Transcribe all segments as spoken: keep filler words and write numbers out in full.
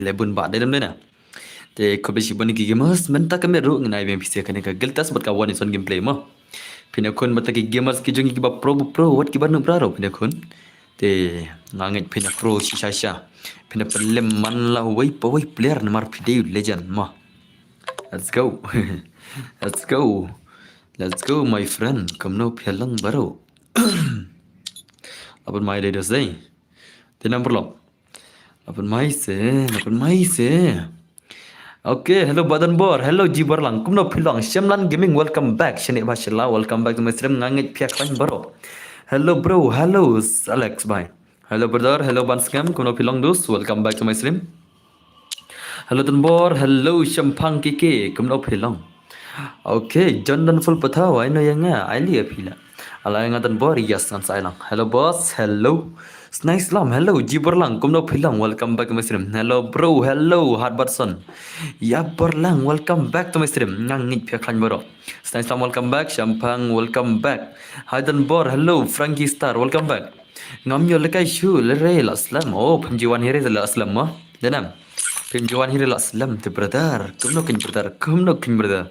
le bun ba dei lem dei na. Te khublei shibun ki gamers mynta ka miet ruh ngan ai biang phi sha kane ka guild test bad ka one v one gameplay mo. Phin ïakhun bad ki gamers ki jong ngi kiba pro pro wat kiba noob ruh phin ïakhun. Te nga ngeit phin ïa pro shisha sha. Phin ïa pynlem man la wei pa wei player namar phi dei u legend mo. Let's go. Let's go. Let's go my friend. Kumno phi ïa long baroh. Lapan mai dei dos dei. Te number lock. Lapan mai se, lapan mai se. Okay, hello Badan Bor, hello Jibarlang, kumno phi long? Shemlan Gaming, welcome back. Shane Bashila, welcome back to my stream. Nga ngeit phi ïa khlaiñ baroh. Hello bro, hello Alex, bye. Hello brother, hello Ban Sngem, kumno phi long dus? Welcome back to my stream. Hello Tanbor, hello Shemphang K K, kumno phi long? Okay, John Danful Pathaw, ai no ïa nga, ai li ïa phi la. Ala ïa nga Tanbor, yes ngan sa ai lang. Hello boss, hello. Snai Slam, hello Jibarlang, kumno phi long? Welcome back to my stream. Hello bro, hello Hart Batson. Ïa Barlang, welcome back to my stream. Nga ngeit phi ïa khlaiñ baroh. Snai Slam, welcome back. Shemphang, welcome back. Hi Tanbor, hello Frankie Star, welcome back. Ngam ïoh lehkai shuh, lehre la slem. Oh, phim ju wan hi re la slem mo. Dei nam. Phim ju wan hi re la slem te brother. Kumno kin brother, kumno kin brother.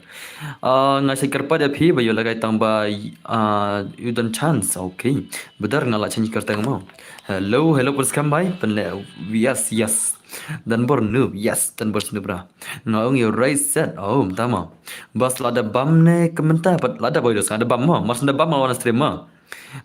Ah, nga shait kyrpad ïa phi ba ïoh lehkai tang ba, ah, u don chance. Okay. Brother nga la change kyrteng mo. Hello, hello Prince Kham bhai. Pynleh, yes, yes. Tanbor noob, yes, Tanbor noob bra. Nga ong ïoh right set. Oh, mynta mo. Bas lada bam ne ka mynta pat lada boy dos nga da bam mo. Mar shu da bam mo wan stream mo.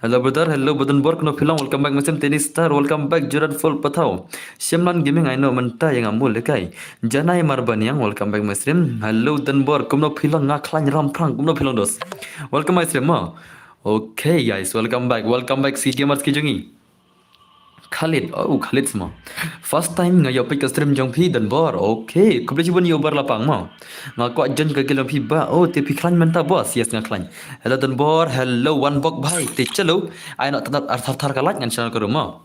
Hello brother, hello Badan Bor, kumno phi long? Welcome back my stream. Tennis Star, welcome back. Jordan Full Pathaw. Shemlan Gaming, ai no mynta ïa nga mul lehkai. Janai Marbaniang, welcome back my stream. Hello Tanbor, kumno phi long? Nga khlaiñ Ramphrang, kumno phi long dos? Welcome my stream mo. Okay guys, welcome back. Welcome back ki gamers ki jong ngi. Khalid, oh Khalid sma. First time nga ïoh peit ka stream jong phi Tanbor. Okay, khublei shibun ïa u Bar Lapang mo. Nga kwah join ka guild jong phi ba. Oh, te phi khlaiñ mynta boss? Yes nga khlaiñ. Hello Tanbor, hello One Bok bhai. Te chalo. Ai noh thar thar ka like ngan shna ka room mo.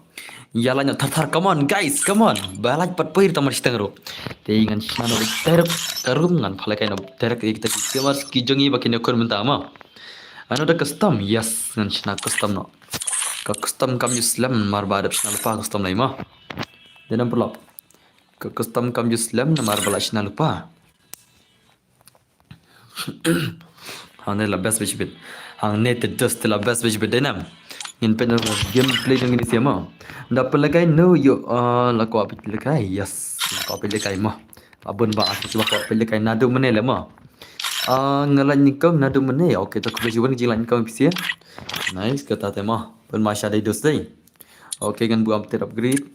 Ïa like noh thar thar, come on guys, come on. Ba like pat poi tang mar shiteng ruh. Te ngan shna noh direct ka room, ngan pha lehkai noh direct ïa kita ki gamers ki jong ngi ba kin ïakhun mynta mo. Ano da custom, yes, ngan shna custom noh. Ka custom kam ju slem namar ba dep shna lypa custom lai mo. Dei nam paralok. Ka custom kam ju slem namar ba la shna lypa. Hangne la best bit bit. Hangne te dos te la best bit bit dei nam. Ngin peit na gameplay jong ngi sha mo. Da peit lehkai no ïoh, ah, la kwah peit lehkai. Yes, la kwah peit lehkai mo. Abun ba aku cuba kwah peit lehkai naduh mynne le mo. Ah, nga lait nyngkong naduh mynne. Okay, to khublei shibun ka jinglait nyngkong phi sha. Nice, kata te mo. Pynma sha dei dos dei. Okay, ngan buh update upgrade.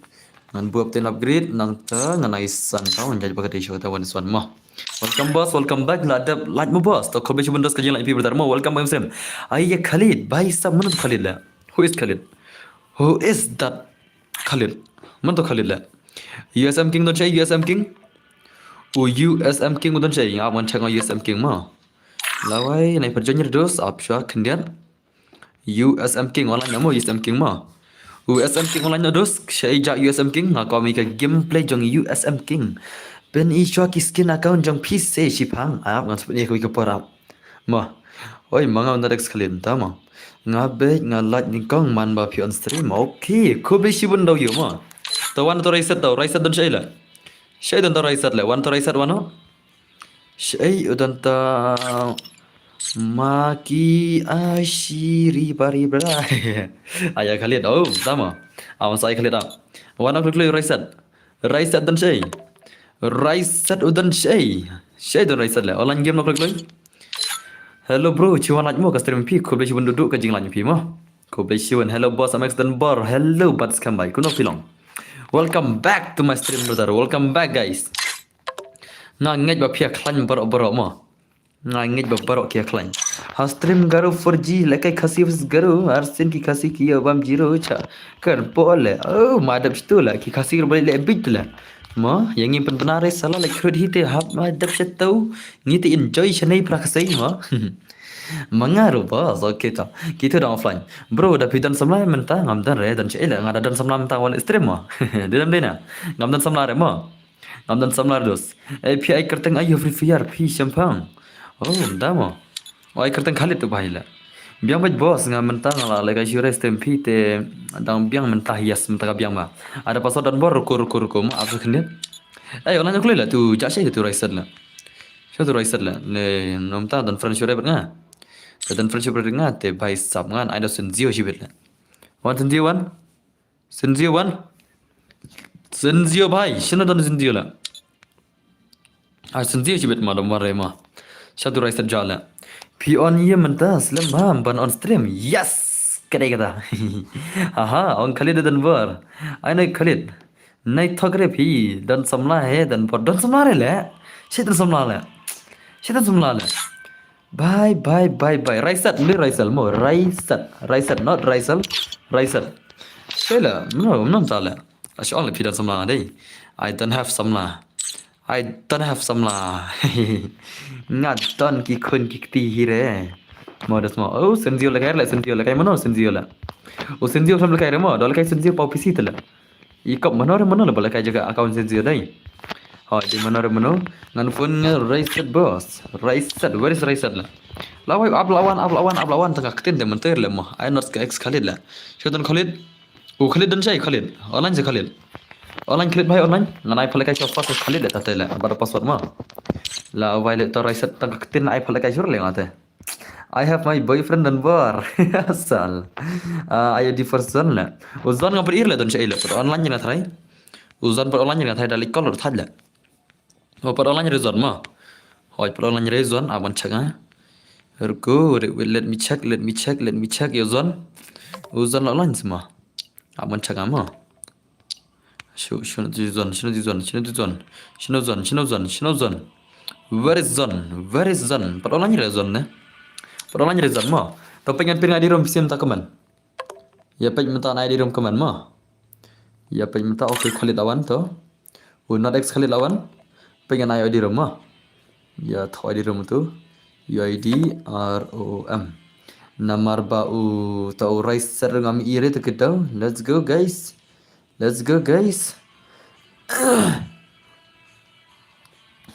Ngan buh update upgrade nangta ngan ai san tau ngan judge ba ka dei shuh kata one is one mo. Welcome boss, welcome back. La dep lait mo boss. To khublei shibun dos ka jinglait phi brother mo. Welcome back same. Ai ïa Khalid, bhai sab mano Khalid la? Who is Khalid? Who is that Khalid? Mano Khalid la? U S M King don shai, U S M King. U U S M King don shai. Nga wan check U S M King mo. Lawai nai per jonyer dos ap shwa khyndiat. U S M King online mo, U S M King mo. U S M King online no dos, shai ja U S M King, nga kwah mih ka gameplay jong U S M King. Pyn i shwa ki skin account jong phi se shiphang, ap ngan spin ïa ka wi ka por ap. Mo. Oi, ma nga unda Rex Khalid ta mo. Nga beit nga lait nyngkong man ba phi on stream. Okay, khublei shibun dau ïa mo. To wan to reset dau, reset don shai la. Shai don to reset la, wan to reset wan no. Shai u don ta ma ki ashiri bari bra. Aya Khalid, oh, sama. Awan sai Khalid ah. Wan aku klik reset. Reset don shai. Reset u don shai. Shai don reset le. Online game no klik. Hello bro, chiwan lait mo ka stream phi. Khublei shibun dudu ka jinglait phi mo. Khublei shibun. Hello boss, I'm X Don Bor. Hello Bats Kambai. Kuno phi long? Welcome back to my stream brother. Welcome back guys. Nga ngeit ba phi ïa khlaiñ baroh baroh mo. Nga ngeit ba baroh ki ïa khlaiñ. Ha stream Garo four G lehkai Khasi versus Garo. Arsien ki Khasi ki ïa bam zero cha. Kyrpad le. Oh, ma dep shitu la ki Khasi kyrpad le bit la. Mo, ïa ngi pynbna re sala le khrut hi te hap ma dep shitu. Ngi te enjoy shanei pra Khasi mo. Ma nga ruh boss, okay to. Kitu dang offline. Bro, da phi don samla mynta ngam don re, don sha ila nga da don samla mynta wan stream mo. Dei dam dei na. Ngam don samla re mo. Ngam don samla re dos. Eh, phi ai kyrteng aïu Free Fire phi Shemphang? Oh, da mo. Oh, ai kyrteng Khalid tu bahai la. Biang bad boss nga mynta nga la lehkai shu re stream phi te dang biang mynta, yes mynta ka biang ba. Ada password Don Bor, ruko ruko ruko mo apa khyndiat. Ai, online khlei la tu, ja shi tu Raisat la. Shi tu Raisat la. Ne, nom ta don friendship rebet nga. Te don friendship rebet nga, te bai sap nga, ai da Sinzio shibit la. Wan Sinzio wan. Sinzio wan. Sinzio bai, shino don Sinzio la. Ai Sinzio shibit ma don ware ma. Shi tu Raisat ja la. Phi on ye mynta slem bam ban on stream. Yes. Kadai kata. Aha, on Khalid don bar. Ai nai Khalid. Nai thok re phi, don samla he, don por, don samla re le. Shi don samla le. Shi don samla le. Bye, bye, bye, bye. Raisat, li Raisal mo. Raisat, Raisat, not Raisal. Raisat. Shi le, no, no ta le. Ash all phi don samla dei. I don't have samla. I don't have samla. Nga don ki khun ki kti hi re. Mo das mo. Oh, Sinzio le kai le, Sinzio le kai mano, Sinzio le. Oh, Sinzio sam le kai re mo, do le kai Sinzio pau P C te le. I kop mano re mano le ba le kai jaga account Sinzio dai. Hoi, di mano re mano. Ngan phone nge Raisat boss. Raisat, where is Raisat la? Lawai, ap lawan, ap lawan, ap lawan, tang ka ktin de menter le mo. Ai not ka ex Khalid la. Shotan Khalid. U Khalid don shai Khalid. Online je Khalid. Online Khalid bai online. Ngan ai phalai kai shof password Khalid le tate le. Bar password mo. Lawai le to Raisat tang ka ktin ai phalai kai shur le ngate. I have my boyfriend number. Sal. Ah, ayo di first zone le. U zone nga per ir le don shai le. Per online je nga try. U zone per online je nga try dalik call le thad le. Oh, pat online re zone mo. Hoi, pat online re zone, aban check ha. Ruku, re-, wait, let me check, let me check, let me check, yo zone. U zone la online sima. Aban check ha mo. Shu, shu na tu zone, shu na tu zone, shu na tu zone. Shu na zone, shu na zone, shu na zone. Where is zone? Where is zone? Pat online re zone ne. Pat online re zone mo. To pengen pin nga di rom sim ta kaman. Ya page mynta na I D room kaman mo. Ya page mynta okay Khalid awan to. U not ex Khalid awan. Page na I D room mo. Ya tho I D room tu. U I D R O M. Namar ba u ta u Raisat ngam ire to kito. Let's go guys. Let's go guys.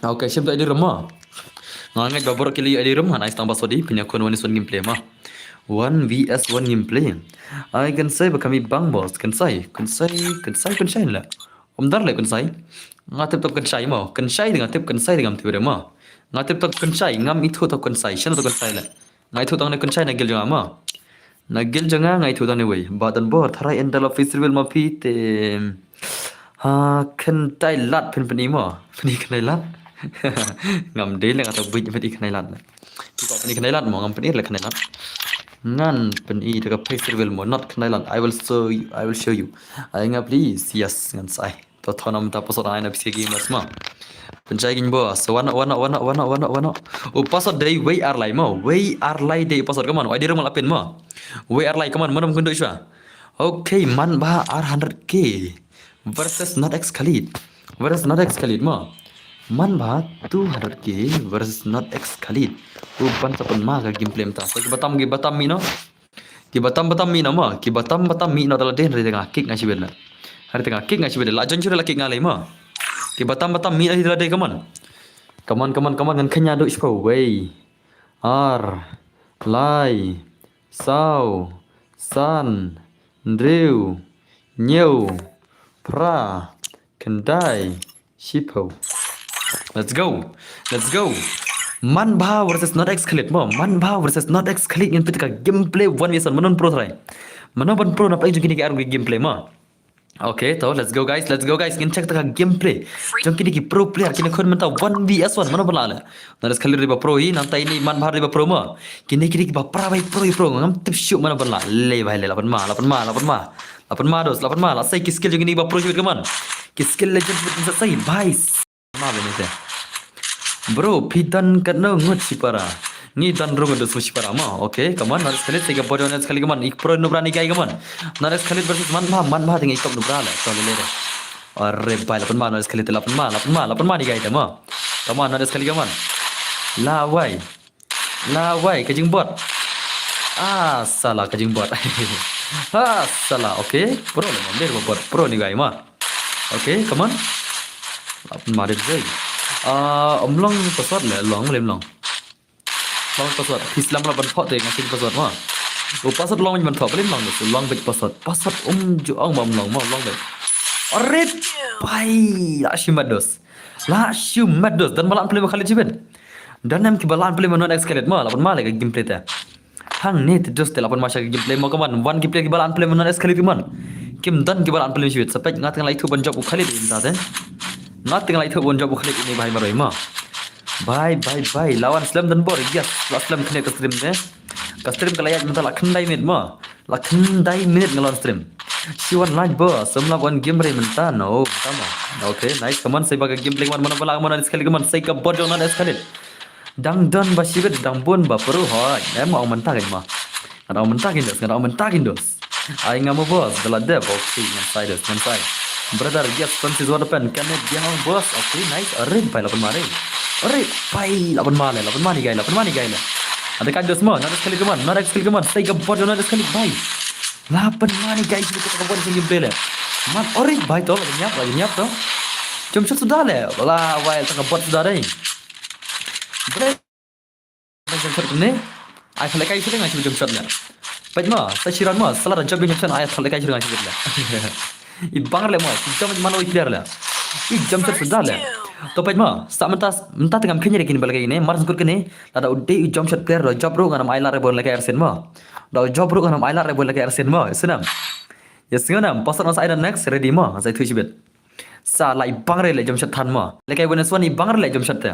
Okay, shim to I D room mo. Nga ngeit ba baroh ki la ïoh I D room, ngan ai tang password, phin ïa khun one v one gameplay mo. One v one gameplay. Ai kynsai ba kami bang boss, kynsai, kynsai, kynsai, kynsai la. Ym dar le kynsai. Nga tip to kynsai mo, kynsai dei nga tip, kynsai dei ngam tip re mo. Nga tip to kynsai, ngam ithuh to kynsai, shano to kynsai la. Nga ithuh tang ne kynsai na guild jong nga mo. Na guild jong nga nga ithuh tang ne wei. Ba don bor tharai en da la face reveal ma phi te. Ha, khyndai lad phin pyni mo. Pyni khyndai lad. Ngam dei le nga to buit pyni khyndai lad. Phi ko pyni khyndai lad mo, ngam pyni le khyndai lad. Ngan pyni da ka face reveal mo, not khyndai lad. I will show you, I will show you. Ai nga please, yes, ngan sa ai. To thon am ta password ai na P C gamers mo. Pynshai king boss. Wano, wano, wano, wano, wano, wano. U password dei wei ar lai mo. Wei ar lai dei password, come on. Wei dei rumal apin mo. Wei ar lai, come on. Manam kundu shwa. Okay, man ba ar hundred K versus not ex Khalid. Versus not ex Khalid mo. Man ba two hundred K versus not ex Khalid. U ban sa pynma ka gameplay mynta. So ki batam, ki batam mi no. Ki batam batam mi no mo, ki batam batam mi no da la dei, hynrei te nga kick nga shibit la. Hynrei te nga kick nga shibit la, jon shuh la kick nga lei mo. Ki batam batam mi no hi da la dei, come on. Come on, come on, come on, ngan khynñiuh duh shiphew, wei. Ar, lai, saw, san, hynriew, hynñiew, phra, khyndai, shiphew. Let's go. Let's go. Man ba versus not ex Khalid mo. Man ba versus not ex Khalid ngin peit ka gameplay one v one. Mano ban pro try. Mano ban pro na peit jong kine ki ar gameplay mo. Okay, to let's go guys, let's go guys. Ngin check ta ka gameplay jong kine ki pro player, kine khun mynta one v one. Mano ban lah le. Not ex Khalid dei ba pro hi, nangta ine man ba dei ba pro mo. Kine kine ki ba pra bai pro hi pro. Ngam tip shuh mano ban lah. Le bai le, la pynma, la pynma, la pynma. La pynma dos, la pynma, la sei ki skill jong kine ba pro jong kine man. Ki skill legend jong kine sa sei, bhai. Ma bene te. Bro, phi don katno ngut shipara? Ngi don ruh ngut dos shipara mo. Okay, come on, Not ex Khalid, take a body, Not ex Khalid, come on. Ik pro nubra ni guy, come on. Not ex Khalid versus man ba, man ba, tingi top nubra le. To le le. Are bai, la pynma, Not ex Khalid, la pynma, la pynma, la pynma ni guy te mo. Come on, Not ex Khalid, come on. Lawai. Lawai, ka jingbot. Ah, sala ka jingbot. Ah, sala, okay. Pro le mo, ler ba bot. Pro ni guy ma. Okay, come on. Lap ma de zai. Ah, ym long password le, long le ym long. Long password. Phi slam la ban thok te nga sin password ma. U password long ban thok, blim long, long bit password. Password um ju ong ma ym long ma, long bit. Arit. Pai, la shi mat dos. La shimet dos, don ba la unplay ma Khalid shibit. Don em kiba la unplay ma Non Escalade mo, la pynmale ka gameplay te. Hangne te dos te la pynmale ka gameplay mo, come on. Wan ki player kiba la unplay ma Non Escalade, come on. Kim don kiba la unplay shibit. Sa peit nga teng la ithuh ban jop u Khalid mynta te. Nga teng la ithuh ban jop u Khalid ine bhai marwei mo. Bhai, bhai, bhai. La wan slem don bor. Yes, la slem khyndiat ka stream te. Ka stream ka la ïaid mynta la khyndai minit mo. La khyndai minit nga la wan stream. Shi wan like bos, ym lah ban game re mynta, no, tama. Okay, nice, come on, sa ba ka gameplay, come on, mano ba lah, come on, Escalade, come on, sa ka bot jong Non Escalade. Dang don ba shibit, dang bun ba pro, hoi. Em, ong mynta kein mo. Nga ong mynta kein dos, nga ong mynta kein dos. Ai nga mo bos, da la dep, okay, ngan sai dos, ngan sai. Brother, yes, Francis, what happened? Kane biang ong bos, okay, nice, are bhai la pynmale. Are bhai la pynmale, la pynmale guy, la pynmale guy la. Ada ka dos mo, Non Escalade, come on, Non Escalade, come on, sa ka bot jong Non Escalade bhai. La pynmale guys, kita ka bot jong gameplay le. Man, ori bhai to, la nyap, la nyap to. Jump shot suda le. La wai ta ka bot suda dei. Bre. Jump shot ne. Ai thale kai shooting, ai jump shot le. Peit mo, sa shiran mo, sa la jump jump shot, ai thale kai shooting, ai shooting le. I bang le mo, i jump man oi player le. I jump shot suda le. To peit mo, sa mynta, mynta tengam kene kini bal kai ne, mar sukut kene. Lada u dei u jump shot player, da u jop ruh ngan ym ailad re bor lehkai arsien mo. Da u jop ruh ngan ym ailad re bor lehkai arsien mo. Snam. Ya snam, pasal ngan sa ai da next, ready mo. Sa itu shibit. Sa la i bang re le jump shot than mo. Lehkai Weneswan i bang re le jump shot te.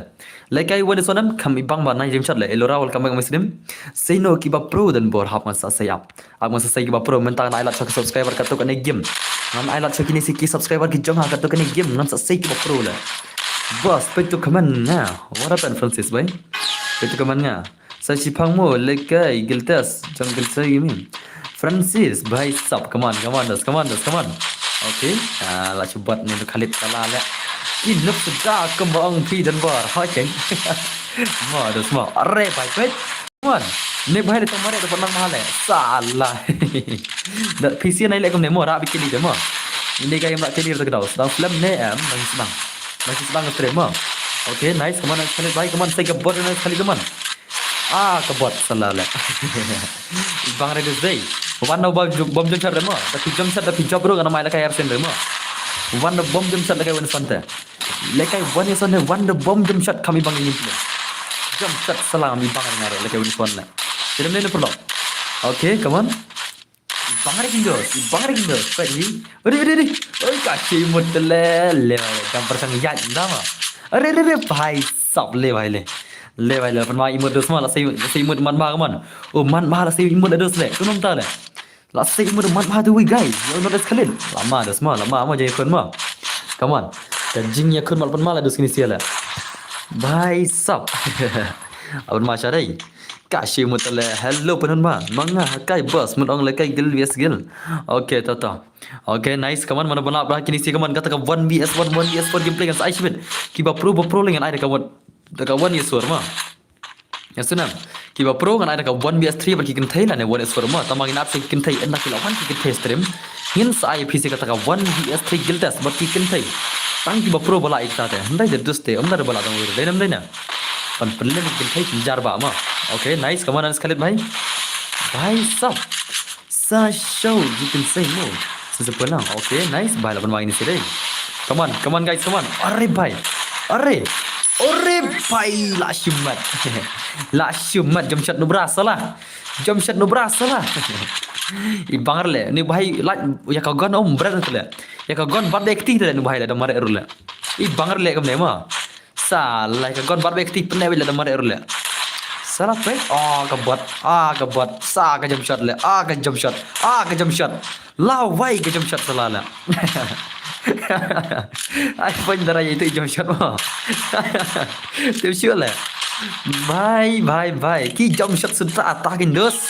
Lehkai Weneswan em kham i bang ba nai jump shot le. Elora, welcome back my stream. Sei no kiba pro don bor hap ngan sa sei ap. Ap ngan sa sei kiba pro, mynta ngan ailad sha ki subscriber katto katne game. Ngan ailad sha kine ki subscriber ki jong nga katto katne game. Ngan sa sei kiba pro le. Bos, peit to comment nga. What happened, Francis bhai? Peit to comment nga. Sa shiphang mo, lehkai Giltes, jong Giltes gimi. Francis, bhai sab, come on, come on, dos, come on, dos, come on. Okay, ah, la shu bot ne, Khalid, salah le. Ki nuk suda, kumba ong phi don bor, ha, cheng. Mo, dos, mo, are, bhai, peit. Come on. Ne bhai le tang mare, dapat nang mahal le. Salah. Da P C nai le kumne mo, ra bi kili de mo. Ini ka im ra kili de kedau. Sedang film ne em, nang sedang. Nang sedang stream mo. Okay, nice, come on, nice, Khalid, bhai, come on, sa ka bot, nice, Khalid, come on. Ah, ka bot, salah le. I bang re dus dei. Wan da bom jump, bom jump shot re mo. Da phi jump shot, da phi jop ruh ngan ym ailad kai arsien re mo. Wan da bom jump shot lehkai Weneswan te. Lehkai Weneswan ne, wan da bom jump shot kham i bang i ngin pule. Jump shot salah i bang re nga re lehkai Weneswan le. Film ne ne perlu. Okay, come on. I bang re kin dos, i bang re kin dos. Peit hi. Ri, ri, ri. Oi, ka shi mut le, le, dang persang ïaid, nda ma. Are, re, re, bhai sab le, bhai le. Le, bhai le, pynma i mut dos ma, la sei, la sei i mut man ma, come on. Oh, man ma, la sei i mut dos le. Kunum ta le. La sei i mut man ma tu wi, guys. Yo, not as Khalil. Lama dos ma, lama ma jai kun ma. Come on. Ka jingïakhun mal pynma la dos kini sia le. Bhai sab. Aban ma sharai. Ka shi mut le, hello, pynhun ba. Ma nga, ha kai bos, mut ong lehkai Gil V S Gil. Okay, to, to. Okay, nice, come on, mano ba lah, ba kini si, come on, kata ka one V S one, one V S four gameplay ngan sa ai shibit. Kiba pro, ba pro le ngan ai da ka one, da ka one V S four ma. Ya snam. Kiba pro ngan ai da ka one V S three bad ki kynthei lane one V S four ma. Tang ba ngin ap sha ki kynthei, ynda ki la wan ki kynthei stream. Ngin sa ai phi sha kata ka one V S three Giltes bad ki kynthei. Tang kiba pro ba lah ïa kata te. Hynrei da dus te, ym da ba lah dang wir. Dei nam dei na. Pan pynlem ki kynthei ki jar ba ma. Okay, nice. Come on, nice Khalid bhai. Bhai sab. Sa show, you can say no. Sa sa pynang. Okay, nice. Bhai, la pynwai ni sih dei. Come on, come on guys, come on. Are bhai. Are. Are bhai, la shimat. La shimat, jump shot nu bra salah. Jump shot nu bra salah. I bang re le, ni bhai, la, ïa ka gun um bret le. Ïa ka gun bat de kti le, ni bhai le, da mare ru le. I bang re le kam ne ma. Salah, ka gun bat be kti pynne bile da mare ru le. Salah peit. Ah, ka bot. Ah, ka bot. Sa ka jump shot le. Ah, ka jump shot. Ah, ka jump shot. La wai ka jump shot salah le. Ai pun dara itu jump shot mo. Tim shu le. Bhai, bhai, bhai. Ki jump shot suda ata kin dos.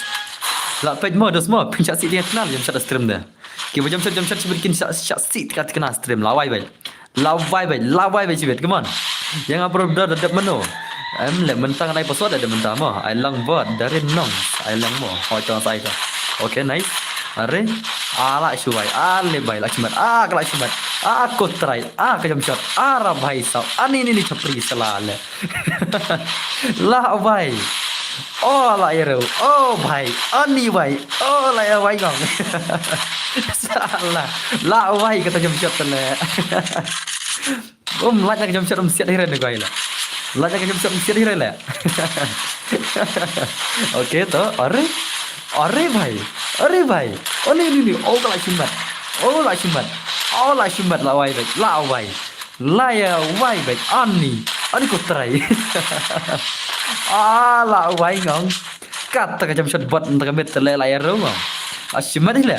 La peit mo dos mo. Pynshah si dia kenal jump shot stream de. Kiba jump shot, jump shot, shibit kin shah, shah si tka tka stream. La wai bai. La wai bai, la wai bai shibit. Come on. Yang apa dah dah dah mano. Em le mentang nai pasal dah mentang mo. Ai lang bot, dari nong. Ai lang mo. Oh, jangan saya tu. Okay, nice. Are. Ala shuwai. Ale bai la shimat. Ah, kala shimat. Ah, ko try. Ah, ka jump shot. Ara bhai sab. Ani ni ni chapri salah le. La wai. Oh, la ero. Oh, bhai. Ani wai. Oh, la ero wai gong. Salah. La wai kata jump shot le. Um, lait na ka jump shot um siat hi re ne guy la. Lait na ka jump shot um siat hi re la. Okay, to, are, are bhai, are bhai. Oh ni ni ni, oh la shimat, oh la shimat, oh la shimat la wai bhai, la wai, la ya wai bhai, ani, ani ko trai. Ah, la wai ngong. Kata ka jump shot bot nta ka met te le la ya ro ngong. Ah, shimat hi le.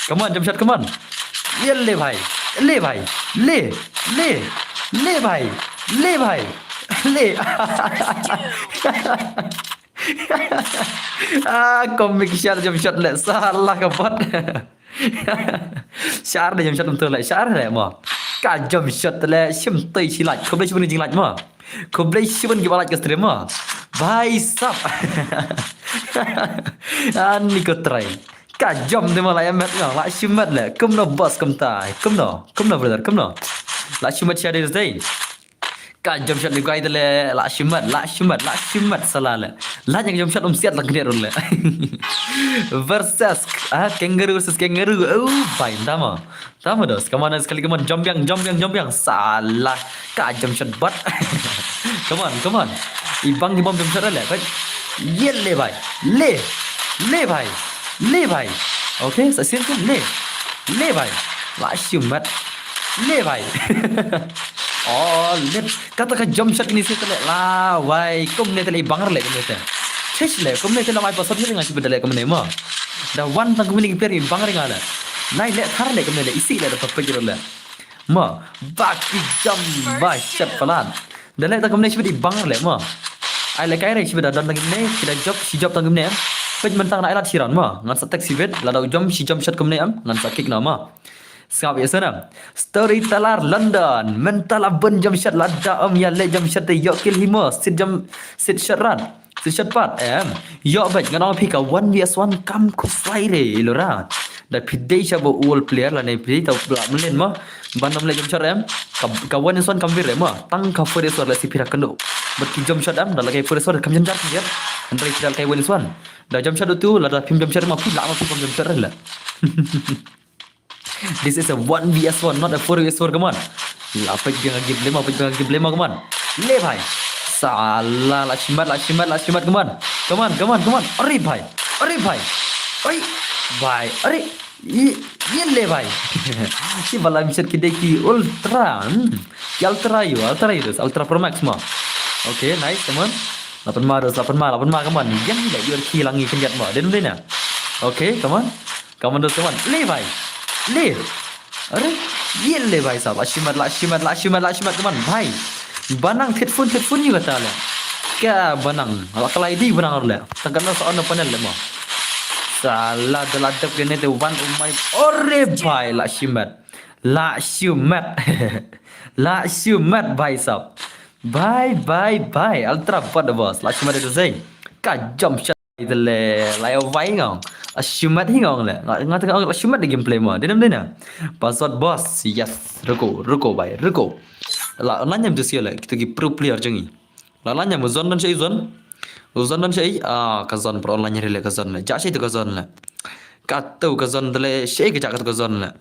Come on, jump shot, come on. Ye le bhai, le bhai, le, le, le bhai, le bhai, le. Ah, comic shot jump shot le, salah ka bot. Shar de jump shot um tu le, shar le mo. Ka jump shot le, shim tei shi like, khublei shibun jing like mo. Khublei shibun ki ba like ka stream mo. Bhai sab. Ani ko trai. Ka jump de mo la ya met ngong, la shimet le. Kumno boss kumta. Kumno, kumno brother, kumno. La shimet share de. Ka jump shot ni guy de le, la shimet, la shimet, la shimet salah le. La yang jump shot um siat la kene run le. Versus, ah, kangaroo versus kangaroo. Oh, bhai, tama. Tama dos. Come on, sekali, come on, jump yang, jump yang, jump yang. Salah. Ka jump shot bot. Come on, come on. Ibang ibang jump shot le. Bhai. Ye le bhai. Le. Le bhai. Le bhai. Okay, sa sin tu le. Le bhai. La shimet. Le bhai. Oh, le. Kata ka jump shot ni si tele la wai. Kumne tele ibang le kumne te. Chesh le kumne tele mai pasot ni ngai si bedale kumne mo. Da wan tang kumne ki per ibang ringa le. Nai le thar le kumne le isi le da papek le. Mo, baki jam ba shat palat. Da le ta kumne shibit ibang le mo. Ai le kai re shibit da don tang kumne, kita jop, shi jop tang kumne. Pej mentang na ai lat shiran mo. Ngan sa tek shibit, la da jom shi jom shat kumne am, ngan sa kick na mo. Sngap ya sana. Storyteller London, mental abun jom shat la da am ya le jom shat te yo kill himo, sit jom, sit shat ran. Shishat pat em. Yo bek ngan ong phi ka one v one kam ko fly re ilora. Da phi dei sha ba all player la ne phi ta bla mlen ma. Ban nam le jump shot em. Ka, ka one v one kam vir re ma. Tang ka four v four la si phi ra kendo. But ki jump shot em da la ka four v four kam jan jar ki jar. Andrai phi da la ka one v one. Da jump shot tu la da phim jump shot ma phi la ma phi kam jump shot re la. This is a one v one, not a four v four, come on. La pek biang game lema, pek biang game lema, come on. Le bhai. Salah, la shimat, la shimat, la shimat, come on. Come on, come on, come on. Are bhai. Are bhai. Oi. Bhai. Are. Ye, ye le bhai. Ki bala mishat ki dei ki ultra. Hmm. Ki ultra yo, ultra yo, ultra pro max mo. Okay, nice, come on. Lapan ma dos, lapan ma, lapan ma, come on. Yang le yor ki langi kenyat mo. Den den na. Okay, come on. Come on, dos, come on. Le bhai. Le. Are? Ye le bhai sab. La shimat, la shimat, la shimat, la shimat, come on. Bhai. Banang thit phone, thit phone ni kata le. Ka banang. Ala kalai di banang le. Tang kana sa on panel le mo. Salah da la dep kene te one, oh my. Ore bhai, la shimat. La shimat. La shimat bhai sab. Bhai, bhai, bhai. Ultra pot the boss. La shimat itu zai. Ka jump shot. Ita le, lai wai ngong. Ashumat hi ngong le. Nga, nga tengah ngong ashumat di gameplay mo. Dinam dina. Password boss. Yes. Ruko, ruko bhai, ruko. La online nyam tu sia le. Kita ki pro player jong ngi. La online nyam zon dan shai zon. Zon dan shai. Ah, ka zon pro online le ka zon le. Ja shai tu ka zon le. Ka tu ka zon le. Shai ka ja ka tu ka zon le.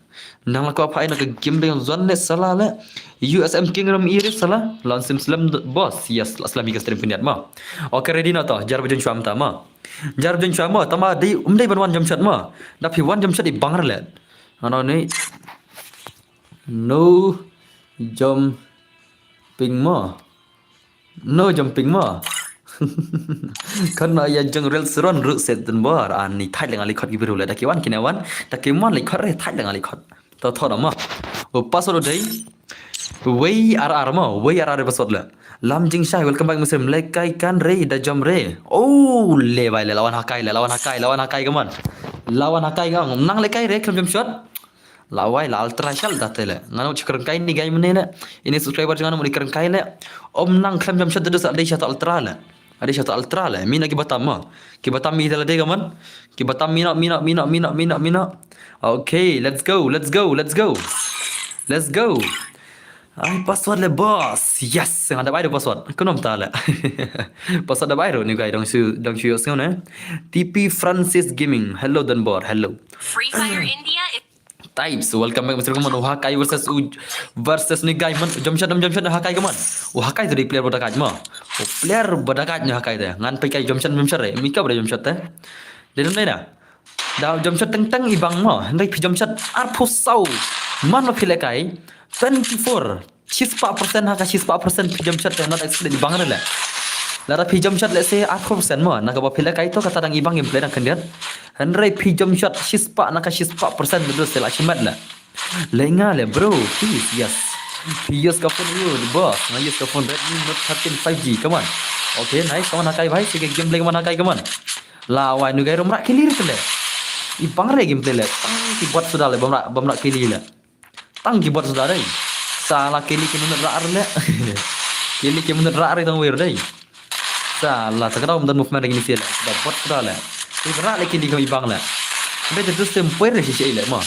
Nang la ko phai na ka game dei zon le sala le. U S M King ram iri sala. Lan sim slam boss. Yes, la slam ka stream piniat ma. Okay, ready na to. Jar bajun shwam ta ma. Jar bajun shwam ma. Tama dei um dei ban wan jump shot ma. Da phi wan jump shot i bang le. Ano ni. No jumping ma. No jumping ma. Kan na ya jeng rel seron ru set den bor ani thai lenga likot ki biru le da ki wan kine wan da ki mon likot re thai lenga likot. To to da ma. O password dei. Wei ar ar ma, wei ar ar password le. Lam jing shai, welcome back muslim. Le kai kan re da jom re. Oh le bai le lawan hakai le lawan hakai lawan hakai kaman. Lawan hakai ngang nang le kai re kam jom shot. La wai la ultra shal da tele. Ngano chikran kai ni gai mene ne. Ini subscriber ngano muni kran kai le. Om nang klem jam shot dus ade shot ultra le. Ade shot ultra le. Mina ki batam ma. Ki batam mi tele de gaman. Ki batam mina mina mina mina mina mina. Okay, let's go, let's go, let's go. Let's go. Ai password le boss. Yes, ngada bai do password. Kunom ta le. Password da bai ro ni gai dong shu dong shu yos ne. T P Francis Gaming. Hello Denbor. Hello. Free Fire India. Types, welcome back, Mister Kumon. U Hakai versus u, versus ni guy man. Jump shot, jump shot, Hakai Kumon. U Hakai tu di player ba da kaj ma. U player ba da kaj ni Hakai de. Ngan pe kai jump shot, jump shot re. Mika ba da jump shot te. Dia dum dai na. Da jump shot teng teng i bang ma. Hynrei phi jump shot arphew saw. Man ma phi le kai. Twenty four. Shispah percent ha ka shispah percent phi jump shot te not excellent i bang re le. Lada phi jump shot le se arphew percent ma. Na kaba phi le kai to kata dang i bang gameplay dang khyndiat. Hynrei phi jump shot shispah na ka shispah percent betul se la shimet le. Le nga le bro, please, yes. Phi use ka phone ïa u boss, nga use ka phone Redmi Note thirteen five G, come on. Okay, nice, come on Hakai bhai, se ka gameplay come on Hakai, come on. La wai nu gai rum rak kili re le. I bang re gameplay le, tang ki bot suda le, bam rak, bam rak kili le. Tang ki bot suda dei. Sala kili ki mynut rak re le. Kili ki mynut rak re tang wir dei. Sala, sa ka dau mynta movement ring ni sia le. Da bot suda le. Ki rak le kili kam i bang le. Be te tu stem poi re shi shi le ma.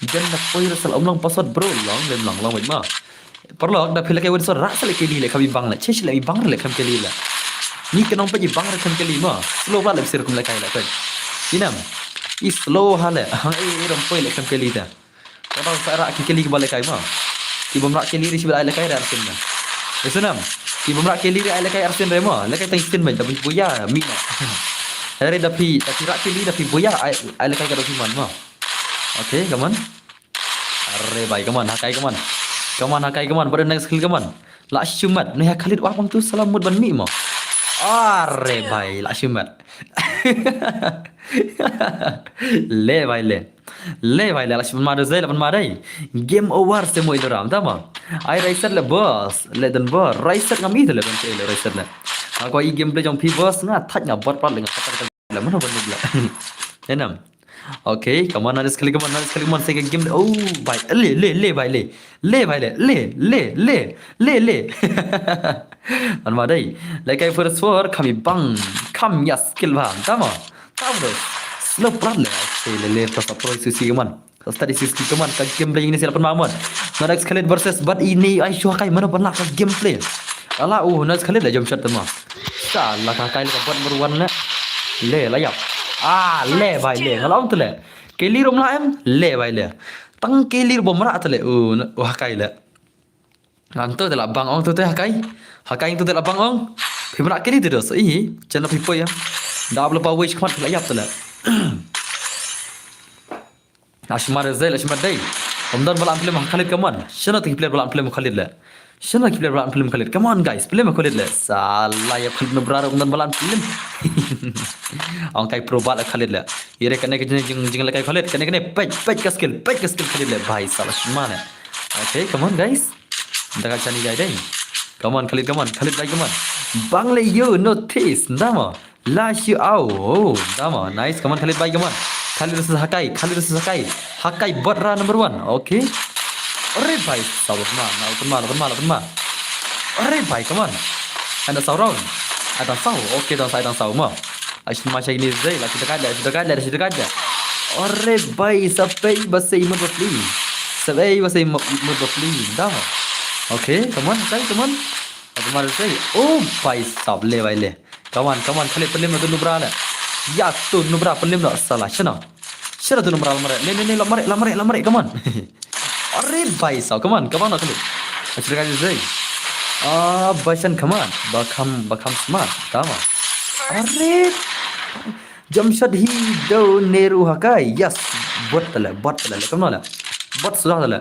Jan na poi re sal om long password bro long lem long long wait ma. Parlok da phi le kai wait so rak sal kili le kam i bang le. Che shi le i bang le kam kili le. Ni ka nong pa i bang re kam kili ma. Slow pla le sir kum le kai le kai. Inam. I slow ha le. Hang i i rom poi le kam kili ta. Ka dau sa rak ki kili ki ba le kai ma. Ki bam rak kili ri shi ba le kai re arsin na. Isunam. Ki bam rak kili ri ai le kai arsin re ma. Le kai tang sin ba da bu ya mi ma. Hari da phi da phi rak kili da phi bu ya ai ai le kai ka da phi man ma. Okay, come on. Are bhai, come on, Hakai, come on. Come on, Hakai, come on. But the next kill, come on. La shimat. Ni ha Khalid wah bang tu salam mut ban mi ma. Are bhai, la shimat. Le bhai le. Le bhai le, la shimat ma dei, la shimat ma dei. Game over se mo idoram, tama. Ai Raiset le boss, le dan bo. Raiset ngam i le ban le Raiset le. Aku i gameplay jong phi boss nga thaj nga bot pat le nga kata kata le mana ban le. Enam. Okay, come on, nice kill, come on, nice kill, come on, second game. Oh, bhai, le, le, le, bhai, le. Le, bhai, le, le, le, le, le, le. An ma dei. Like I first war, kami bang, kam ya skill bang, tama. Tama bro. Slow plat le. Okay, le, le, tas pro susi, come on. Sa study susi, come on. Ka gameplay ini sila pun mamon. Norex Khalid versus Bad ini, ai shuwa kai mana pun lah ka gameplay. Ala, uh, Norex Khalid le jump shot tama. Sala ka kai le ka buat meruan le. Le, la yap. Ah, le, bhai, le. Ngala ong tu le. Kili rum la em, le bhai le. Tang kili rum ra te le. U, u Hakai le. Ngan tu te la bang ong tu te Hakai. Hakai tu te la bang ong. Phi mra kili te dos. Ih, chen la phi poi ya. Da bla pa wei khmat la yap te le. Ashmar zel, ashmar dei. Om don bala film Khalid kaman. Shana te player bala film Khalid le. Shana ki player bala film Khalid. Come on guys, film Khalid le. Sala ya Khalid no bra om don bala film. Ong kai pro bala Khalid le. Ire kane ke jing jing jing le kai Khalid, kane kane pej pej ka skill, pej ka skill Khalid le bhai sala shmane. Okay, come on guys. Daga chani jai dai. Come on Khalid, come on Khalid, dai come on. Bang le you notice ndama. La shi au. Oh, ndama. Nice, come on Khalid, bhai come on. Khalid versus Hakai, Khalid versus Hakai. Hakai bot ra number one. Okay. Are bhai, sabar ma, na open ma, open ma, open ma. Are bhai, come on. Ada saw round. Ada saw. Okay, dang saw, dang saw ma. Ash ma shai ni zai, la kita kada, kita kada, kita kada. Are bhai, sabai basai mut bapli. Sabai basai mut bapli. Dah. Okay, come on, sai, come on. Aku mar sai. Oh bhai sab le bhai le. Come on, come on, Khalid pelim tu nubra le. Ya tu nubra pelim dah salah. Shana. Shana tu nubra lamare. Le le le lamare, lamare, lamare, come on. Are bhai sab, come on, come on Khalid. Ash ka zai. Ah, Bashan, come on. Bakam, bakam smart. Come on. Are. Jump shot hi do neru Hakai. Yes. Bot le, bot le. Le kamno le. Bot sudah le.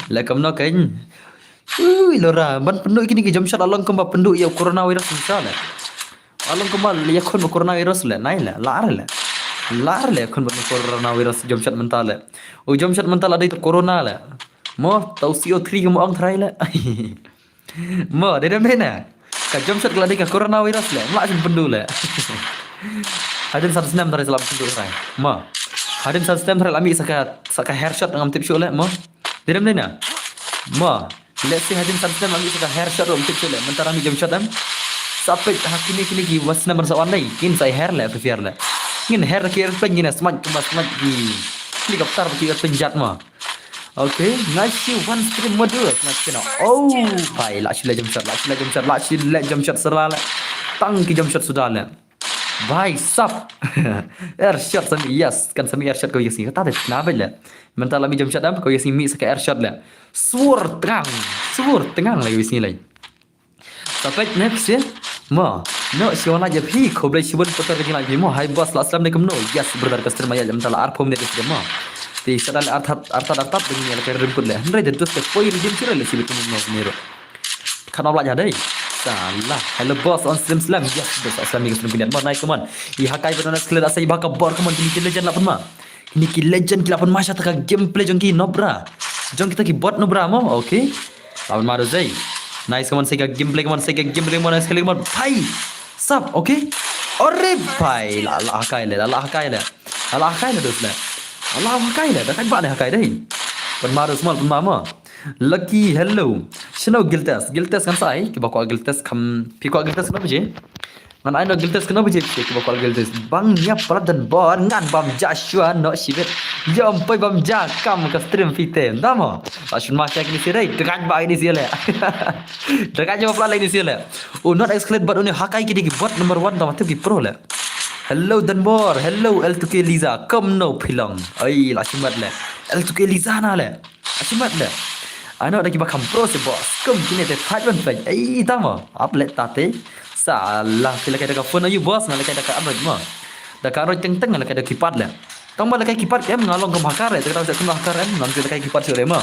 Le kamno kan. Ui, lora, ban pynduh kini ki jump shot along kumba pynduh ïa u coronavirus ni sa le. Along kumba ïa khun ba coronavirus le, nai le, lar le. Lar le khun ba coronavirus jump shot mynta le. U jump shot mynta la dei corona le. Mo, tau C O three kumba ong trai le. Mo, dei dem dei na. Ka jump shot ka la dei ka coronavirus le, mla shin pynduh le. Hadien san snem trai slam pynduh trai. Mo. Hadien san snem trai la mih sa ka, sa ka hair shot ngam tip shuh le, mo. Dei dem dei na. Mo. Let's say hadien san snem la mih sa ka hair shot rum tip shuh le. Mynta ra mih jump shot em. Sa peit ha kine kine ki was snem sa wan dei. Kin sa hair le, prefer le. Ngin hair ki airplane ngin smart kumba smart ki helicopter ki airplane jet mo. Okay, nga shi one stream mode. Nga shi na. Oh, bhai, la shi le jump shot, la shi le jump shot, la shi le jump shot sala le. Tang ki jump shot suda le. Bhai sab. Air shot sa mih, yes. Kan sa mih air shot ka U S ni. Kata te na bel le. Mynta la mih jump shot em, ka U S ni mih sa ka air shot le. Swor tngang. Swor tngang la U S ni lai. Sa peit ne phi. Mo. No, shi wan la ja phi. Khublei shibun pakar ka jingla phi mo. Hi boss, la slem ne kumno. Yes, brother, ka stream ïa mynta la arphew minit ka stream mo. Te sa dal artat artat artat dang ïa la ka rim put le. Hynrei de dus ka poi rim sira le shi bit mo ni ro. Kan oblak ïa dei. Salah. Hello boss, on stream slem. Yes, boss, slem ni ka stream pyndiat mo. Nice, come on. I hakai beton sklet asa i baka bor, come on. Kini ki legend la pun ma. Kini ki legend ki la pun ma sha ta ka gameplay jong ki nobra. Jong kita ki bot nobra mo. Okay. La pun ma do zei. Nice, come on, sa ka gameplay, come on, sa ka gameplay, come on, nice kali, come on. Bhai. Sap, okay. Ore bhai. La la hakai le, la la hakai le. La la hakai le dos le. La la hakai le, da kai ba ne hakai dei. Pun ma dos mo, pun ma mo. Lucky, hello. Shino guild test? Guild test kan sa ai, kiba kwah guild test kam, phi kwah guild test kano baje? Ngan ai no guild test kano baje, phi kiba kwah guild test. Bang ïa palat dan bor, ngan bam ja shwa no shibit. Ïa ym poi bam ja kam ka stream phi te. Nda mo? La shun ma sha kini si dei, drak ba kini si le. Drak ba palat le kini si le. U not exclude but uni hakai ki dei ki bot number one tama tip ki pro le. Hello Danbor, hello L two K Liza, kumno phi long? Ai, la shimat le. L two K Liza na le. Ashimat le. Ano da kiba kham pro si boss. Kum kine te thait ban peit. Ei tama. Ap le tate. Salah phi la kai da ka phone ayu boss. Nga la kai da ka Android ma. Da ka Android teng teng nga la kai da keypad le. Tang ba la kai keypad em nga long kum hacker le. Te ka tang se kum hacker em. Ngam te la kai keypad sure ma.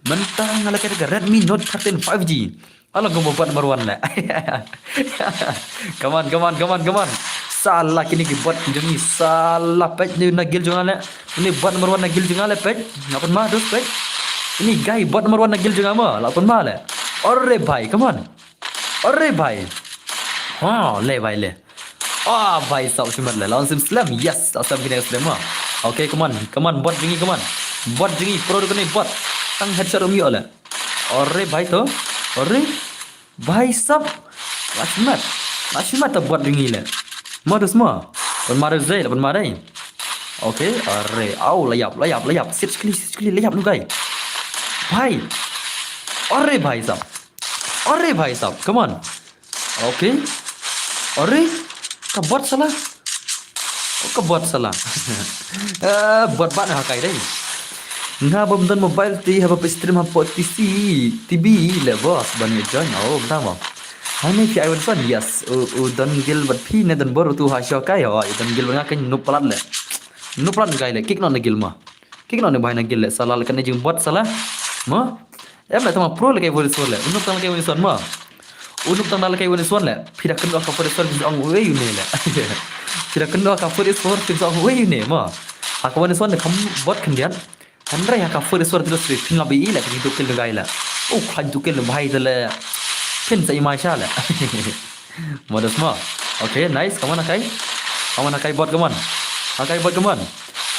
Mynta nga la kai da ka Redmi Note thirteen five G. Alah, kum bot number one le. Come on, come on, come on, come on. Salah kini ki bot jong ngi, salah peit ni na guild jong nga le. Ni bot number one na guild jong nga le peit. Nga pun ma dus peit. Ini guy bot number one na guild jong nga ma, la pun ma le. Ore bhai, come on. Ore bhai. Ha, le bhai le. Ah, bhai sab shimat le. Lawan sim slam. Yes, asam kini slam ma. Okay, come on. Come on, bot jong ngi, come on. Bot jong ngi, pro ko ni bot. Tang headshot um yo le. Ore bhai to. Ore. Bhai sab. La shimat. La shimat ta bot jong ngi le. Modus mo. Pun ma dei, pun ma dei. Okay, ore. Au, la ïap, la ïap, la ïap. Sit sekali, sit sekali, la ïap nu guy. Bhai. Ore bhai sab. Ore bhai sab. Come on. Okay. Ore. Ka bot salah. Oh, ka bot salah. Eh, bot bat na hakai dei. Nga bym don mobile te haba peit stream hapoh T C, T V le boss ban ïa join. Oh, bynta mo. Hani phi ai wan son? Yes. U, u don guild bad phi ne don bor tu ha sho kai. Oh, u don guild bad nga kan noob palat le. Noob palat guy le. Kick no na guild ma. Kick no ne bhai na guild le. Salah le kan ne jing bot salah. Ma. Em le tama pro le kai voice le. U noob tang le kai voice ma. U noob tang le kai voice le. Phi da kynduh ka voice phi ong wei une le. Phi da kynduh ka voice phi ong wei une ma. Ha ka voice ne kam bot khyndiat. Hynrei ha ka voice ti lo sri phin la bi le phin tu kill guy le. U khlaiñ tu kill bhai te le. Phin sa i mai sha le. Modus mo. Okay, nice. Come on, hakai. Come on, hakai bot, come on. Hakai bot, come on.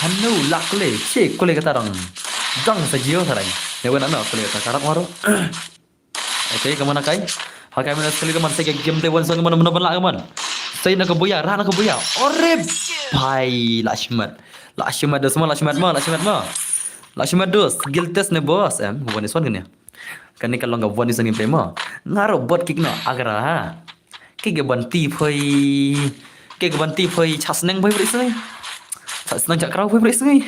Hanu, la kule. Che, kule kata dang. Dang sa jio sa dang. Ne wen ano, kule kata karak maro. Okay, come on, hakai. Hakai mana sekali, come on. Sa game te wan song, come on, mana bala, come on. Sa na ka buya, ra na ka buya. Ore bhai, la shimat. La shimat dos mo, la shimat mo, la shimat mo. La shimat dos. Guild test ne boss, em. Wan song kene. Kane ka long ka wan song game play mo. Ngaro bot kick no, agra ha. Ke ke ban ti phoi. Ke ke ban ti phoi, chas neng phoi bri sui. Chas neng chak krau phoi bri sui.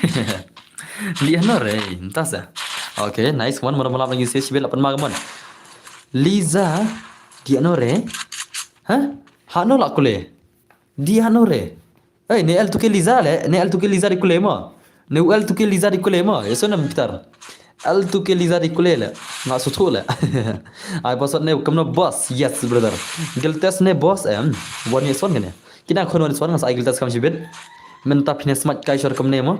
Li ano re, entah sa. Okay, nice one. Mara malap lagi sia sibit lapan ma kemon. Liza, di ano re? Ha? Ha no la kule. Di ano re? Hey, ne L two K Liza le, ne L two K Liza di kule mo. Ne L two K Liza di kule mo. Eso nam pitar. L two K Liza di kule le. Nga suthu le. Ai pasot ne kumno boss. Yes, brother. Guild test ne boss em. Wan ye son kene. Kina khon wan son ngas ai guild test kam shibit. Mynta phi ne smat kai shor kumne mo.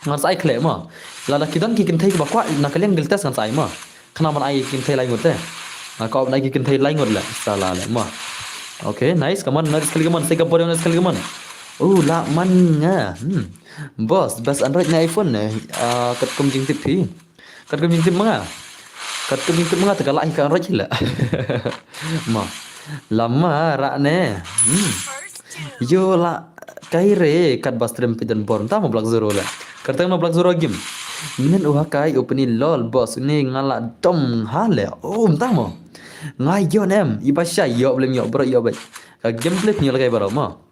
Ngas ai kle mo. Lada ki don ki kynthei ba kwah na ka liang guild test ngas ai mo. Khnang ban ai ki kynthei lai ngut te. Nga kwah ban ai ki kynthei lai ngut le. Salah le mo. Okay, nice. Come on, nice kali, come on. Sai ka bor, nice kali, come on. Oh, la man nga. Hmm. Boss, best Android ne iPhone ne? Ah, katkum jingtip phi. Katkum jingtip ma nga. Katkum jingtip ma nga te ka la hi ka Android hi le. Ma. Lama ra ne. Hmm. Yo la kai re kat ba stream phi don bor. Nta mo Black Zero le. Katang no Black Zero game. Minen u hakai u pini lol boss ni nga la dom ha le. Oh, nta mo. Nga yo nem. Iba sha yo blem yo bro yo bai. Ka gameplay phi yo la kai bro mo.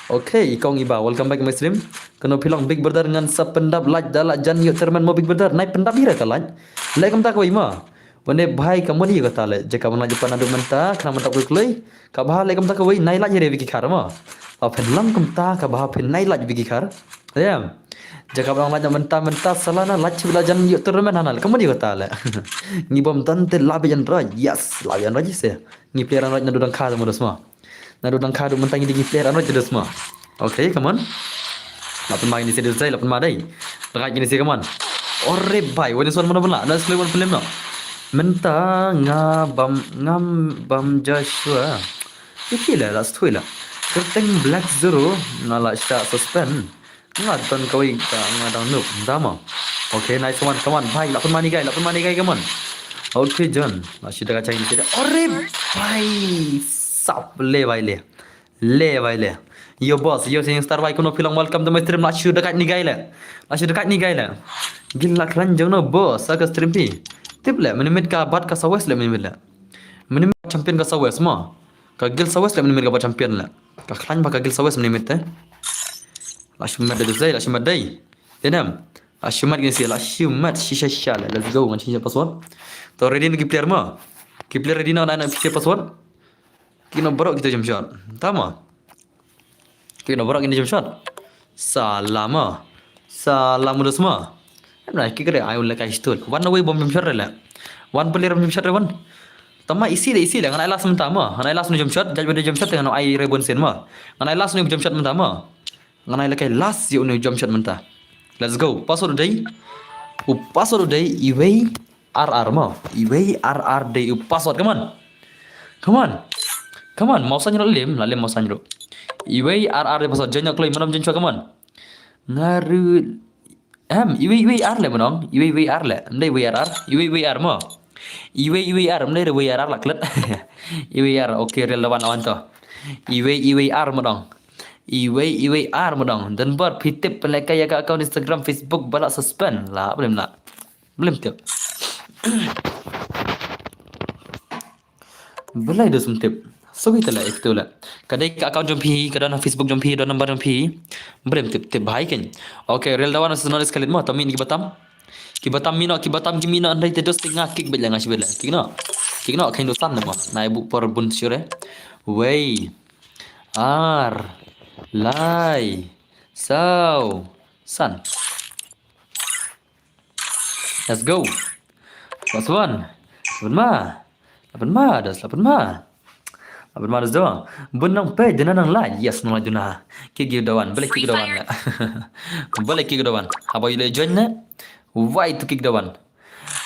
Okay, i kong i ba, welcome back my stream. Kano phi long Big Brother ngan sa pyndap lait da la jan ïoh tournament mo Big Brother. Nai pyndap hi re ka lait. Leh kumta kawei ma. Wane bhai ka mon ïa kata le. Jaka ban lait pan adu mynta, khnang ban tap kloi. Ka bha leh kumta kawei, nai lait hi re Vicky Khar ma. Ba phin long kumta ka bha phin nai lait Vicky Khar. Ya. Jaka ban lait mynta mynta sala na lait chi la jan ïoh tournament hana le. Ka mon ïa kata le. Ngi bom tan te la be jan roi. Yes, la be jan roi se. Ngi player an roi na du dang kha mo dos ma. Na du dang kha du mynta ngi dei ki player an roi te dos ma. Okay, come on. Lapan ma ini sih dei, lapan ma dei. Dekat ini sih, come on. Ore bai, wani suan mana bela. Dah sekali wan film no. Mynta nga bam ngam bam Joshua. Iki la, last thui la. Kerteng Black Zero nga la sha suspend. Nga don kawei ka nga dang nuk. Dama. Okay, nice one. Come on, bhai. Lapan ma ni gai, lapan ma ni gai, come on. Okay, John. Masih dekat cai ni sih. Ore bai. Sap le bai le. Le bai le. Yo boss, yo sing star bai kuno phi long welcome to my stream la shu dekat ni gai le. La shu dekat ni gai le. Gil la klan jong no boss, sa ka stream phi. Tip le, minimit ka bat ka sawes le minimit le. Minimit champion ka sawes ma. Ka gil sawes le minimit ka bat champion le. Ka klan ba ka gil sawes minimit te. La shu mat dei, la shu mat dei. Tenam. La shu mat gini sih, la shu mat shisha shisha le. Let's go, ngan change password. To ready no ki player ma. Ki player ready no, na na change password. Kino barok kita jump shot. Tama. Kino barok kita jump shot. Salama. Salama dos ma. Em na ki kere ayu le kai stul. One away bom jump shot re le. One player bom jump shot re one. Tama isi le isi le ngan ai last mynta ma. Ngan ai last no jump shot. Judge bade jump shot ngan ai re bon sen ma. Ngan ai last no jump shot mynta ma. Ngan ai le kai last yu no jump shot mynta. Let's go. Password dei. U password dei iwei R R ma. Iwei R R dei u password. Come on. Come on. Come on. Mau sanyo lim, la lim mau sanyo. Iwei R R dei password. Janyo kloi manam jancho, come on. Ngaru. Em, iwei iwei R le manong. Iwei iwei R le. Ndei iwei R R. Iwei iwei R ma. Iwei iwei R, ndei iwei R R la klet. Iwei R. Okay, real lawan awan to. Iwei iwei R manong. Iwei iwei R manong. Dan bar pitip pelekai ya ka account Instagram, Facebook bala suspend. La, belum la. Belum tip. Belai dos tip. So kita la itu la. Kadai ka account jom phi, kadai na Facebook jom phi, kadai number jom phi. Belum tip tip bhai ken. Okay, real dawan sa nolis kalit mo, tamin ki batam. Ki batam mino, ki batam ki mino, andai te dos te nga kick bela nga sibela. Kick no. Kick no, kain dosan mo. Nai bu por bun sure. Wei. Ar. Lai. Sau. San. Let's go. Last one. Lapan ma. Lapan ma, das lapan ma. Lapan ma das doang. Bun nang pe, dena nang lai. Yes, nang lai duna. Kick you dawan. Boleh kick dawan la. Boleh kick dawan. Haba you le join ne. Why to kick dawan?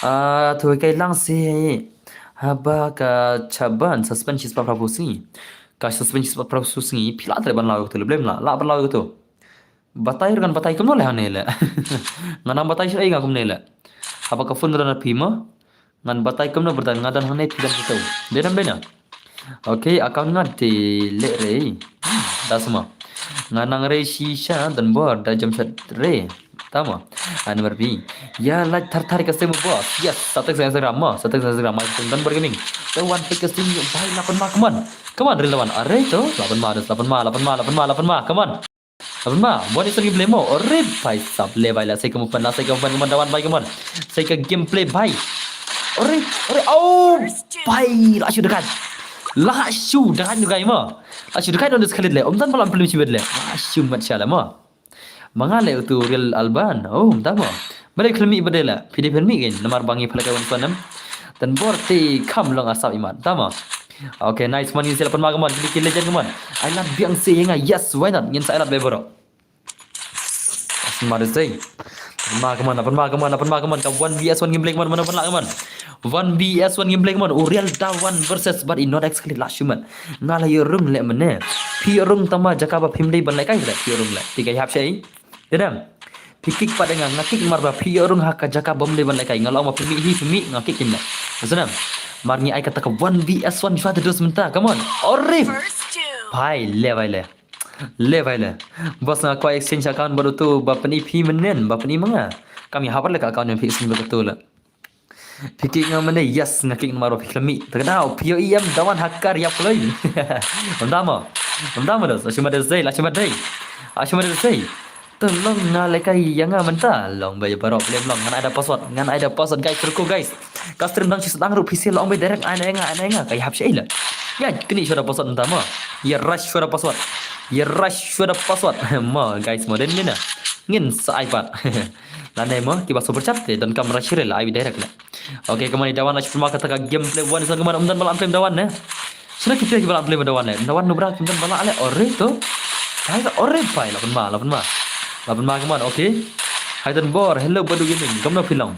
Ah, tu kai lang si. Haba ka chaban suspension pa prapusi. Ka suspension pa prapusi. Pila tre ban lau tu le blem la. La ban lau tu. Batai ngan batai kumno le hangne le. Ngan nang batai shu ai nga kumne le. Haba ka phone ran phi ma. Ngan batai kumno berdan nga dan hangne phi dan kita. Dena dena. Okay, account nga de le re. Da semua. Ngan nang re shisha dan bor da jam shat re. Tama. An berbi. Ya like thar thar ka semu boss. Yes, satek sa Instagram ma. Satek sa Instagram ma. Dan bergening. Lawan fake stream bai lapan ma, come on. Come on, real lawan. Are to. Lapan ma, lapan ma, lapan ma, lapan ma, lapan ma. Come on. Lapan ma, buat ni sagi blemo. Ore bai sap le bai la sai kamu pen la sai kamu pen kaman dawan bai kaman. Sai ka gameplay bai. Ore, ore, oh bai la shu dekat. La shu dekat juga ima. La shu dekat on sekali le. Om tan malam belum sibet le. La shu mat shala ma. Mangale utu real alban. Oh, tama. Bade khlemi bade la. Pide phelmi gen. Namar bangi phalaka wan panem. Dan bor te kam long asap imat. Tama. Okay, nice man, ngin sa lapan ma kaman. Kili kili legend kaman. I love biang se nga. Yes, why not? Ngin sa I love beboro. Lapan ma dei. Lapan ma kaman, lapan ma kaman, lapan ma kaman. Ka one V S one gameplay kaman, mana pala kaman. One V S one gameplay kaman. Uriel da one versus but in not exclude last human. Nga la ïoh rung le mene. Phi ïoh rung tama jaka ba phim dei ban lekai le. Phi ïoh rung le. Tiga hap shai. Dedam. Phi kick pat nga, nga kick mar ba phi ïoh rung ha ka jaka bom dei ban lekai. Nga long ma phi mi hi phi mi nga kick in le. Masanam. Mar ngi ai kata ka one V S one shwa te dos mynta. Come on. Ore. Bai le bai le. Le bai le. Bos nga kwai exchange account baru tu ba peni phi menen ba peni manga. Kami habar le ka account yang phi exchange baru tu le. Phi kick nga mene, yes, nga kick namar ba phi khlemi. Takdau phi ïoh em dawan hakar ïap kloi. Mantap mo. Mynta ma dos, la shimet dei, la shimet dei. La shimet dei. Te long nga lehkai ïa nga mynta, long ba ïa baroh blem long, ngan ai da password, ngan ai da password guys, ruko guys. Ka stream dang shu sdang ruh phi shu long ba direct ai na nga, ai na nga, ka ïahap shaei la. Ïa knieh shuwa da password mynta mo. Ïa rush shuwa da password. Ïa rush shuwa da password. Mo guys mo, dei ne na. Ngin sa ai pat. Lane mo kiba super chat te donkam rush re, la ai direct la. Okay, kumne i Dawan la shu pynmih kata ka gameplay wan, i san kumne ym don ba la pynmih Dawan ne. Shano ki player kiba la pynmih Dawan ne? Dawan nu bra kim don ba la le ore to. Hai ka ore pai la pynmih, la pynmih. La pynmih kumne, okay. Hai Don Bor, hello Badu Gaming, kumno phi long?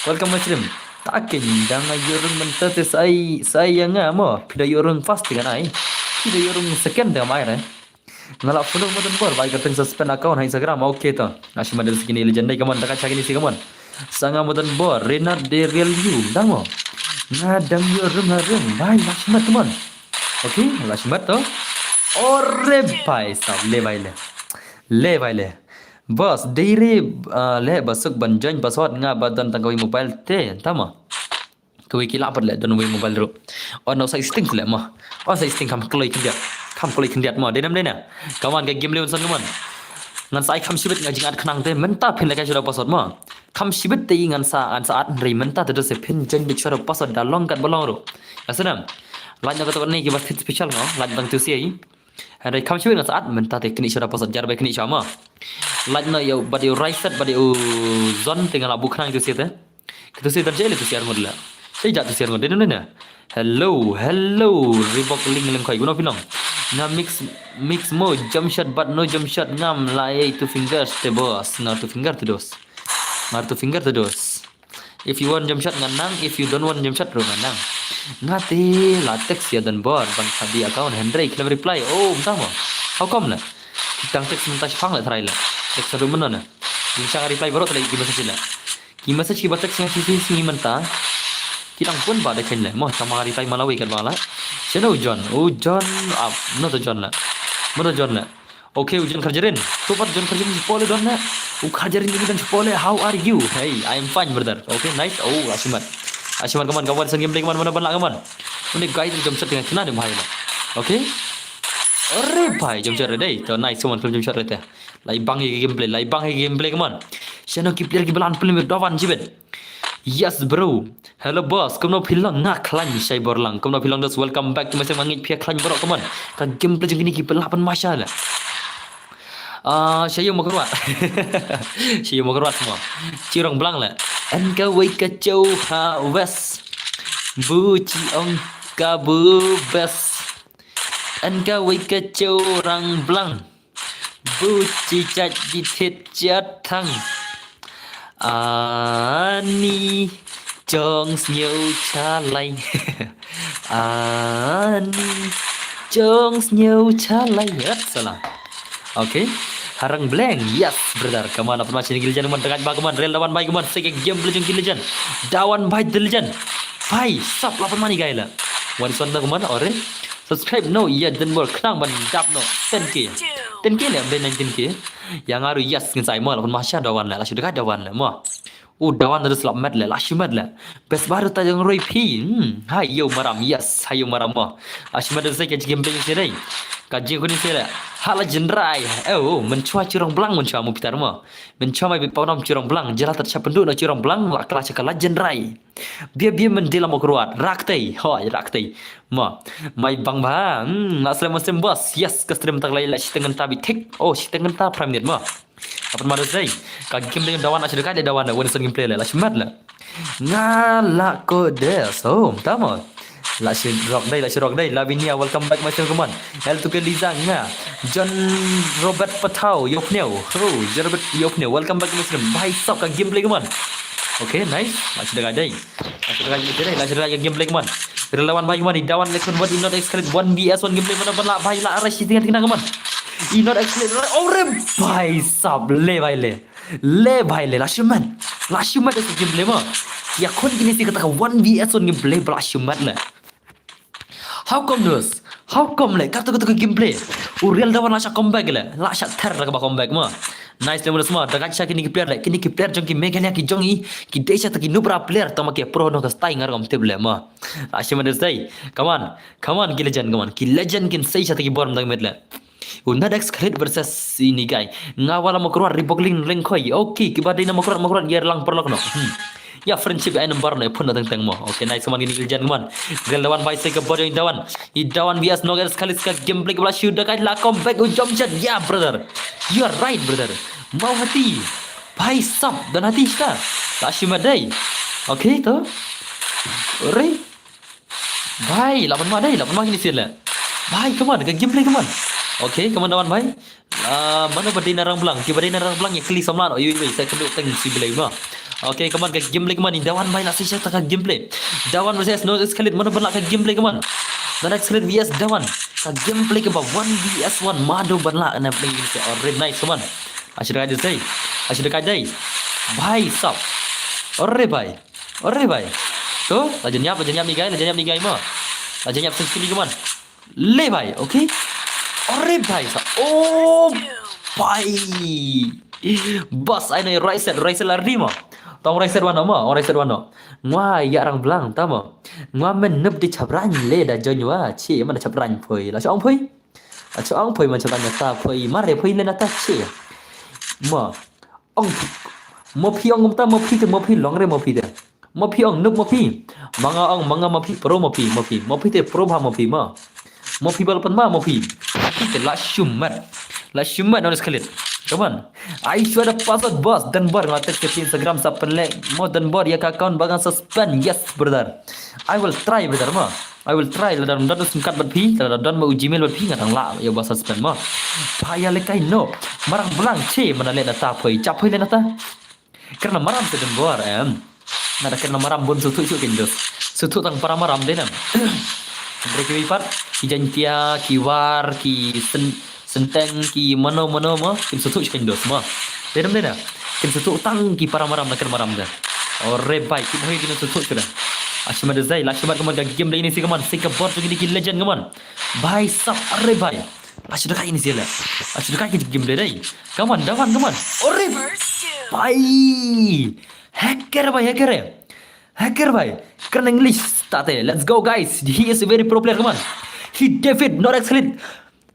Welcome my stream. Ta kin dang ïa rung mynta te sa ai, sa ai ïa nga mo. Phi da ïa rung first te ngan ai. Phi da ïa rung second te ngan ai re. Nga la follow mo Don Bor, ba ai kyrteng suspend account ha Instagram. Okay to. Nga shimet da kine legend dei kumne, da ka cha kine shi kumne. Sa nga mo Don Bor, Renat de Real You, dang mo. Nga dang ïa rung ha rung, bai la shimet kumne. Okay, la shimet to. Ore bai sab le bai le. Le bai le. Boss, dei re, ah, le ba suk ban join password nga ba don tang kawei mobile te, ta mo. Kawei ki lah pat le don wei mobile ruh. On sa sting le mo. On sa sting kham kloi khyndiat. Kham kloi khyndiat mo. Dei nam dei na. Kumne ka game le un san kumne. Ngan sa ai kham shibit nga jingad khnang te mynta phin lehkai shuwa da password mo. Kham shibit te ngan sa, ngan sa at hynrei mynta te dos phin join beit shuwa da password da long kat ba long ruh. Ka snam. Lait na ka to ne kiba thied special mo. Lait dang tu siei. Hynrei kham shibit ngan sa at mynta te knieh shuwa da password, jar ba knieh shuwa mo. Lait na ïa u bad ïa u Raiset bad ïa u Zon te nga la buh khnang tu siei te. Kito si dan jai le tu siar ngut la. Sai ja tu siar ngut dei na. Hello, hello, Reebok Ling Lengkhoi, kumno phi long? Nga mix, mix mo, jump shot but no jump shot, ngam la ei two fingers te boss, nga two finger te dos. Nga two finger te dos. If you want jump shot ngan nang, if you don't want jump shot ruh ngan nang. Nga te la text ïa Don Bor ban kadi account hynrei khlem reply. Oh, mynta mo. How come la? Ki tang text mynta shipang la try la. Text ruh mynno na. Jingshang reply baroh te la ki message la. Ki message kiba text nga shisha sngi mynta. Ki dang pun ba da khein le. Mo tang ma reply ma la wei kat ba la. Shano u John? U John, ah, mynno u John la. Mynno u John la. Okay, u John Kharjarin. To pat John Kharjarin shi pole don la. U Kharjarin ni don shi pole. How are you? Hey, I am fine, brother. Okay, nice. Oh, la shimet. La shimet kumne, ka wan san gameplay kumne, mynno ban la kumne. Une guys jump shot te nga kina ne bhai la. Okay. Ore bhai, jump shot re dei. To nice kumne, jump shot re te. Lai bang ïa ki gameplay, lai bang ïa ki gameplay kumne. Shano ki player kiba la pynmih Dawan jibet. Yes bro. Hello boss, kumno phi long? Nga khlaiñ shai bor lang. Kumno phi long dos? Welcome back to my stream. Nga ngeit phi khlaiñ baroh kumne. Ka gameplay jong kine kiba la pynmih sha la. Ah, Shayu Makarwat. Shayu Makarwat mo. Chi Rongblang la. En kawei ka chew ha west. Bu chi ong ka bu best. En kawei ka chew Rongblang. Bu chi chait di thit chiat thang. Ani jong sniew chalai. Ani jong sniew chalai. Rat salah. Okay. Harang bleng. Yes, brother. Come on, apa macam ni gila jan man tengah ba, come on. Rel Dawan bai, come on. Sek game bela jong gila jan. Dawan bai the legend. Bai, sap lapan mani gai la. Wan suan da, come on. Ore. Subscribe no ïa Don Bor khnang ban dap no ten K. Ten K le, ambe nineteen K. Ïa nga ruh yes ngin sa ai mo, la pynmih sha Dawan le, la shu dei Dawan le mo. U Dawan da slap met le, la shu met le. Best ba ruh ta jong roi phi. Hmm, hai yo maram, yes, hai yo maram mo. La shu met da sa ka jingim peng sini. Ka jingkuni sini le. Ha la jendrai. Eh, oh, mynchwa chi Rongblang mynchwa mo pitar mo. Mynchwa mai bit pawnam chi Rongblang, jela tat sha pynduh na chi Rongblang, la kla sha ka la jendrai. Bia bia men dila mo kruat, rak tei, hoi, rak tei. Ma, mai bang ba, hmm, na slem slem boss, yes, ka stream tak lai la shiteng ta bi thik, oh, shiteng ta prime net ma. Apa ma dei, ka game dei Dawan, la shi dekat dei Dawan, wan sen gameplay la, la shi mat la. Nga la ko des, oh, tama. La shi rock dei, la shi rock dei, Lavinia, welcome back my stream, come on. L two K Liza nga, John Robert Patau, yo pneu, oh, John Robert, yo pneu, welcome back my stream. Bhai sab ka gameplay, come on. Okay, nice, la shi dekat dei. Langsung lagi kita deh, langsung lagi gameplay man. Relawan baik man, Dawan lekon buat inot exclude one V S one gameplay mana pun lah, baik lah, arah sini tinggal tinggal man. Inot exclude, oh re, bhai sab, le bhai le. Le bhai le, last man. Last man itu gameplay mah. Ya kon kini sih kata one V S one gameplay, last man le. How come dos? How come le? Kata kata gameplay. U Real Dawan la sha comeback le. La sha ter la ba comeback ma. Nice le mo, da sma, da kat sha kine ki player le, kine ki player jong ki Meghalaya ki jong i, ki dei sha ta ki nubra player, tang ma ki pro no ka style ngar ngam tip le mo. Lashim man dei. Come on, come on ki legend, come on. Ki legend kin sei sha ta ki bor mynta ka miet le. U Nadex Khalid versus ini guy. Nga wala Mawkyrwat Ri Boklin Lyngkhoi. Okay, kiba dei na Mawkyrwat, Mawkyrwat ïa lang paralok noh. Hmm. Ïa friendship ai number noh, phone noh teng teng mo. Okay, nice, come on, kine ki legend, come on. Real Dawan bhai, sei ka bor jong i Dawan. I Dawan V S Nadex Khalid ka gameplay kaba la shu da kai la comeback u jump shot. Yeah, brother. You are right, brother. Mawhati. Bhai sab, don hati sha. La shu mat dei. Okay, to. Ore. Bhai, la pynmah dei, la pynmah kine sien le. Bhai, come on, ka gameplay, come on. Okay, come on, Dawan bhai. Ah, mano ba dei na Rangblang, kiba dei na Rangblang ïa kylli samla noh, oi, oi, oi, sa kynduh teng shi blei mo. Okay, come on, ka gameplay, come on, i Dawan bhai, la sei sha ta ka gameplay. Dawan versus Nadex Khalid, mano ban lah ka gameplay, come on. Nadex Khalid V S Dawan. Ka gameplay kaba one V S one, mano ban lah na play. Oh, red, nice, come on. Ashi da kai dei. Ashi da kai dei. Bhai sab. Ore bhai. Ore bhai. To, la jan ïap, la jan ïap ni guy, la jan ïap ni guy mo. La jan ïap sens kini, come on. Le bhai, okay. Ore bhai sab. Oh bhai. Boss, ai na right side, right side la ri mo. Tang right side wan mo, right side wan. Ngwa ïa Rangblang ta mo. Ngwa men nup di chabrang le da jon wa, chi man chabrang phoi. La chong phoi. La chong phoi man chabrang ta phoi. Mare phoi le na ta chi. Mo. Ong. Mo phi ong ta mo phi te mo phi long re mo phi te. Mo phi ong nup mo phi. Manga ong manga mo phi pro mo phi mo phi. Mo phi te pro bha mo phi mo. Mo phi bal pan ma mo phi. Mo phi te la shumat. La shumat Nadex Khalid. Come on. Ai shwa da password boss. Dan bor nga text ke Instagram sa pen le. Mo dan bor ïa ka account ba nga suspend. Yes, brother. I will try, brother, mo. I will try, lada don sim card bad phi, lada don ba u Gmail bad phi, nga dang lah ïa ba suspend mo. Pha ïa le kai no. Marang blang che mana le na ta phoi, cha phoi le na ta. Kerna maram te don bor em. Nada kerna maram bun suthu shu kin dos. Suthu tang para maram de nam. Andre ki pat, ki Jaintia, ki War, ki Sen Senteng ki mano mano mo, kin suthu kin dos mo. Dedam dena. Kin suthu tang ki para maram na kin maram da. Ore bai, kin hoi kin suthu sudah. Ashima da zai, la shima kaman ka game da ini si kaman, si ka bor tu kini ki legend kaman. Bai sap, ore bai. La shida kai ini si la. La shida kai ki game da dai. Kaman, dawan kaman. Ore bai. Hacker bai, hacker. Hacker bai. Kena English tate. Let's go guys. He is a very pro player kaman. He defeat not excellent.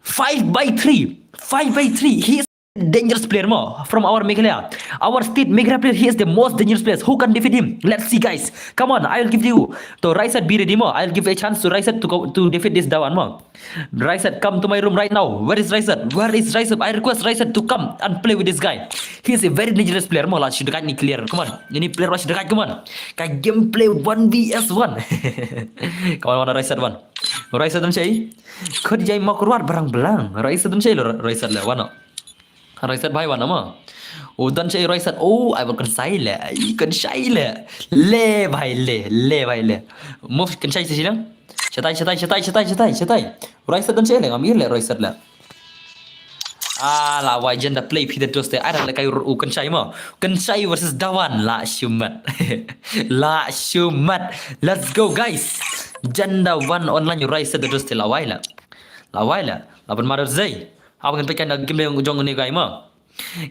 Five by three. Five by three. He is a dangerous player mo from our Meghalaya. Our state Meghalaya player, he is the most dangerous player. Who can defeat him? Let's see guys. Come on, I will give you to Raisat, be ready mo. I will give a chance to Raisat to go to defeat this Dawan mo. Raisat, come to my room right now. Where is Raisat? Where is Raisat? I request Raisat to come and play with this guy. He is a very dangerous player mo. La shi dekat ni clear. Come on. Ini player la shi dekat, come on. Ka gameplay one v one. Come on, one Raisat one. Raisat dan shi. Khut jai ma kurwat barang belang. Raisat dan shi lo Raisat le wano. Raisat bhai wan ama. O dan shi Raisat. O ai ba kan sai le. Ai kan sai le. Le bhai le. Le bhai le. Mo kan sai shi lang. Shatai shatai shatai shatai shatai shatai. Raisat dan shi le ngam ir le Raisat le. Ah, la wai jen da play phi da doste. Ai da le kai u kan sai mo. Kan sai versus Dawan la shumat. La shumat. Let's go guys. Jen da one online Raisat da doste la wai la. La wai la. La ban mother zai. Apa kan pekan da game jong ni guy mo.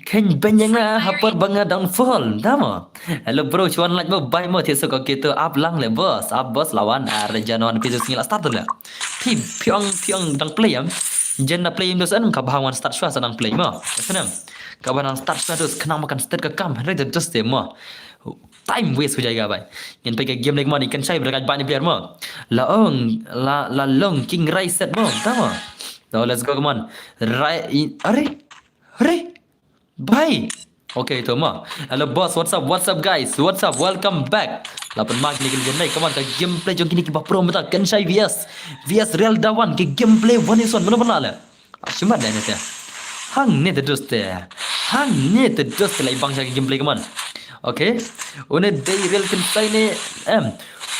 Kan banyang ha por banga downfall. Dama. Hello bro, chuan like mo bai mo thiso ko kito up lang le boss. Up boss lawan are janon phi sngila start le. Phi phi ong phi ong dang play am. Jen da play dos an ka bha wan start shwa sa dang play mo. Senam. Ka bha dang start shwa dos khnang makan start ka kam. Re dos te mo. Time waste ho jayega bai. Ngin peit ka game leh mo, i Kynshai bad ka bani player mo. La ong la la long King Raisat mo. Tama. Now let's go, come on. Rai are are bhai. Okay to mo. Hello boss, what's up? What's up guys? What's up? Welcome back. La pynmah kine ki game leh. Come on, ka gameplay jong kine ki ba pro mynta. Kynshai V S V S Real Dawan, ki gameplay one is one. Mano pynleh? Shumat da ne te. Hang ne te doste. Hang ne te doste lai bang sha ki gameplay kaman. Okay. Une dei Real Kynshai ne em.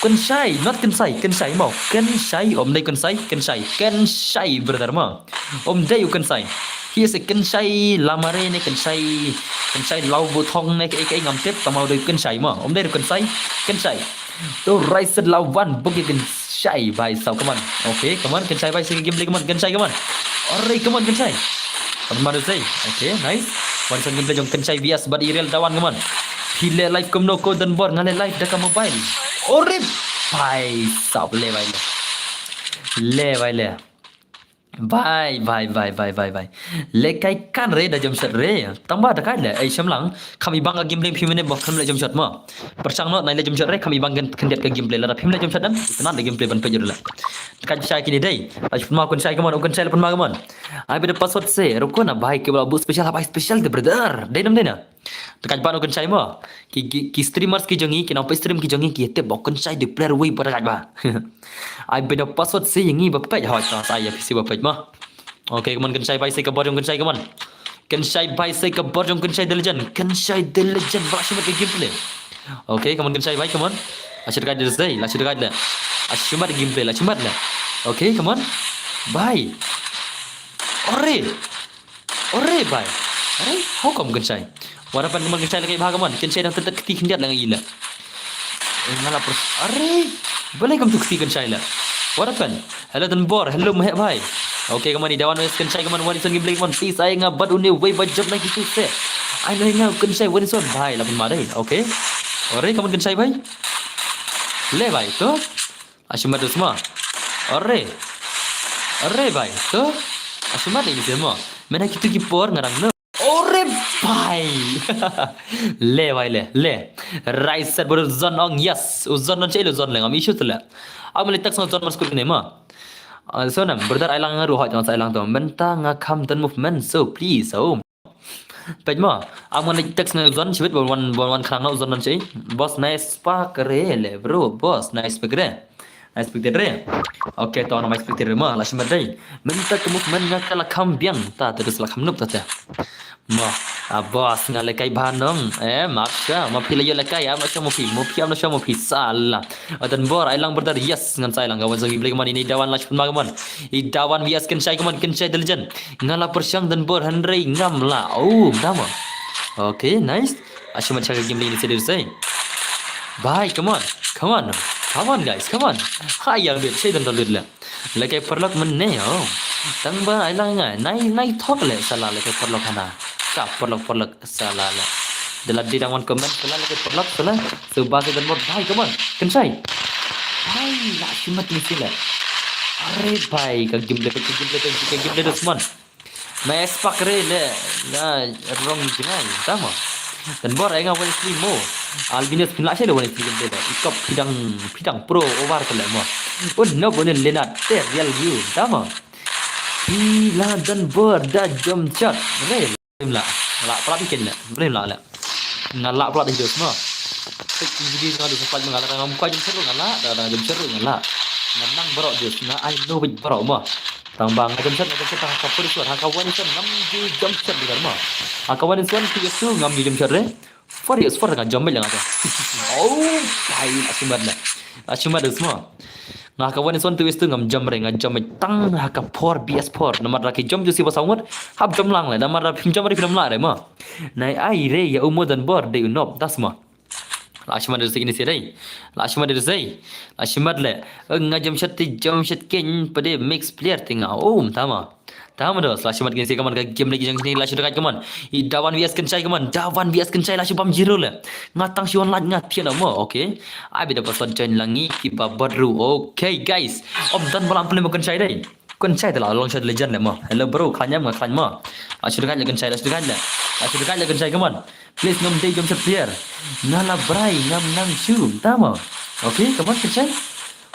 Kynshai, not Kynshai, Kynshai mo. Kynshai, om dei Kynshai, Kynshai, Kynshai brother mo. Om dei u Kynshai. He is a Kynshai lamare ne Kynshai, Kynshai lau bu thong ne ke ke ngam tip tama dei Kynshai mo. Om dei Kynshai, Kynshai. To Raisat lawan bagi Kynshai bai sau kaman. Okay, kaman Kynshai bai sigi game leh kaman Kynshai kaman. Alright, kaman Kynshai. Kaman mana sei. Okay, nice. Wan sa gameplay jong Kynshai V S bad i Real Dawan, come on. Phi leh live kumno ko Donbor, nga leh live da ka mobile. Ore bhai sab, le bhai le. Le bhai le. Bhai, bhai, bhai, bhai, bhai, bhai. Le kai kan re da jump shot re. Tang ba da kai le. Ei, sham lang. Kham i bang ka gameplay phi minute ba kham le jump shot mo. Pyrshang noh, nai le jump shot re, kham i bang kan khyndiat ka gameplay. Lada phim le jump shot dan, kynat le gameplay ban peit ruh la. Ka shai kine dei. Ai pynma Kynshai, come on, Kynshai le pynma, come on. Ai bida password se, ruko na bhai, ke bala bu special, bhai special de brother. Dei nam dei na. Te ka ban Kynshai mo. Ki, ki, ki streamers ki jong ngi, ki nongpeit stream ki jong ngi, ki tip ba Kynshai de player wei ba ka ba. Ai bida password se ngi ba peit, hoi ta sa ya P C ba peit mo. Okay, come on, Kynshai bhai, sei ka bor jong Kynshai, come on. Kynshai bhai, sei ka bor jong Kynshai the legend. Kynshai the legend, ba la shimet ka gameplay. Okay, come on, Kynshai bhai, come on. La shimet ka gameplay, la shimet ka gameplay. La shimet ka gameplay, la shimet le. Okay, come on. Bhai. Ore. Ore bhai. Ore, how come Kynshai? What happened, come on, Kynshai le kai bha, come on. Kynshai dang tet tet kti khyndiat lang ila. Eh, nga la pers-, are, balei kam tu kti Kynshai la. What happened? Hello Donbor, hello Mehek bhai. Okay, come on, i Dawan wes Kynshai, come on, Wanison gameplay, come on, please, ai nga bad une wei ba jop na kitu se. Ai nga Kynshai, Wanison bhai, la pun madai, okay. Are, come on, Kynshai bhai. Le bhai, to. Ashimat dus ma. Are. Are bhai, to. Ashimat ini se ma. Mena kitu ki por ngarang no. Ore bhai. Le bhai le, le. Right set baru Zon ong, yes. U Zon non chai lo Zon le ngam issue tele. Aku mali text ngan Zon mas kut ne ma. Ah, so nam, brother ai lang ngaru hot ngan sa ai lang to. Menta nga kham don movement, so please, oh. Peit ma, aku mali text ngan Zon chibit baru wan, wan, wan khrang na u Zon non chai. Boss nice pa kere le, bro. Boss nice pa kere. Nice pa kere. Okay, to na nice pa kere ma, la shimat dei. Menta ka movement nga ka la kham biang, ta terus la kham nup ta ta. Ma, a boss nga le kai bha nong. Eh, map sha, ma phi le yo le kai, am sha mo phi, mo phi, am sha mo phi, sala. Atan bor, ai lang brother, yes, ngan sai lang, kawan sa gameplay, come on, ini Dawan la shpun ma, come on. I Dawan V S Kynshai, come on, Kynshai the legend. Nga la pyrshang Donbor, hynrei ngam la. Oh, dama. Okay, nice. Ashimat sha ka gameplay ini sedir sai. Bhai, come on. Come on. Come on, guys, come on. Hai, yang bit, sai dan dalut la. Leke paralok mynne, oh. Tang ba ai lang nga, nai, nai thok le sala leke paralok hana. Ka paralok, paralok sala le. Dela di dang wan comment sala leke paralok sala. So ba se Donbor bhai, come on. Kynshai. Bhai, la shimat ni sila. Are bhai, ka gameplay, ka gameplay, ka gameplay dos man. Na espak re le, na rong jingai, tama. Donbor ai nga Wesley mo. Albinus pynlah sha le Wesley gameplay le. Ikop pidang, pidang pro over kele mo. Un no bonin Lenat, te real you, tama. Pila Donbor da jump shot. Re, la, la, pala bikin le. Re la le. Nga la pala di dos mo. Tik video nga dos pat nga la, nga muka jump shot nga la, da, da jump shot nga la. Nga nang baroh dos, nga ai no bit baroh mo. Tang ba nga jump shot, nga jump shot, ha ka first one, ha ka Wanison ngam ju jump shot di ma. Ha ka Wanison two S two ngam ju jump shot re. Four S four nga jump nga jump. Oh, bhai, la shimat le. La shimat dos mo. Nga ha ka Wanison two S two ngam jump re, nga jump tang ha ka four B S four. Namar da ki jump ju si ba saw ngut, hap jump lang le. Namar da phim jump re phim la re mo. Nai ai re ya u mo Donbor de u nop, das mo. La shimat de sei ini sei dei. La shimat de sei. La shimat le. Eh, nga jump shot ti jump shot ken pade mix player ti nga. Oh, tama. Tama dos, la shimat ken sei, come on, ka game lagi jang ni, la shimat kai, come on. I Dawan V S Kynshai, come on. Dawan V S Kynshai, la shibam zero le. Nga tang shi wan laj nga tian mo, okay. Ai bida password join langi ki ba badru. Okay, guys. Om dan balam pele mo Kynshai dei. Kynshai te la long shot legend le mo. Hello bro, khanyam nga khany mo. La shimat kai le Kynshai, la shimat kai le. La shimat kai le Kynshai, come on. Please ngam dei jump shot player. Nga la brai ngam nang shu. Tama. Okay, come on Kynshai.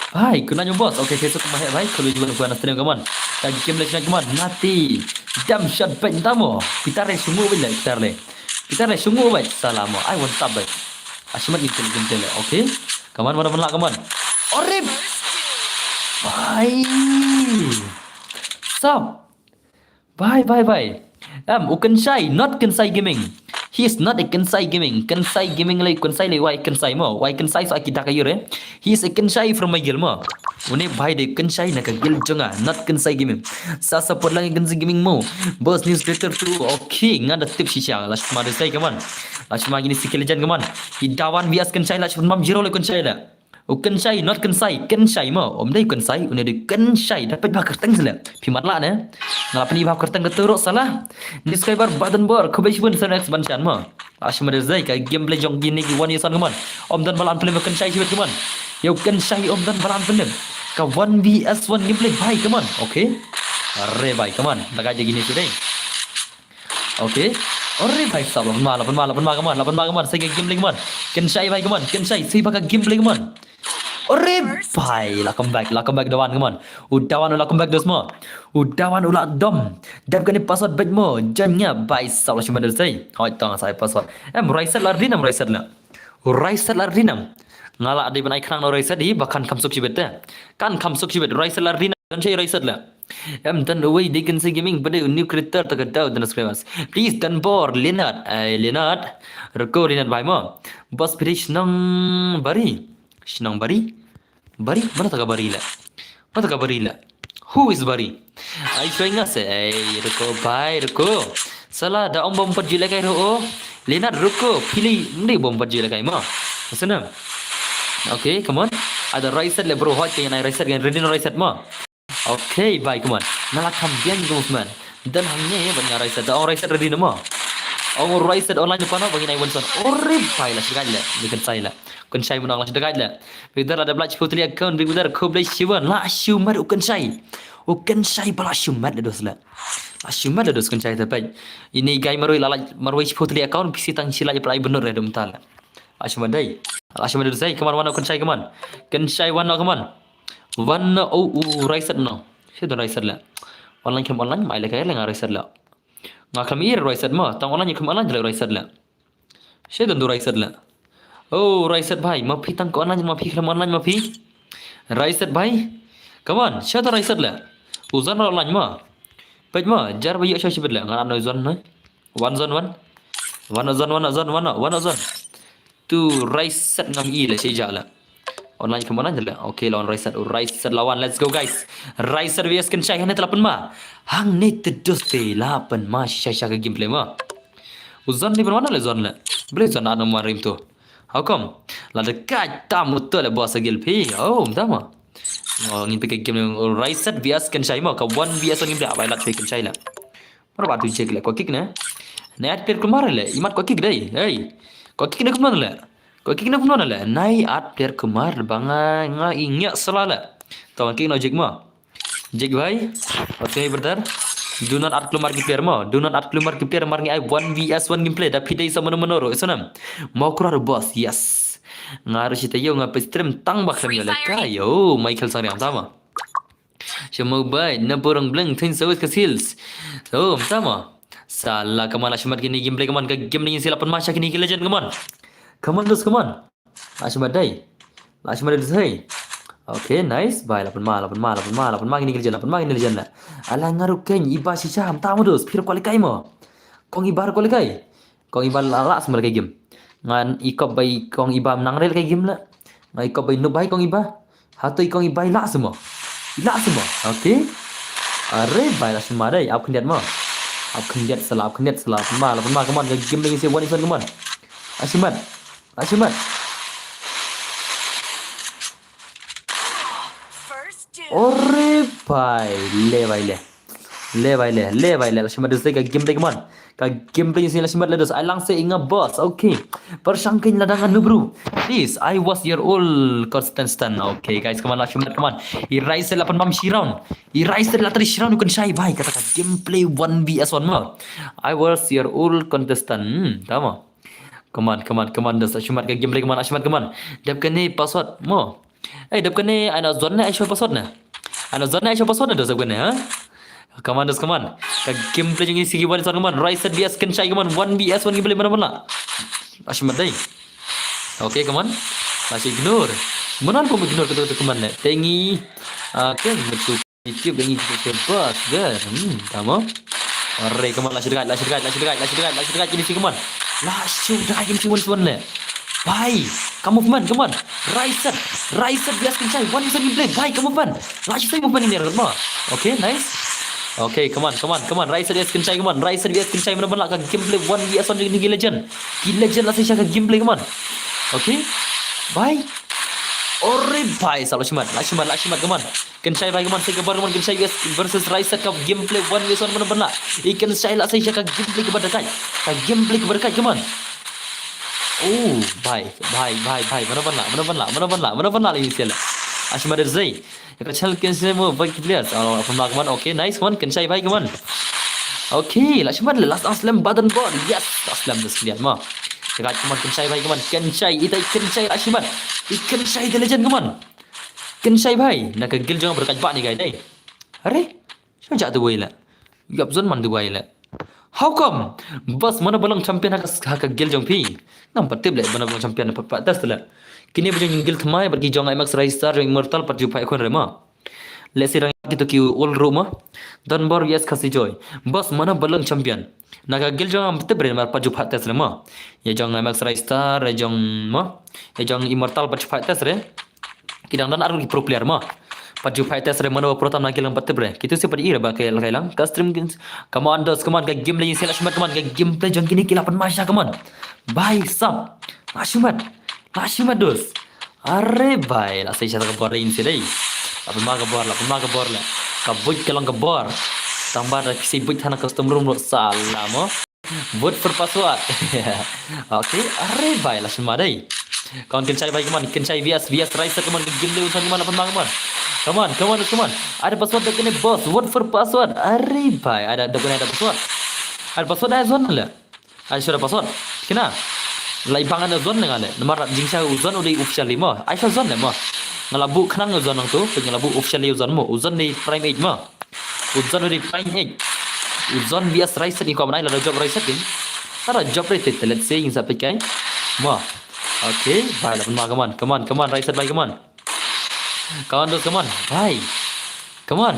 Bhai, kuna nyo boss. Okay, okay, so kuma hai bhai, kalau juga kuna stream, come on. Lagi game lagi, come on. Mati. Jump shot back tamo. Pitar le sungu back le, pitar le. Pitar le sungu back. Salamo. Ai one tap back. Ashimat ni kele kele. Okay. Come on, mana mana, come on. Ore. Bhai. Sap. Bhai, bhai, bhai. Um, u Kynshai, not Kynshai Gaming. He is not a Kynshai Gaming. Kynshai Gaming le, Kynshai le, why Kynshai mo? Why Kynshai so aki daka yure? He is a Kynshai from my guild mo. Une bhai de Kynshai na ka guild jong nga, not Kynshai Gaming. Sa support lang Kynshai Gaming mo. Boss news creator tu, okay, nga da tip shisha. Lashma de sai kaman. Lashma gini skill legend kaman. I Dawan V S Kynshai, lashma mam zero le Kynshai le. U Kynshai, not Kynshai, Kynshai mo. Ym dei Kynshai, une dei Kynshai. Da peit bha kyrteng sila. Phi mat lah ne. Nga la pyni bha kyrteng ka tu ruh salah. Ni subscriber Baden Bor, khublei shibun sa next ban chan mo. Lashim dei ka gameplay jong kine ki one v one, come on. Ym don ba la unfriend Kynshai shibit, come on. Yow Kynshai ym don ba la unfriend. Ka one v one gameplay bhai, come on. Okay. Are bhai, come on. Lagak jagi ni tu dei. Okay. Are bhai sab, la pynma, la pynma, la pynma, come on, la pynma, come on. Sa ka gameplay, come on. Kynshai bhai, come on. Kynshai, sa bha ka gameplay, come on. Are bhai, la come back, la come back Dawan, come on. U Dawan u la come back dos mo. U Dawan u la dom. Dep kane password beit mo. Jan nga bhai sab, lashim dei sa. Hoi tang sa password. Em, reset la rinam, reset la. Reset la rinam. Nga la dei ban ai khnang no reset hi, ba kan kham suk shibit te. Kan kham suk shibit, reset la rinam. Kan shai reset la. Em, tan uwei dei Kynshai Gaming, ba dei u new creator ta ka dau dan subscribers. Please, dan bor, Leonard. Ai, Leonard. Ruko Leonard bhai mo. Boss phi dei shnong Bari. Shnong Bari? Bari? Mano ta ka Bari la? Mano ta ka Bari la? Who is Bari? Ai, shoi nga se. Ai, ruko bhai, ruko. Salah, da ong bom pat jule kai ruko. Leonard, ruko. Phi lei, mdei bom pat jule kai mo. Sana. Okay, come on. Ada reset le bro, hoi te nai reset kan, ready no reset mo. Okay, bhai, come on. Nga la kham biang ka movement. Dan hangne ban nga reset. Da ong reset ready na mo. Ong reset online pa no, bagi nai one son. Ore bhai, la shidai le. Ni Kynshai le. Kynshai mo, la shidai le. Bidar la da bla chipu tli account, bidar khublei shibun. La shumar u Kynshai. U Kynshai ba la shumar le dos le. La shumar le dos Kynshai te peit. Ini guy marwei la, la marwei chipu tli account, pisi tang shila je prai benur re dum tal. La shumar dei. La shumar dei dos ai, come on, wan u Kynshai, come on. Kynshai wan no, come on. Wan no, oh, u reset no. Shi don reset le. Online kem online, mai le kai le nga reset le. Nga khlem ir reset mo, tang online kem online le reset le. Shi don du reset le. Oh, reset bhai, ma phi tang ko online, ma phi khlem online, ma phi. Reset bhai. Come on, shi don reset le. U zon online mo. Peit mo, jar ba yu shi shibit le. Nga no zon no. One zone one. One zone, one zone, one, one zone. Tu reset ngam i le shi ja le. Online kem online le. Okay, la on reset, reset la wan. Let's go guys. Reset V S Kynshai hangne te la pynma. Hangne te dos te la pynma shisha shisha ka gameplay mo. U zon ni pynma le zon le. Ble zon ano ma rim tu. How come? La da kai tam u to le boss a gil phi. Oh, dama. Oh, ngin pike game reset V S Kynshai mo. Ka one V S ngin ble abai la phi Kynshai le. Mar ba tu jek le ko kick ne. Ne at player kumar le. Imat ko kick dei. Hey. Ko kick ne kumno le. Ko kick ne kumno le. Nai at player kumar ba nga nga i ngiak sala le. To kick no jek mo. Jek bhai. Okay brother. Do not at klumar ki player mo. Do not at klumar ki player mar ngi ai one V S one gameplay da phi dei sa mano mano ro. Isonam. Mo kura ro boss. Yes. Nga ro shi tayo nga pe stream tang ba khlem yo le ka yo. Michael Sangriang sama. Shemo bai, na borong bleng, thin sawis ka sales. Oh, mtama. Sala kaman la shmat kini gameplay kaman ka game ni sila pynma sha kini ki legend kaman. Kaman dos kaman. La shmat dai. La shmat dai dos hai. Okay, nice. Bai la pynma, la pynma, la pynma, la pynma kini ki legend, la pynma kini legend la. Ala ngaru keng iba shisha mtama dos. Pir kwalikai mo. Kong iba kwalikai. Kong iba la la sma ka game. Ngan ikop bai kong iba menang rel ka game la. Ngan ikop bai nup bai kong iba. Hato i kong iba la sma. La sma. Okay. Are bai la sma dai. Ap khyndiat ma. Ap khyndiat sala, ap khyndiat sala. Ma la ma kaman ka game lagi si one is one kaman. Asimat. Asimat. Ore bai le bai le. Le bai le, le bai le. La shimat dusai ka gameplay kaman. Ka gameplay sini la shimat le dus. Ai lang se inga boss. Okay. Persangkin ladang anu bro. Please, I was your old contestant. Okay guys, kaman la shimat kaman. I rise la pan bam shi round. I rise la tari shi round kan shai bai kata ka gameplay one v one ma. I was your old contestant. Hmm, tama. Kaman, kaman, kaman dus la shimat ka gameplay kaman, la shimat kaman. Dep kane password mo. Eh, dep kane, ai na zon ne, ai show password ne. Ai na zon ne, ai show password ne, dos dep kane, ha? Kaman dos kaman. Ka gameplay jong i sigi wan son kaman. Rise V S kan shai kaman. One v one gameplay mana mana. Ashi madai. Okay, kaman. Ashi ignore. Mana pun ignore kata kata kaman ne. Tengi. Ah, kan betul. YouTube yang itu ke bas, ber. Hmm, tama. Arre, kaman, la shi degait, la shi degait, la shi degait, la shi degait, la shi degait, kini si kaman. La shi degait, kini si one one le. Bai, ka movement, kaman. Rise, rise, bias kencai, one one gameplay, bai, ka movement. La shi sai movement ini, ma. Okay, nice. Okay, kaman, kaman, kaman. Rise, bias kencai, kaman. Rise, bias kencai, mana mana ka gameplay one v one ni ki legend. Ki legend la shi ka gameplay, kaman. Okay. Bai. Ore bhai, sa la shimat, la shimat, la shimat, come on. Kynshai bhai, come on, sa ka bor, come on, Kynshai versus Raiset ka gameplay one versus one, come on, bana. I Kynshai la sa ka gameplay ka bor da kai. Ka gameplay ka bor da kai, come on. Oh, bhai, bhai, bhai, bhai, mana bana, mana bana, mana bana, mana bana la isi la. Ashima der zai. Ka channel Kynshai mo bhai ki players. Oh, from la, come on, okay, nice, come on, Kynshai bhai, come on. Okay, la shimat le, last slam button bor. Yes, last slam this clear ma. Ka come on, Kynshai bhai, come on, Kynshai, ita Kynshai la shimat. I Kynshai the legend, come on. Kynshai bhai, na ka guild jong bor ka ba ni gai dai. Are? Shu ja tu wai la. Yap zon man tu wai la. How come? Bas mana ba long champion ha ka, ha ka guild jong phi. Ngam pat tip le mana ba long champion pat pat test le. Kini ba jong guild thymmai bad ki jong Imax Ristar jong Immortal pat ju phai khun re ma. Le si rang ki to ki ul ru ma. Don Bor V S Khasi Joy. Bas mana ba long champion. Na ka guild jong am tip re mar pat ju phai test re ma. Ya jong Imax Ristar ya jong ma. Ya jong Immortal pat ju phai test re. Ki dang don ar ki pro player ma. Pat ju phai test re mano pro tam na ki lang pat tip re. Kitu si pat i re ba ke la kai lang. Ka stream kin. Come on dos, come on, ka game lane sila shimat, come on, ka gameplay jong kini ki la pan masha, come on. Bhai sab. La shimat. La shimat dos. Are bhai, la sai sha ka bor lane si dai. La pan ma ka bor, la pan ma ka bor le. Ka buit ka long ka bor. Tang ba da ki sai buit hana custom room ro sala mo. Vote for password. Okay, are bhai la shima dai. Come on, Kynshai bhai, come on, Kynshai V S, V S Raiset, come on, game dei usan, come on, come on, come on. Come on, come on, come on. Ada password da kene boss, vote for password. Are bhai, ada da kene ada password. Ada password ada zon le. Ada sudah password. Kena. Lai bang ada zon le ngale. Namar jingsha uzon udah officially mo. Ai sha zon le mo. Ngala bu khnang uzon nang tu, ngala bu officially uzon mo. Uzon di Prime Age mo. Uzon udah Prime Age. Uzon V S Raiset ni ko manai la job Raiset ni. Ada job Raiset, let's say, in sa pekai. Mo. Okay, bhai la pan ma, come on, come on, come on, Raiset bhai, come on. Come on, dos, come on, bhai. Come on.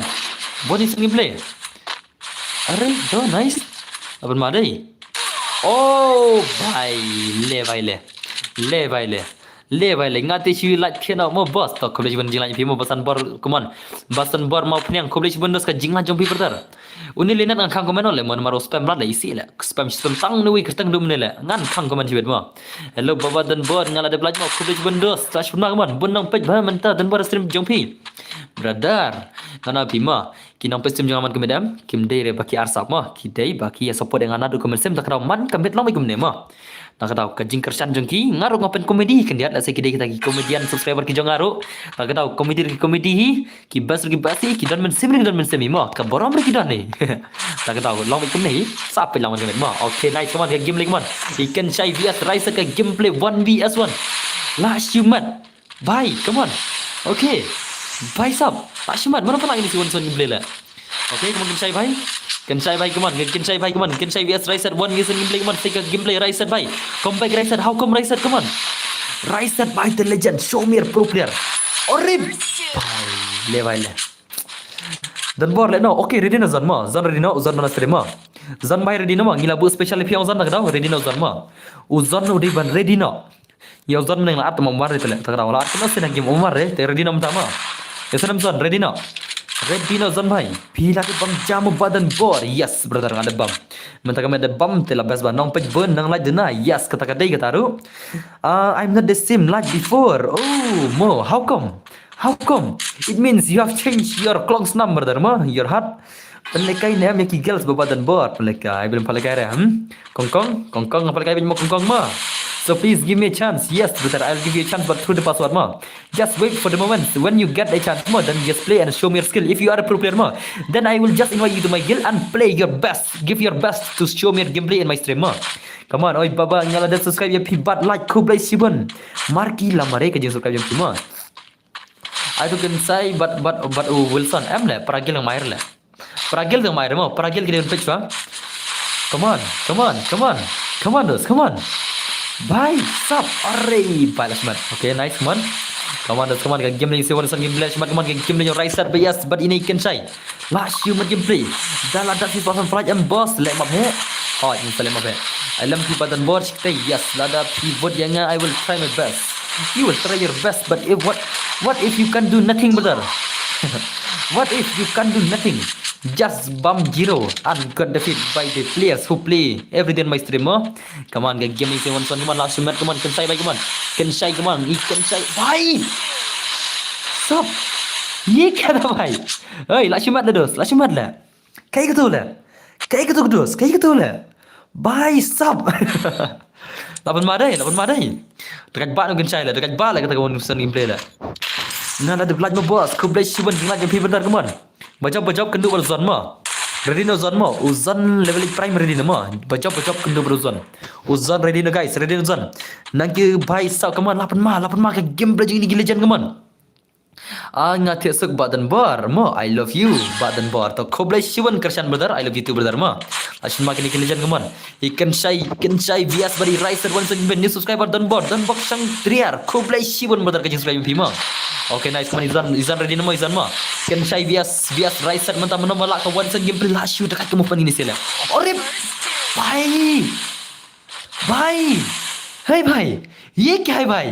Boni sing play. Are, do, nice. La pan ma dai. Oh, bhai, le, bhai, le. Le, bhai, le. Le bhai le, nga te shu lait khie noh mo boss. To khublei shibun jinglait phi mo Basan Bor, come on. Basan Bor Mawphniang, khublei shibun dos ka jinglait jong phi brother. Uni le nat ngan khang comment le mo namar u spam rat le isi le. Spam spam tang nui kyrteng dum ne le. Ngan khang comment shibun mo. Hello Baba Don Bor, nga la dep lait mo, khublei shibun dos. Slash pun ma, come on. Bun nang peit ba mynta Don Bor stream jong phi. Brother, nga na phi mo. Ki nongpeit stream jong nga man ka miet em, kim dei re ba ki arsap mo, ki dei ba ki ïa support ïa nga naduh ka mynsiem, ta ka daw man ka miet long beit kumne mo. Ta ka daw ka jingkyrshan jong ki, nga ruh nga pen comedy khyndiat, lehse ki dei kita ki comedian subscriber ki jong nga ruh. Ta ka daw comedy ruh ki comedy hi, ki best ruh ki best hi, ki don mynsiem ruh ki don mynsiem hi mo, ka burom ruh ki don hi. Ta ka daw long beit kumne hi, sa peit lang man ka miet mo. Okay, nice, come on, ka game leh, come on. I Kynshai V S Raiset ka gameplay one V S one. La shimet. Bhai, come on. Okay. Bhai sab. La shimet. Mano pala ini si one son gameplay le. Okay, come on, Kynshai bhai. Kynshai bhai, come on. Kynshai bhai, come on. Kynshai V S Raiset one V S one gameplay, come on. Take a gameplay, Raiset bhai. Come back, Raiset. How come, Raiset? Come on. Raiset bhai, the legend. Show me your pro player. Ore bhai. Le bhai le. Don Bor le no. Okay, ready na zon mo. Zon ready no. Zon mana stream mo. Zon bhai ready no mo. Ngi la buh special phi ong zon na ka daw. Ready no zon mo. U zon u dei ban ready no. Ïa u zon mynne la at mo Umar re tele. Ta ka daw la at mo sina game Umar re. Te ready no mynta mo. Ïa sina zon ready no. Ready no zon bhai. Phi la dep bam jam u ba Don Bor. Yes brother, nga dep bam. Mynta ka me dep bam te la best ba nong peit bun nang like dena. Yes, kata ka dei kata ruh. Ah, I'm not the same like before. Oh mo, how come? How come? It means you have changed your klong snam brother mo. Your heart. Pynlekai ne em ïa ki girls ba ba Don Bor, pynlekai, bym pynlekai re, hmm? Kong kong, kong kong, pynlekai bym mo kong kong mo. So please give me a chance. Yes brother, I'll give you a chance, but through the password mo. Just wait for the moment when you get the chance mo, then just play and show me your skill. If you are a pro player mo, then I will just invite you to my guild and play your best. Give your best to show me your gameplay in my stream mo. Come on, oi baba, nga la dep subscribe ïa phi bad like, khublei shibun. Mar ki la mare ka jing subscribe ïa phi mo. Ai tu Kynshai bad, bad, bad u Wilson. Em le, para guild nang mai re le. Para guild nang mai re mo, para guild ki dei ban peit shuwa. Come on, come on, come on. Come on dos, come on. Bhai sab, are bhai la shimet. Okay, nice, come on. Come on dos, come on. Ka game lane si Wilson game lane shimet, come on. Ka game lane Raiset bad yes, bad ini Kynshai. La shimet gameplay. Da la da phi pasan flight em boss, leh map he. Oh, ini sa leh map he. Ai lem phi ba Don Bor shikte, yes, lada phi vote ïa nga, I will try my best. You will try your best, but if what, what if you can do nothing, brother? What if you can't do nothing? Just bam zero and got defeat by the players who play every day on my stream, mo. Come on, ka game ni se wan son, come on, last minute, come on, kynshai bhai, come on. Kynshai, come on, i kynshai, bhai. Sap. Ye kya tha bhai? Oi, last minute la dos, last minute la. Kai ka tu la. Kai ka tu dos, kai ka tu la. Bhai sap. Laban ma dei, laban ma dei. Dekat ba nu kynshai la, dekat ba la kata ka wan son gameplay la. Na la de blood mo boss, khublei shibun jingla jong phi bendar, come on. Bajop, bajop, kynduh bad u Zon mo. Ready no Zon mo. U Zon level eight prime ready no mo. Bajop, bajop, kynduh bad u Zon. U Zon ready no guys, ready no Zon. Nang ki bhai sap, come on, lapan ma, lapan ma ka gameplay jong ini ki legend, come on. Ah, nga thiah suk Bah Donbor mo, I love you Bah Donbor. To khublei shibun kyrshan brother, I love you too brother mo. Lashun ma kine ki legend, come on. I kynshai, kynshai bias bad i rai set wan seng ben new subscriber Donbor, Donbok Shangtriar. Khublei shibun brother ka jingsubscribe phi mo. Okay, nice, come on, Izan, Izan ready no mo, Izan mo. Kynshai bias, bias rai set mynta mano ma la ka wan seng gameplay, la shu dekat ka movement ini sila. Ore bhai. Bhai. Hey bhai. Ye kya hai bhai?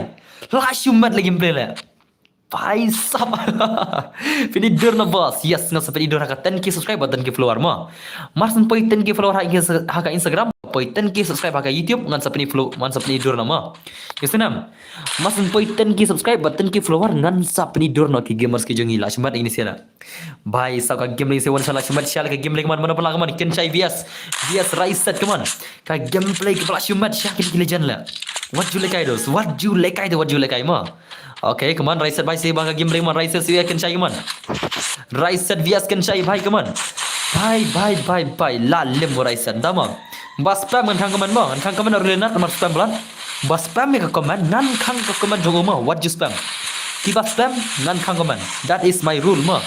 La shu mat la gameplay la. Bhai sap. Pyndonkam na boss. Yes, nga sa pyndonkam ha ka ten K subscriber, ten K follower mo. Mar syn poi ten K follower ha ka Insta-, ha ka Instagram, poi ten K subscriber ha ka YouTube, ngan sa pyndonkam, ngan sa pyndonkam mo. Yes, nam. Mar syn poi ten K subscriber, ten K follower, ngan sa pyndonkam ki gamers ki jong ngi, la shu mat ini sila. Bhai sap, ka gameplay se wan shala, shumat shala ka gameplay, come on, mano pala, come on, kynshai bias, bias rai set, come on. Ka gameplay ka pala shumat shala ki legend la. Wat ju lekai dos, wat ju lekai dos, wat ju lekai mo. Okay, come on, rai set bhai, se ba ka gameplay, come on, rai set se kynshai, come on. Rai set bias kynshai bhai, come on. Bhai, bhai, bhai, bhai, la lem rai set da mo. Ba spam ngan khang comment mo, ngan khang comment, or lenat mar spam blan. Ba spam ïa ka comment, ngan khang ka comment jong u mo, wat ju spam. Kiba spam, ngan khang comment. That is my rule mo.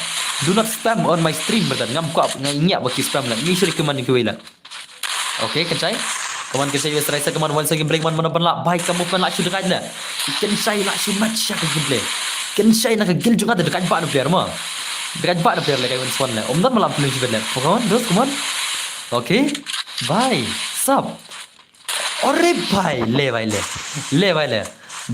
Do not spam on my stream, brother. Ngam kwah, nga ïa ba ki spam la. Ngi shu recommend ki wei la. Okay, kynshai. Come on, kynshai, bias rai set, come on, wan seng gameplay, come on, mano ban lah, bhai, ka movement la shu dekat la. Kynshai la shu mat sha ka gameplay. Kynshai na ka guild jong nga dekat ba na player mo. Dekat ba na player la ka wan swan la. Om dan malam pynlong shu bet la. Come on, dos, come on. Okay. Bhai, sap. Ore bhai, le bhai le. Le bhai le.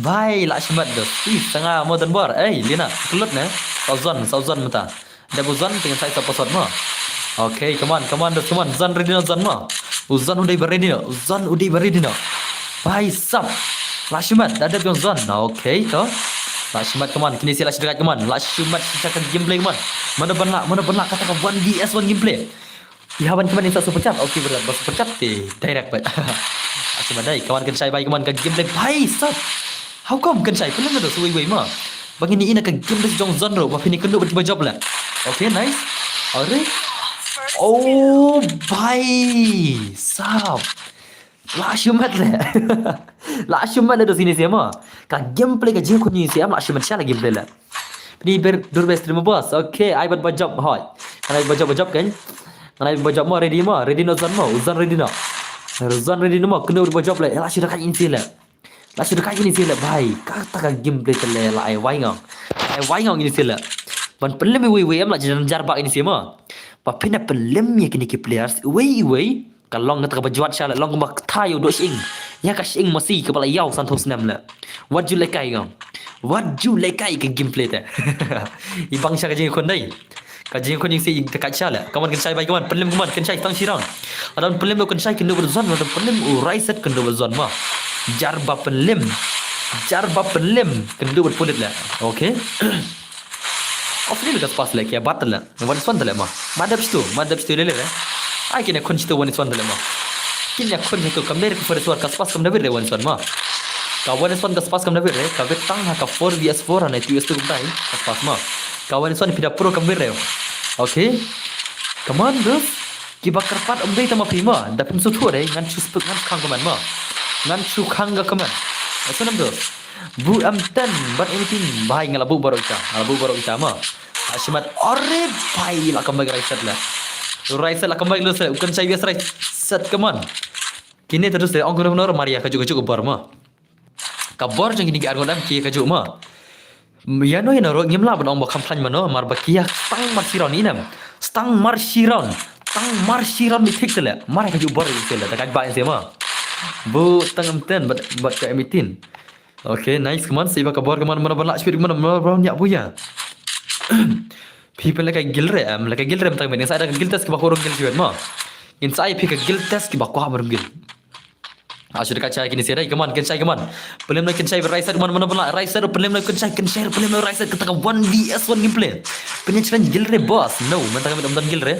Bhai, la shimat dos. Ih, tanga mo Donbor. Ei, lina, kelut ne. Sauzon, sauzon mata. Da bu zon, tingin sai sa pasot mo. Okay, come on, come on, dos, come on. Zon ready no, zon mo. U zon u dei ba ready no. U zon u dei ba ready no. Bhai sap. La shimat, da dep jong zon. Okay, to. La shimat, come on. Kini si la shimat, come on. La shimat, shisha ka gameplay, come on. Mano ban lah, mano ban lah, kata ka one V S one gameplay. Ïa ban kmen sa super chat. Okay, brother, ba super chat te direct ba. Asma dai, kawan kynshai bai, kawan ka gameplay bai sat. How come kynshai? Pynlem na dos wei wei ma. Ba ngin ïa ina ka gameplay jong zon ruh, ba phin ïa kynduh bad kiba jop la. Okay, nice. Are. Oh, bai sap. La shumat le. La shumat le dos ini siama. Ka gameplay ka jingkhun ini siama, la shumat sha la gameplay la. Pyndonkam dur bad stream boss. Okay, ai bad ba jop hoi. Ngan ai ba jop, ba jop kan. Ngan ai ba jop mo, ready mo, ready no zon mo, u zon ready no. Zon ready no mo, kynduh ba jop le. La shu da ka ini sila. La shu da ka ini sila bai. Kata ka gameplay te le la ai wai ngong. Ai wai ngong ini sila. Ban pynlem wei wei em la jan jar ba ini siama. Ba phin ïa pynlem ïa kini ki players wei wei. Ka long kata kaba jwat sha la, long kaba kata ïa u doh shing. Ïa ka shing masi kaba la ïaw san thaw snem la. Wat ju lekai ngam. Wat ju lekai ka gameplay te. I bang sha ka jingkhun dai. Ka jingkhun jingsi i dekat sha la. Kaman kynshai bai kaman, pynlem kaman, kynshai tang shi round. Adan pynlem lo kynshai kynduh bad zon, adan pynlem u rai set kynduh bad zon ma. Jar ba pynlem. Jar ba pynlem kynduh bad pundit la. Okay. Off lane ka spas le kia bat le. One is one le ma. Ma dep stu, ma dep stu le le. Ai kine khun stu one is one le ma. Kine khun stu kam le ka first war ka spas kam David le one is one ma. Ka one is one ka spas kam David le. Ka vet tang ha ka four V S four ha na two S two kumtai. Ka spas ma. Ka one is one pida pro kam David le. Okay. Come on, bro. Ki bakar pat um dei tama pima. Da pim su thu dei ngan chu spek ngan khang kaman ma. Ngan chu khang ga kaman. Asu nam, bro. Bu am ten, bat anything, bai nga la bu baroh ita, nga la bu baroh ita ma. Ashimat ore bai la kambai rai set la. Rai set la kambai lo set, u kynshai bias rai set kaman. Kine terus le ong kono kono maria kaju kaju bor ma. Ka bor jong kini ki argon am ki kaju ma. Ïa no ïa no ro ngim lah ban ong ba kham khlaiñ mano, mar ba kia stang mar shi round inem. Stang mar shi round. Stang mar shi round ni thik tele. Mar kaju bor ni tele, da kaj ba ïa ma. Bu tang am ten, bat, bat ka em eighteen. Okay, nice, kaman, sa iba ka bor, kaman, mana ban lah speed, mana, mana ban yak buya. Phi pynleh ka guild re em, leh ka guild re mynta ka miet. Ngin sa ai da ka guild test kiba kwah ruh ym guild shibit mo. Ngin sa ai phi ka guild test kiba kwah ruh ym guild. Ah, shu da ka shai kine sha dei, come on, kynshai, come on. Pynlem noh kynshai, rise side, man, man, man, rise side, pynlem noh kynshai, kynshai, pynlem noh rise side, kata ka one V S one gameplay. Pynlem challenge guild re, boss. No, mynta ka miet ym don guild re.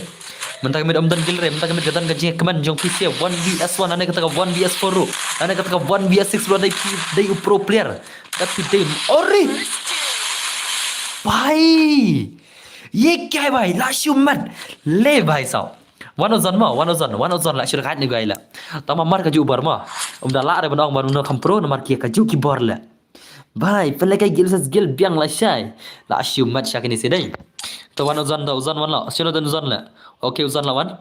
Mynta ka miet ym don guild re, mynta ka miet ka don ka jingkmen jong phi sha one V S one, lane kata ka one V S four ruh. Lane kata ka one V S six ruh, dei phi, dei u pro player. Dei phi, dei, ori. Bhai. Ye kya hai bhai, la shu mat. Le bhai sab. Wan u zone mo, wan u zone, wan u zone, la shu rai ni gai la. Tang ma mar ka ju bor mo. Um da la re ban ong ban no kham pro, namar ki ka ju ki bor le. Bhai, pynleh ka guild versus guild biang lashai. La shu mat sha kine sha dei. To wan u zone, to u zone wan la. Shu no don u zone le. Okay, u zone la wan.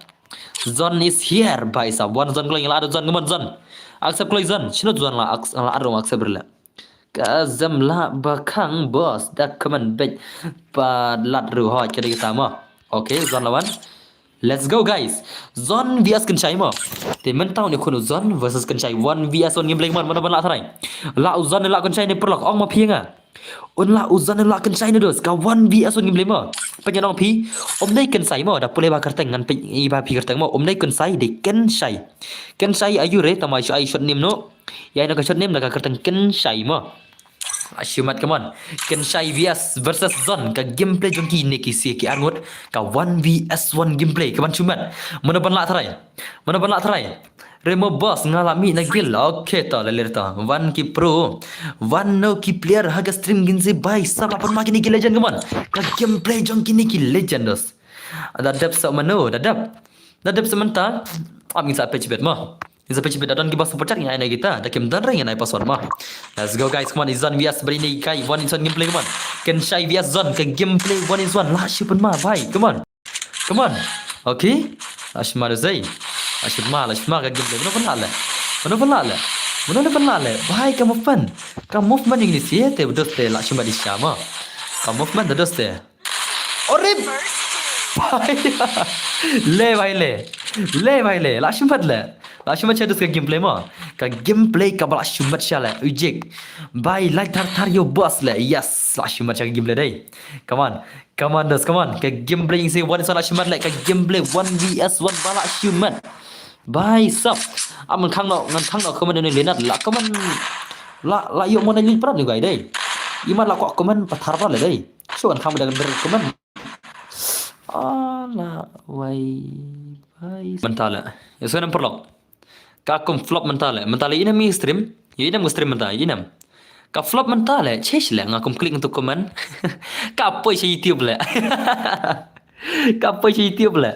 Zone is here, bhai sab. Wan u zone kloi, la u zone, come on zone. Accept kloi zone. Shu no u zone la, ac-, la ru accept le. Ka zem la ba khang boss, da comment beit ba lad ruh hoi ka dei kita mo. Okay, zone la wan. Let's go guys. Zone V S kynshai mo. Te mynta une khun u zone versus kynshai, one V S one gameplay mo, mano ban la tharai. La u zone la kynshai ne pyrlok, ong ma phi nga. Un la u zone la kynshai ne dos, ka one V S one gameplay mo. Pynyan ong phi, um dei kynshai mo, da pule ba kyrteng ngan pyn i ba phi kyrteng mo, um dei kynshai dei kynshai. Kynshai ayu re, tama shu ai short name no. Ïa ino ka short name da ka kyrteng kynshai mo. Ashumat, come on. Kynshai V S versus zone, ka gameplay jong kine ki sha ki arngut, ka one V S one gameplay, ka ban shumat. Mano ban la tharai. Mano ban la tharai. Remo boss nga la mih na guild. Okay to, la ler to. Wan ki pro. Wan no ki player ha ka stream ngin sa bai. Sab la pynma kine ki legend, come on. Ka gameplay jong kine ki legend dos. Da dep sa mano, da dep. Da dep sa mynta. Am ngin sa page bet mo. Ngin sa page bet, da don ki ba super chat ngin ai na kita. Da kim don re ngin ai password mo. Let's go guys, come on. Izan V S beri ni kai, one is one gameplay, come on. Kynshai V S zone, ka gameplay one is one. La shu pynma bhai, come on. Come on. Okay. La shu ma da zai. La shu ma, la shu ma ka gameplay. Mano pynla le. Mano pynla le. Mano pynla le. Bhai, ka movement. Ka movement English ye te dos te la shu ma di sha mo. Ka movement dos te. Ore bhai. Le bhai le. Le bhai le. La shu mat le. La shu mat sha dos ka gameplay mo. Ka gameplay ka ba la shu mat sha le. Ujik. Bhai, like thar thar yo boss le. Yes. La shu mat sha ka gameplay dei. Come on. Come on dos, come on. Ka gameplay ing si one is one la shu mat le. Ka gameplay one V S one ba la shu mat. Bhai sab. Am ngan khang no, ngan khang no comment ne Linat la comment. La, la yo mo na lin prat ni gai dei. Imat la ko comment pathar ba le dei. So ngan khang da ber comment. Ala wai bhai. Mentale. Ya so nam perlok. Ka kum flop mentale. Mentale inem i stream. Ya inem ngu stream menta, inem. Ka flop mentale. Chesh le nga kum klik ntu comment. Ka poi sha YouTube le. Ka poi sha YouTube le.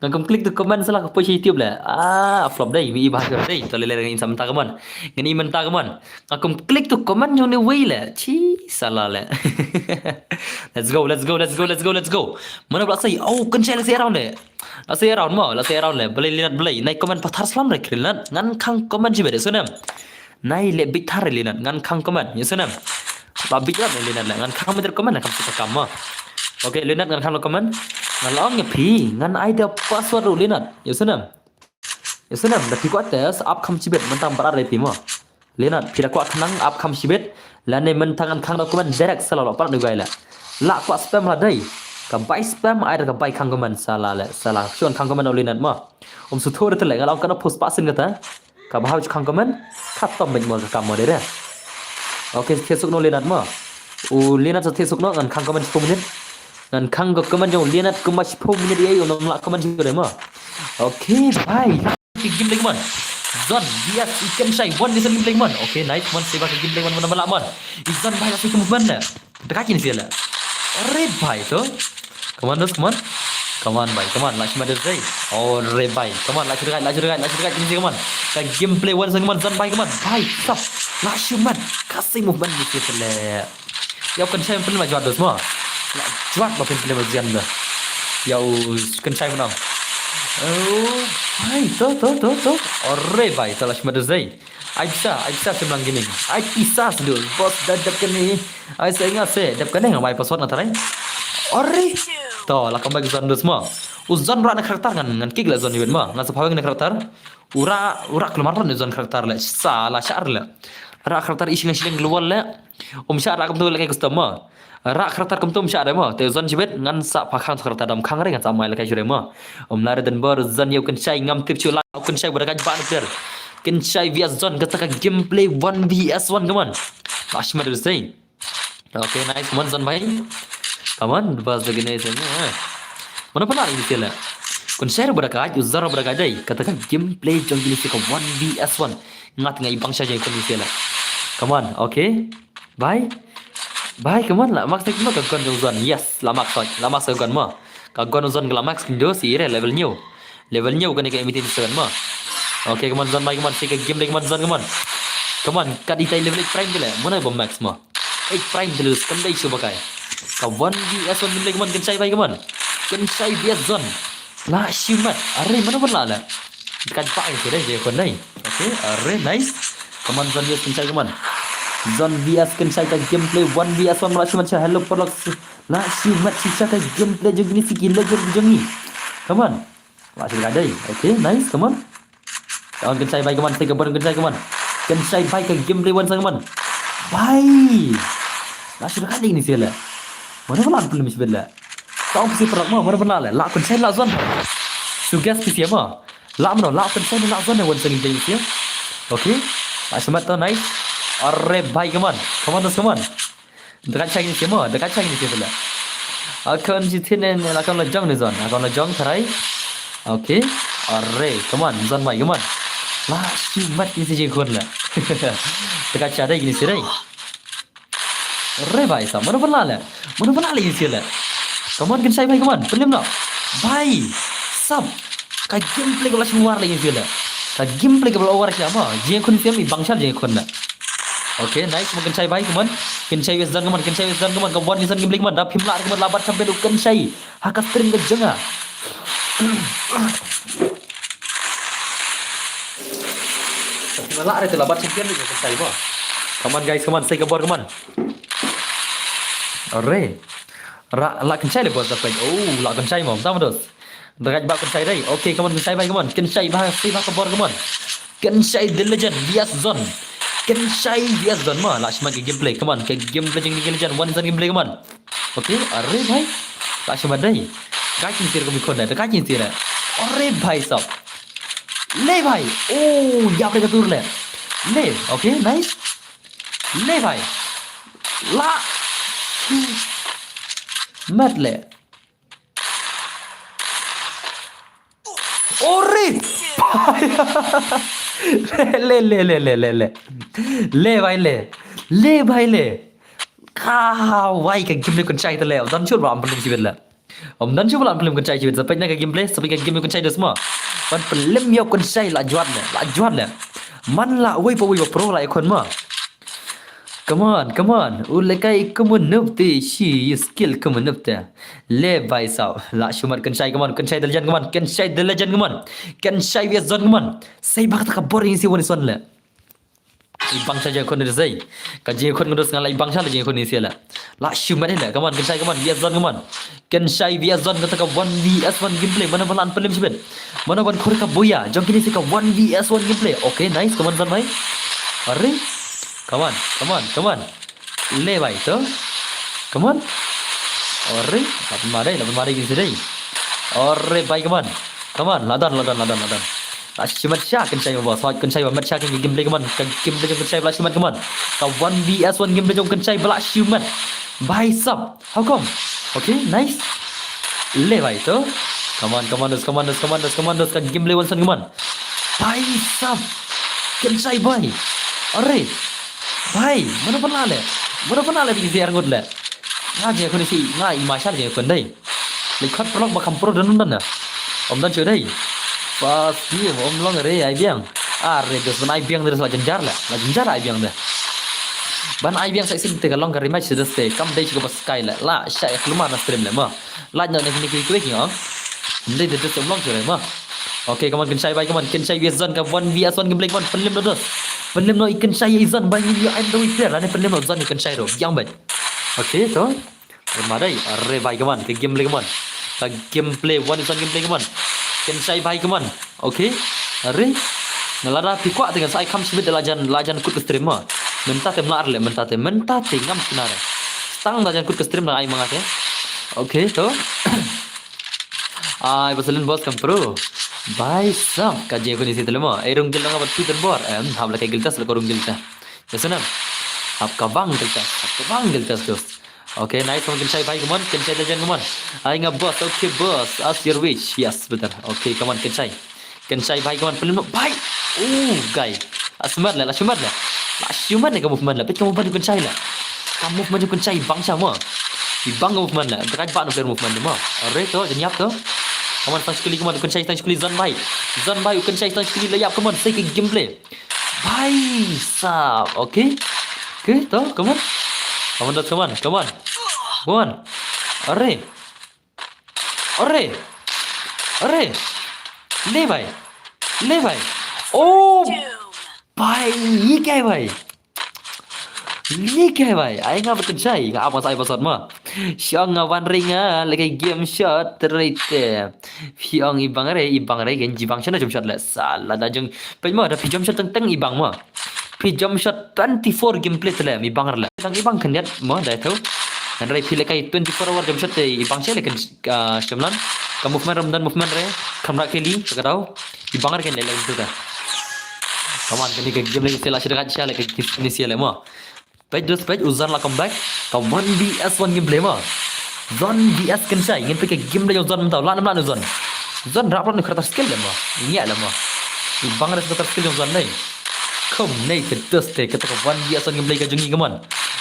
Nga kum klik tu comment sala ka poi sha YouTube le. Ah, flop dei, mi i bah dei. To le le ngan sa menta comment. Ngan i menta comment. Nga kum klik tu comment jong ne wei le. Chi sala le. Let's go, let's go, let's go, let's go, let's go. Mana pula sai. Oh, kan sai la sai around le. La sai around mo, la sai around le. Belai Linat belai. Nai comment pathar slam re Linat. Ngan khang comment jibe de so nem. Nai le bit thar Linat, ngan khang comment. Ya so nem. Ba bit rat Linat le. Ngan khang meter comment na kam sita kam mo. Okay, Linat ngan khang lo comment. Ngan la ong ya phi, ngan ai da password ru Linat. Ya so nem. Ya so nem, da phi kwah test, ap kham chibet, mentang barat re phi mo. Linat, phi da kwah khnang, ap kham chibet. Lane mentang ngan khang da comment direct sala lo, parat nu gai le. La kwah spam la dei. Ka bai spam, ai da ka bai khang comment sala le, sala. Shon khang comment o Linat mo. Um su thor te le, ngan la ong kana post pasin kata. Ka ba hau khang comment, khatom bej mo ka kam mo dei re. Okay, thesuk no Linat mo. U Linat sa thesuk no, ngan khang comment shiphew minit. Ngan khang ka comment jong Linat kumba shiphew minit ei, u nam la comment jong dei mo. Okay, bye. Ki game lagi man. Zon, yes, ikan shai, one nation game lagi man. Okay, nice, man, seba ka game lagi man, mana bala man. Izan bhai, la shu movement na. Dekat sini sila. Are bhai tu. Come on, dos, come on. Come on, bhai, come on, la shu madu zai. Are bhai, come on, la shu dekat, la shu dekat, la shu dekat sini, come on. Ka gameplay one, come on, Zon bhai, come on. Bhai, stop. La shu mad. Kasi movement ni sila. Ïa kan shai pynlem jwat dos mo. La jwat ba pynlem jian da. Ïa kan shai pynlem. Oh, bhai, to, to, to, to. Are bhai, to la shu madu zai. Ai pisa, ai pisa Simlang Gaming. Ai pisa sdul. Boss da dep kane. Ai sa nga se dep kane nga bai password nga tarai. Ori. To la kambal Zon dus mo. U Zon ra na karakter ngan, ngan kick la Zon ibet mo. Ngan sa phaweng na karakter. Ura, ura keluar ni Zon karakter le. Sa la shar le. Ra karakter isi ngan shileng keluar le. Um shar ra kam tu le kai custom mo. Rak kharta kumtum sha re mo. Te zon shibit ngan sa pha khang kharta dam khang re ngan sa mai la kai shu re mo. Um la re den bor zon yow kynshai ngam tip shu la kynshai bor ka ba ter. Kynshai via zon kata ka gameplay one v one come on. Last match say. Okay, nice. Come on, zon bhai. Come on, bas lagi nice. Mana pernah lagi sila. Kynshai bor ka, user bor ka dai. Kata ka gameplay jong kini si ka one v one. Ngat ngai bang sha jai kini sila. Come on, okay. Bye. Bye, come on, la max tek ma ka gun jong zon. Yes, la max, la max ka gun ma. Ka gun zon la max kindo si ire level new. Level new kane ka M eighty seven ma. Okay, come on zon bhai, come on, si ka gameplay, come on zon, come on. Come on, ka di tai level eight prime kile. Mana ba max ma. Eight prime kile, kan dai shu ba kai. Ka one v one gameplay, come on, kynshai bhai, come on. Kynshai via zon. La shimat. Are mana ban la la. Ka ba ai sure je kon dai. Okay, are nice. Come on zon vs kynshai, come on. Zon vs kynshai ka gameplay one v one, la shimat sha hello porlok. La shimat sha ka gameplay jong ni si ki legend jong ni. Come on. La shimat dai. Okay, nice, come on. Come on kynshai bhai, come on. Sai ka bor kynshai, come on. Kynshai bhai ka gameplay one sa, come on. Bhai. La shimat dai ni sila. Mana ban la film shibit la. Tong pisi prak mo, mana pernah le. La kynshai la zon. Suggest pisi mo. La mano, la kynshai la zon ne wan sangin jai pisi. Okay. La shimat to nice. Are bhai, come on. Come on, come on. Dekat sangin pisi mo, dekat sangin pisi pula. Akon jitin ne, la kon la jong ne zon. Akon la jong karai. Okay. Are, come on, zon bhai, come on. La shimat pisi je kon la. Dekat sangin pisi rai. Re bhai sab, mana pernah le. Mana pernah le isi le. Come on kynshai bhai, come on. Pynlem no. Bhai sab. Ka gameplay ka la shu war le isi le. Ka gameplay ka la war sha ma. Jing khun siam i bangshal jing khun na. Okay, nice, mo kynshai bhai, come on. Kynshai wes dan, come on. Kynshai wes dan, come on. Ka wan isan gameplay, come on. Da phim la, come on, la bat champion u kynshai. Ha ka stream ka jong nga. Ka phim la re te la bat champion ka kynshai ba. Come on guys, come on, sai ka bor, come on. Are. Ra, la kynshai le bor da pek. Oh, la kynshai mo, tam dos. Da gaj ba kynshai dai. Okay, come on, kynshai bhai, come on. Kynshai ba, sai ba ka bor, come on. Kynshai the legend, vs zon. Kynshai vs zon ma, la shimat ka gameplay, come on. Ka gameplay jing the legend, one zon gameplay, come on. Okay, are bhai. La shimat dai. Ka kin tir ko mi khon dai, ka kin tir. Are bhai sab. Le bhai. Oh, ya pre ka tur le. Le, okay, nice. Le bhai. La. Mat le. Ore. Le, le, le, le, le, le. Le bhai le. Le bhai le. Ka wai ka gameplay kynshai te le. Dan chul ba am pynlem shibit le. Om dan chul ba am pynlem kynshai shibit. Sa peit na ka gameplay, sa peit ka gameplay kynshai dos ma. Ban pynlem yow kynshai la jwat le. La jwat le. Man la wei pa wei pa pro la ikon ma. Come on, come on. U lekai kumno te shi skill kumno te. Le bhai sab. La shimat kynshai, come on, kynshai the legend, come on. Kynshai the legend, come on. Kynshai vs zon, come on. Sai bak ta ka boring si wani son le. I bangshal jing khun ni sai. Ka jing khun ngus nga la i bangshal jing khun ni sai la. La shimat le. Come on, kynshai, come on, vs zon, come on. Kynshai vs zon kata ka one vs one gameplay. Mana ban pynlem shibit. Mana ban khur ka boya. Jong kini si ka one vs one gameplay. Okay, nice. Come on, zon bhai. Are. Come on, come on, come on. Le bhai to. Come on. Ore, laban mare, laban mare gini sedai. Ore bhai, come on. Come on, ladan, ladan, ladan, ladan. La shimat sha kynshai ba, sawat kynshai ba, mat sha kynshai gameplay, come on. Ka gameplay jong kynshai ba la shimat, come on. Ka one vs one gameplay jong kynshai ba la shimat. Bhai sab. How come? Okay, nice. Le bhai to. Come on, come on, dos, come on, dos, come on, dos, come on, dos, ka gameplay one son, come on. Bhai sab. Kynshai bhai. Are. Bhai, mano pernah le. Mano pernah le bisi arngut le. Nga je khun si, nga i mashal je khun dai. Le khot prolog ba kam pro dan dan na. Om dan chu dai. Pas di om long re ai biang. Are dos ban ai biang de la jenjar le. La jenjar ai biang de. Ban ai biang sa isim te ka long ka rematch de ste. Kam dai chu ka pas kai le. La sha ek luma na stream le ma. Laj na ne kini kini kini kini. Ndai de des long kire ma. Okay, come on, kynshai bhai, come on, kynshai vs zon ka one vs one gameplay, come on, pynlem no dos. Pynlem no i kynshai i zon bhai, i I'm the weak player. Ane pynlem no zon i kynshai ro. Yang bhai. Okay, to. Madai, are bhai, come on, ka gameplay, come on. Ka gameplay, one vs one gameplay, come on. Kynshai bhai, come on. Okay. Are. Nga lada phi kwah te ngan sa ai kam shibit da lajan, lajan kut ka stream ma. Mynta te mlar le, mynta te, mynta te ngam kena re. Tang da jan kut ka stream dang ai ma nga te. Okay, to. Ai, ba salen boss kam pro. Bhai sab, ka jingkuni si te le mo. Ai rung gil nga ba tu ten bor. Em, hap la ka gil tas la ka rung gil ta. Ya sana. Hap ka bang gil tas, hap ka bang gil tas, dos. Okay, nice one, kynshai bhai, come on, kynshai da jan, come on. Ai nga boss, okay boss, as your wish. Yes, betul. Okay, come on, kynshai. Kynshai bhai, come on, pynlem bhai. Oh, guy. La shu mat le, la shu mat le. La shu mat le ka movement le. Peit ka movement u kynshai le. Ka movement u kynshai bang sha mo. I bang ka movement le. Drak ba no player movement le mo. Are to, jan ïap to. Come on, tang shkuli, come on, u kynshai tang shkuli, zon bhai. Zon bhai, u kynshai tang shkuli, la ïap, come on, sei ka gameplay. Bhai sab, okay. Okay, to, come on. Come on, come on, come on. Come on. Are. Are. Are. Le bhai. Le bhai. Oh. Bhai, ye kya hai bhai? Ye kya hai bhai? Ai nga ba kynshai, nga ap nga sa ai password ma. Shong nga wan ring nga, leh ka game shot, right. Phi ong i bang re, i bang re, gen ji bang shana jump shot le. Sala da jong, peit mo, da phi jump shot teng teng i bang mo. Phi jump shot twenty-four gameplay te le, i bang re le. Tang i bang khyndiat mo, da to. Hynrei phi leh kai twenty-four hour jump shot te, i bang sha le kan, ah, shemlan. Ka movement ram dan movement re, khamra keli, ka daw. I bang re kan le le tu ta. Come on, kani ka game le sela shida ka sha le ka kis ni sela mo. Peit dos peit, u zon la comeback. Ka one V S one gameplay mo. Zon V S kynshai, ngin peit ka gameplay jong zon mynta. Lan lan zon. Zon rap lan khata skill le mo. Ngi le mo. I bang re khata skill jong zon nei. Khum nei te dos te kata ka one V S one gameplay ka jong ngi, come on.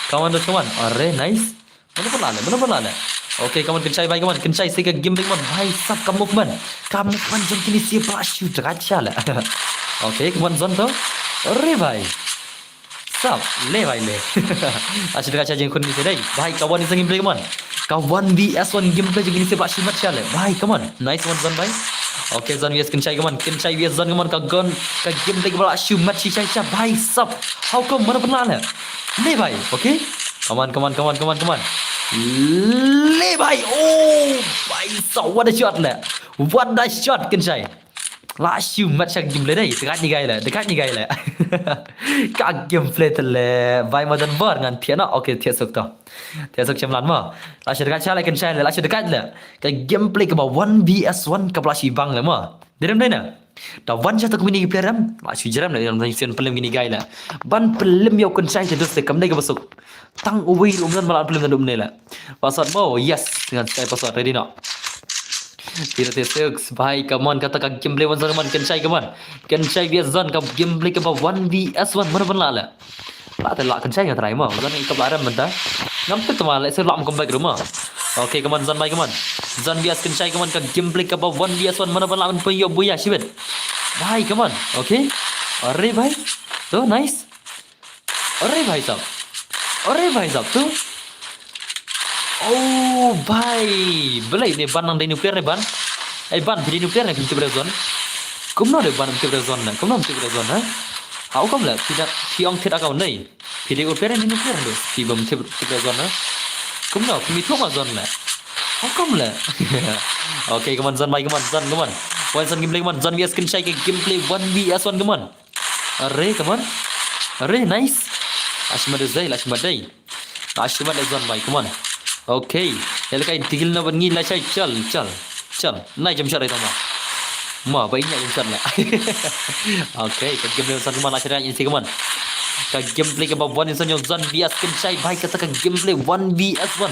Come on dos, come on. Are, nice. Mano pala le, mano pala le. Okay, come on, kynshai bhai, come on, kynshai sei ka gameplay, come on. Bhai sab ka movement. Ka movement jong kini si pala shoot rat sha le. Okay, come on, zon to. Are bhai. Sab, le bhai le. Ashi ka cha jing khun ni se dai. Bhai, ka one is a gameplay, come on. Ka one V S one gameplay jong kini si pala shoot mat sha le. Bhai, come on. Nice one, zon bhai. Okay, zon V S kynshai, come on. Kynshai V S zon, come on. Ka gun, ka gameplay ka pala shoot mat shi sha sha. Bhai sab. How come, mano pala le. Le bhai, okay. Come on, come on, come on, come on, come on. Le bhai, oh, bhai sab, what a shot le. What a shot, kynshai. La shu mat sha gameplay dei, dekat ni gai le, dekat ni gai le. Ka gameplay te le, bhai ma don bor ngan thiah noh, okay, thiah suk to. Thiah suk shemlan mo. La shu dekat sha le, kynshai le, la shu dekat le. Ka gameplay kaba one V S one kaba la shu bang le mo. Dei rem dei na. Da wan sha ta kumne ki player em, la shu jerem le, ram sien pynlem kini gai le. Ban pynlem ïa u kynshai te dus te kam dei kaba suk. Tang uwei ruh um don ba la pynlem da dum ne le. Password mo, yes, ngan skai password ready noh. Tira te six, bhai, come on, kata ka gameplay wan zon, come on, kynshai, come on. Kynshai V S zon, ka gameplay kaba one V S one, mano ban lah le. Lah te lah kynshai nga try mo, zon ka lah rem mynta. Ngam tip tama le, se lah comeback ruh mo. Okay, come on, zon bhai, come on. Zon V S kynshai, come on, ka gameplay kaba one V S one, mano ban lah ban pynïoh buya shibit. Bhai, come on, okay. Are bhai. To, nice. Are bhai sab. Are bhai sab tu. Oh bhai. Balei ne ban nang dei nuclear ne ban. Ai ban phi dei nuclear ne phi tip re zon. Kumno de ban tip re zon ne. Kumno tip re zon ha. How come le phi da phi ong thied account ne. Phi dei nuclear ne nuclear ne. Phi bam tip tip re zon ha. Kumno phi mi thok ma zon le. How come le. Okay, come on zon bhai, come on zon, come on. One zon gameplay, come on. Zon V S kynshai ka gameplay one V S one, come on. Are, come on. Are, nice. Ashma de zai, ashma dai. Ashma de zon bhai, come on. Okay. Ïa lehkai deal na ban ngi lashai, chal, chal. Chal. Nai jump shot rai tama. Ma, ba inya jump shot la. Okay, ka gameplay san, come on, lashai rai insi, come on. Ka gameplay kaba one insan jong zon V S kynshai bhai, kata ka gameplay one V S one.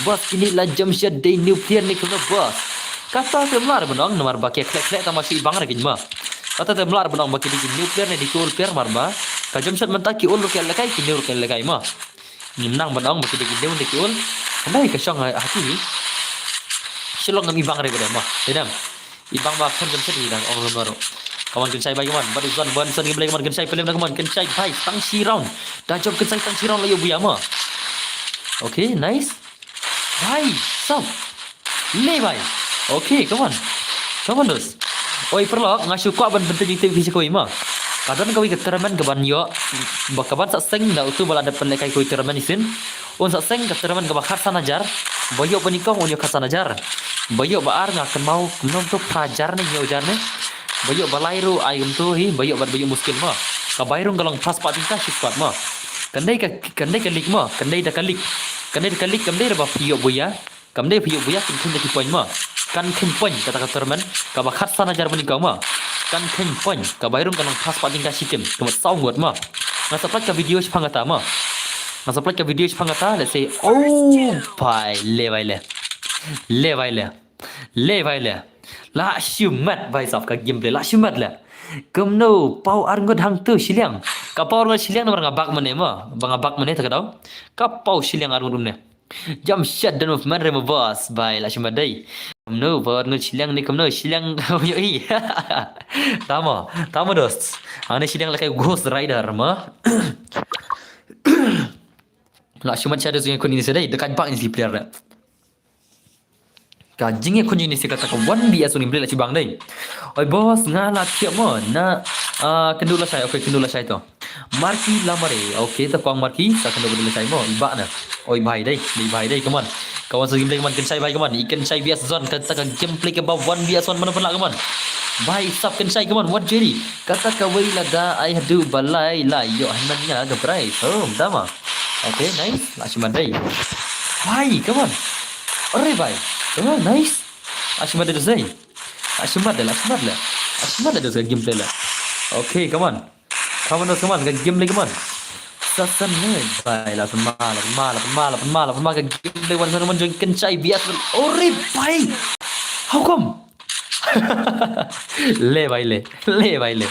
Boss kini la jump shot dei nuclear ne kumno boss. Kata te mlar benong namar ba ki khlek khlek tama shi bang ra kin ma. Kata te mlar benong ba ki dei ki nuclear ne dei ki ul player mar ba. Ka jump shot mynta ki ul ruh ki lehkai, ki new ruh ki lehkai ma. Ngim nang benong ba ki dei ki new dei ki ul. Handai ka shong ha ki. Shilong ngam i bang re ba dei ma. Dei dam. I bang ba kan jump shot i dang ong lem baru. Come on kynshai bhai, come on. Bad zon, bad zon gameplay, come on, kynshai film na, come on, kynshai bhai, tang shi round. Da jump kynshai tang shi round la ïoh buya ma. Okay, nice. Bhai, sab. Le bhai. Okay, come on. Come on, dos. Oi, paralok, nga shu kwah ban pyntip ïa phi sa kawei ma. Ka don kawei ka tournament kaban ïoh, ba kaban sa seng da utu ba la dep pynlehkai kawei tournament shisien. Un sa seng ka tournament kaba khatsan hajar. Ba ïoh ba nyngkong un ïoh khatsan hajar. Ba ïoh ba ar nga kynmaw kumno to phra hajar ne hynñiew hajar ne. Ba ïoh ba lai ruh ai kumto hi, ba ïoh bad ba ïoh muskil ma. Ka bai rung ka long phra spah tyngka shi spah ma. Kan dei ka, kan dei ka league ma, kan dei da ka league. Kan dei ka lik, kam dei ba phi ïoh buia. Kam dei phi ïoh buia, kan kheiñ da ki point mo. Kan kheiñ point kata ka tournament kaba khatsan hajar ba nyngkong mo. Kan kheiñ point kaba ïarung kan long phra spah jingïaid shi team. Ka mut saw ngut mo. Nga sa pynlait ka video shaphang kata mo. Nga sa pynlait ka video shaphang kata, let's say, oh, bhai, le bhai le. Le bhai le. Le bhai le. La shimet bhai sab ka gameplay, la shimet le. Kumno paw ar ngut hangto shiliang. Ka paw ar ngut shiliang namar nga bak mane mo. Ba nga bak mane ta ka daw. Ka paw shiliang ar ngut um ne. Jamshed dan movement re mo boss. Bhai la shimet dei. Kumno paw ar ngut shiliang ne kumno shiliang. Yo i. Tamo, tamo dos. Ane shiliang la kai Ghost Rider mo. La shimet shadow sing kun ini sedai. Dekat bak ini si player le. Ka jingïakhun jong ngi sha kata ka one V S one gameplay la shibang dei. Oi boss, nga la thiah mo na, ah, kynduh lashai. Okay, kynduh lashai to. Marki Lamare. Okay, to kong Marki, sa kynduh kynduh lashai mo. I bah na. Oi bhai dei, dei bhai dei, come on. Ka one V S one gameplay, come on, kynshai bhai, come on. I kynshai V S Zon, kata ka gameplay kaba one V S one, mano pynlah, come on. Bhai sab kynshai, come on, what Jerry. Kata kawei lada ai haduh ba lai la ïoh hynmen nga ka prize. Oh, dama. Okay, nice. La shimet dei. Bhai, come on. Alright bhai. Come on, nice. La shimet dei dos dei. La shimet dei, la shimet dei. La shimet dei dos ka gameplay la. Okay, come on. Come on dos, come on. Ka gameplay, come on. Sasan ne. Bhai, la pynma, la pynma, la pynma, la pynma, la pynma. Ka gameplay one V S one jong kynshai V S. Alright bhai. How come? Le bhai le. Le bhai le.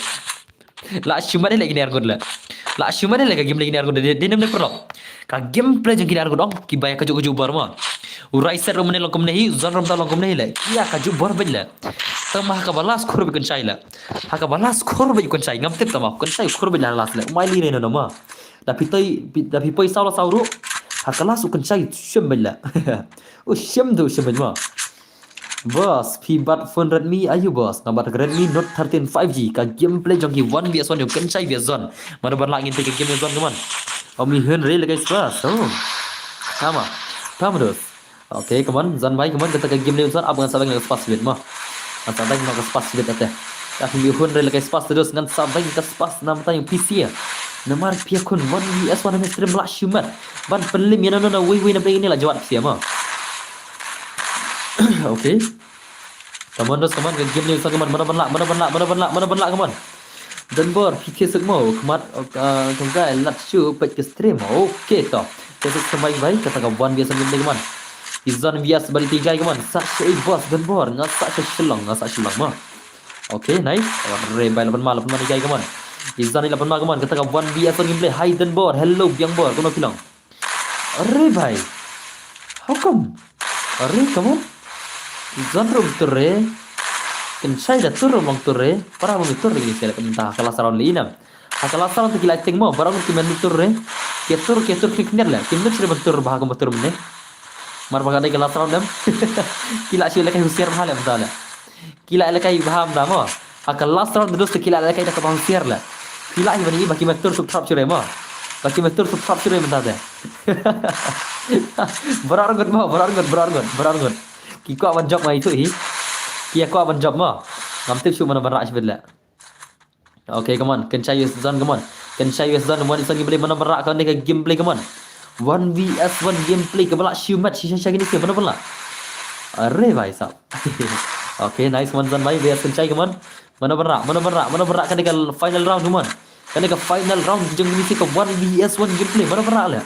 La shimet dei le kine ar ngut le. La shimet dei le ka gameplay kine ar ngut de, de nem ne pyrlok. Ka gameplay jong kine ar ngut ong kiba ïa kajuh kajuh bor mo. U Raiset ruh mynne long kumne hi, u Zon ruh mynta long kumne hi le. Ki ïa kajuh bor beit le. Tang ma ha kaba last khur beit kynshai le. Ha kaba last khur beit kynshai, ngam tip tang ma kynshai khur beit la last le. Mai li ne no no mo. Da phi toi, da phi poi saw la saw ruh. Ha ka last u kynshai shem beit le. U shem tu shem beit mo. Boss, phi bat phone Redmi aiu boss? Nga bat Redmi Note thirteen five G. Ka gameplay jong ki one V S one jong kynshai V S Zon. Mano ban lah ngin te ka game Zon, come on. Om i hun re le guys boss. Oh. Tama. Tama dos. Okay, come on. Zon bhai, come on. Kata ka game Zon, ap ngan sa bang ka spas bit mo. Ngan sa bang ka spas bit ate. Ka mi hun re le guys spas dos ngan sa bang ka spas nam ta jong P C ya. Namar phi ïakhun one V S one ha stream la shimet. Ban pynlem ïa na na na wei wei na bang ini la jwat P C ya mo. Okay. Come on dos, come on, ka game ni sa, come on, mano ban lah, mano ban lah, mano ban lah, mano ban lah, come on. Don Bor, P K suk mo, khmat, uh, kong kai, lat shu, peit ka stream, okay to. K suk sa bye bye, kata ka one V S one game ni, come on. I Zon V S bari tigai, come on, sa sha i boss, Don Bor, nga sa sha Shillong, nga sa Shillong mo. Okay, nice. Re bhai, lapan ma, lapan ma tigai, come on. I Zon ni lapan ma, come on, kata ka one V S one gameplay, hi Don Bor, hello, Biang Bor, kumno phi long. Arre bhai. How come? Arre, come on. Zon ruh tur re. Kynshai da tur ruh long tur re. Para ruh tur re, kynshai da kynta ha ka last round le ina. Ha ka last round te ki la teng mo, para ruh ki men tur re. Ki tur, ki tur, ki kyndiat le. Ki men sri ban tur bha, ka tur mene. Mar ba ka dei ka last round dem. Ki la shu le ka husiar bha le mynta le. Ki la lehkai bha mynta mo. Ha ka last round dos te ki la lehkai da kaba husiar le. Ki la hi bani ba ki metur suk trap shuh re mo. Ba ki metur suk trap shuh re mynta te. Baroh arngut mo, baroh arngut, baroh arngut, baroh arngut. Ki kwah ban jop ngai tu hi. Ki kwah ban jop mo. Ngam tip shuh mano ban rah shibit le. Okay, come on. Kynshai V S Zon, come on. Kynshai V S Zon, one V S one gameplay, mano ban rah kane ka gameplay, come on. One V S one gameplay, kaba lah shimet, shisha shisha kine ki, mano ban rah. Arre bhai sab. Okay, nice one Zon bhai, V S Kynshai, come on. Mano ban rah, mano ban rah, mano ban rah kane ka final round, come on. Kane ka final round jong kine ki ka one V S one gameplay, mano ban rah le.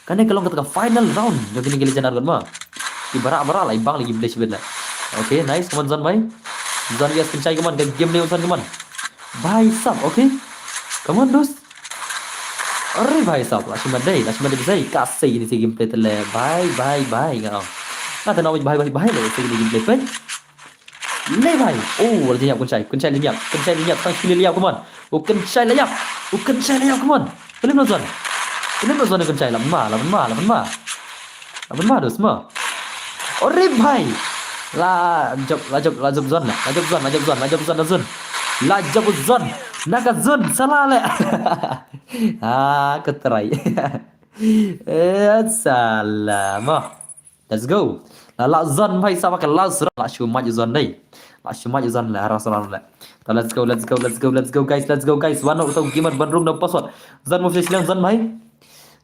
Kane ka long kata ka final round jong kine ki legend arngut ma. Ki baroh baroh la i bang lagi bleh shibit la. Okay, nice, come on Zon bhai. Zon V S Kynshai, come on, ka game ne Zon, come on. Bhai sab, okay. Come on, dos. Arre bhai sab, la shimet dei, la shimet dei bhai, ka sei kine ki gameplay te le, bhai, bhai, bhai, nga. Nga te na bhai, bhai, bhai, le sei kine ki gameplay pyn. Le bhai. Oh, la jingïap Kynshai. Kynshai la jingïap. Kynshai la jingïap. Tang shu la jingïap, come on. Oh, Kynshai la jingïap. Oh, Kynshai la jingïap, come on. Pynlem noh Zon. Pynlem noh Zon Kynshai, la pynma, la pynma, la pynma. La pynma dos ma. Arre bhai. La jop, la jop, la jop Zon. La jop Zon, la jop Zon, la jop Zon, la Zon. La jop Zon. Na ka Zon, salah le. Ah, ka try. Eh, salah ma. Let's go. La lah Zon bhai sab ha ka last round. La shu maj Zon dei. La shu maj Zon la last round la. To let's go, let's go, let's go, let's go guys, let's go guys. Wan uto gamer ban rung da password. Zon mo flash lang Zon bhai.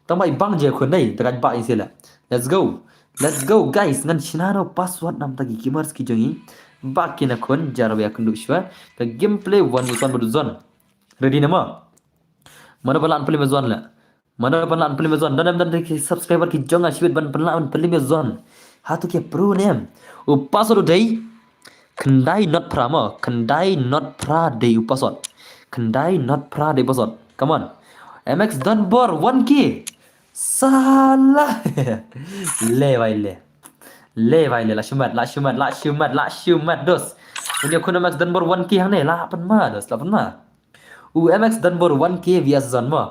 Tang ba i bang je khun dei, da ka ba i sila. Let's go. Let's go guys. Ngan shna no password namta ki gamers ki jong i. Ba kine khun jar ba ïakynduh shuwa. Ka gameplay one versus one ba du zone. Ready na ma? Mano ba lah ban pynlem zone la? Mano ba lah ban pynlem zone? Don em don ki subscriber ki jong nga shibit ban pynlem ban pynlem zone. Hato ki pro ne em? U password u dei khyndai not phra mo. Khyndai not phra dei u password. Khyndai not phra dei u password. Come on. M X Donbor one K. Sala. Le bhai le. Le bhai le, la shimet, la shimet, la shimet, la shimet dos. Uni khun M X Donbor one K hangne, la pynma dos, la pynma. U M X Donbor one K V S zone mo.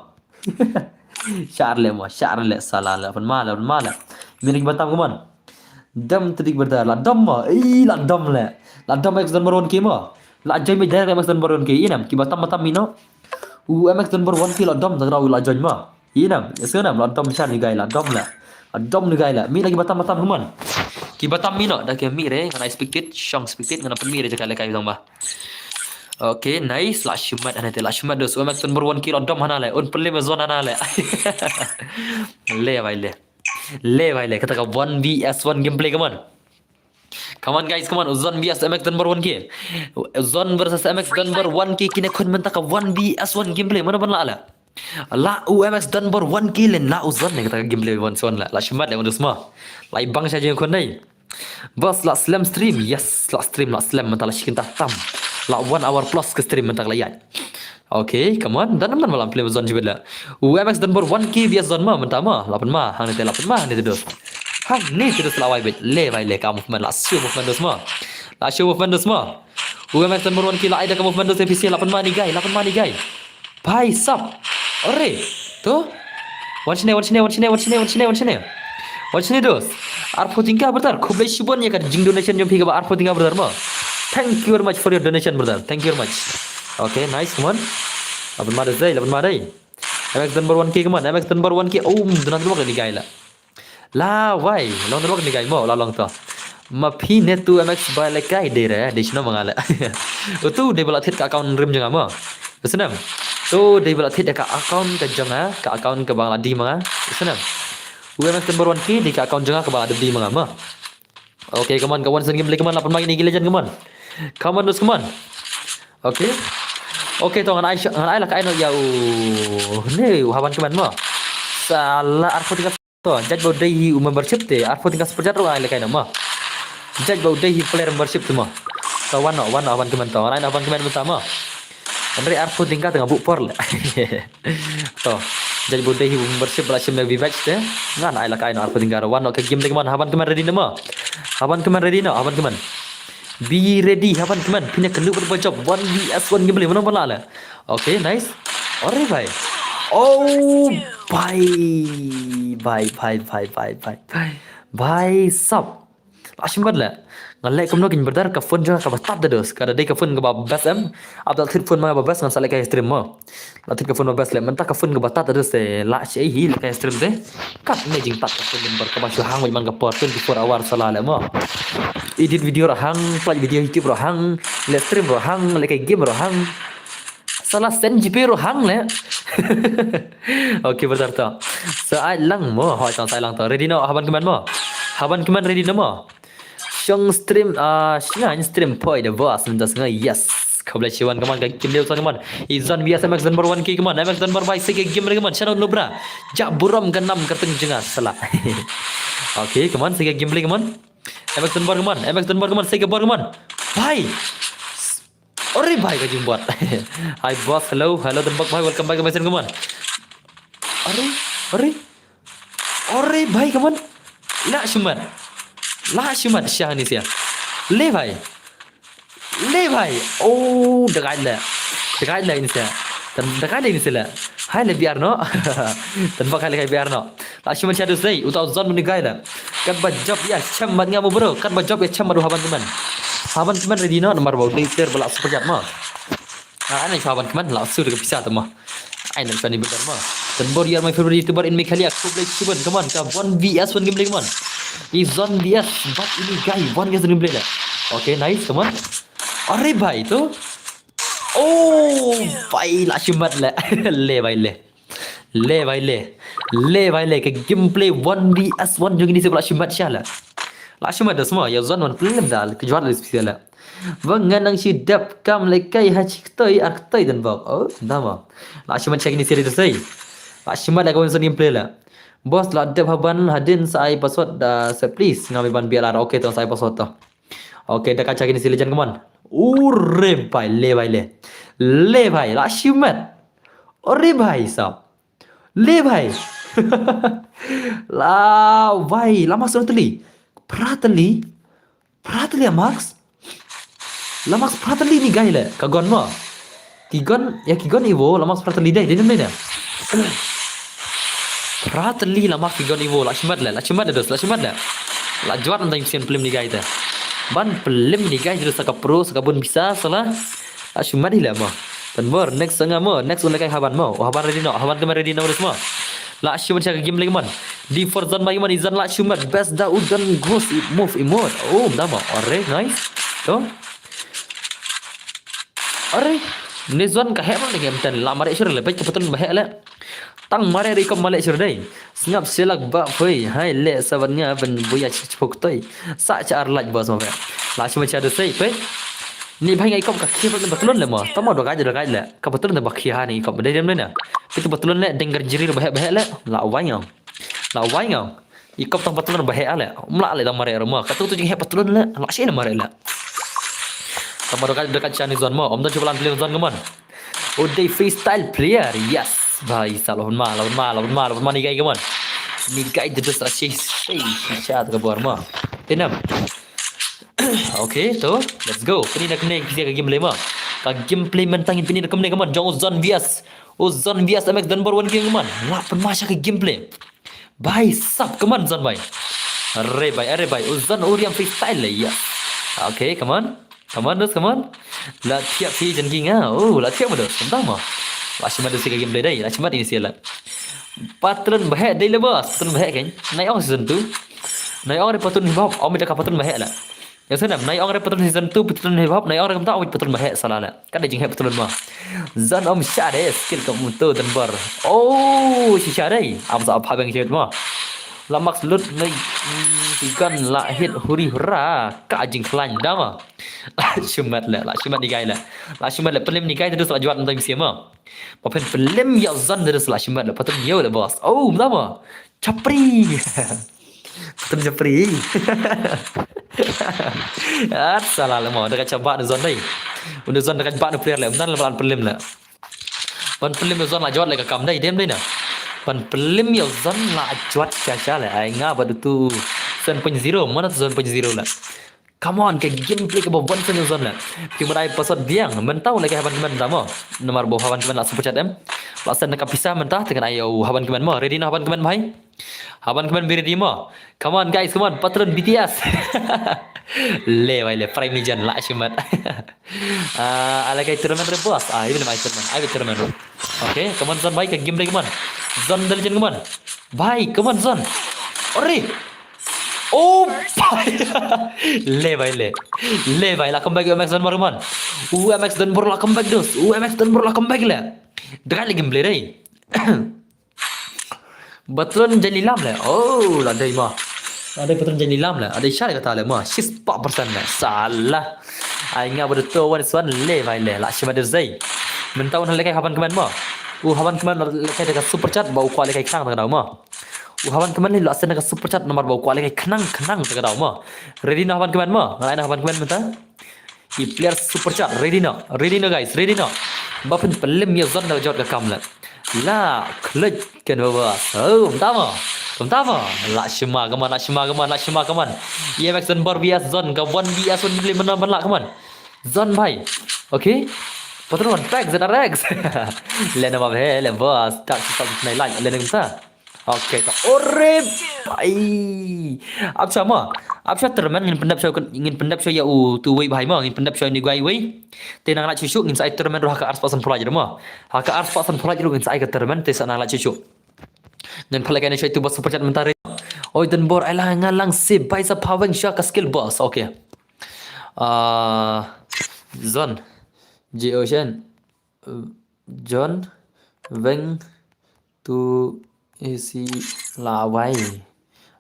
Shar le mo, shar le, sala le, pynma le, pynma le. Mini ki batam, come on. Dam tedik berdar, la dam mo. Ih, la dam le. La dam M X Donbor one K mo. La join me direct M X Donbor one K. Inem, ki batam batam mino. U M X Donbor one K la dam, tak rau la join mo. Inem, ese nam, la dam sha ni gai la, dam la. La dam ni gai la. Mi lagi batam batam, come on. Ki batam mino, da ki mi re, ngan expected, shong expected, ngan pynmi re jaka le kai dong ba. Okay, nice, la shimet hana te, la shimet dos. U M X Donbor one K la dam hana le, un pynlem zone hana le. Le bhai le. Le bhai le, kata ka one V S one gameplay, come on. Come on guys, come on. Zone V S M X Donbor one K. Zone versus M X Donbor one K, kine khun mynta ka one V S one gameplay. Mano ban lah la? La u M X Donbor one K len la u Zone ne kata ka gameplay one versus one la. La shimet le, mano sma. La i bang sha jing khun dei. Bos, la slem stream. Yes, la stream, la slem mynta, la shi kynta tam. La one hour plus ka stream mynta ka la ïaid. Okay, come on. Dan man ba la pynlem zone jibit la. U M X Donbor one K V S zone ma mynta ma. La pynma, hangne te, la pynma, hangne te dos. Hangne te dos, la wai bit. Le bhai le, ka movement, la show movement dos ma. La show movement dos ma. U M X Donbor one K la ai da ka movement dos A P C, la pynma ni gai, la pynma ni gai. Bhai sab. Ore. To. Wan shine, wan shine, wan shine, wan shine, wan shine, wan shine. Wan shine dos. Arphew tyngka brother. Khublei shibun ïa ka jing donation jong phi kaba arphew tyngka brother mo. Thank you very much for your donation brother. Thank you very much. Okay, nice, come on. La pynma dei, la pynma dei. M X Donbor one K, come on. M X Donbor one K. Um, duna dua ni gai la. La wai, long dua ni gai mo, la long to. Ma phi ne tu M X ba le kai dei re, dei shino ma nga le. Utu dei ba la thied ka account rim jong nga mo. Snem. Tu dei ba la thied ka account ka jong nga, ka account kaba la die ma nga. Snem. U M X Donbor one K dei ka account jong nga kaba la die ma nga mo. Okay, come on, ka one second gameplay, come on, la pynma ïa kine ki legend, come on. Come on, dos, come on. Okay. Okay, to ngan ai, ngan ai la ka ai no ïa u. Ne, u Haban Kmen mo. Sala arphew tyngka to, judge ba u dei hi u membership te, arphew tyngka super chat ruh ngan ai la ka ai no mo. Judge ba u dei hi player membership te mo. To wan no, wan no Haban Kmen to, ngan ai no Haban Kmen mynta mo. Hynrei arphew tyngka te nga buh por le. To, judge ba u dei hi u membership ba la shim na V batch te. Ngan ai la ka ai no arphew tyngka ruh. Wan no ka game te, come on, Haban Kmen ready no mo. Haban Kmen ready no, Haban Kmen. Be ready, Haban Kmen. Phin ïa kynduh bad ba jop. One V S one gameplay. Mano ba lah le? Okay, nice. Ore bhai. Oh, bhai. Bhai, bhai, bhai, bhai, bhai. Bhai sab. La shim bad le. Nga leh kumno kin brother, ka phone jong nga kaba tad da dos. Ka da dei ka phone kaba best em. Ap da thied phone ma ba best ngan sa leh ka stream mo. La thied ka phone ba best le, mynta ka phone kaba tad da dos te la shei hi leh ka stream te. Kat ne jingtad ka phone number kaba shu hang bad man ka por twenty-four hour sala le mo. Edit video ruh hang, upload video YouTube ruh hang, leh stream ruh hang, leh ka game ruh hang. Sala send G P ruh hang le. Okay brother to. Sa ai lang mo, hoi to sa ai lang to. Ready no, Haban Kmen mo. Haban Kmen ready no mo. Shong stream, ah, shnga in stream poi da boss, mynta snga, yes. Khublei shibun, come on, ka game dei usan, come on. I Zone V S M X Donbor one K, come on. M X Donbor bai, sei ka game re, come on. Shout out no bra. Ja burom ka nam ka teng jnga sala. Okay, come on, sei ka game re, come on. M X Donbor, come on. M X Donbor, come on. Sei ka bor, come on. Bhai. Ore bhai ka jingbot. Hi boss, hello. Hello Donbor bhai, welcome back to my channel, come on. Ore, ore. Ore bhai, come on. La shimet. La shimet sha ni sia. Le bhai. Le bhai. Oh, dagai le. Dagai le ni sia. Dan dagai le ni sia le. Hai le biar no. Dan bak hai le kai biar no. La shimet sha dus dei. Uta u Zone muni gai le. Kat ba jop ïa chem mat nga mo bro. Kat ba jop ïa chem mat u Haban Kmen. Haban Kmen ready no. Namar ba u dei player ba la super jat mo. Ah, ai na sha Haban Kmen, la sur ka pisa te mo. Ai na sha ni bener mo. Donbor, you are my favorite YouTuber in Meghalaya. Khublei shibun, come on, ka one V S one gameplay, come on. I Zone V S, bad ini guy, one V S one gameplay le. Okay, nice, come on. Are bhai to. Oh, bhai, la shimet le. Le bhai le. Le bhai le. Le bhai le, ka gameplay one v one jong kine shisien ba la shimet shisha la. La shimet da sma, ïa zone one plim da, ka jwat la special la. Ba ngan nang shi dep kam le kai ha shi ktoi ar ktoi dan bok. Oh, da ma. La shimet shisha kine shisien da sei. La shimet la ka one v one gameplay la. Boss la dep haban hadien sa ai password da sa please. Nga me ban biar la. Okay, to sa ai password to. Okay, da ka cha kine shisien jan kaman. Ure bhai, le bhai le. Le bhai, la shimet. Ore bhai sab. Le bhai. La bhai, la max tali. Phra tali. Phra tali la max. La max phra tali ni guy le. Ka gun mo. Ki gun, ïa ki gun Evo, la max phra tali dei, dei ne. Phra tali la max ki gun Evo, la shimet le, la shimet le dos, la shimet le. La jwat nang shisien plim ni guy te. Ban plim ni guy dos sa ka pro, sa ka bun bisa, sa la. La shimet hi le mo. Tan bor, next sa nga mo, next un le kai haban mo. Oh, haban ready noh, haban kmen ready noh dos mo. La shimet shisha ka game le kmen. D four zone bhai kmen, i zone la shimet, best da u don ghost, i move, i move. Oh, da mo. Alright, nice. To. Are, ne zone ka heh ma ne ngam tan la mare sure le, peit ka patun ba heh le. Tang mare ri kom male sure dei. Sngap selak ba poi, hai le saban nga ban buya chipok toi. Sa cha ar laj bos ma be. La shima cha de sei, peit. Ni bhai ngai kom ka khia patun le mo. Tamo do gaj do gaj le. Ka patun ba khia ha ni kom dei dem le na. Peit ka patun le denggar jirir ba heh ba heh le. La wai ngam. La wai ngam. I kop tang patulun ba heh ale. Um lah le tang mare mo. Katu tu jing heh patulun le. La shi le mare le. Tang ba dekat dekat shani zone mo. Om don chubalan player zone kemon. Oh, they freestyle player. Yes. Bhai sa lawan ma, lawan ma, lawan ma, lawan ma ni guy kemon. Ni guy de dos rashi. Hey, shat ka bor mo. Tenam. Okay, to. Let's go. Pini nak ne kisi ka gameplay mo. Ka gameplay mentang pini nak ne kemon. Jong zone V S. Oh, zone V S M X dan bor wan game kemon. Lah pun masha ka gameplay. Bhai sab, come on zone bhai. Are bhai, are bhai. Oh zone, oh riam freestyle le ya. Okay, come on. Come on, dos, come on. La thiap phi jan ki nga. Oh, la thiap mo dos. Tentang mo. La shimat dos ka gameplay dai. La shimat ini sila. Patron bahek dai le bos. Patron bahek kan. Nai ong season two. Nai ong re patron hip hop. Om ita ka patron bahek la. Yang senam, nai ong re patron season two, patron hip hop, nai ong re kemta, oh patron bahek sala la. Kan da jing hek patron ma. Zone om sha de, skill ka mutu dan bar. Oh, shisha de. Am sa apa beng jet ma. La max lut nai, mm, tigan la hit huri hura. Ka jing klan da ma. La shimat le, la shimat ni guy le. La shimat le, pelim ni guy terus la juat nanti misi ma. Papen pelim ya zone terus la shimat le, patron yo le bos. Oh, da ma. Chapri. Patron chapri. At sala le mo, da ka chaba ne zone dai. Unda zone da ka ba ne player le, unda le ban pelim le. Ban pelim zone la jot le ka kam dai, dem dai na. Ban pelim ya zone la jot ka sha le, ai nga ba du tu seven point zero, mana tu seven point zero le. Come on, ka gameplay ka ba ban seven zone le. Ki madai pasot biang, mentau le ka haban kemen da mo. Nomor bo haban kemen la super chat em. La sen ka pisa mentah, tengan ai haban kemen mo. Ready na haban kemen bhai? Haban kemen be ready mo. Come on guys, come on, patron B T S. Le bhai le, prime ni jan la shimat. Ah, ala kai tournament re boss. Ah, ini mai tournament. Ai tournament. Okay, come on zone bhai, ka game lagi man. Zone dari jan man. Bhai, come on zone. Ore. Oh bhai. Le bhai le. Le bhai la comeback U M X dan bor man. U M X dan bor la comeback dos. U M X dan bor la comeback le. Dekat lagi game play dai. Patron jali lam le. Oh, la dei ma. La dei patron jali lam le. Ada share kata le ma. Shis pa persen le. Salah. Ai nga bedo to wan swan le bhai le. La shima de zai. Mentau na lekai haban kemen ma. U haban kemen lekai dekat super chat ba u kwa lekai khnang tengah ma. U haban kemen le la sen dekat super chat nomor ba u kwa lekai khnang khnang tengah ma. Ready na haban kemen ma. Ngai na haban kemen mentau. I player super chat, ready na, ready na guys, ready na. Ba phin pelim ya zon da jot ka kam la. La klik ken ba ba. Oh, tama. Tama. La shima kaman, la shima kaman, la shima kaman. E M X dan bor V S zon ka one V S one play mana mana kaman. Zon bhai. Okay. Patron pack Z R X. Le na ba he le boss. Tak tak nai like le na kumsa. Okay, ka ore bai. Ap sha ma. Ap sha termen ngin pendap sha ngin pendap sha ya u tu wei bai ma ngin pendap sha ni guai wei. Te nang la shu shu ngin sai termen roh ka arspah san pulai ma. Ha ka arspah san pulai ngin sai ka termen te sa nang la shu shu. Ngin phalai ka ni sha tu bos super chat mentari. Oi dan bor ai la nga lang si bai sa paweng sha ka skill boss. Okay. Ah, Zon. J O Shen. John Weng tu A C la wai.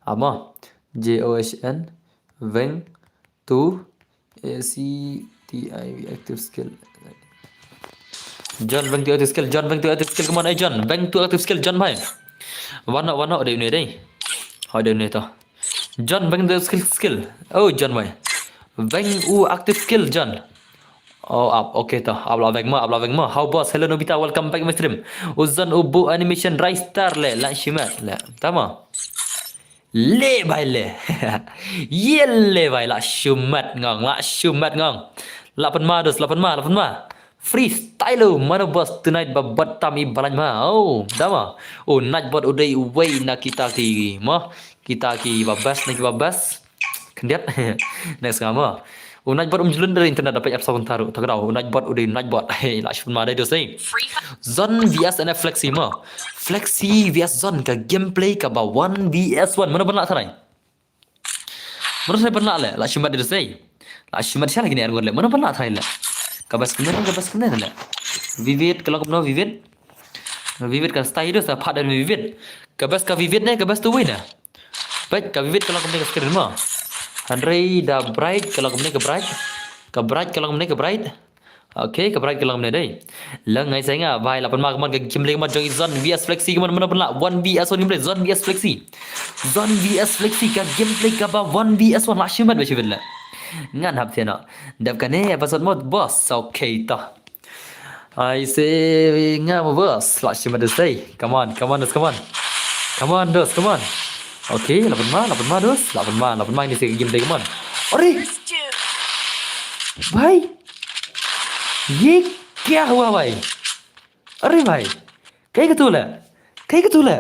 Ama. J O H N. Veng. Tu. A C T I V active skill. John, veng tu active skill. John, veng tu active skill. Come on, eh, John. Veng tu active skill, John bhai. Wano, wano, dei une dei. Hoi, dei une to. John, veng tu skill, skill. Oh, John bhai. Veng u active skill, John. Oh, ap, okay to. Ap la veng ma, ap la veng ma. How boss? Hello Nobita, welcome back my stream. U John u bu animation rise star le, la shimet le. Tama. Le bhai le. Ye le bhai, la shimet ngong, la shimet ngong. La pynma dus, la pynma, la pynma. Freestyle, mano boss tonight ba bat tam i balai ma. Oh, dama. Oh, Nightbot u dei uwei na kita ki ma. Kita ki ba best, na ki ba best. Khyndiat. Next nga ma. U Nightbot um jlun dari internet dapat apps pun taru. Tak tahu. U Nightbot u dei Nightbot. Hey, la shimet ma dei dus, eh. Zon V S N F Flexi ma. Flexi V S Zon ka gameplay kaba one V S one. Mano ban lah tharai? Mano tharai ban lah le? La shimet dei dus, eh. La shimet sha lagi ni arngut le. Mano ban lah tharai le? Ka best kumne, ka best kumne le. Vivid, ka long kumno Vivid? Vivid ka style dus, sa phat dan Vivid. Ka best ka Vivid ne, ka best tu win ne. Baik, ka Vivid ka long kumne ka screen ma. Hynrei da Bright ka long kumne ka Bright. Ka Bright ka long kumne ka Bright. Okay, ka Bright ka long kumne dei. Lang ngai sai nga, bhai, la pynma kumne ka gameplay kumne jong i Zon V S Flexi kumne, mano ban lah one V S one gameplay, Zon V S Flexi. Zon V S Flexi ka gameplay kaba one V S one, la shimet ba shimet le. Ngan hap thiano. Dap kane episode mode boss. Okay to. Ai se nga mo boss. La shimet dus, hey. Come on, come on dus, come on. Come on dus, come on. Okay, la pynma, la pynma dus, la pynma, la pynma ini se gameplay, come on. Are! Bhai! Ye kya hua bhai? Are bhai! Kai ka tu le? Kai ka tu le?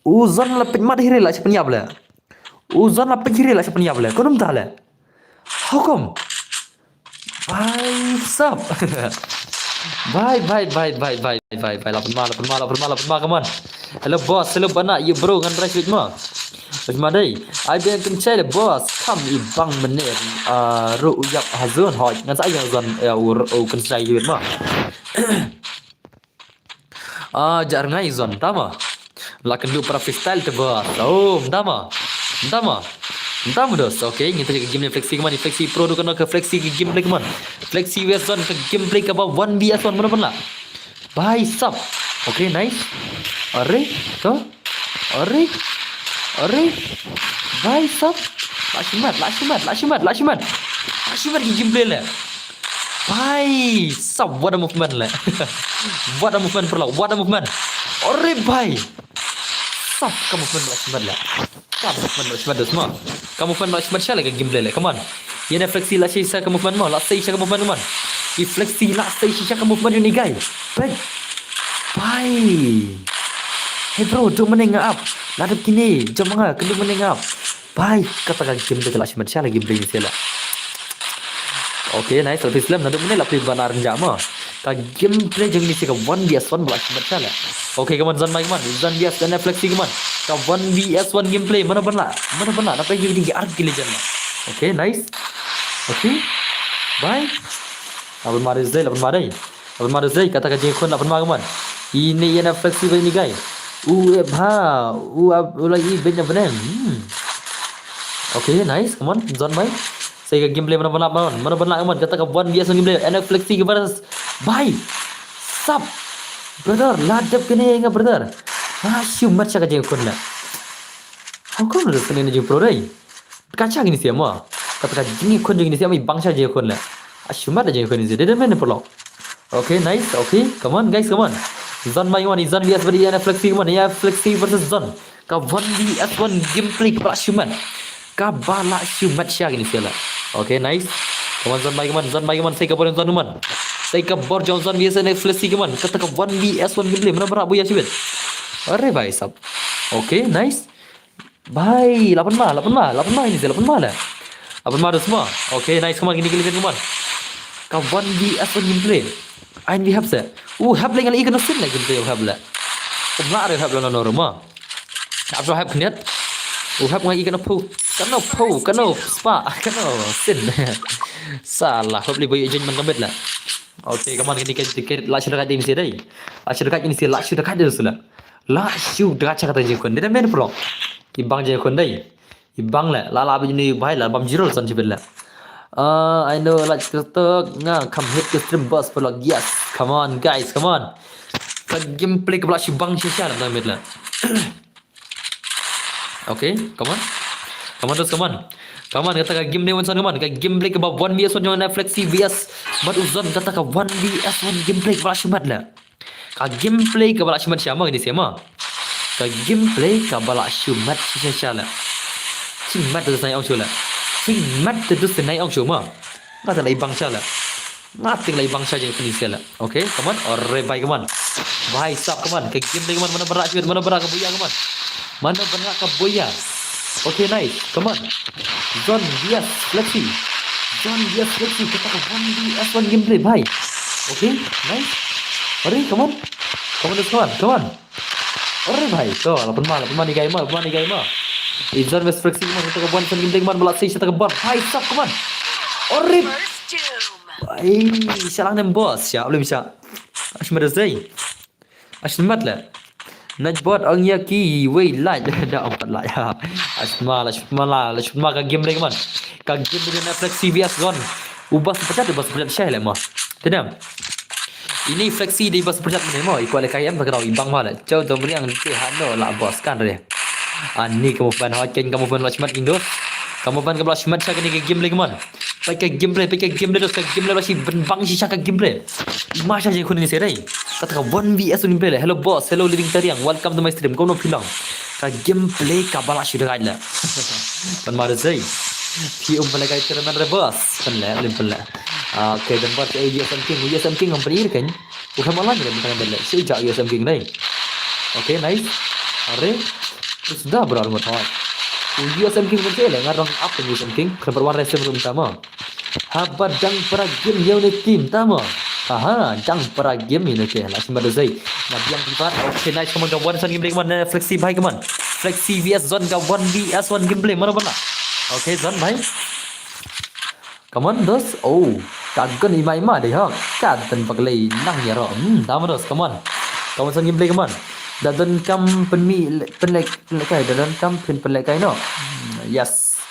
U Zon la pynma dei hire la sha pynïap le. U Zon la pynma dei hire la sha pynïap le. Kunum ta le. How come? Bhai sab. Bhai, bhai, bhai, bhai, bhai, bhai, bhai, la pynma, la pynma, la pynma, la pynma, come on. Hello boss, hello bana, you bro, ngan rai switch ma. Switch ma dei. Ai ben kan chai le boss, kam i bang menir. Ah, ru u yap hazun hoi. Ngan sa ai hazun, ya, u, u kan chai yu ma. Ah, jar ngai zon, tama. La kynduh para freestyle te ba. Oh, tama. Tama. Tama dos. Okay, ngi tadi game ni Flexi kemana? Flexi Pro tu kena ke Flexi ke gameplay kemana? Flexi West Zone ke gameplay ke ba one V S one mana pun lah. Bhai sab. Okay, nice. Are, to. Are. Are. Bhai sab. La shimat, la shimat, la shimat, la shimat. La shimat ke gameplay le. Bhai sab, what a movement le. What a movement, bro. What a movement. Are bhai. Sab ka movement la shimat le. Ka movement la shimat dos ma. Ka movement la shimat sha le ka gameplay le. Come on. Ïa ne Flexi la shisha ka movement ma. La shisha ka movement, come on. I Flexi la shisha ka movement ïa ni guy. Bhai. Bhai. Hey bro, duk mane nga ap. La dep kine, jom nga, kynduh mane nga ap. Bhai, kata ka gameplay la shimat sha le gameplay ni sha le. Okay, nice. La phi slam, naduh mynne la phi ban arnja ma. Ka gameplay jong ni sha ka one V S one ba la shimat sha le. Okay, come on, zon mai, come on. Zon V S one Flexi, come on. Ka one V S one gameplay, mana ban lah? Mana ban lah? Napa ïa ki ar ki legend lah. Okay, nice. Okay. Bhai. Laban ma dei, laban ma dei. Laban ma dei, kata ka jingkhun laban ma, come on. Ine ïa na Flexi ba ini guy. U e bha, u ab, u la i ben na benen. Hmm. Okay, nice. Come on, zon mai. Sa ïa ka gameplay mana ban lah, man. Mana ban lah, man. Kata ka one V S one gameplay. Ene Flexi ke versus. Bhai. Sab. Brother, la dep kane nga, brother. Ah, shu mat sha ka jingkhun na. How come la dep kane na jingpro dei? Ka cha kine sia ma. Kata ka jingkhun jong kine sia ma, i bang sha jingkhun la. Ah, shu mat da jingkhun ni sia. Dei da men pulok. Okay, nice. Okay, come on, guys, come on. Zon mai wan, zon V S bad ïa na Flexi, come on. Ïa Flexi versus zon. Ka one V S one gameplay ka ba la shu mat. Ka ba la shu mat sha kine sia la. Okay, nice. Come on, zon mai, come on, zon mai, come on. Sai ka bor zon, come on. Sai ka bor jong zon V S na Flexi, come on. Kata ka one V S one gameplay. Mana bara buya shibit. Are bhai sab. Okay, nice. Bhai, lapan ma, lapan ma, lapan ma ini sia, lapan ma la. Lapan ma dos ma. Okay, nice, come on, kine kine, come on. Ka one V S one gameplay. Ain vi hap se. U hap le ngan i kano sin le gameplay u hap le. Kumla re hap le no no ma. Ap so hap kniat. U hap ngai i kano phu. Kano phu, kano spa, kano sin. Salah, hopefully boy jen man kamit la. Okay, come on, kine kine, la shirkat ini sia dei. La shirkat ini sia, la shirkat ini sia. La shu da cha kata jingkhun. Dei da men pro. I bang jingkhun dei. I bang le. La la bi ni bai la bam zero san chibit le. Uh, I know like to talk nga come hit the stream boss for like yes. Come on guys, come on. Ka gameplay ka bla shu bang shisha na mit le. Okay, come on. Come on, terus, come on. Come on, kata ka game ni one son, come on. Ka gameplay ka ba one V S one jong na Flexi V S. Bad u Zon kata ka one V S one gameplay ka ba la shimat la. Ka gameplay ka ba la shimat sha ma kini sha ma. Ka gameplay ka ba la shimat sha sha la. Ching mat tu nai ong shu la. Ching mat tu nai ong shu ma. Nga ta lai bang sha la. Nga ting lai bang sha jeng kini sha la. Okay, come on. Ore bai, come on. Bai sap, come on. Ka game dei, come on. Mana berak, come on. Mana berak ka buya, come on. Mana berak ka buya. Okay, nice. Come on. Zon, yes, Flexi. Zon, yes, Flexi. Kita ka one V S one gameplay, bai. Okay, nice. Ore, come on. Come on, come on. Come on. Ore bai, to, la pynma, la pynma ni gai ma, la pynma ni gai ma. I Zon V S Flexi man, kata ka one son gameplay man, ba la sei, kata ka one. Bai sap, come on. Ore. First doom. Ai, sha lang nem boss, sha, belum sha. Ash mada sei. Ash mat la. Naj bot ang ya ki, wei lai, da ong pat lai. Ash ma, la shut ma la, la shut ma ka gameplay man. Ka gameplay na Flexi V S Zon. U bas pecat, u bas pecat sha le ma. Tedam. Ini Flexi dei bas pecat mene mo, i kwale kai em ta kau i bang ma la. Chau dom riang te hano la boss kan re. Ani kamu fan ha ken kamu fan la shmat king dos. Kamu fan ka bla shmat sha kini ka gameplay man. Pai ka gameplay, pai ka gameplay dos, ka gameplay la shi ben bang shisha ka gameplay. I ma sha je khun ni se dei. Kata ka one V S one gameplay la. Hello boss, hello living tariang, welcome to my stream. Kau no philang. Ka gameplay ka bla shu dei la. Pan ma dei. Phi um pale kai teraman re boss. Pan le, lim pan le. Ah, okay, dan bar U S M King, U S M King ngam pernah kan. Udah malah ni kan tengah balik. Sejak U S M King ni. Okay, nice. Are. Terus dah berarti mut hot. U S M King pun sele ngarang apa U S M King? Kenapa warna sem room sama? Haba dang para game ya ni team tama. Aha, dang para game ya ni team. Lah simba dozai. Na biang tipat. Okay, nice, come on, ka one son gameplay, come on. Flexi bai, come on. Flexi V S Zon ka one V S one gameplay. Mana mana? Okay, Zon bai. Come on, dos. Oh, ka gun ima ima dei ha. Ka ten paklei nang ya ro. Hmm, tama dos, come on. Come on, son gameplay, come on. Da don kam pen mi pen lek pen lek kai, da don kam pen pen lek kai no. Hmm, yes.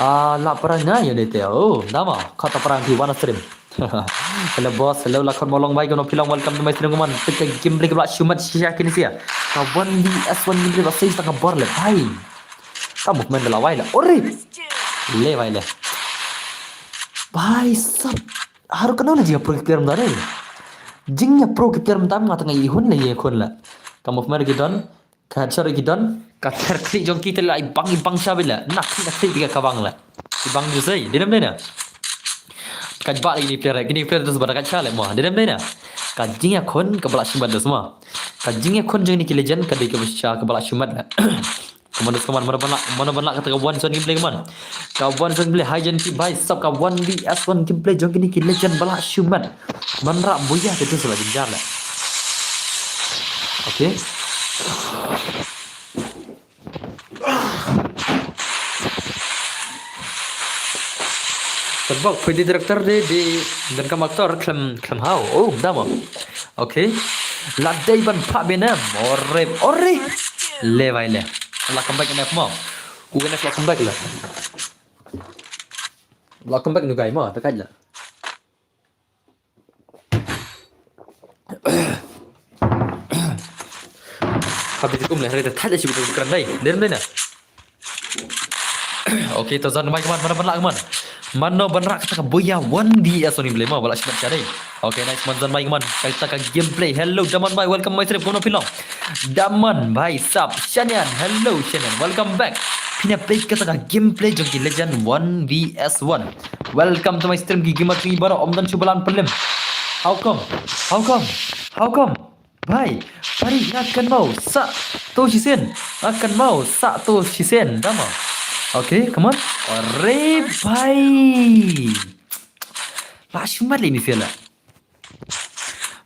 Ah, la parang na ya dei te. Oh, tama. Kata parang di one stream. Hello boss, hello la khon molong bai, kono philong, welcome to my stream, come on. Pika gameplay ka bla shumat shisha kini sia. Ka one V S one gameplay ba sei tang ka bor le bai. Ka movement la wai la. Ore. Le bai le. Bai sap. Haru kano le jing pro ki player mdare. Jing ya pro ki player mdam nga tang i hun le ye khun la. Ka movement ki don. Ka headshot ki don. Ka ter klik jong ki te la i bang i bang sha bila. Nak ki na klik ka bang la. I bang ju sei. Dinem dena. Ka ba le ni player, ni player tu sebar ka cha le mo. Dinem dena. Ka jing ya khun ka bla shumat dos mo. Ka jing ya khun jong ni ki legend ka dei ka ba sha ka bla shumat la. Come on, come on, mana bana, mana bana kata ka one son gameplay, come on. Ka one son gameplay, hai jen ki bai, sap ka one V S one gameplay, jong kini ki legend bala shumat. Man ra buya ke tu sala jinjar la. Okay. Tebak pwede director de, de, dan kam aktor klem, klem hau. Oh, dama. Okay. La dei ban pa benem. Ore, ore. Le bai le. La come back enough mo. U kena la come back la. La come back nu gai mo, ta kaj la. Habis kum le, hari ta thaj shi bitu kran dai. Dem dai na. Okay, to zan mai kaman, mana ban la kaman. Mano ban rak ta buya one V S one gameplay mo, bala shibat chadai. Okay, nice man zan mai kaman. Kaita ka gameplay. Hello, Daman bai, welcome my stream. Kono pilong. Daman bai sap. Shanian, hello Shanian, welcome back. Pina play kata ka gameplay jong ki legend one V S one. Welcome to my stream ki gamer ki baro om dan chubalan pelim. How come? How come? How come? Bai, pari nga kan mau sa to shisen. Nga kan mau sa to shisen dama. Okay, come on. Ore bai. La shumat le ni fela.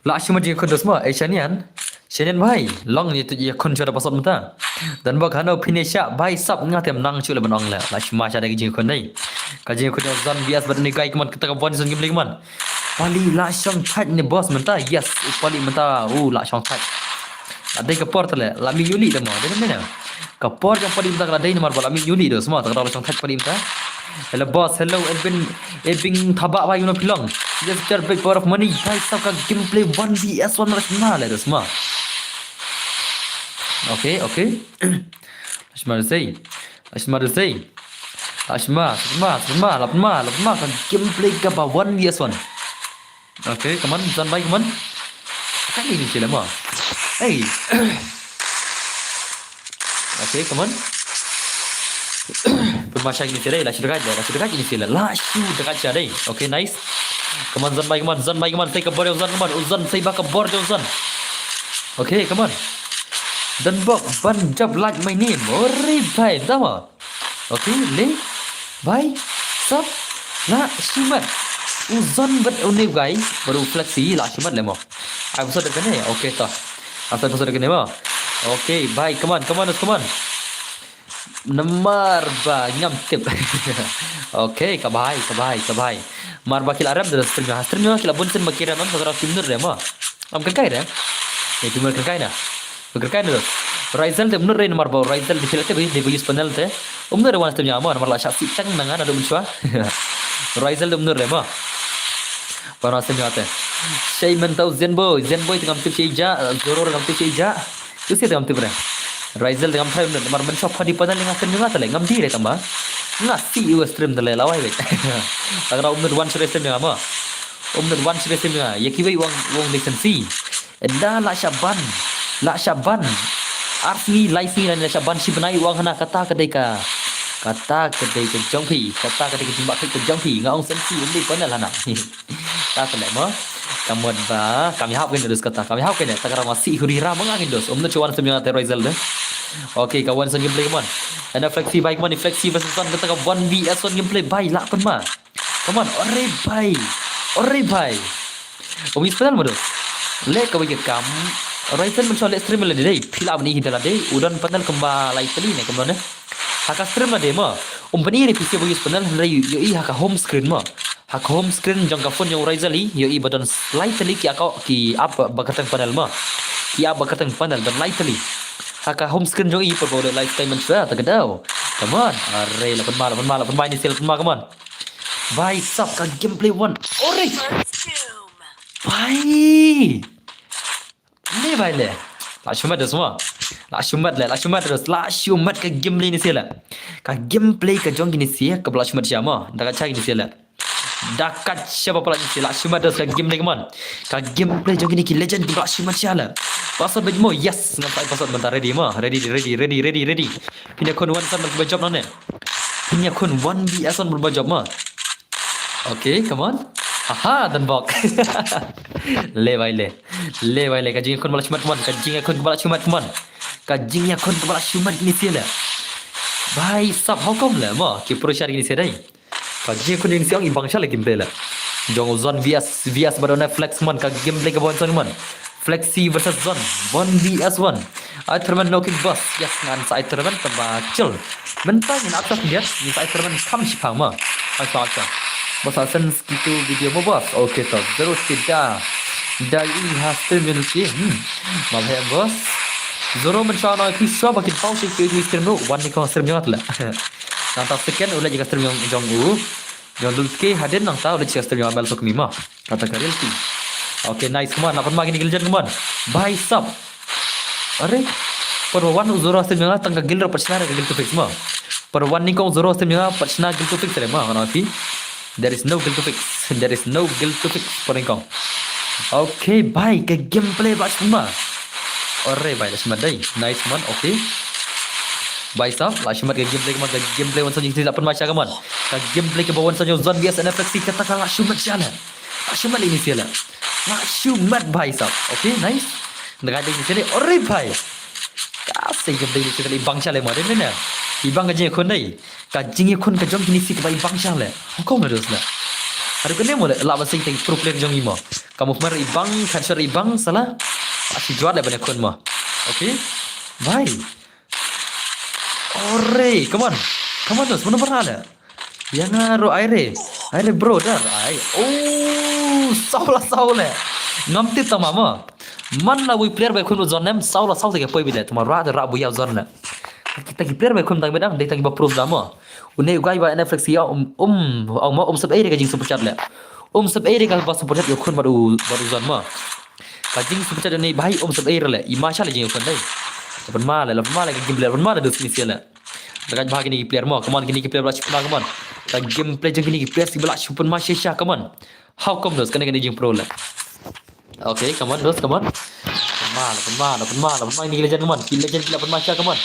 La shumat jing khun dos mo, eh Shanian. Shanian bai, long ni tu ya khun shoda pasot mata. Dan bok hano pine sha bai sap nga tem nang chu le ban ong le. La shumat sha da jing khun dai. Ka jing khun zan bias bad ni gai kaman kata ka bon zan gimli kaman. Pali la shong thaj ni boss mata. Yes, pali mata. U la shong thaj. Adei ka por tale, la mih ïuli da mo, dei ne. Ka por jong padi mynta ka la dei namar ba la mih ïuli da, sma, ta ka la shong thait padi mynta. Hello boss, hello, Elvin, Ebing Thaba, ba ïu na pilong. Yes, sir, big power of money, bhai sab ka gameplay one v s one na sma le da, sma. Okay, okay. Lashma da sei, lashma da sei. Lashma, sma, sma, lapma, lapma, ka gameplay kaba one v s one. Okay, come on, zan bai, come on. Kan ini sila mo. Hey. Okay, come on. Pynmasha ini sila, la shu dekat, la shu dekat ini sila. La shu dekat sha dei. Okay, nice. Come on, zan bai, come on, zan bai, come on. Sei ka bor, zan, come on. Uzan, sei ba ka bor, zan. Okay, come on. Dan bok, ban jab like my name. Ori bhai, tama. Okay, le. Bhai sab, la shimat. Uzan bat une guy, baru flexi, la shimat le mo. Ai, pasal dekat ni. Okay, toh. Asal pasal dekat ni mo. Okay, bhai, come on, come on, come on. Namar ba ngam tip. Okay, ka bhai, ka bhai, ka bhai. Mar ba ki la rem da stream, ha stream ki la bun sen ba ki rem, am, sa ki mut re mo. Am, kan kai re. Ni tu mer kan kai na. Kyrkai na dos. Raisel te mynta re namar ba Raisel te khilate ba dei ba use panel te. Um na re wan stem ïa ma namar la shah sih tang na nga na dum shwa. Raisel te mynta re ma. Ba wan stem ïa te. Shei men tau Zenboy, Zenboy te ngam tip shei ja, Zoro ngam tip shei ja. Tu shei te ngam tip re. Raisel te ngam try mynta namar men shop phadi panel nga stem ïa nga te le ngam di re tamba. Nga sih ïa stream te le lawai wei. Tagra um na wan stem ïa ma. Um na wan stem ïa. Ïa kiwei wang wang license. Ynda la shah ban, la shah ban. Ar sngi, lai sngi la shah ban shi bnai, u ong hana kata ka dei ka, kata ka dei ka jong phi, kata ka dei ka jingbakla ka jong phi. Nga ong shen shi, ym dei panel hana. Ta ka leh mo. Ka mut ba kam ïahap kein dos kata, kam ïahap kein, ta ka rama sih huri ra ma nga kein dos. Um na chuan sem ïa te Royal de. Okay, ka wan sem gameplay, come on. Ynda Flexi bhai, come on, Flexi versus Zon, kata ka one v s one gameplay bhai, lah pynma. Come on, ore bhai. Ore bhai. Ong ïa panel mo dos. Le kawei ka kam. Raisen mynshuwa le stream la dei. Phi lah ban ïohi da la dei. U don panel kumba lai tylli ne kumno ne. Ha ka stream la dei mo. Um pyni re phi sha ba use panel hynrei ïohi ha ka home screen mo. Ha ka home screen jong ka phone jong u Raisen ïohi ba don lai tylli ki account ki app ba kyrteng panel mo. Ki app ba kyrteng panel don lai tylli. Ha ka home screen jong i pat ba u leh live time mynshuwa ta ka daw. Come on. Are la pynma, la pynma, la pynma ini sel pynma, come on. Bhai sab ka gameplay one. Ore. Bhai. Le bhai le. La shumat dos mo. La shumat le, la shumat dos. La shumat ka gameplay ini sel. Ka gameplay ka jong kine sel ka ba la shumat sha mo. Da ka cha kine sel. Da ka cha ba pala ini sel. La shumat dos ka gameplay, come on. Ka gameplay jong kine ki legend ki ba la shumat sha la. Password bej mo. Yes, ngan tai password mynta, ready mo. Ready, ready, ready, ready, ready. Phin ïa khun one sub ba job nangne. Phin ïa khun one v s one ba job mo. Okay, come on. Aha, dan bok. Le bhai le. Le bhai le, ka jingïakhun ba la shumat, come on. Ka jingïakhun ba la shumat, come on. Ka jingïakhun ba la shumat ini sel. Bhai sab, how come le mo. Ki pro shar ini sel dei. Ka jingïakhun ini sel i bang sha le gameplay le. Jong Zon v s, v s ba don Flex, come on. Ka gameplay ka ba wan song, come on. Flexi versus Zon, one v s one. Ai tournament no kick boss. Yes, ngan sa ai tournament tamba chill. Mynta ngin ap shot biat, ngin sa ai tournament kam shipang ma. Ai sa acha. Boss asen skitu video mo boss. Okay to, zero sida. Da i ha stream jong ki. Hmm. Ma bhai boss. Zoro mynshuwa no ki so ba kin pau shi ki stream no. Wan ni ko stream jong atla. Nang ta second u leh ka stream jong jong u. Jong dul ki hadin nang ta u leh ka stream jong Mel Sokmi ma. Kata ka reality. Okay, nice, come on. Lapan ma kini giljan, come on. Bhai sab. Are. Par wan u Zoro stem ïa nga tang ka gilro pachna ka gil to fix ma. Par wan ni kong Zoro stem ïa nga pachna gil to fix re ma, kana phi. There is no gil to fix. There is no gil to fix. Par ni kong. Okay, bhai, ka gameplay ba shma. Ore bhai, la shmat dei. Nice man, okay. Bhai sab, la shmat ka gameplay, ka gameplay wan sa jing la pynma sha ka man. Ka gameplay ka ba wan sa jong Zon v s N F X C kata ka la shmat sha la. La shumat ini sel. La shumat bhai sab. Okay, nice. Nda ka dei ini sel. Ore bhai. Ka sei ka dei ini sel i bang sha le ma dei ne. I bang ka jingïakhun dei. Ka jingïakhun ka jong kini sel ka ba i bang sha le. Hukum le dos le. Haduh kane mo le la ba sei teng pro player jong i mo. Ka mo mar i bang, ka shar i bang sala. Asi juat le ba ne khun mo. Okay. Bhai. Ore, come on. Come on, dos, mano bara le. Ïa nga ro ai re. Ai re bro, dar ai. Oh, saw la saw le. Ngam tip tama ma. Man la wei player ba khun u zon nem, saw la saw te ka poi bit le, tuma ra te ra buya zon le. Kita ki player ba khun tang bit dang, dei tang ba proof da mo. Une u guy ba ne Flexi ya, um, um, um, ma, um sep ei re ka jing super chat le. Um sep ei re ka ba super chat ya khun ba u, ba u zon mo. Ka jing super chat ne bai um sep ei re le, i ma sha le jing khun dei. Lapan ma le, lapan ma le ka game le, lapan ma le dos ni sia le. Dekat ba kini ki player mo, come on, kini ki player ba la shu pynma, come on. Ka gameplay jong kini ki player si ba la shu pynma shisha, come on. How come dos, kane kane jing pro le. Okay, come on, dos, come on. Pynma, la pynma, la pynma, la pynma, kini ki legend, come on. Ki legend ki la pynma sha, come on.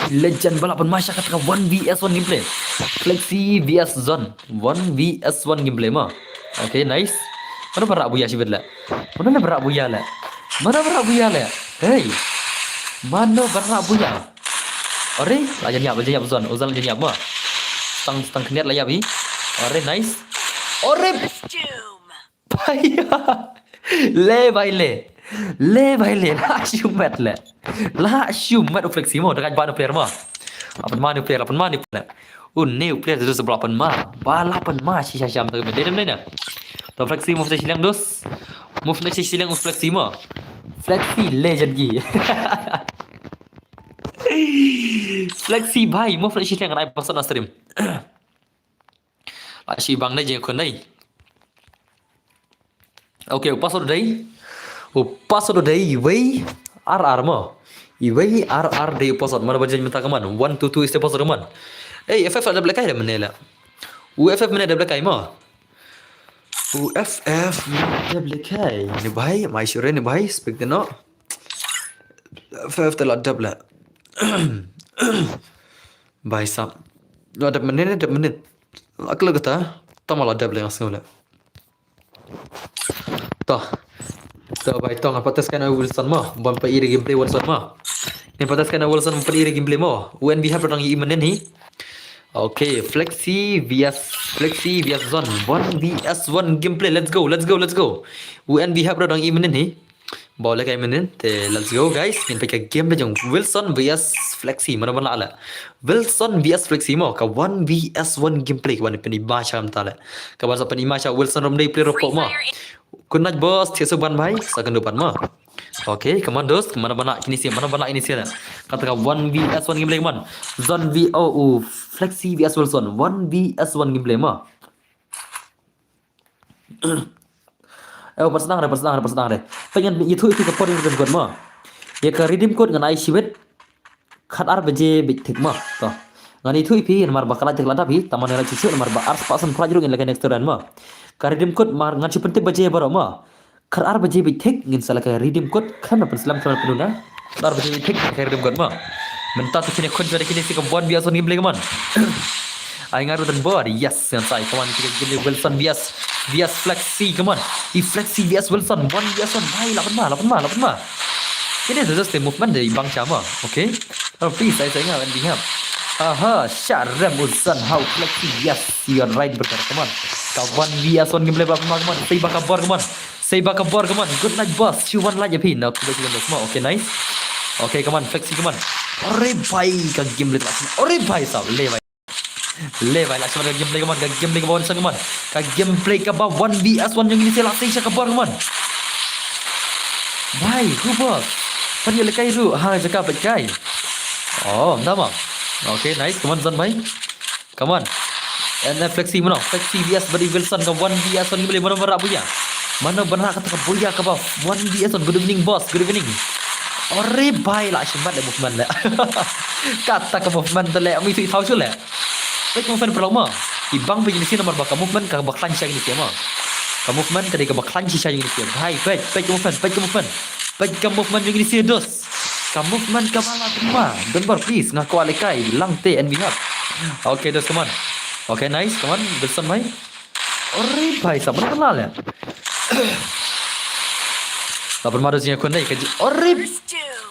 Ki legend ba la pynma sha kata ka one V S one gameplay. Flexi V S Zone. One V S one gameplay mo. Okay, nice. Mano ba ra buya shibit le. Mano ba ra buya le. Mano ba ra buya le. Hey. Mano ba ra buya. Ore, la jan yap, la jan yap zon, u zon la jan yap mo. Stang, stang khyndiat la yap hi. Ore, nice. Ore. Bai. Le bai le. Le bai le. La shu met le. La shu met u Flexi mo, dekat ba nu player mo. Lapan ma nu player, lapan ma nu player. Une u player tu sebelah lapan ma. Ba lapan ma shisha sham tu benda dei na. Tu Flexi move tu shiliang dus. Move tu shiliang u Flexi mo. Flexi legend gi. Flexi bai, move tu shiliang ai pasal na stream. La shi bang dei jing khun dei. Okay, u password dei. U password dei wei R R mo. I wei R R dei u password. Mano ba jing mynta kaman. One two two is the password kaman. Ei, F F la dep lehkai da mane la. U F F mane dep lehkai mo. U F F mane dep lehkai. Ni bai, mai sure ni bai, spek de no. F F te la dep le. Bai sap. La dep mane, dep mane. Akla kata, tama la dep le ngas ngule. To. To bai to, nga patas kan Wilson mo. Bon pa iri gameplay Wilson mo. Ni patas kan Wilson pa iri gameplay mo. U N B hap dang i mane ni. Okay, Flexi V S, Flexi V S Zone. One V S one gameplay. Let's go, let's go, let's go. U N B hap dang i mane ni. Ba lehkai mynnin te, let's go guys. Ngin peit ka game ba jong Wilson V S Flexi, mano ban lah le. Wilson V S Flexi mo, ka one V S one gameplay, ka ban pynïaid ba sha mynta le. Ka ban sa pynïaid ba sha Wilson rom dei player ropo mo. Good night boss, thiah suk ban bai, sa kynduh ban mo. Okay, come on dos, mano ban lah kine sien, mano ban lah kine sien le. Kata ka one V S one gameplay, come on. Zone V O U, Flexi V S Wilson, one V S one gameplay mo. Eh, parsnang re, parsnang re, parsnang re. Peit ngan ïathuh ïa ka por redeem code mo. Ïa ka redeem code ngan ai shiwit khatar baje beit thik mo. To. Ngan ïathuh ïa phi namar ba ka lait te ka la dap hi, tangba ngan lait shuh shuh namar ba arspah san pynlait ruh ngin lehkai next round mo. Ka redeem code mar ngan shu pyntip baje baroh mo. Khatar baje beit thik ngin sa lehkai redeem code, khlem da pynslem khlem da pynuna. Khatar baje beit thik lehkai redeem code mo. Mynta to kine khun jong kine si ka one V S one gameplay, come on. Ai nga ruh don bor, yes, ngan sa ai, come on, kine kine Wilson V S, V S Flexi, come on. I Flexi V S Wilson, one V S one, bai, lah pynma, lah pynma, lah pynma. Kine just the movement dei bang sha mo, okay? Oh, please, ai sa nga wan bihap. Aha, sharem usan hau Flexi, yes, you're right, brother, come on. Ka one V S one gameplay ba pynma, come on, sei ba ka bor, come on. Sei ba ka bor, come on. Good night, boss. Shu wan lait ïa phi. Na, okay, nice. Okay, come on, Flexi, come on. Ore bai, ka gameplay la. Ore bai, sap. Le bai. Le bai, la shu ka gameplay, come on. Ka gameplay ka ba wan san, come on. Ka gameplay ka ba one V S one jong ini sila sei sha ka bor, come on. Bai, hu boss. Pan ïa lehkai ruh. Ha, jaka peit kai. Oh, ynda ma. Okay, nice. Come on, Zon bai. Come on. And then Flexi mano. Flexi V S bad i Wilson ka one V S one gameplay, mano ba rah buya. Mano ba rah kata ka buya ka ba one V S one. Good evening, boss. Good evening. Ore bai, la shu mat le movement le. Kata ka movement le, ami tu i thaw shu le. Peit ka movement pynlong mo. I bang peit ini sien namar ba ka movement ka ba khlaiñ shisha ini sien mo. Ka movement ka dei ka ba khlaiñ shisha ini sien. Bai, peit, peit ka movement, peit ka movement. Peit ka movement ini sien dos. Ka movement ka ba la pynma. Don bor please, nga kwah lehkai lang te and we have. Okay, dos, come on. Okay, nice, come on. Wilson bai. Ore bai, sap, mano ba lah le. Lah pynma dos jingïakhun dei ka jing. Ore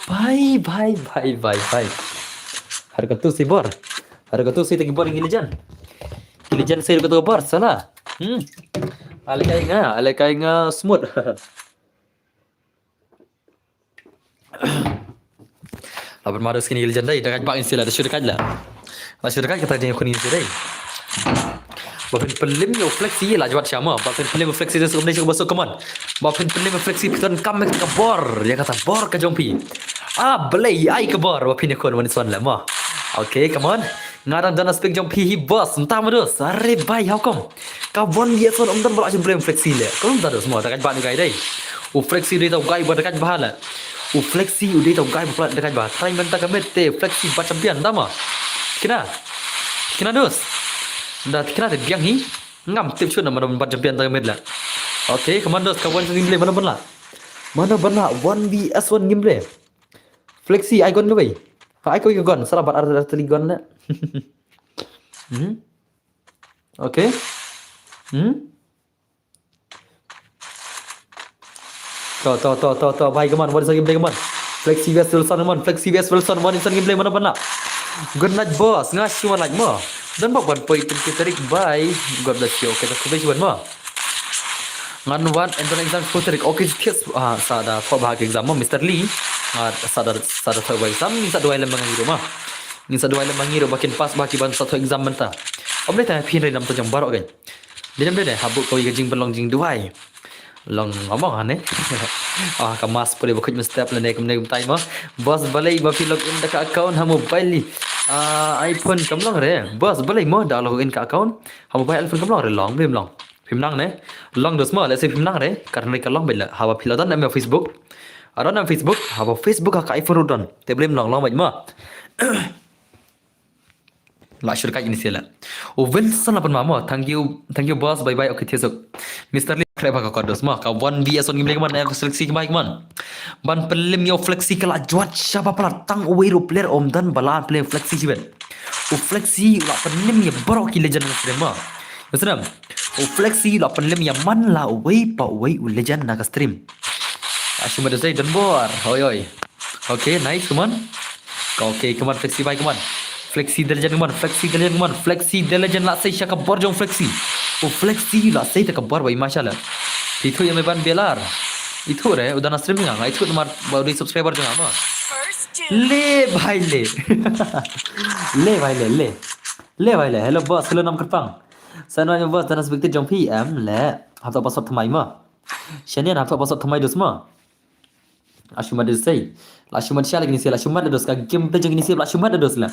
bai, bai, bai, bai, bai. Har katu si bor. Har katu si te ki bor ngi lejan. Ki lejan si katu bor, salah. Hmm. Lehkai nga, lehkai nga smooth. Lah pynma dos kine ki lejan dei, da kait ba in sila, da shu da kait la. Da shu da kait kata jingïakhun in sila dei. Ba phin pynlem ïa u Flexi la jwat sha mo. Ba phin pynlem ïa u Flexi da suk ne suk ba suk, come on. Ba phin pynlem ïa u Flexi phi don kam ka bor. Ïa kata bor ka jong phi. Ah, balei ai ka bor. Ba phin ïa khun wan son le mo. Okay, come on. Nga dang don aspek jong phi hi boss. Mynta mo dos. Are bai, how come? Ka one v one ym don ba lah shu pynlem Flexi le. Ka ym don dos mo. Da ka jwat ni kai dei. U Flexi dei tau guy ba da ka jwat le. U Flexi u dei tau guy ba plat da ka jwat. Trai mynta ka met te Flexi ba champion da mo. Kina. Kina dos. Da kina te biang hi. Ngam tip shuh na mano ban bat champion tang mid la. Okay, come on dos, ka one v one ngim play, mano ban lah. Mano ban lah, one v one ngim play. Flexi, ai gun kawei. Ha, ai kawei ka gun, sa la bat ar ar tylli gun la. Hmm? Okay. Hmm? To, to, to, to, to, bhai, come on, one v one ngim play, come on. Flexi versus Wilson, come on, Flexi versus Wilson, one v one ngim play, mano ban lah. Good night, boss, nga shu wan like mo. Don bok ban poi twenty tarik, bye. God bless you. Okay, to khublei shibun mo. Ngan wan entrance exam four tarik. Okay, thiah, ah, sa da thoh bha ka exam mo, Mister Lee. Nga sa da, sa da thoh bha exam, sa duwai lem ma ngi ruh mo. Ngin sa duwai lem ma ngi ruh ba kin pass bha ki ban sa thoh exam mynta. Ym dei tang phi, hynrei namar jong baroh kein. Dei, dei, dei, ha bud kawei ka jingpynlong jingduwai. Long among hane. Ah, ka mas pule ba khuid mynstep lane kumne kumtai mo. Boss, balei ba phi log in da ka account ha mobile li. Ah, iPhone kam long re. Boss, balei mo da log in ka account ha mobile iPhone kam long re, long, balei ym long. Phim nang ne. Long dos mo, lehse phim nang re. Ka dang dei ka long beit la. Haba phi la don em ïa Facebook. Ado em Facebook, haba Facebook ha ka iPhone ruh don. Te balei ym long, long beit mo. La shu kai ini sila. U Wilson la pynma mo. Thank you, thank you boss. Bye bye. Okay, thiah suk. Mister Lee, khreh bha ka kot dos mo. Ka one v one ngim play, come on, eh, Flexi, bye, come on. Ban pynlem ïa u Flexi ka la jwat sha ba palat, tang uwei ruh player ym don ba lah pynlem Flexi shibit. U Flexi u la pynlem ïa baroh ki legend na stream mo. Ïa snem. U Flexi u la pynlem ïa man la uwei pa uwei u legend na ka stream. Ashim ada say don bor. Oi, oi. Okay, nice, come on. Okay, come on, Flexi bhai, come on. Flexi the legend, come on. Flexi the legend, come on. Flexi the legend, la sei sha ka bor jong Flexi. U Flexi la sei ta ka bor ba i ma sha la. Ithuh ïa me ban B L R. Ithuh re, u dang stream nga, nga ithuh namar ba u dei subscriber jong nga mo. Le bhai le. Le bhai le, le. Le bhai le. Hello boss, hello nam kyrpang. Sa wan boss, dang speak jong phi em le. Hap thoh password thymmai mo. Shane hap thoh password thymmai dos mo. La shu mat de sei. La shu mat sha la kine sei, la shu mat de dos, ka gameplay jong kine sei la shu mat de dos la.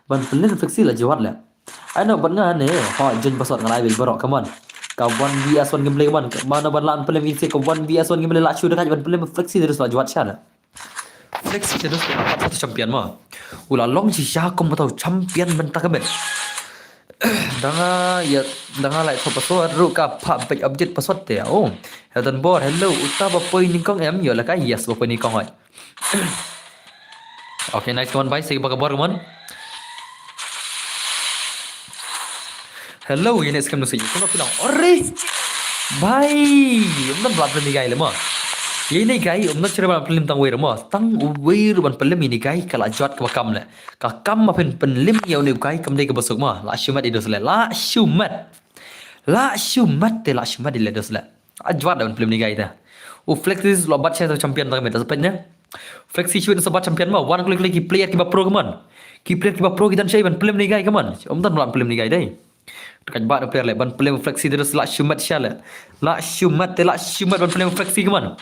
Ban pynlem Flexi la jwat la. Ai no, ban nga ne, ho, join password nga la ai beit baroh, come on. Ka one v one gameplay, come on. Mano ban lah pynlem kine sei ka one v one gameplay, la shu da ka ban pynlem Flexi de dos la jwat sha la. Flexi de dos la pat satu champion mo. U la long shisha kum tau champion mynta ka met. Da nga ïa, da nga la thoh password ruh ka phah beit update password te. Oh, Heaven Bor, hello, uta ba poi nyngkong em, ïoh la ka, yes, ba poi nyngkong hoi. Okay, nice, come on, bhai, sei ba ka bor, come on. Hello, ïa ne scam nusei. Kono phi long. Ore. Bhai, ym don ba lah pynlem ïa i guy le mo. Ïa i guy, ym don shuh ba lah pynlem tang uwei ruh mo. Tang uwei ruh ban pynlem ïa i guy, ka la jwat kaba kam le. Ka kam ba phin pynlem ïa une u guy kam dei kaba suk mo. La shu mat i dos le. La shu mat. La shu mat te la shu mat i le dos le. A jwat da ban pynlem ïa i guy te. U Flexi la bat sha champion tang met ta pet ne. Flexi shu sa bat champion mo. Wan klik klik ki player kiba pro, come on. Ki player kiba pro ki dang shai ban pynlem ïa i guy, come on. Ym don ba lah pynlem ïa i guy dei. Ka jwat player le ban pynlem Flexi te dos la shu mat sha le. La shu mat te la shu mat ban pynlem Flexi, come on.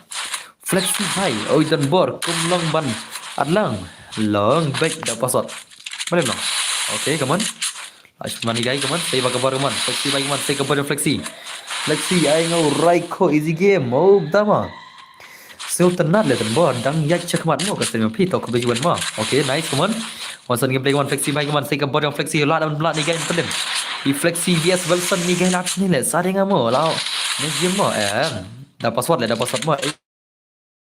Flexi bhai, oi don bor, kum long ban. At lang. Long beit da password. Balei ym long? Okay, come on. La shu mat ïa i guy, come on. Sei ba ka bor, come on. Flexi bhai, come on. Sei ka bor Flexi. Flexi, ai ngau rai ko easy game. Oh, dama. Sul tynat le tynbor, dang ïaid shakhmat mo ka stream phi, to khublei shibun mo. Okay, nice, come on. Wilson gameplay, come on, Flexi bhai, come on. Sei ka bor jong Flexi, la da ban pynlem ïa i guy pynlem. I Flexi V S Wilson ïa i guy la pynlem le, sa dei nga mo, la. Next game mo, em. Da password le, da password mo.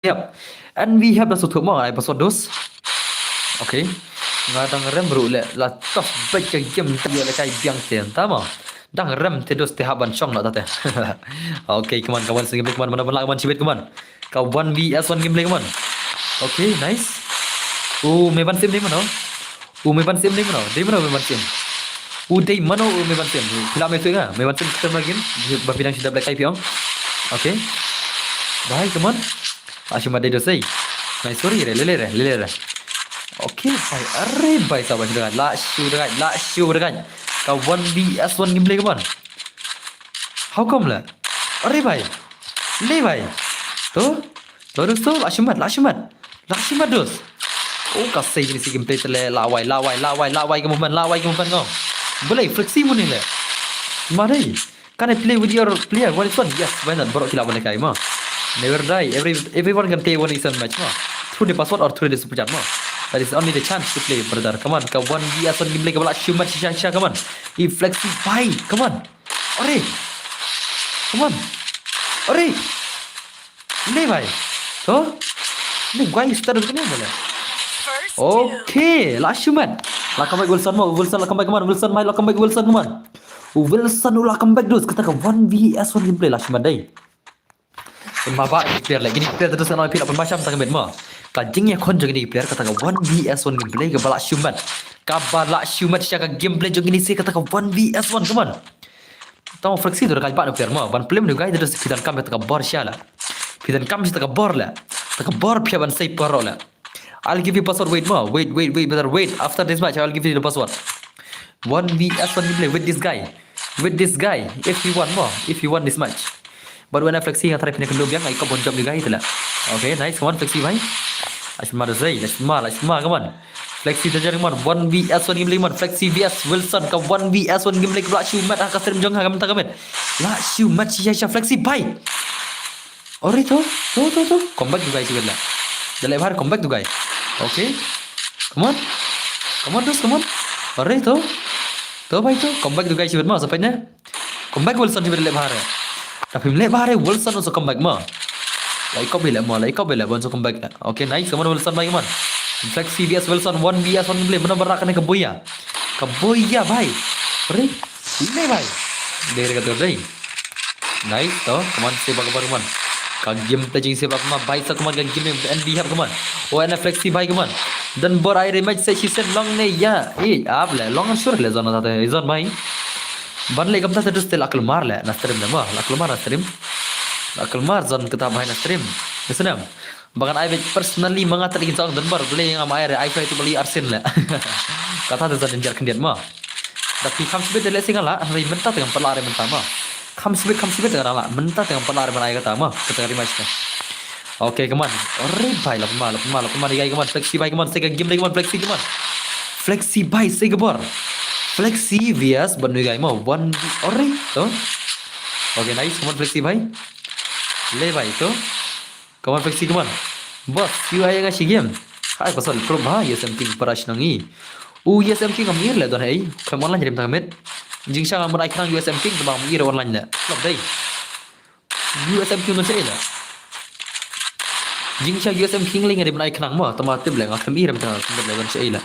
Yep. And we have da suthuh mo, ai password dos. Okay. Nga dang rem ruh le, la tough beit ka game te ïoh le kai biang te ta mo. Dang rem te dos te hap ban shong noh ta te. Okay, come on, ka one gameplay, come on, mano ban lah, come on, shibit, come on. Ka one V S one gameplay, come on. Okay, nice. U me ban sim dei mano? U me ban sim dei mano? Dei mano me ban sim? U dei mano u me ban sim? Phi lah me tu nga, me ban sim term lagi. Ba phi dang shi dap lek kai phi ong. Okay. Bhai, come on. Ashu mat dei dos dei. Nice, sorry re, lele re, lele re. Okay, bhai, are bhai, sabar, shu dekat, la shu dekat, la shu dekat. Ka one V S one gameplay, come on. How come la? Are bhai. Le bhai. To. To, dost, to, la shimet, la shimet. La shimet, dost. Oh, ka sei kine shi gameplay te le, la wai, la wai, la wai, la wai ka movement, la wai ka movement ngo. Balei, Flexi mo ne le. Ma dei. Can I play with your player? What is one? Yes, why not? Baroh ki lah ban lehkai mo. Never die. Every, everyone can play one v one match mo. Through the password or through the super chat mo. That is only the chance to play, brother. Come on, ka one V S one gameplay kaba la shimet shisha shisha, come on. I Flexi bhai, come on. Are. Come on. Are. Le bhai. To? Ni guy start kane mo le. Okay, la shimet. La comeback Wilson mo, Wilson la comeback, come on, Wilson bhai, la comeback Wilson, come on. Wilson la comeback, dost, kata ka one V S one gameplay la shimet dei. Pynbha bha ki player le, kine ki player te dost, ngan ong ïa phi la pynbha sham tang ka miet mo. Ka jingïakhun jong kine ki player, kata ka one V S one gameplay kaba la shimet. Kaba la shimet shisha, ka gameplay jong kine shi kata ka one V S one, come on. Tang Flexi to da ka jingbat na u player mo. Ban plie ïa u guy te dost, phi donkam ïa kata ka bor shisha la. Phi donkam ïa kata ka bor la. Kata ka bor phi hap ban sei baroh la. I'll give you password, wait mo. Wait, wait, wait, brother, wait. After this match, I'll give you the password. One V S one gameplay with this guy. With this guy. If you want mo. If you want this match. But when I Flexi nga try pynïakynduh biang, nga ïakop ban jop ïa u guy te la. Okay, nice. Come on, Flexi bhai. La shimet dei, la shimet, la shimet, come on. Flexi te jar, come on. One V S one gameplay, come on. Flexi V S Wilson, ka one V S one gameplay kaba la shimet ha ka stream jong nga ha ka mynta ka miet. La shimet shisha shisha, Flexi bhai. Ore to, to, to, to. Comeback to guy, shi bad la. Da leh bha re, comeback to guy. Okay. Come on. Come on, dost, come on. Ore to. To bhai to. Comeback to guy, shi bad mo, sa peit ne. Comeback Wilson, shi bad leh bha re. Da phim leh bha re, Wilson also comeback mo. La ïakop bha le mo, la ïakop bha le, Wilson comeback le. Okay, nice. Come on, Wilson bhai, come on. Flexi V S Wilson, one V S one gameplay. Mano ba rah kane ka boya. Ka boya bhai. Ore. Le bhai. Dei re ka tur dei. Nice, to, come on, save ka bor, come on. Ka game te jing save, come on, bhai, sa, come on, ka game N B hap, come on. O, and Flexi bhai, come on. Dan bor ai rematch se shi set long ne ya. Eh, ap le, long sure le zone ta te, zone bhai. Ban le kam ta te dost, la kulmar le na stream le mo, la kulmar na stream. La kulmar zone kata bhai na stream. Isnam. Ba ngan ai beit personally ma nga te, ki jong Dan bor, balei ngam ai re, ai phi tu balei arsen le. Kata te zat danger khyndiat mo. Da phi kham shibit te leh sing la, hynrei mynta te ngam pat lah re mynta mo. Kham shibit, kham shibit te nga dang lah, mynta te ngam pat lah re ban ai kata mo, kata ka rematch te. Okay, come on. Ore bhai, la pynbha, la pynbha, la pynbha ïa ki guy, come on, Flexi bhai, come on, sei ka game dei, come on, Flexi, come on. Flexi bhai, sei ka bor. Flexi V S bad u guy mo, one v, ore, to. Okay, nice, come on, Flexi bhai. Le bhai, to. Come on, Flexi, come on. Boss, shu ai ïa nga shi game. Hai, pasal pro bha, U S M King para shnong i. U S M King ngam ïohi leh don hei. Khlem online rim tang met. Jingshang ngam ai khnang U S M King, tang ba ngam ïohi online leh. Klop dei. U S M King don shaei leh. Jingshang U S M King leh nga rim ai khnang mo, tang ba tip leh nga khlem ïohi rim tang met leh don shaei leh.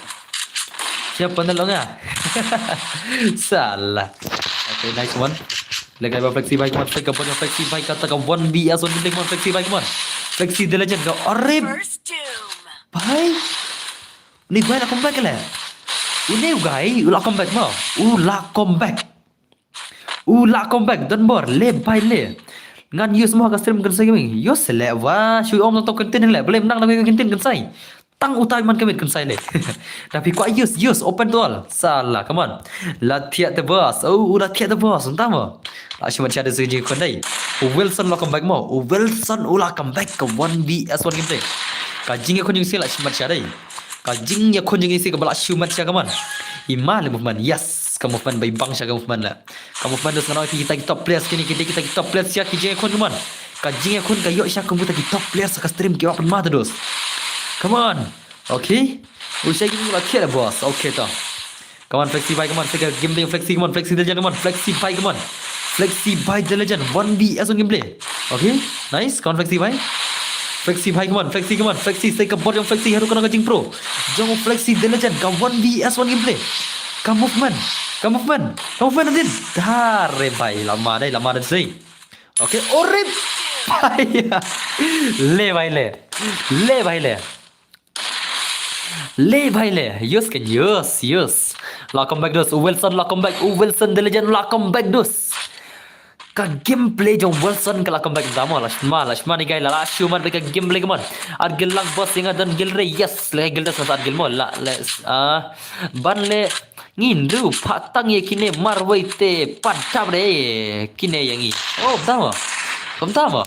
Siapa nih lo nga? Salah. Okay, nice one. Lehkai bha Flexi bhai, come on, Flexi bhai, Flexi bhai, kata ka one v one gameplay, come on, Flexi bhai, come on. Flexi the legend, ka arip. First doom. Bhai. Ni guy la comeback le. Une u guy, u la comeback mo. U la comeback. U la comeback, don bor, le bhai le. Ngan use mo ha ka stream kan sai gaming. Use le, wa, shu ong tang to content le. Balei nang na ka content kan sai. Tang utai man ka miet kan sai le. Tapi kwah use, use, open to all. Salah, come on. La thiah te boss. Oh, u la thiah te boss. Entah mo. La shimet shisha da shu jingïakhun dei. U Wilson la comeback mo. U Wilson u la comeback ka one v one gameplay. Ka jingïakhun jong ngi la shimet shisha dei. Ka jingïakhun jong ngi kaba la shimet shisha, come on. I ma le movement. Yes. Ka movement bai bang shisha ka movement la. Ka movement dost, nga ong ïa phi kita ki top players kine, kita ki top players shisha ki jingïakhun, come on. Ka jingïakhun ka ïoh shisha kum kita ki top players ha ka stream kiba pynmata dost. Come on. Okay. U shai ki la kill boss. Okay to. Come on, Flexi bhai, come on. Flexi, game dei Flexi, come on. Flexi the legend, come on. Flexi bhai, come on. Flexi bhai the legend. One v one gameplay. Okay. Nice. Come on, Flexi bhai. Flexi bhai, come on. Flexi, come on. Flexi, sei ka bor jong Flexi, haduh katta ka jingpro jong Flexi the legend. Ka one v one gameplay. Ka movement. Ka movement. Ka movement din. Dare bhai, lama dei, lama dei sei. Okay, orip. Bhai. Le bhai le. Le bhai le. Le bhai le. Yes kan, yes, yes. La comeback dost. Wilson la comeback. Wilson the legend la comeback dost. Ka gameplay jong Wilson ka la comeback da mo, la shma, la shma ni guy, la la shu man ka gameplay, come on. Ar gil lang boss, nga don gil re, yes, le gil da sa ar gil mo, la le, ah, ban le Ngin ruh pha tang ïa kine marwei te pat dap re kine ïa ngi. Oh, bta mo. Bta mo.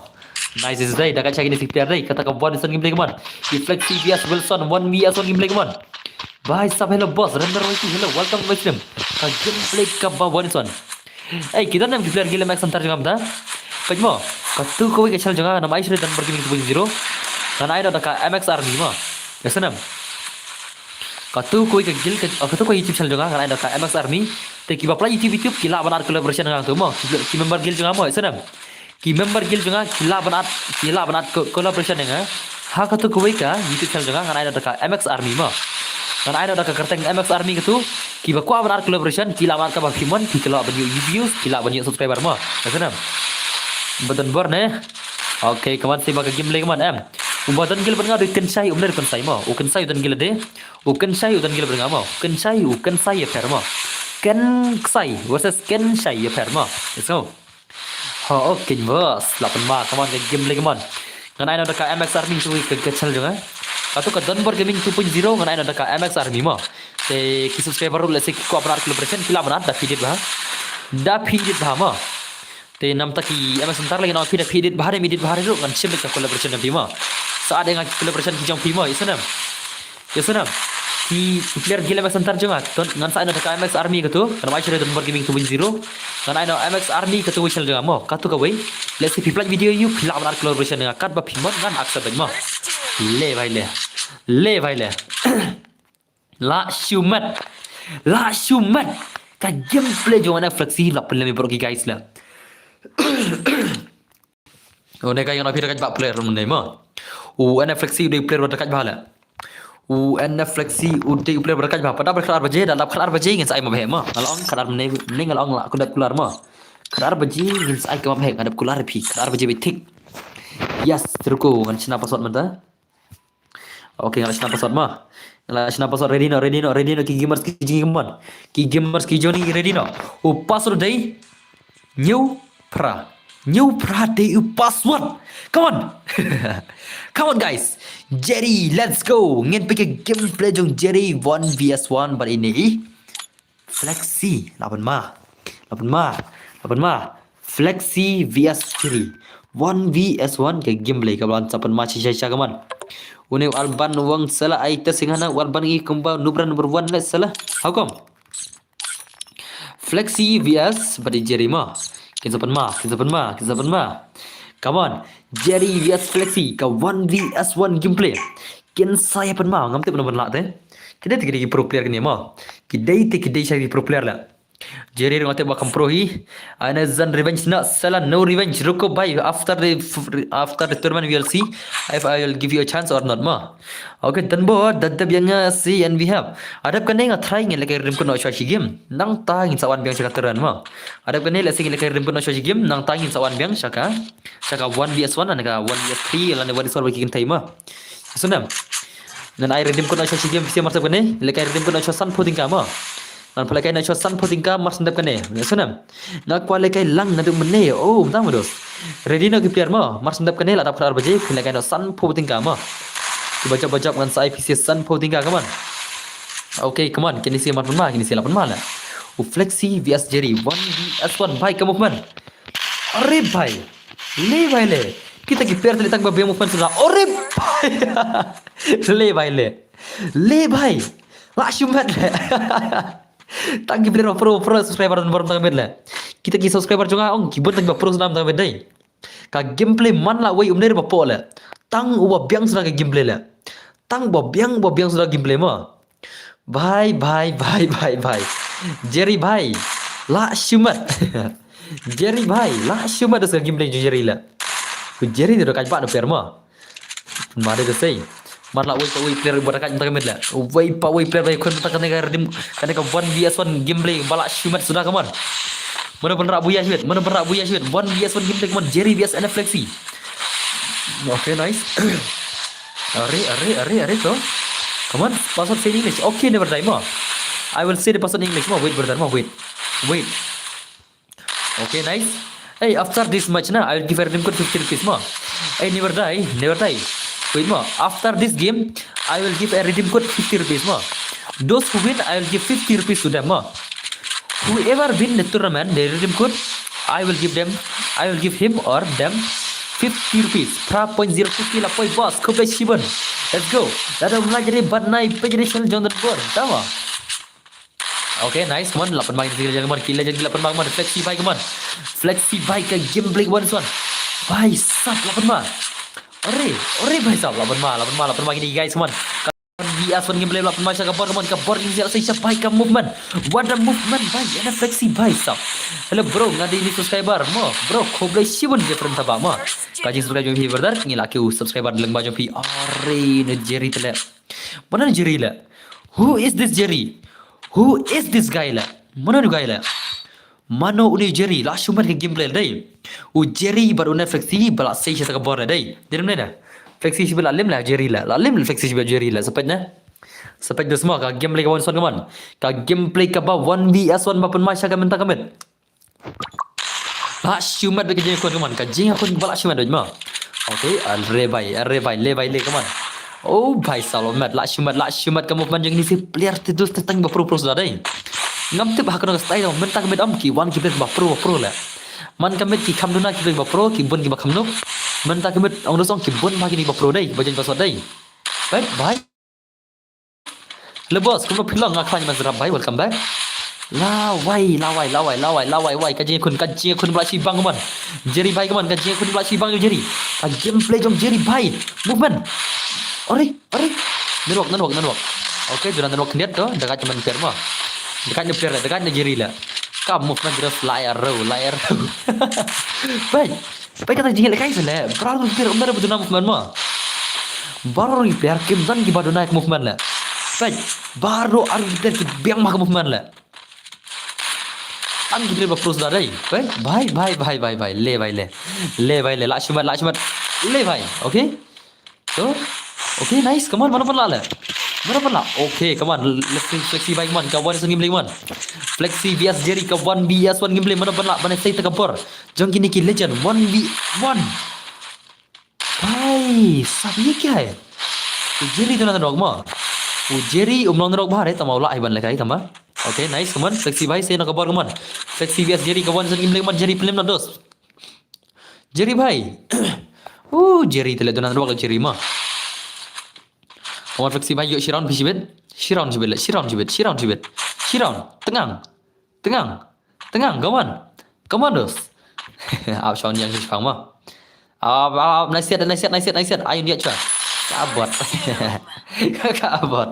Nice is dei, da ka cha kine si player dei, kata ka Wanison Gameplay, come on. Ki Flexi V S Wilson, one V S one Gameplay, come on. Bhai sab, hello boss, Render Y T, hello, welcome to my stream. Ka Gameplay kaba Wanison. Ei, ki don em ki player guild M X Hunter jong nga mynta? Peit mo, katu kawei ka channel jong nga, ngam ai shuh re Dunbar Gaming two point zero. Ngan ai noh da ka M X Army mo. Ïa sngewbha. Katu kawei ka guild ka, oh, katu kawei YouTube channel jong nga, ngan ai noh da ka M X Army. Te kiba pynlait YouTube, YouTube, ki lah ban add collaboration ïa nga tu mo. Ki, ki member guild jong nga mo, ïa sngewbha. Ki member guild jong nga, ki lah ban add, ki lah ban add co-, collaboration ïa nga. Ha katu kawei ka YouTube channel jong nga, ngan ai noh da ka M X Army mo. Ngan ai noh da ka kyrteng M X Army katu, kiba kwah ban add collaboration, ki lah ban add kaba phi mon, phi lah ban ïoh views, ki lah ban ïoh subscriber mo. Ïa sngewbha. Ba don bor ne. Okay, come on, sa ïa ka Gameplay, come on, em. Uba don guild bad nga u dei Kynshai, um dei Kynshai mo. U Kynshai u don guild de. U Kynshai u don guild bad nga mo. Kynshai, u Kynshai ïapher mo. Kynshai versus Kynshai ïapher mo. Let's go. Ho, okay, boss. Lah pynma, come on, ka Gameplay, come on. Ngan ai noh da ka M X Army tu ka, ka channel jong nga. Katu ka Dunbar Gaming two point zero, ngan ai noh da ka M X Army mo. Te ki subscriber ruh, let's say, ki kwah ban add collaboration, ki lah ban add, da phi edit bha. Da phi edit bha mo. Te namta ki M X Hunter lei ngan ong phi da phi edit bha re, em edit bha re ruh, ngan shim beit ka collaboration jong phi mo. Sa add ïa nga ki collaboration ki jong phi mo, ïa sngewbha. Ïa sngewbha. Ki, ki player guild M X Hunter jong nga, don, ngan sa ai noh da ka M X Army katu, ngan ai shuh re Dunbar Gaming two point zero. Ngan ai noh M X Army katu wei channel jong nga mo, katu kawei. Let's say phi pynlait video ïa u, phi lah ban add collaboration ïa nga, katba phi mon ngan accept beit mo. Le bhai le. Le bhai le. Lah shimet. Lah shimet. Ka Gameplay jong u N F Flexi lah pynlem ïa baroh ki guys la. Une ka ïa nga phi da ka jubab player mynne mo. U N F Flexi u dei player ba da ka jubab la. U N F Flexi u dei player ba da ka jubab. Pat dap khatar baje, da dap khatar baje ngin sa ai ma bheh mo. Nga la ong khatar mynne, mynne nga la ong lah ka dap kular mo. Khatar baje ngin sa ai ka ma bheh, ka dap kular phi. Khatar baje beit thik. Yes, ruko ngan shna password mynta. Okay, nga la shna password mo. Nga la shna password, ready noh, ready noh, ready noh, ki gamers ki jong ngi, come on. Ki gamers ki jong ngi ready noh. U password dei hynñiew phra. Hynñiew phra dei u password. Come on. Come on guys. Jerry, let's go. Ngin peit ka Gameplay jong Jerry one V S one bad ine i Flexi, lah pynma. Lah pynma. Lah pynma. Flexi V S Jerry. One V S one ka Gameplay kaba lah sa pynma shisha shisha, come on. Une u Alban u ong sa la ai test ïa nga, u Alban, i kumba noob number one le sa la. How come? Flexi V S bad i Jerry mo. Kin sa pynma, kin sa pynma, kin sa pynma. Come on. Jerry V S Flexi ka one V S one Gameplay. Kin sa ïa pynma, ngam tip namar lah te. Ki dei te ki dei ki pro player kine mo. Ki dei te ki dei sha ki pro player la. Jerry ruh nga tip ba kam pro hi. Ana zan revenge na, sa la no revenge. Ruko bhai, after the f-, after the tournament we will see if I will give you a chance or not mo. Okay, done bo, da dep ïa nga si and we have. Hadap kane nga try ngin lehkai redeem code noh sha shi game. Nangta ngin sa wan biang sha ka tournament mo. Hadap kane lehse ngin lehkai redeem code noh sha shi game, nangta ngin sa wan biang sha ka, sha ka one V S one, lane ka one V S three, lane one V S one ba ki kynthei mo. Sngewbha. Ngan ai redeem code noh sha shi game phi sngewbha, mar sep kane, lehkai redeem code noh sha sanphew tyngka mo. Ngan pynlehkai noh sha sanphew tyngka mar sep kane. Sngewbha. Nga kwah lehkai lang naduh mynne. Oh, btang mo dos. Ready noh ki player mo. Mar sep kane la dap khatar baje, pynlehkai noh sanphew tyngka mo. Ki bajop bajop ngan sa ai phi sanphew tyngka, come on. Okay, come on. Kine si mar pynma, kine si la pynma la. U Flexi V S Jerry, one V S one, bhai, ka movement. Are bhai. Le bhai le. Kita ki player te leh tang ba biang movement suda. Are bhai. Le bhai le. Le bhai. Lah shimet le. Tang ki player ba pro, pro subscriber don bor tang met le. Kita ki subscriber jong nga ong ki bun tang ba pro suda tang met dei. Ka Gameplay man la wei um dei ba pok le. Tang uba biang suda ka Gameplay le. Tang uba biang, uba biang suda Gameplay mo. Bhai, bhai, bhai, bhai, bhai. Jerry bhai. Lah shimet. Jerry bhai. Lah shimet da ka Gameplay jong Jerry la. Ku Jerry da ka ba da per mo. Ma da ka sei. Man la wei pa wei player ba da ka mynta ka met la. Wei pa wei player ba khun mynta kane ka redeem, kane ka one V S one Gameplay ba lah shimet suda, come on. Mano ban rah buya shimet, mano ban rah buya shimet. One V S one Gameplay, come on. Jerry V S N F Flexi. Okay, nice. Are, are, are, are, to. Come on, password say in English. Okay, never die mo. I will say the password in English mo. Wait, brother mo, wait. Wait. Okay, nice. Hey, after this match na, I will give a redeem code fifty rupees mo. Hey, never die, never die. Wait mo. After this game, I will give a redeem code fifty rupees mo. Those who win, I will give fifty rupees to them, ma. Whoever win the tournament, the redeem code, I will give them, I will give him or them fifty rupees. Phra point zero fifty la poi, boss. Khublei shibun. Let's go. Lada um la jari bad nai pejri shel jong dan bor. Tama. Okay, nice, come on. Lapan bang ini, come on. Kila jadi lapan bang, come on. Flexi bhai, come on. Flexi bhai ka gameplay one one. Bhai sab, lapan bang. Ore, ore bhai sab, lapan bang, lapan bang, lapan bang ini, guys, come on. One V S one gameplay, lapan bang sha ka bor, come on, ka bor ini, sha bhai ka movement. What a movement, bhai. Ena Flexi bhai sab. Hello bro, nga dei ini subscriber mo. Bro, khublei shibun je friend taba mo. Ka jing subscribe jong phi brother, ngi la kiew subscriber lyngba jong phi. Ore, ne Jerry tele. Mano ne Jerry le? Who is this Jerry? Who is this guy le? Mano ne guy le? Mano une Jerry? La shu mat ka gameplay dei. U Jerry bad une Flexi ba la sei sha ka bor dei. Dei ne? Flexi shi ba la lim la Jerry la. La lim Flexi shi ba Jerry la. Sa peit ne? Sa peit dos mo ka gameplay ka one v one, come on. Ka gameplay kaba one V S one ba pynmai sha ka mynta ka met. La shu mat bad ka jingïakhun, come on. Ka jingïakhun ba la shu mat bad mo. Okay, are bhai, are bhai, le bhai le, come on. Oh bhai sab, la mat, la shu mat, la shu mat ka movement jong ini si player te dos te tang ba pro pro suda dei. Ngam tip ha kano ka style, mynta ka met ym ki wan ki player ba pro ba pro le. Man ka met ki kham duna ki player ba pro, ki bun ki ba kham noob. Mynta ka met ong dos ong ki bun ba kine ba pro dei, ba jan ba sot dei. Bye bye. Hello boss, kumno phi long? Nga khlaiñ man Syrap bhai, welcome back. Lawai, lawai, lawai, lawai, lawai, wai, ka jingïakhun, ka jingïakhun ba la shibang, come on. Jerry bhai, come on, ka jingïakhun ba la shibang ïa u Jerry. Ka gameplay jong Jerry bhai. Movement. Ore, ore. Network, network, network. Okay, duna network khyndiat to, da ka man player mo. Da ka ne player, da ka ne Jerry la. Ka movement just la ïa ro, la ïa ro. Bhai. Peit kata jingïalehkai se le, baroh ki player ym don ba duna movement mo. Baroh ki player kim don ki ba duna movement le. Peit, baroh ar ki player ki biang ma ka movement le. Tang ki player ba pro suda dei. Peit, bhai, bhai, bhai, bhai, bhai, le bhai le. Le bhai le, la shu mat, la shu mat. Le bhai, okay? So, okay, nice, come on, mano ban lah le. Mano ban lah. Okay, come on, let's see, Flexi bhai, come on, ka one V S one gameplay, come on. Flexi V S Jerry, ka one V S one gameplay, mano ban lah, ban sei ta ka bor jong kine ki legend, one v one. Bhai sab, ye kya hai? U Jerry to na tadok mo. U Jerry um long tadok bha re, tama u lah hi ban lehkai tama. Okay, nice, come on. Flexi bhai, sei na ka bor, come on. Flexi V S Jerry, ka one v one gameplay, come on. Jerry, pynlem noh dos. Jerry bhai. Uh, Jerry tele to na tadok Jerry mo. Come on, Flexi bhai, ïoh shi round phi shibit. Shi round shibit le, shi round shibit, shi round shibit. Shi round. Tyngang. Tyngang. Tyngang, come on. Come on, dos. Ap shon yang shi pang mo. Ap, ap, ap, nice set, nice set, nice set, nice set. Ayun dia chwa. Ka bot. Ka bot.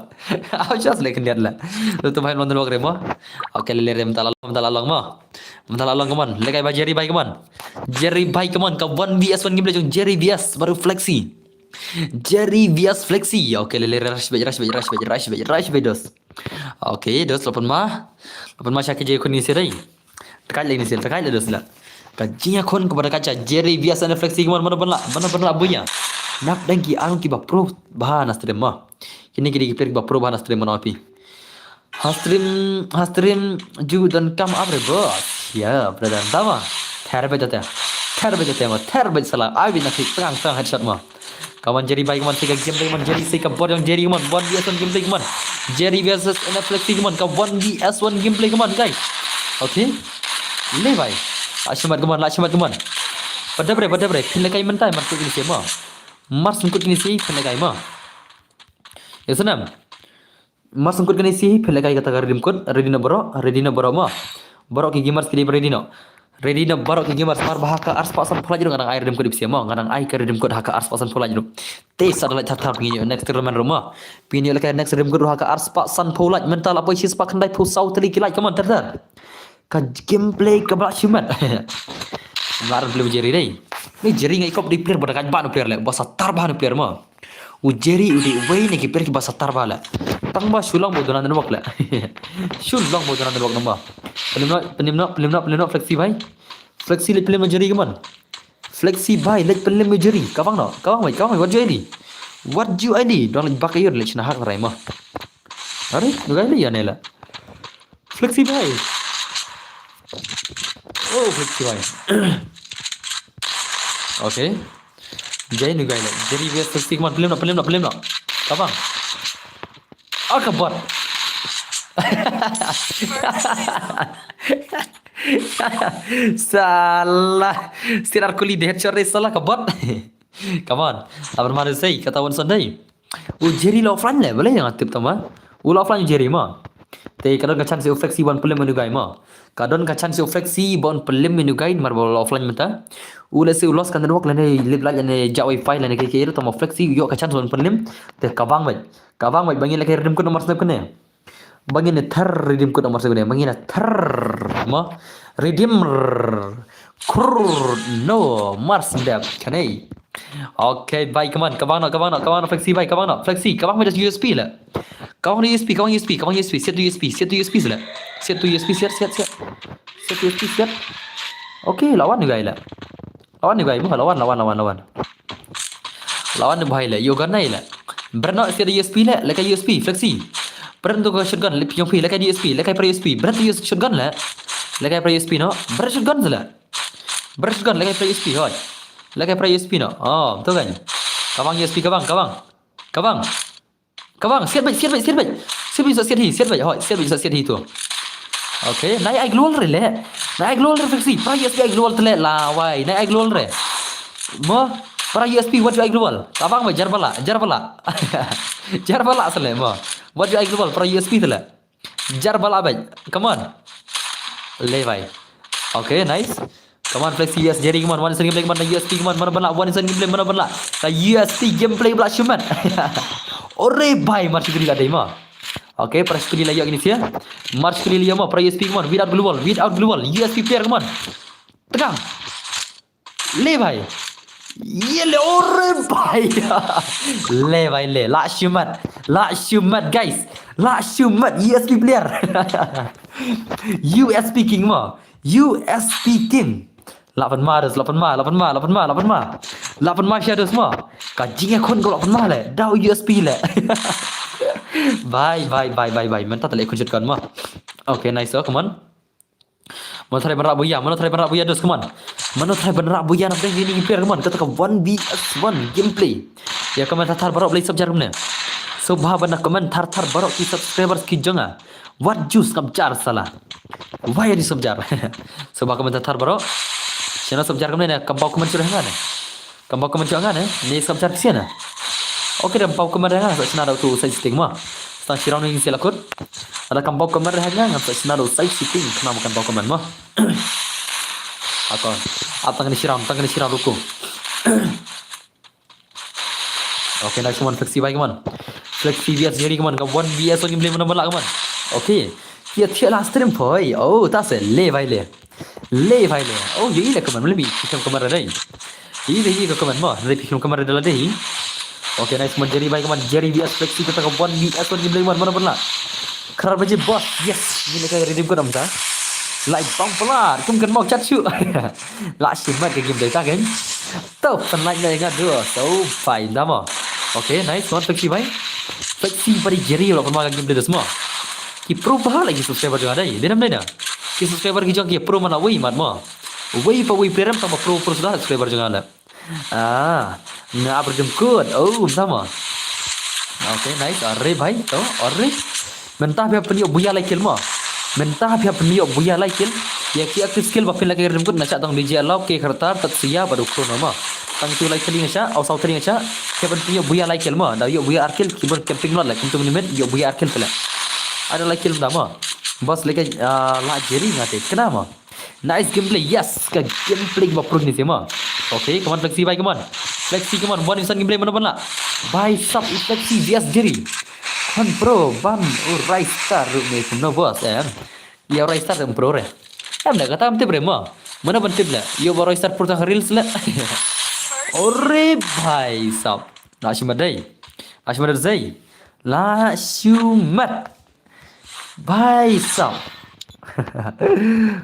Ap shot le khyndiat la. Tu tu bhai mon dong re mo. Okay, le le re mynta la long, mynta la long mo. Mynta la long, come on. Lehkai bha Jerry bhai, come on. Jerry bhai, come on. Ka one v one gameplay jong Jerry V S baroh Flexi. Jerry V S Flexi. Okay, le le, rush beit, rush beit, rush beit, rush beit, rush beit, dos. Okay, dos, la pynmai. La pynmai sha ka jingïakhun ini sih, dei. Takaid lei ini sih, takaid lei, dos la. Ka jingïakhun kaba takaid sha Jerry V S and Flexi, kumno, mano ban lah, mano ban lah bunya. Nap dang ki arung kiba pro bha na stream mo. Kine ki dei ki player kiba pro bha na stream mo, na pi. Ha stream, ha stream ju don kam up re, boss. Ya, brother, tama. Ther beit te. Ther beit te mo, ther beit sala. Ai beit na ki tang tang headshot mo. Come on Jerry bhai, come on, sei ka gameplay, come on, Jerry, sei ka bor jong Jerry, come on, one v one gameplay, come on. Jerry versus N F Flexi, come on, ka one v one gameplay, come on, guys. Okay. Le bhai. La shu mat, come on, la shu mat, come on. Pat dep re, pat dep re. Phin lehkai mynta, mar sngewkut kine sei mo. Mar sngewkut kine sei, phin lehkai mo. Yes, nam. Mar sngewkut kane shi, phi lehkai kata ka redeem code, ready noh baroh, ready noh baroh mo. Baroh ki gamers ki dei ba ready noh. Ready noh baroh ki gamers, mar ba ha ka arspah sanphew lait ruh nga dang ai redeem code ïa phi mo, nga dang ai ka redeem code ha ka arspah sanphew lait ruh. Te sa da lait thar thar phi ngin ïoh next tournament ruh mo. Phi ngin ïoh lehkai next redeem code ruh ha ka arspah sanphew lait, mynta la poi shispah khyndaiphew saw tylli ki lait, come on, thar thar. Ka gameplay kaba la shu mat. Nga ruh play Jerry dei. Ni Jerry nga i kop dei player ba da ka ba no player le, ba satar ba no player mo. U Jerry u dei uwei na ki player kiba satar bha le. Tang ba shu long ba u duna network le. Shu long ba u duna network number. Pynlem noh, pynlem noh, pynlem noh, pynlem noh Flexi bhai. Flexi leit pynlem noh Jerry, come on. Flexi bhai leit pynlem noh Jerry. Ka bang noh, ka bang bhai, ka bang bhai, wat ju ai di. Wat ju ai di. Dang leit bak aïu leit shna hak rai mo. Are, nu gai leit ïa ne le. Flexi bhai. Oh, Flexi bhai. Okay. Jai nu gai le. Jerry versus Flexi, come on, pynlem noh, pynlem noh, pynlem noh. Ka bang. Ah, ka bot. Salah. Sinar kuli de headshot re salah ka bot. Come on. Abar mare sei kata wan Sunday. U Jerry la offline le, bale nga tip tama. U la offline u Jerry ma. Te ka don ka chance u Flexi ban pelim menu guy ma. Ka don ka chance u Flexi ban pelim menu guy mar ba la offline mynta. U lehse u lost ka network lane lip light lane ja wifi lane ke ke tama Flexi u ïoh ka chance ban pelim. Te ka bang bait. Ka bang bait bangin lehse redeem code namar snap kane. Bangin ne thar redeem code namar snap kane. Bangin ne thar ma. Redeem. Kur no mars dep kane. Okay, bye, come on, come on, come on, come on, Flexi, bye, come on, Flexi, come on, just U S P le. Come on, U S P, come on, U S P, come on, U S P, set to U S P, set to U S P le. Set to U S P, set, set, set. Set to U S P, set. Okay, lawan ni guy le. Lawan ni guy, lawan, lawan, lawan, lawan. Lawan ni bahai le, yo gun nai le. Breno set to U S P le, leka U S P, Flexi. Breno to shotgun, le piong pi, leka U S P, leka pra U S P. Breno to shotgun le. Leka pra U S P no. Breno shotgun le. Breno shotgun, leka pra U S P, hoi. Leka pra U S P no. Oh, to kan. Kabang U S P, kabang, kabang. Kabang. Kabang, siat bait, siat bait, siat bait. Siat bait, siat hi, siat bait, hoi, siat bait, siat hi tu. Okay, nai ai global re le. Nai ai global re Flexi. Pra U S P ai global tele lawai. Nai ai global re. Mo, pra U S P, what you ai global? Kabang bait, jar bala, jar bala. Jar bala sele mo. What you ai global? Pra U S P tele. Jar bala bait. Come on. Le bhai. Okay, nice. Come on, Flexi, yes, Jerry, come on, one instant gameplay, come on, U S P, come on, mana bala, one instant gameplay, mana bala. Ka U S P gameplay bala shuman. Ore bhai, mar shukri la dei ma. Okay, pra shukri la yak ini sia. Mar shukri la ma, pra U S P, come on, without global, without global, U S P player, come on. Tegang. Le bhai. Ye le ore bhai. Le bhai le. La shumat. La shumat guys. La shumat U S P player. U S P king ma. U S P king. La pan ma dos, la pan ma, la pan ma, la pan ma, la pan ma. La pan ma shadows ma. Ka jing ya khon ko la pan ma le. Dau U S P le. Bye bye bye bye bye. Mynta tale khon shot kan ma. Okay, nice, oh, come on. Mano try ban rah buya, mano try ban rah buya dos, come on. Mano try ban rah buya na pdeng ini player, come on. Kata ka one v one gameplay. Ya comment thar thar baroh blei subjar kumne. Sngewbha ban comment thar thar baroh ki subscribers ki jong nga. Wat ju sngap jar sala. Why are you sngap jar? Sngewbha comment thar thar baroh. Shana sngap jar kumne ne kam bau comment shuh hangne. Kam bau comment shuh hangne. Ni sngap jar kisian ne. Okay, da bau comment hangne sa shna da tu side setting ma. Stang shirau ni sila kut. Ada kam bau comment hangne ngam sa shna da side setting kena makan bau comment ma. Ako. Ap tang ni shirau, tang ni shirau ruku. Okay, nice one, Flexi bhai, come on. Flexi V S Jerry, come on. Ka one V S one gameplay mana bala, come on. Okay. Kia thiah la stream poi. Oh, ta se le bhai le. Le bhai le. Oh, ye le, come on. Let me pick up, come on, ready. Ye le, ye, come on, mo. Let me pick up, come on, ready. Okay, nice one, Jerry bhai, come on. Jerry V S Flexi, kata ka one V S one gameplay, come on, mana bala. Khrar baje boss. Yes. Ni le ka redeem ko dam ta. Like bang pala. Kum kan mau chat shu. La shi mat ka gameplay ta kan. To, pan like na nga dua. So, fine da mo. Okay, nice one, Flexi bhai. Flexi bari Jerry la pan ma ka gameplay da semua. Ki pro ba lagi subscriber jong nga dei. Dei nam dei na. Ki subscriber ki jong ki pro mana wei mat mo. Wei pa wei player tang ba pro pro suda subscriber jong nga la. Ah, nga ap redeem code. Oh, sama. Okay, nice. Are bhai, to, are. Mynta phi hap pynïoh buya lai kill mo. Mynta phi hap pynïoh buya lai kill. Ïa ki active skill ba phin la ka redeem code na sha tang D J Alok, K Khartar, Tatsuya bad u Chrono mo. Tang tu lai kill nga sha, au saw tri nga sha. Phi hap pynïoh buya lai kill mo. Da ïoh buya ar kill, keyboard camping lot la. Kumtu minit ïoh buya ar kill phi la. Ada lai kill da mo. Boss leka, ah, la Jerry nga te. Kena mo. Nice gameplay, yes. Ka gameplay ba pro ni sima. Okay, come on, Flexi bhai, come on. Flexi, come on. One instant gameplay mana bala. Bhai sab Flexi, yes, Jerry. Come on, pro, ban. Oh, Rai Star, ruh me kum no boss, em. Ya, Rai Star, em, pro re. Em, da kata am tip re mo. Mana ban tip le. Yo, ba Rai Star pro tang reels le. Ore, bhai sab. La shumat dei. La shumat dei. La shumat. Bhai sab.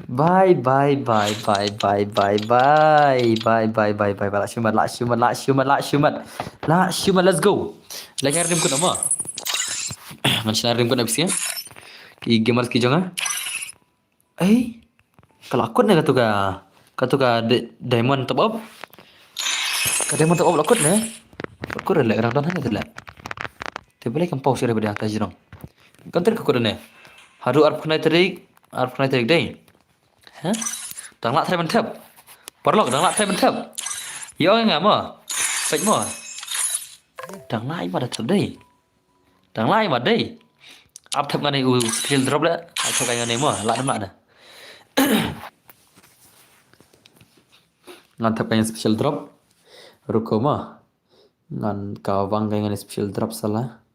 Bye bye bye bye bye bye bye bye bye bye bye bye. La shumat, la shumat, la shumat, la shumat. La shumat, let's go. Lagi redeem code nama. Ngan shna redeem code na bisi. Ki gamers ki jong nga. Eh. Ka la kut ne katu ka, katu ka di-, diamond top up. Ka diamond top up la kut ne. La kut le rang don hane le. Te bele kam pau sire bede ta jirong. Kan ter ka kut ne. Haduh arphew khyndai tarik, arphew khyndai tarik dei. Ha? Dang lah trei ban thep. Paralok, dang lah trei ban thep. Ïa ong nga mo. Peit mo. Dang lah i ma da thep dei. Dang lah i ma dei. Ap thep nga ne u special drop le. Ap thep nga ne mo. Lah ne lah ne. Ngan thep ka ïa special drop. Ruko mo. Ngan ka wang ka ïa special drop sala.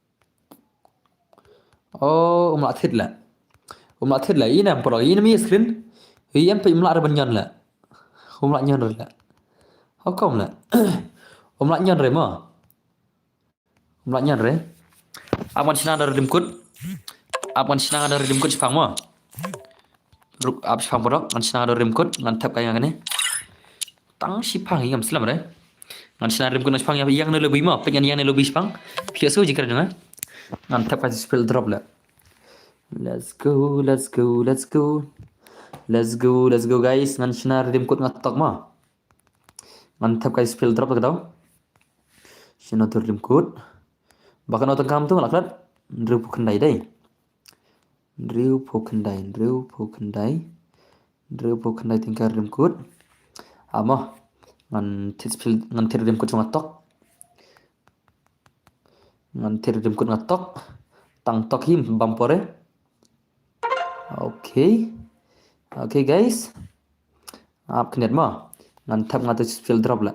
Oh, um lah thied le. Um lah thied le. Ine em pro, ine em ïa screen. Ïa em peit um lah re ban ñion le. Um lah ñion re le. How come le? Um lah ñion re mo. Um lah ñion re. Ap ngan shna da redeem code. Ap ngan shna da redeem code shipang mo. Ruk ap shipang paralok, ngan shna da redeem code, ngan thep ka ïa kane. Tang shipang ïa ngam slem re. Ngan shna redeem code ngan shipang ïa ïa ne lobby mo, peit ngan ïa ne lobby shipang. Phi ïa su jingkren jong nga. Ngan thep ka special drop le. Let's go, let's go, let's go. Let's go, let's go guys. Ngan shna redeem code nga tok mo. Ngan thep ka special drop ka daw. Shna tur redeem code. Ba kano tang kam tu nga la klet. Hynriewphew khyndai dei. Hynriewphew khyndai, hynriewphew khyndai. Hynriewphew khyndai tyngka redeem code. Amo. Ngan thied special, ngan thied redeem code jong nga tok. Ngan thied redeem code nga tok. Tang tok hi bam pore. Okay. Okay guys. Ap khyndiat mo. Ngan thep nga tu special drop la.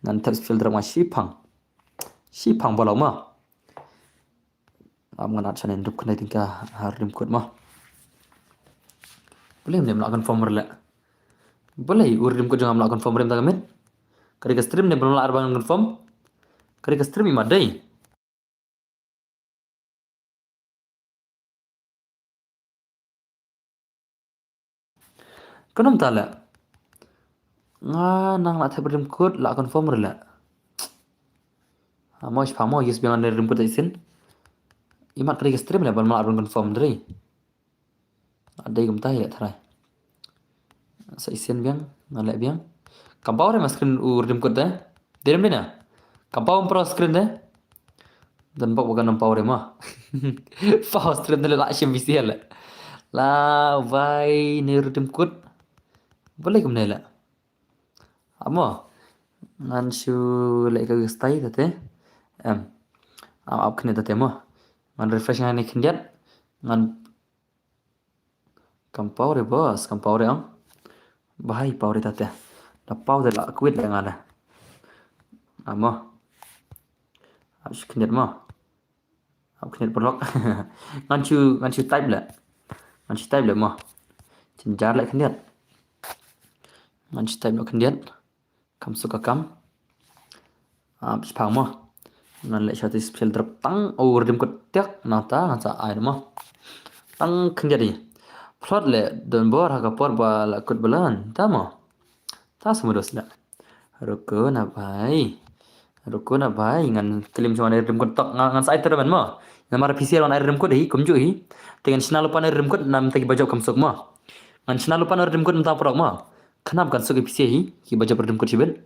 Ngan thep special drop nga shipang. Shipang balok mo. Ap ngan at shane hynriewphew khyndai tyngka ha redeem code mo. Balei ne ym lah confirm re la. Balei u redeem code jong nga ym lah confirm re mynta ka miet. Ka dei ka stream ne ba ym lah re ban confirm. Ka dei ka stream i mat dei. Kano mynta la. Nga nang lah thep redeem code lah confirm re la. Amo shipang mo, use biang redeem code sa shisien. I mat ka dei ka stream la ba ym lah re ban confirm dei. Dei kumta ïa tharai. Sa shisien biang, nga leh biang. Kam paw re ma screen u redeem code te. Dei rem dei na. Kam paw pro screen te. Don bok ba kan paw re ma. Paw screen te la shim bisial. La wai ne redeem code. Balei kumne la. Amo. Ngan shu leh ka style te te. Em. Am ap khyndiat te mo. Ngan refresh ngan ne khyndiat. Ngan Kam paw re boss, kam paw re ong. Bahai paw re tate. Da paw de la quit le nga le. Amo. Ap shu khyndiat mo. Ap khyndiat paralok. Ngan shu, ngan shu type le. Ngan shu type le mo. Jynjar le khyndiat. Ngan shu type le khyndiat. Kam suk ka kam. Ap shipang mo. Ngan leh shati special drop tang u redeem code tiak nangta ngan sa ai mo. Tang khyndiat hi. Plot le don bor ha ka por ba la kut balan ta mo. Ta smudos da. Ruko na bai. Ruko na bai ngan klim shwa ne redeem code tok ngan sa ai termen mo. Namar P C ngan ai redeem code hi kumjuh hi. Te ngan shna lypa ne redeem code namta ki ba jop kam suk mo. Ngan shna lypa ne redeem code namta paralok mo. Khnang kan suk ki P C hi, ki ba jop redeem code shibit.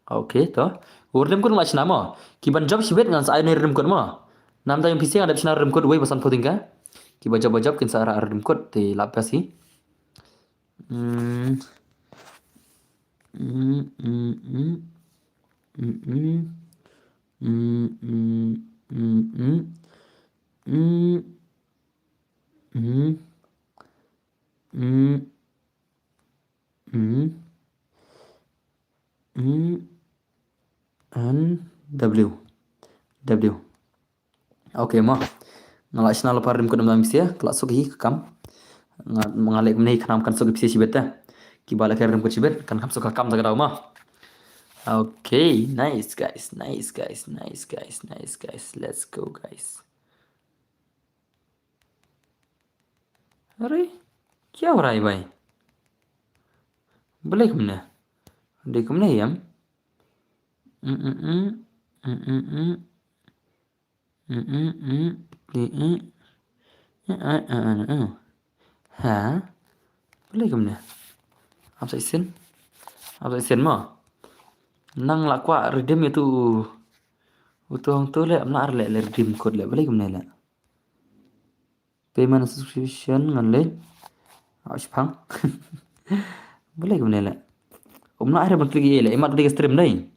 Okay, to. U redeem code nga la shna mo. Ki ban jop shibit ngan sa ai ne redeem code mo. Namta ïa P C nga dep shna redeem code wei ba sanphew tyngka. Ki ba jop ba jop kin sa rah redeem code te la pass hi. Hmm. Hmm, hmm, hmm. Hmm, hmm, hmm, hmm, hmm. Hmm, hmm. Hmm. Hmm. Hmm. N W. W. Okay mo. Nga la shna lypa redeem code namta P C, ka la suk hi ka kam. Nga, nga leh kumne khnang kan suk P C shibit te. Ki ba leh ka redeem code shibit kan kham suk ka kam ta ka daw mo. Okay, nice guys, nice guys, nice guys, nice guys. Let's go guys. Are, kya ho raha hai bhai? Balei kumne? Dei kumne ïam? Mm, mm, mm. Mm, mm, mm. Mm, mm, mm. Dei, mm. Eh, eh, eh, eh, eh. Ha? Balei kumne? Ap sa shisien. Ap sa shisien mo. Nang la kwah redeem ïa tu. Utu hangtu le, am la ar le, le redeem code le. Balei kumne le? Payment subscription ngan leh. Au shipang. Balei kumne leh. Ym lah ai ban click ïa leh. Imat ka dei ka stream dei.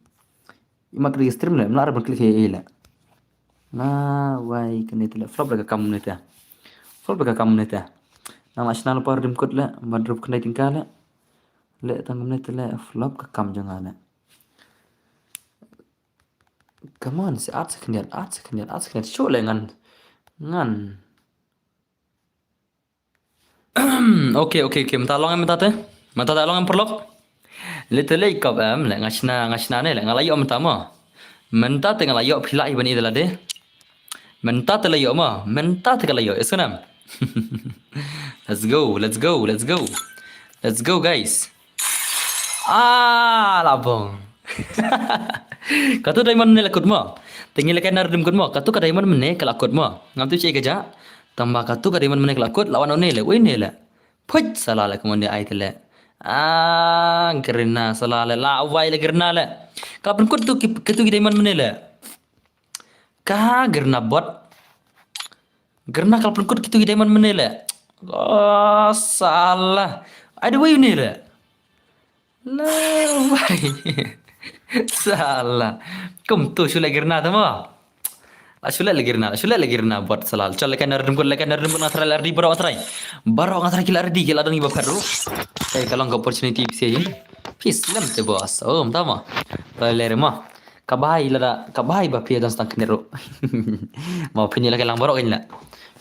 Imat ka dei ka stream leh. Ym lah ai ban click ïa leh. Na wai kane te leh. Flop leh ka kam ne te. Flop leh ka kam ne te. Nang la shna lypa redeem code leh. Ban rup kane tyngka leh. Leh tang kumne te leh. Flop ka kam jong nga leh. Come on, si at second yet, at second yet, at second yet. Sure leh ngan. Ngan. Okay, okay, okay. Mynta long em mynta te? Mynta te long em paralok? Leh te leh kop em leh nga shna, nga shna ne leh nga la ïoh mynta mo. Mynta te nga la ïoh phi lah hi ban ïa lade. Mynta te la ïoh mo. Mynta te ka la ïoh. Ïa sngewbha. Let's go, let's go, let's go. Let's go guys. Ah, la bong. Katu diamond mynne la kut mo. Te ngi leh ka na redeem code mo. Katu ka diamond mynne ka la kut mo. Ngam tip shaei ka jah. Tangba katu ka diamond mynne ka la kut, la wan une leh, uine leh. Phuit, sala leh kumne ai te leh. Ah, Garena, sala leh, la wai leh Garena leh. Ka pynkut tu ki, katu ki diamond mynne leh. Ka Garena bot. Garena ka la pynkut kitu ki diamond mynne leh. Oh, sala. Ai da wai une leh. La wai. Sala. Kumtu shu leh Garena te mo. La shu leh leh Garena, la shu leh leh Garena bot sala. Chal leh ka na redeem code, leh ka na redeem code nga try la ready baroh nga try. Baroh nga try ki la ready ki la don kiba phet ruh. Te ka long ka opportunity phi sngewthuh. Phi slem te boss. Oh, mynta mo. Te leh re mo. Ka bha hi lada, ka bha hi ba phi ïa don tang kane ruh. Mo phin ïa la ka lang baroh kan leh.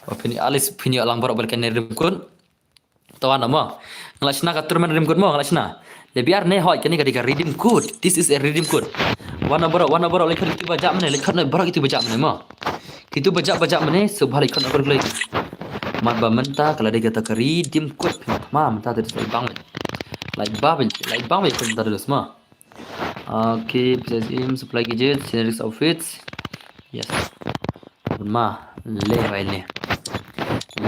Mo phin ïa alis phin ïa lang baroh ba la ka na redeem code. Te wan mo. Nga la shna ka tournament redeem code mo, nga la shna. Leh biar ne hoi kane ka dei ka redeem code. This is a redeem code. Wan baroh, wan baroh leh khot kitu ba jah mynne, leh khot baroh kitu ba jah mynne mo. Kitu ba jah ba jah mynne, so ba leh khot na kor glei. Mat ba mynta ka la dei kata ka redeem code. Ma mynta te leh bang. Leh ba, leh bang leh khot mynta te leh mo. Okay, P S M, supply gadget, generic outfits. Yes. Bun ma, leh bai leh.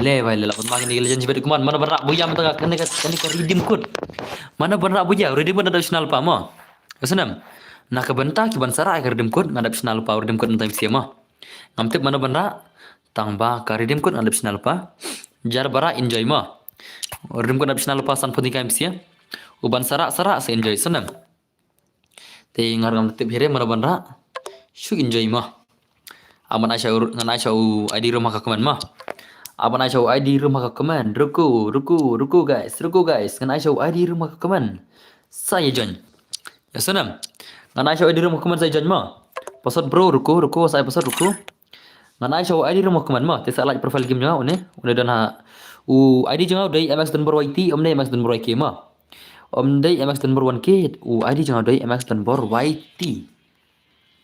Leh bai leh, la bun ma kane ka legend jibet kuman, mano ban rah buya mynta ka, kane ka, kane ka redeem code. Mano ban rah buya, redeem code nga dap shna lypa mo. Ka snem. Na ka bynta ki ban sa rah ka redeem code, nga dap shna lypa, redeem code mynta M C M mo. Ngam tip mano ban rah, tangba ka redeem code nga dap shna lypa. Jar ba rah enjoy mo. Redeem code nga dap shna lypa sanphew tyngka M C M. U ban sa rah, sa rah, sa enjoy, snem. Te ngar ngam tip hi re mano ban rah. Shu enjoy mo. Aban ai sha u, ngan ai sha u I D room ha ka comment mo. Aban ai sha u I D room ha ka comment. Ruku, ruku, ruku guys, ruku guys. Ngan ai sha u I D room ha ka comment. Sa ïa join. Ïa snem. Ngan ai sha u I D room ha ka comment sa ïa join mo. Password bro, ruku, ruku, sa ai password ruku. Ngan ai sha u I D room ha ka comment mo. Te sa like profile game jong nga une. Une don ha. U I D jong nga u dei M X Dunbar Y T, um dei M X Dunbar Y K mo. Um dei M X Dunbar one K, u I D jong nga u dei M X Dunbar Y T.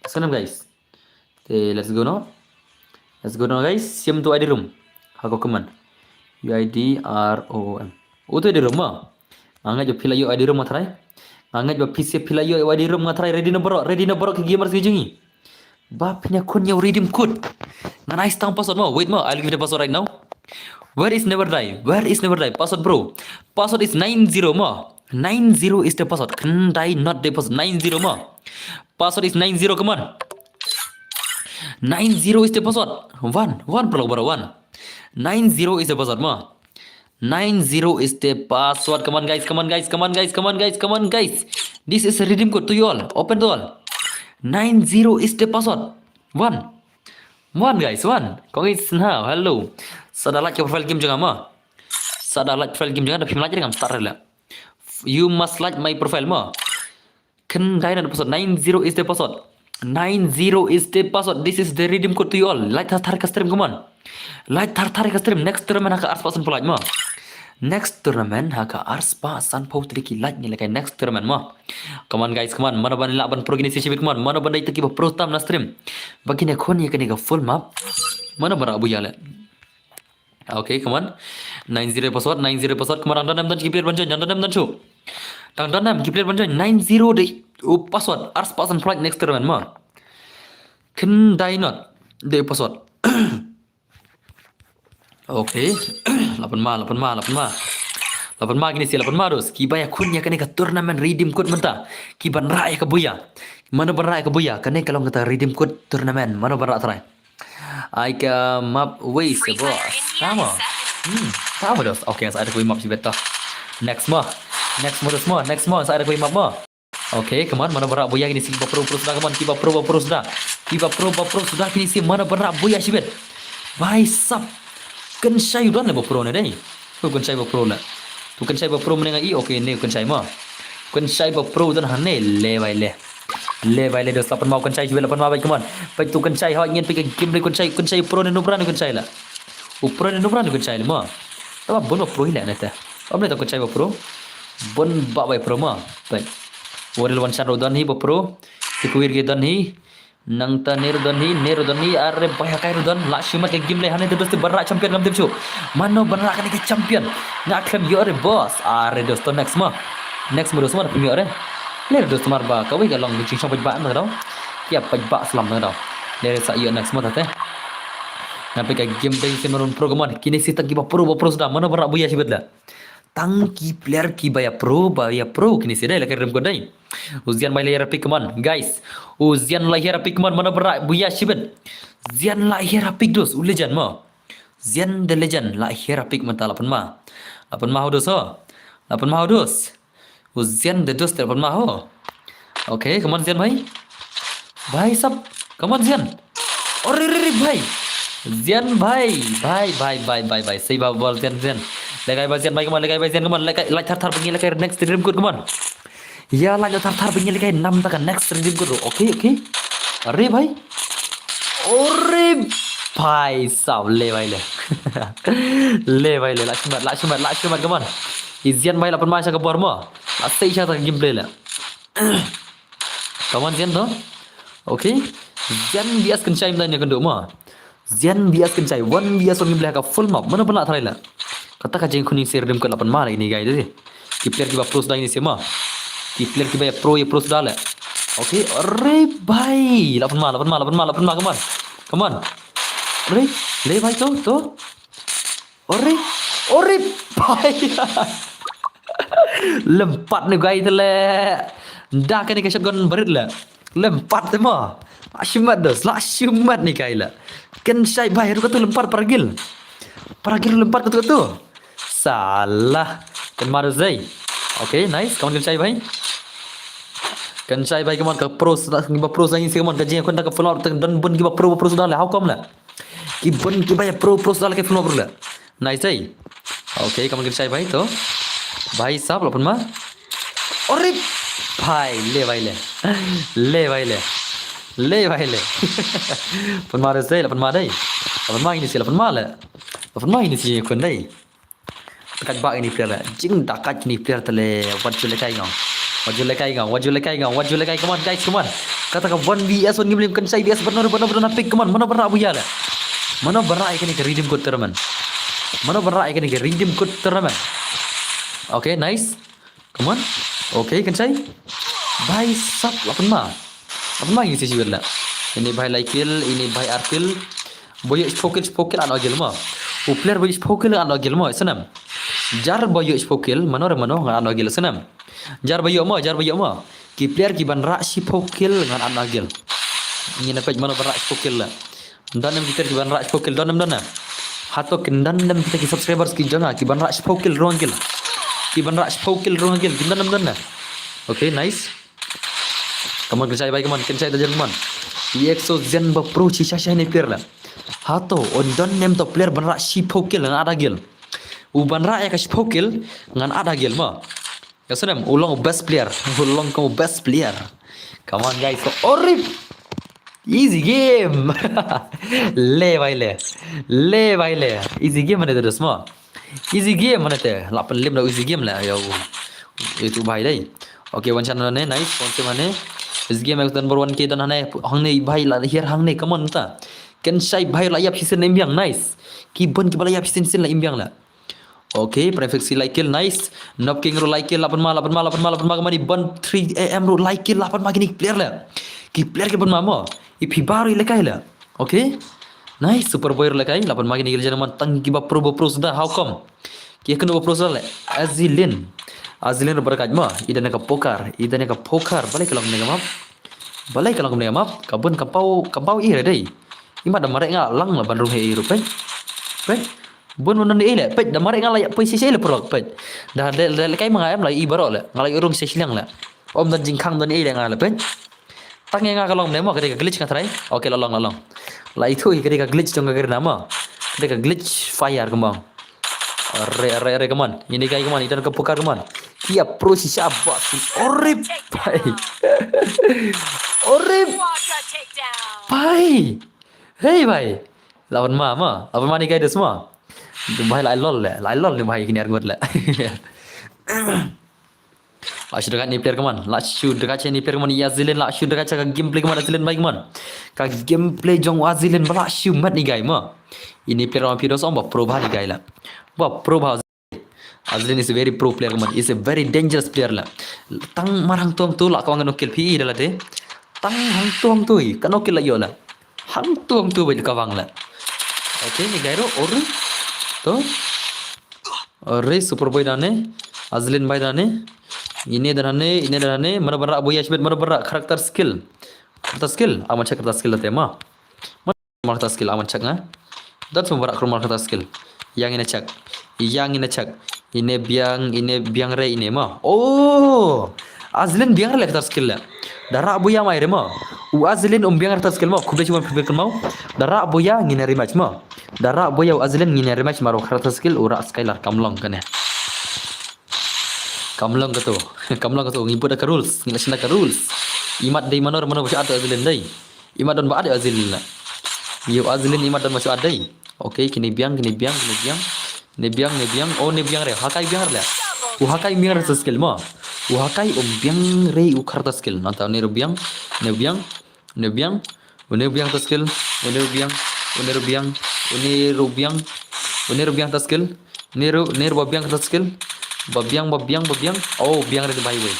Snem guys. Te let's go now. Let's go now guys. Sim tu I D room. Ha ka comment. U I D R O O M. Utu I D room mo. Nga ngeit ba phi la ïoh I D room nga try. Nga ngeit ba phi sep phi la ïoh I D room nga try. Ready na baroh, ready na baroh ki gamers ki jong ngi. Ba phin ïa khun ïa u redeem code. Ngan ai tang password mo. Wait mo, I'll give you the password right now. Where is never die? Where is never die? Password bro. Password is nine zero mo. Nine zero is the password. Khyndai not the password. Nine zero mo. Password is nine zero, come on. Nine zero is the password. One, one bro, bro, one. Nine zero is the password mo. Nine zero is the password. Come on guys, come on guys, come on guys, come on guys, come on guys. This is a redeem code to you all. Open to all. Nine zero is the password. One. One guys, one. Congrats now. Hello. Sa da like profile game jong nga mo. Sa da like profile game jong nga, da phim like ngam start re la. You must like my profile mo. Khyndai not the password. Nine zero is the password. Nine zero is the password. This is the redeem code to you all. Like thar thar ka stream, come on. Like thar thar ka stream. Next tournament ha ka arspah sanphew like mo. Next tournament ha ka arspah sanphew tylli ki like ngi lehkai next tournament mo. Come on guys, come on. Mano ban lah ban pro kine shi bit, come on. Mano ban dei tang kiba pro tam na stream. Ba kin ïa khun ïa kane ka full map. Mano ban rah buya leh. Okay, come on. Nine zero password, nine zero password. Come on, dang don em don ki player ban join, dang don em don shu. Dang don em ki player ban join. Nine zero dei u password. Arspah sanphew like next tournament mo. Khyndai not dei u password. Okay. Lapan ma, lapan ma, lapan ma. Lapan ma kine shi, lapan ma dos. Kiba ïa khun ïa kane ka tournament redeem code mynta. Ki ban rah ïa ka buya. Mano ban rah ïa ka buya. Kane ka long kata redeem code tournament. Mano ban rah try. Ai ka map wei se boss. Come on. Hmm, ta ba dos. Okay, sa ada kawei map shibit ta. Next mo. Next mo dos mo. Next mo, sa ada kawei map mo. Okay, come on, mano ba rah buya kine shi kiba pro ba pro suda, come on, kiba pro ba pro suda. Kiba pro ba pro suda kine shi, mano ba rah buya shibit. Bhai sab. Kynshai u don le ba pro ne dei. Tu kynshai ba pro le. Tu kynshai ba pro mynne nga i, okay, ne kynshai mo. Kynshai ba pro don hangne, le bhai le. Le bhai le dos, la pynma u kynshai shibit, la pynma bhai, come on. Bhai tu kynshai, ha ngin peit ka game le kynshai, kynshai pro ne nobra ne kynshai la. U pro ne nobra ne kynshai le mo. Taba bun ba pro hi le ne te. Om ne ta kynshai ba pro. Bun ba bai pro mo. Bhai. Waril wan shan ro don hi ba pro. Ti kuwir ge don hi. Nangta ne ro don hi, ne ro don hi, are bhai ha kai ro don. La shimet ka game le hangne te dos te ban rah champion ngam tip shuh. Mano ban rah kane ka champion. Nga khlem ïoh re boss. Are dos to next mo. Next mo dos mo da pynïoh re. Le dos mar ba kawei ka long ka jingshong paidbah na daw. Ki ïa paidbah slam na daw. Le sa ïoh next mo ta te. Nga peit ka game dei shi marun pro, come on. Kine shi tang kiba pro ba pro suda, mano ba rah buya shibit la. Tang ki player kiba ïa pro ba ïa pro kine shi dei, la ka rem ko dei. U Zian bhai la hiar pick, come on guys. U Zian la hiar pick, come on, mano ba rah buya shibit. Zian la hiar pick dos, u legend mo. Zian the legend la hiar pick mynta, la pynma. La pynma ho dos ho. La pynma ho dos. U Zian the dos te la pynma ho. Okay, come on Zian bhai. Bhai sab. Come on Zian. Ore re re bhai. Zian bhai. Bhai bhai bhai bhai bhai. Sei ba bol Zian Zian. Lekai ba Zian bhai, come on, lekai ba Zian, come on. Lekai, lait thar thar ba ngi lekai next redeem code, come on. Ïa, lait thar thar ba ngi lekai nam ta ka next redeem code. Okay, okay. Are bhai. Ore bhai sab, le bhai le. Le bhai le, la shimet, la shimet, la shimet, come on. I Zian bhai la pynma sha ka bor mo. La sei sha ta ka gameplay le. Come on Zian to. Okay. Zian V S Kynshai mynta ne kynduh mo. Zian V S Kynshai, one V S one gameplay ha ka full map. Mano ban lah try la. Kata ka jingkhun ïing sir dim ka la pynma la ini guys. Ki player kiba pro suda ini sima. Ki player kiba ïa pro ïa pro suda la. Okay, are bhai. La pynma, la pynma, la pynma, la pynma, come on. Come on. Are, le bhai to, to. Ore, ore bhai. Lympat ne guy te le. Da kane ka shotgun barit le. Lympat te mo. La shimet dos, la shimet ne guy le. Kynshai bhai, ruh katu lympat paragil. Paragil lympat katu katu. Salah. Kynmaw dos dei. Okay, nice. Come on Kynshai bhai. Kynshai bhai, come on, ka pro sa, ba pro sa ngi si, come on, ka jingkhun da ka full out, don bun kiba pro, pro sa da le, how come le? Ki bun kiba ïa pro, pro sa da le ka full out le. Nice dei. Okay, come on Kynshai bhai to. Bhai sab, la pynma. Ore bhai, le bhai le. Le bhai le. Le bhai le. Pynma dos dei, la pynma dei. La pynma ini si, la pynma le. La pynma ini si khun dei. Dakat ba ini player le. Jing dakat ini player te le. Wat ju lekai ngam. Wat ju lekai ngam. Wat ju lekai ngam. Wat ju lekai. Come on guys, come on. Kata ka one V S one game lim Kynshai V S one, mano, mano, mano pick, come on. Mano ban rah buya le. Mano ban rah ïa kane ka redeem code tournament. Mano ban rah ïa kane ka redeem code tournament. Okay, nice. Come on. Okay, Kynshai. Bhai sab, la pynma. La pynma ini si jiwet la. Ini bhai lai kill, ini bhai ar kill. Ba ïoh shiphew kill, shiphew kill an ogil mo. U player ba ïoh shiphew kill an ogil mo, isnem. Jar ba ïoh shiphew kill, mano re mano ngan an ogil, isnem. Jar ba ïoh mo, jar ba ïoh mo. Ki player ki ban rah shiphew kill ngan an ogil. Ngin peit mano ban rah shiphew kill la. Don em ki player ki ban rah shiphew kill, don em don na. Hato kin don em kita ki subscribers ki jong nga ki ban rah shiphew kill rong kill. Ki ban rah shiphew kill rong kill, kin don em don na. Okay, nice. Come on, Kynshai bhai, come on, Kynshai da jan, come on. E X O Zen ba pro shisha shisha ne player la. Hato, o don em to player ban rah shiphew kill ngan ada gil. U ban rah ïa ka shiphew kill ngan ada gil mo. Ïa snem, u long best player. U long ka best player. Come on guys, so orip. Easy game. Le bhai le. Le bhai le. Easy game mane te dos mo. Easy game mane te. La pynlip da easy game la. Yo. Itu bhai dei. Okay, one shot ne, nice. One shot mane. Easy game ek number one ke don hane. Hangne bhai la here hangne. Come on ta. Kynshai bhai la ïap shisien la im biang. Nice. Ki bun ki ba la ïap shisien shisien la im biang la. Okay, Prefix si like kill, nice. Nob King ruh like kill, la pynma, la pynma, la pynma, la pynma, kemani Bond three A M ruh like kill, la pynma kini player le. Ki player ki pynma mo. I phi baru i lekai le. Okay. Nice, Super Boy ruh lekai, la pynma kini kill jana man tang ki ba pro ba pro suda, how come? Ki kena ba pro suda le. Azilin. Azilin ruh berkat mo. I dana ka poker, i dana ka poker. Balai ka long ne ka map. Balai ka long ne ka map. Ka bun ka pau, ka pau i re dei. I mat da marek nga lang la ban rung he i ruh pek. Pek. Bun bun don ei le, peit, da mar nga la ïa poi shisha le paralok, peit. Da da da kai ma nga em la i baroh le, nga la i rung shisha shiliang le. Ym don jingkhang don ei le nga le, peit. Tang ïa nga ka long ne mo, ka dei ka glitch nga trai. Okay, la long, la long. La i thui ka dei ka glitch jong ka Garena mo. Ka dei ka glitch fire kumba. Are, are, are, come on. Ini guy, come on, i don ka pukar, come on. Ki ïa pro shisha ba. Ore bhai. Ore bhai. Hey bhai. Lawan ma, ma. Lawan ma ni guy des ma. Bhai la lol le. La lol ni bhai kini arngut le. La shu dekat ni player, come on. La shu dekat ni player, come on. Ïa Azilin, la shu dekat ka gameplay, come on. Azilin bhai, come on. Ka gameplay jong Azilin ba la shu mat ni guy ma. Ini player ma phi dos ong ba pro bha ni guy la. Ba pro bha. Azilin is a very pro player, come on. Is a very dangerous player la. Tang mar hangto hangto la ka wang no kill phi da la te. Tang hangto hangto i ka no kill la ïoh la. Hangto hangto ba ka wang la. Okay, ni guy ro, ore. To. Ore, Super Boy dane. Azilin bhai dane. Ine dane, ine dane. Mano ban rah buya shibit, mano ban rah character skill. Character skill. Aman check character skill la te ma. Markta skill aman check nga. Dat semua barak rumah markta skill. Yang ine check. Yang ine check. Ine biang, ine biang re ine ma. Oh. Azilin biang re le kata skill le. Dara buya mai re ma. U Azilin um biang re kata skill ma. Khublei shibun phi phi mau. Dara buya ngine rematch ma. Dara buya u Azilin ngine rematch maro kata skill ura Skylar kam long kane. Kam long kato. Kam long kato ngi put da ka rules. Ngi la shin da ka rules. Imat dei manor manor bacha ata Azilin dei. Imat don ba ade Azilin la. Yo Azilin imat don ba shu ade. Okay, kini biang, kini biang, kini biang. Ni biang, ni biang. Oh, ni biang re. Hakai biang re. U hakai biang re skill ma. U hakai um biang re u kharta skill. Nanta ni ru biang, ni biang, ni biang. Une biang ta skill. Une biang, une biang, une biang, une biang ta skill. Ni ru, ni ru ba biang ta skill. Ba biang, ba biang, ba biang. Oh, biang re ni bhai wei.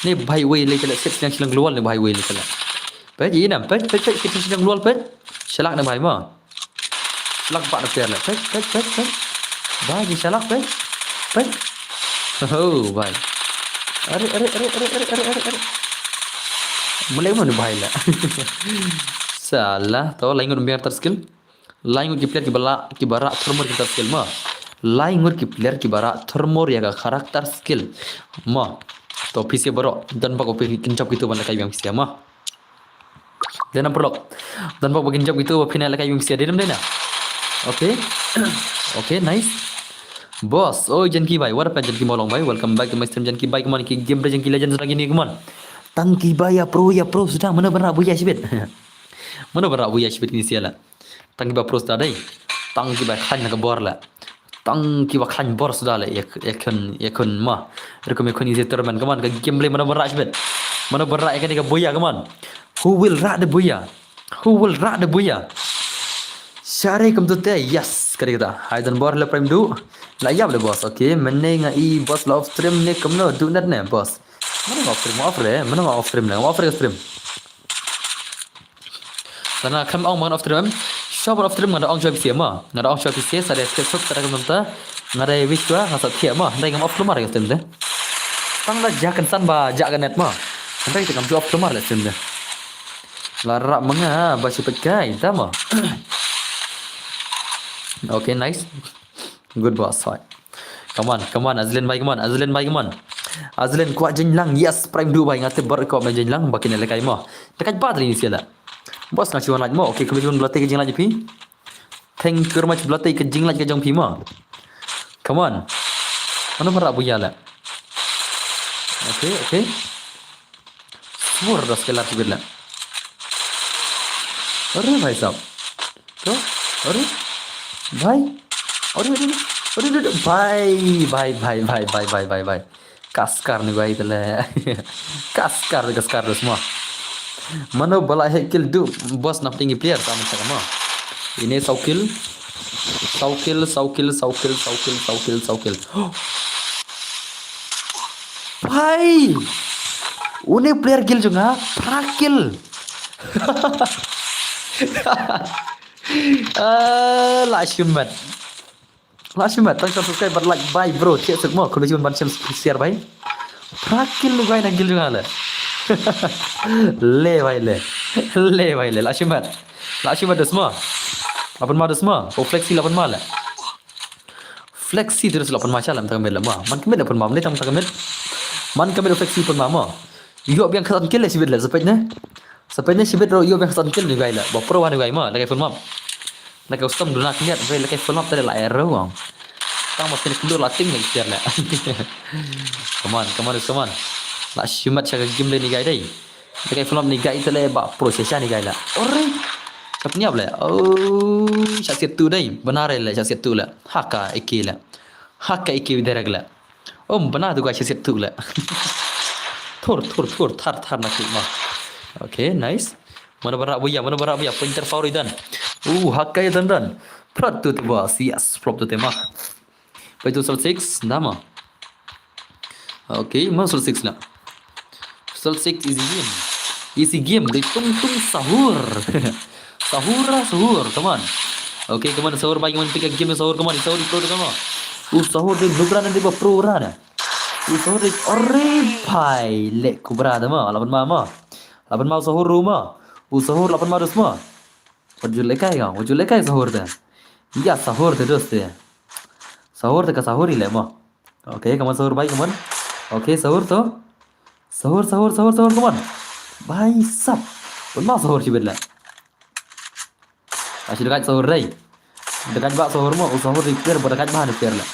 Ni bhai wei le kala set yang silang keluar ni bhai wei le kala. Peit, ina, peit, peit, peit, kita sdang luar, peit. Shalak na bhai ma. Shalak ba na player la. Peit, peit, peit, peit. Bhai, ji shalak, peit. Peit. Oh, bhai. Are, are, are. Mulai mana bhai la. Salah, to lain ngut biar ter skill. Lain ngut ki player ki bala, ki bara thermor ki ter skill ma. Lain ngut ki player ki bara thermor ya ka character skill. Ma. To P C baro, dan bak opi kinchap gitu banda kai biang P C ma. Dena perlok. Dan bak bakin jab gitu ba phi na lakai bim sia dena dena. Okay. Okay, nice. Boss, oh Janki bhai, what up Janki Molong bhai? Welcome back to my stream Janki bhai, come on ki game Janki Legends lagi ni, come on. Tang ki ba ya pro ya pro sudah, mana berak buya shibit. Mana berak buya shibit ni sia la. Tang ki ba pro sudah dai. Tang ki ba khan ka bor la. Tang ki ba khlaiñ bor suda le, ya, ya khun, ya khun ma. Rukum ya khun isi tournament, come on, ka gameplay mana berak shibit. Mana berak ya kani ka buya, come on. Who will rak de buya? Who will rak de buya? Share kum tu te, yes, kadi kata. Hai dan bor le prime du. La yap le boss, okay. Mene nga i boss la off stream ne kumno du net ne, boss. Mana nga off stream, off re, mana nga off stream le, off re stream. Tana kam ong man off stream. Shop off stream nga da ong shop sia ma. Nga da ong shop sia sa de Facebook sa da kan ta. Nga da wish tua nga sa thiah ma. Ndai ngam off lumar ya stream de. Tang da ja kan san ba ja kan net ma. Ndai te ngam ju off lumar le stream de. La rap menga ba sipet kai ta ma. Okay, nice. Good boss fight. Come on, come on, Azlin bhai, come on, Azlin bhai, come on. Azlin kwah jinglang, yes, prime du bhai, nga tip bar kwah jinglang, bakin le kai mo. Te kai ba tali ni sila. Boss nga chuan laj mo, okay, kami chuan blote ke jinglang phi. Thank you very much blote ke jinglang ke jong phi mo. Come on. Mana berak buya la. Okay, okay. Swor das ke lar sibit la. Are bhai sahab. To, are. Bhai. Are, are, are, are, are. Bhai, bhai, bhai. Kaskar ni bhai tele. Kaskar, kaskar dos mo. Mano bala he kill du boss na ping player sama sama. Ini saw kill. Saw kill, saw kill, saw kill, saw kill, saw kill, saw kill. Bhai! Une player kill jong nga, phra kill. Ah, la shimet. La shimet, tang subscribe bad like bhai bro. Thiah suk mo, khublei shibun ban share bhai. Phra kill lu bhai na kill jong nga le. Le bhai le. Le bhai le, la shimet. La shimet dus mo. Lapan ma dus mo. O flexi lapan ma le. Flexi tu la pynma sha lam tang mid la ma. Man ka mid la pynma, mane tang tang mid. Man ka mid Flexi pynma ma. Ïoh biang khatsan kill le shibit le, sa peit ne. Sa peit ne shibit ruh ïoh biang khatsan kill ne guy le. Ba pro wan ne guy ma, la kai full map. La kai custom duna kniat, bre la kai full map tadi la arrow wang. Tang ma pynkulur la ting ne kiar le. Come on, come on, come on. La shimat sha ka game le ne guy dei. Te kai flop ne guy te le ba pro sha sha ne guy la. Ore. Kap niap le. Oh, sha siat tu dei. Benar le sha siat tu le. Haka eke le. Haka eke direct le. Oh, benar tu guy sha siat tu le. Thur, thur, thur, thar, thar na klik ma. Okay, nice. Mana barak buya, mana barak buya. Pointer foul dan. Uh, haka dan dan. Prat tu tu bas. Yes, flop tu tema. Pai tu Sol six, nama. Okay, ma Sol six la. Sol six easy game. Easy game, dei tung tung sahur. Sahur lah, sahur, come on. Okay, come on, sahur bai, come on, pick a game, sahur, come on, sahur, pro, come on. Uh, sahur dei nubra nanti ba pro rana. Uh, sahur dei, ore pai, lek kubra da ma, lapan ma ma. Lapan ma sahur ruma. Uh, sahur lapan ma dos ma. Wajul lekai ka, wajul lekai sahur te. Ya sahur te dos te. Sahur te ka sahur ile mo. Okay, come on sahur bai, come on. Okay, sahur to. Sahur, sahur, sahur, sahur, come on. Bai sap. Pun ma sahur shibit la. Ashi dekat sahur dai. Dekat ba sahur mo, u sahur di player ba dekat ba ni player la.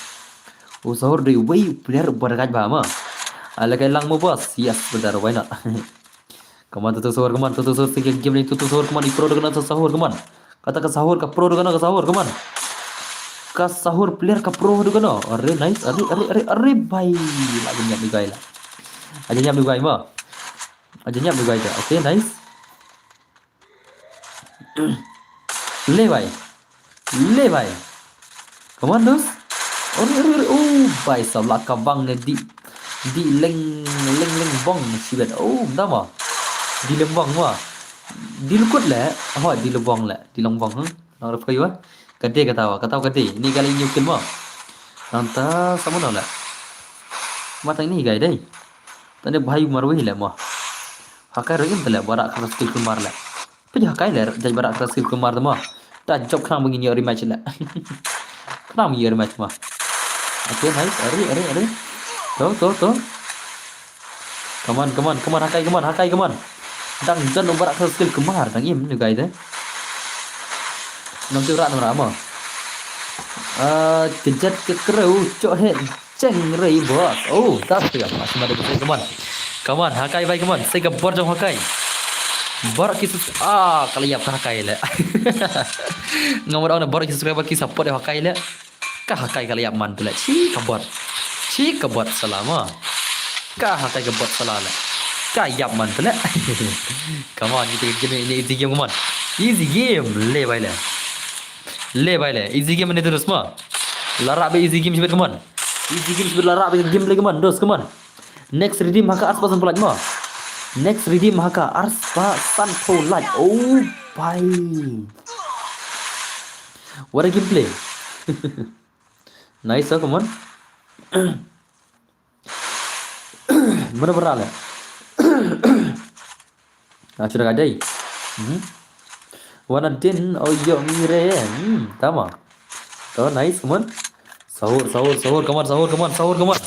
U sahur di wei player ba dekat ba mo. Ala kai lang mo bos. Yes, benar, why not? Come on, tutu sahur, come on, tutu sahur, sikit game ni, tutu sahur, come on, i pro dengan sahur, come on. Kata ka sahur, ka pro dengan ka sahur, come on. Ka sahur player ka pro dengan. Are, nice, are, are, are, are, bai. Lagi nyap ni guy la. Aja nyap ni guy mo. Aja nyap ni guy ta. Okay, nice. Le bai. Le bai. Come on, dos. Ori, ori, ori. Oh, bai, sa la ka bang ne di. Di leng, leng, leng bong shibet. Oh, da ma. Di leng bong wa. Di lukut le. Ho, di lubong le. Di leng bong, hmm. Nang rep kayu wa. Kade kata wa. Kata wa kade. Ni kali new kill mo. Nang ta sama no le. Matang ni gai dai. Tane bhai marwi le mo. Hakai ro im tale. Bara kata skill kumar le. Pynjah kai le, judge barak kata skill kumar te mo. Ta job khnang ba ngin ïoh rematch le. Khnang ba ngin ïoh rematch mo. Okay, nice. Ari, ari, ari. To, to, to. Come on, come on, come on, hakai, come on, hakai, come on. Dang jan u barak kata skill kumar, dang im ni guy te. Nam tu rak nam rak mo. Ah, kejat ke kru, cok he. Cheng rei bot. Oh, tas tu ya. Masih ada besar, come on. Come on, hakai bai, come on. Sai ka bor jong hakai. Bor ki sus-, ah, kala ïap ka hakai le. Ngam dang na bor ki subscriber ki support ya hakai le. Ka hakai kala ïap man tu le. Chi ka bor. Chi ka bor salah mo. Ka hakai ka bor salah le. Ka ïap man tu le. Come on, kita game ni easy game, come on. Easy game. Le bai le. Le bai le. Easy game ni terus mo. Lara be easy game sibet, come on. Easy game sibet lara be game lagi, come on. Dos, come on. Next redeem haka arspah sanphew lait mo. Next redeem haka arspah sanphew lait. Oh, bai. What a gameplay. Nice, oh, come on. Mana berale. Ah, sudah kadai. Hmm. Wana din, oh, yo, mire. Hmm, tama. To, nice, come on. Sahur, sahur, sahur, come on, sahur, come on, sahur, come on.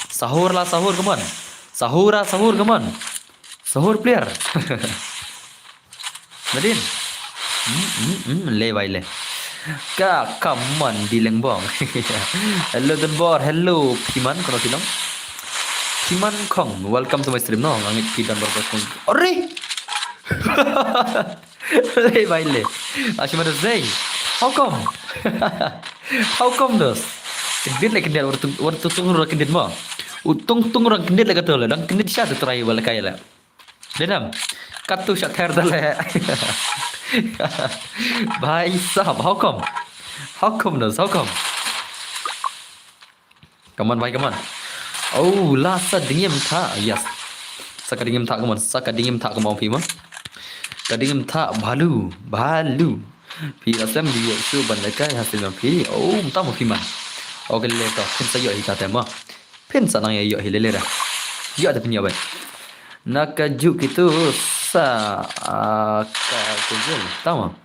Sahur lah, sahur, come on. Sahur lah, sahur, come on. Sahur player. Nadin. Hmm, hmm, hmm, le bai le. Ka, come on, di lengbong. Hello, Dunbor. Hello, Piman, kono Pinong. Piman Kong, welcome to my stream, no? Ngangit Pidan Barbar Kong. Ore! Le bai le. Ashima dos dei. How come? How come dos? Kendit le kendit, waktu, waktu tung orang kendit mo. Utung tung orang kendit le kata le. Dang kendit sha tu try wala kai le. Denam. Katu sha ther dale. Bhai sahab, how come? How come dos? How come? Come on, bhai, come on. Oh, la sa dingim tha. Yes. Sa ka dingim tha, come on. Sa ka dingim tha, come on, phi ma. Ka dingim tha, bhalu. Bhalu. Phi la sem di yo shu ban lekai hasil ma phi. Oh, mta mo phi man. Okay, le to. Phin sa yo hi ka te ma. Phin sa nang yo hi le le da. Yo da phin yo bai. Na ka ju kitu sa, ah, ka ju. Tama.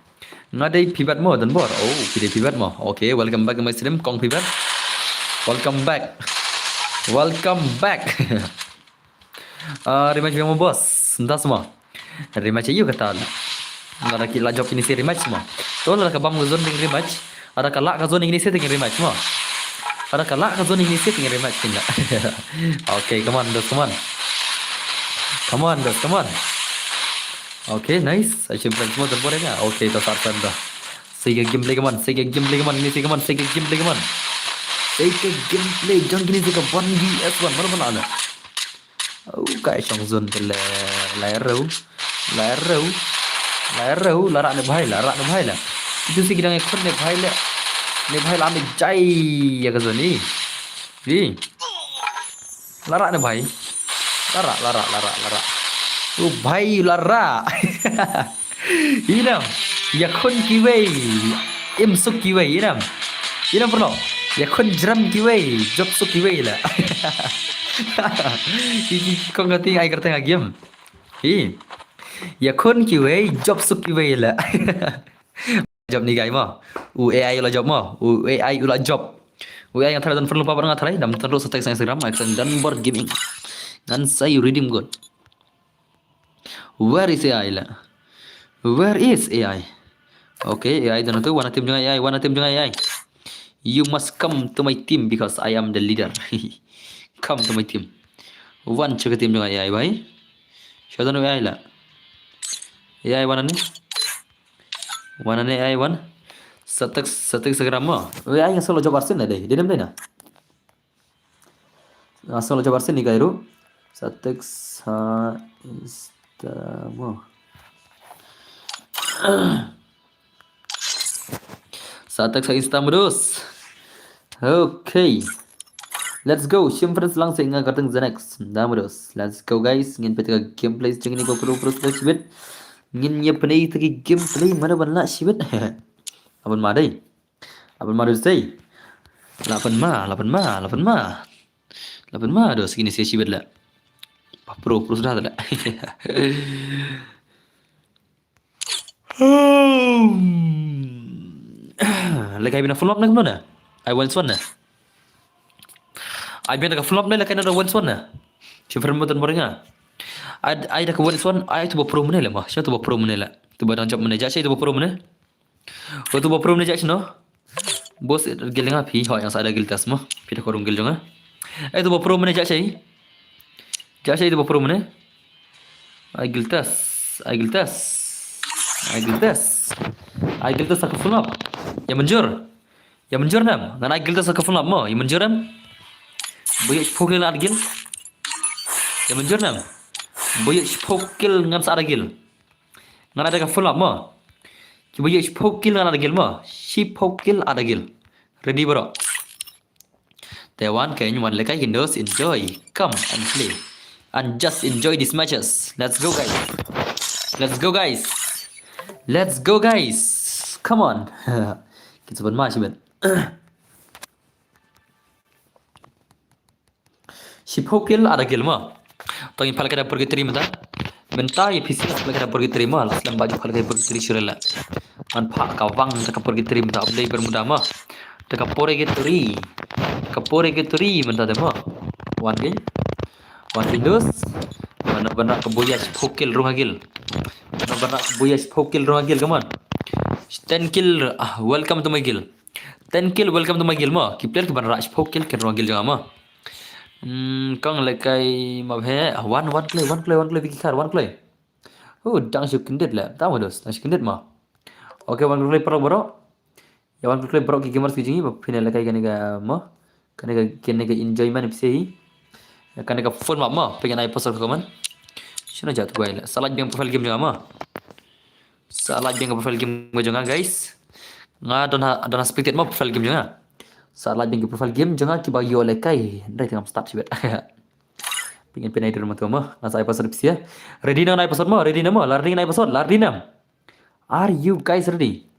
Nga dei pibat mo, Don Bor. Oh, phi dei pibat mo. Okay, welcome back to my stream, Kong Pibat. Welcome back. Welcome back. Ah, rematch biang mo boss. Mynta mo. Rematch ïa u kata. Lada ki la jop kine shi rematch mo. To lada ka bam ka zone dang rematch. Lada ka lah ka zone kine shi dang rematch mo. Lada ka lah ka zone kine shi dang rematch kine. Okay, come on, dos, come on. Come on, dos, come on. Okay, nice. Action friends mo tempore na. Okay, to start friend dah. Sega gameplay, come on. Sega gameplay, come on. Ini sega, come on. Sega gameplay, come on. Sega gameplay. Jang kine sega one v one. Mana mana ana. Oh, kai shong zone te le. Lai rau. Lai rau. Lai rau. Larak ne bhai. Larak ne bhai la. Itu si kidang ikut ne bhai le. Ne bhai la ambil jai ya ke zone ni. Di. Larak ne bhai. Larak, larak, larak, larak. Oh bhai, larak. Inam. Yakhun kiwei. Im suk kiwei, inam. Inam perlu. Yakhun jeram kiwei. Jop suk kiwei la. Iki kong kati ai kerteng agim. Hi. Yakhun kiwei, jop suk kiwei la. Jop ni guy mo. U A I u la jop mo. U A I u la jop. U A I ngan tharai don friend lypa bad nga tharai. Dam tharai sa text Instagram. Ngan sa ïa redeem code. Where is A I la? Where is A I? Okay, A I don tu. Wan ha team jong A I. Wan ha team jong A I. You must come to my team because I am the leader. Come to my team. Wan sha ka team jong A I bhai. Sha don A I la. A I wan hangne. Wan hangne A I wan. Sa text, sa text Instagram mo. A I nga solo jop arsin na dei. Dei nam dei na. Nga solo jop arsin ni kai ru. Sa text ha Insta mo. Sa text ha Insta mo dos. Okay. Let's go. Shim friends lang sa nga kateng the next. Da mo dos. Let's go guys. Ngin peit ka gameplay jong ni ko pro pro pro shibit. Ngin ïa pynai ta ki gameplay mana ban lah shibit. Aban ma dei. Lapan ma dos dei. Lapan ma, lapan ma, lapan ma. Lapan ma dos kine shi shibit la. Pa pro, pro sudah la. Lagi bina full up na kumno na? Ai one one na. Ai bina ka full up na lagi na one one na. Shi friend mo don boringa. Ai, ai da ka one one, ai tu ba pro mene la ma. Shi tu ba pro mene la. Tu ba dang jop mene ja shi tu ba pro mene. Wa tu ba pro mene jak shano. Bos gil nga phi ho yang sa da gil tas mo. Phi da korung gil jong nga. Eh tu ba pro mene jak shai. Jak shai tu ba pro mene. Ai gil tas. Ai gil tas. Ai gil tas. Ai gil tas aku full up. Ya manjur. Ya manjur nam. Ngan ai gil tas aku full up mo. Ya manjur nam. Boyek pokil ad gil. Ya manjur nam. Boyek pokil ngan sa da gil. Ngan ada ka full up mo. Kiba ïoh shiphew kill ngan ada gil mo. Shiphew kill ada gil. Ready bro. Te wan ka wan lekai kindos enjoy. Come and play. And just enjoy these matches. Let's go guys. Let's go guys. Let's go guys. Come on. Kita sebentar masih ben. Shiphew kill ada kill mo. Tang ïa phalak da purgatory mynta. Mynta ïa P C la phalak da purgatory mo. La slem ba ju phalak da purgatory shuh la. Ngan phah ka wang da ka purgatory mynta. Ym dei Bermuda mo. Da ka purgatory. Da ka purgatory mynta de mo. Wan ki. Wan ki dus. Mano bana ka boya shiphew kill rung ha kill. Mano bana ka boya shiphew kill rung ha kill, come on. Ten kill. Ah, welcome to my kill. Ten kill, welcome to my guild mo. Ki player ki ban rah shiphew kill kin rong guild jong nga mo. Hmm, kong lekai ma bhe. Ah, wan, wan kloi, wan kloi, wan kloi, Vicky Khar, wan kloi. Oh, dang shu kyndit le. Tang mo dos, dang shu kyndit mo. Okay, wan kloi paralok baroh. Ïa wan kloi baroh ki gamers ki jong ngi ba phin ïa lekai kane ka mo. Kane ka, kane ka enjoyment phi seh hi. Kane ka full map mo. Phin ïa nai post ka comment. Shano jat tu bai le. Sa lait biang profile game jong nga mo. Sa lait biang ka profile game jong nga, guys. Nga don ha, don ha spectate mo profile game jong nga. Sa lait biang ka profile game jong nga kiba ïoh lekai. Hynrei te ngam start shibit. Pyngen pynai dur mo tu mo. Nga sa ai password phi seh. Ready na nai password mo, ready na mo. La ready nai password, la ready na. Are you guys ready?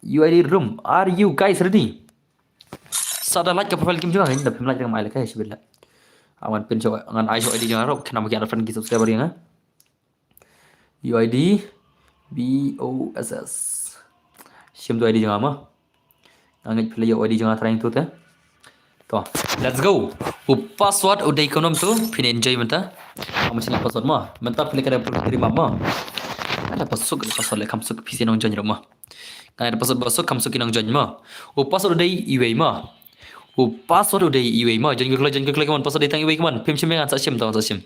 U I D room. Are you guys ready? Sa da lait ka profile game jong nga, da phim lait ngam ai lekai shibit la. Ngan pyn shuh, ngan ai shuh I D jong nga ruh, khnang ba ki ada friend ki subscriber jong nga. U I D B O S S. Shim tu I D jong nga mo. Nga ngeit phi la ïoh I D jong nga trai tu te. To Let's go. U password u dei kumno mynta, phin enjoy mynta. Kam chini password mo. Mynta phin leh ka dei purgatory map mo. Ada password, ada password leh kam suk phi sien nong join ruh mo. Kan ada password, password kam suk ki nong join mo. U password u dei iwei mo. U password u dei iwei mo. Join ka kloi, join ka kloi, come on, password dei tang iwei, come on. Phim shim ngan sa shim, tang sa shim.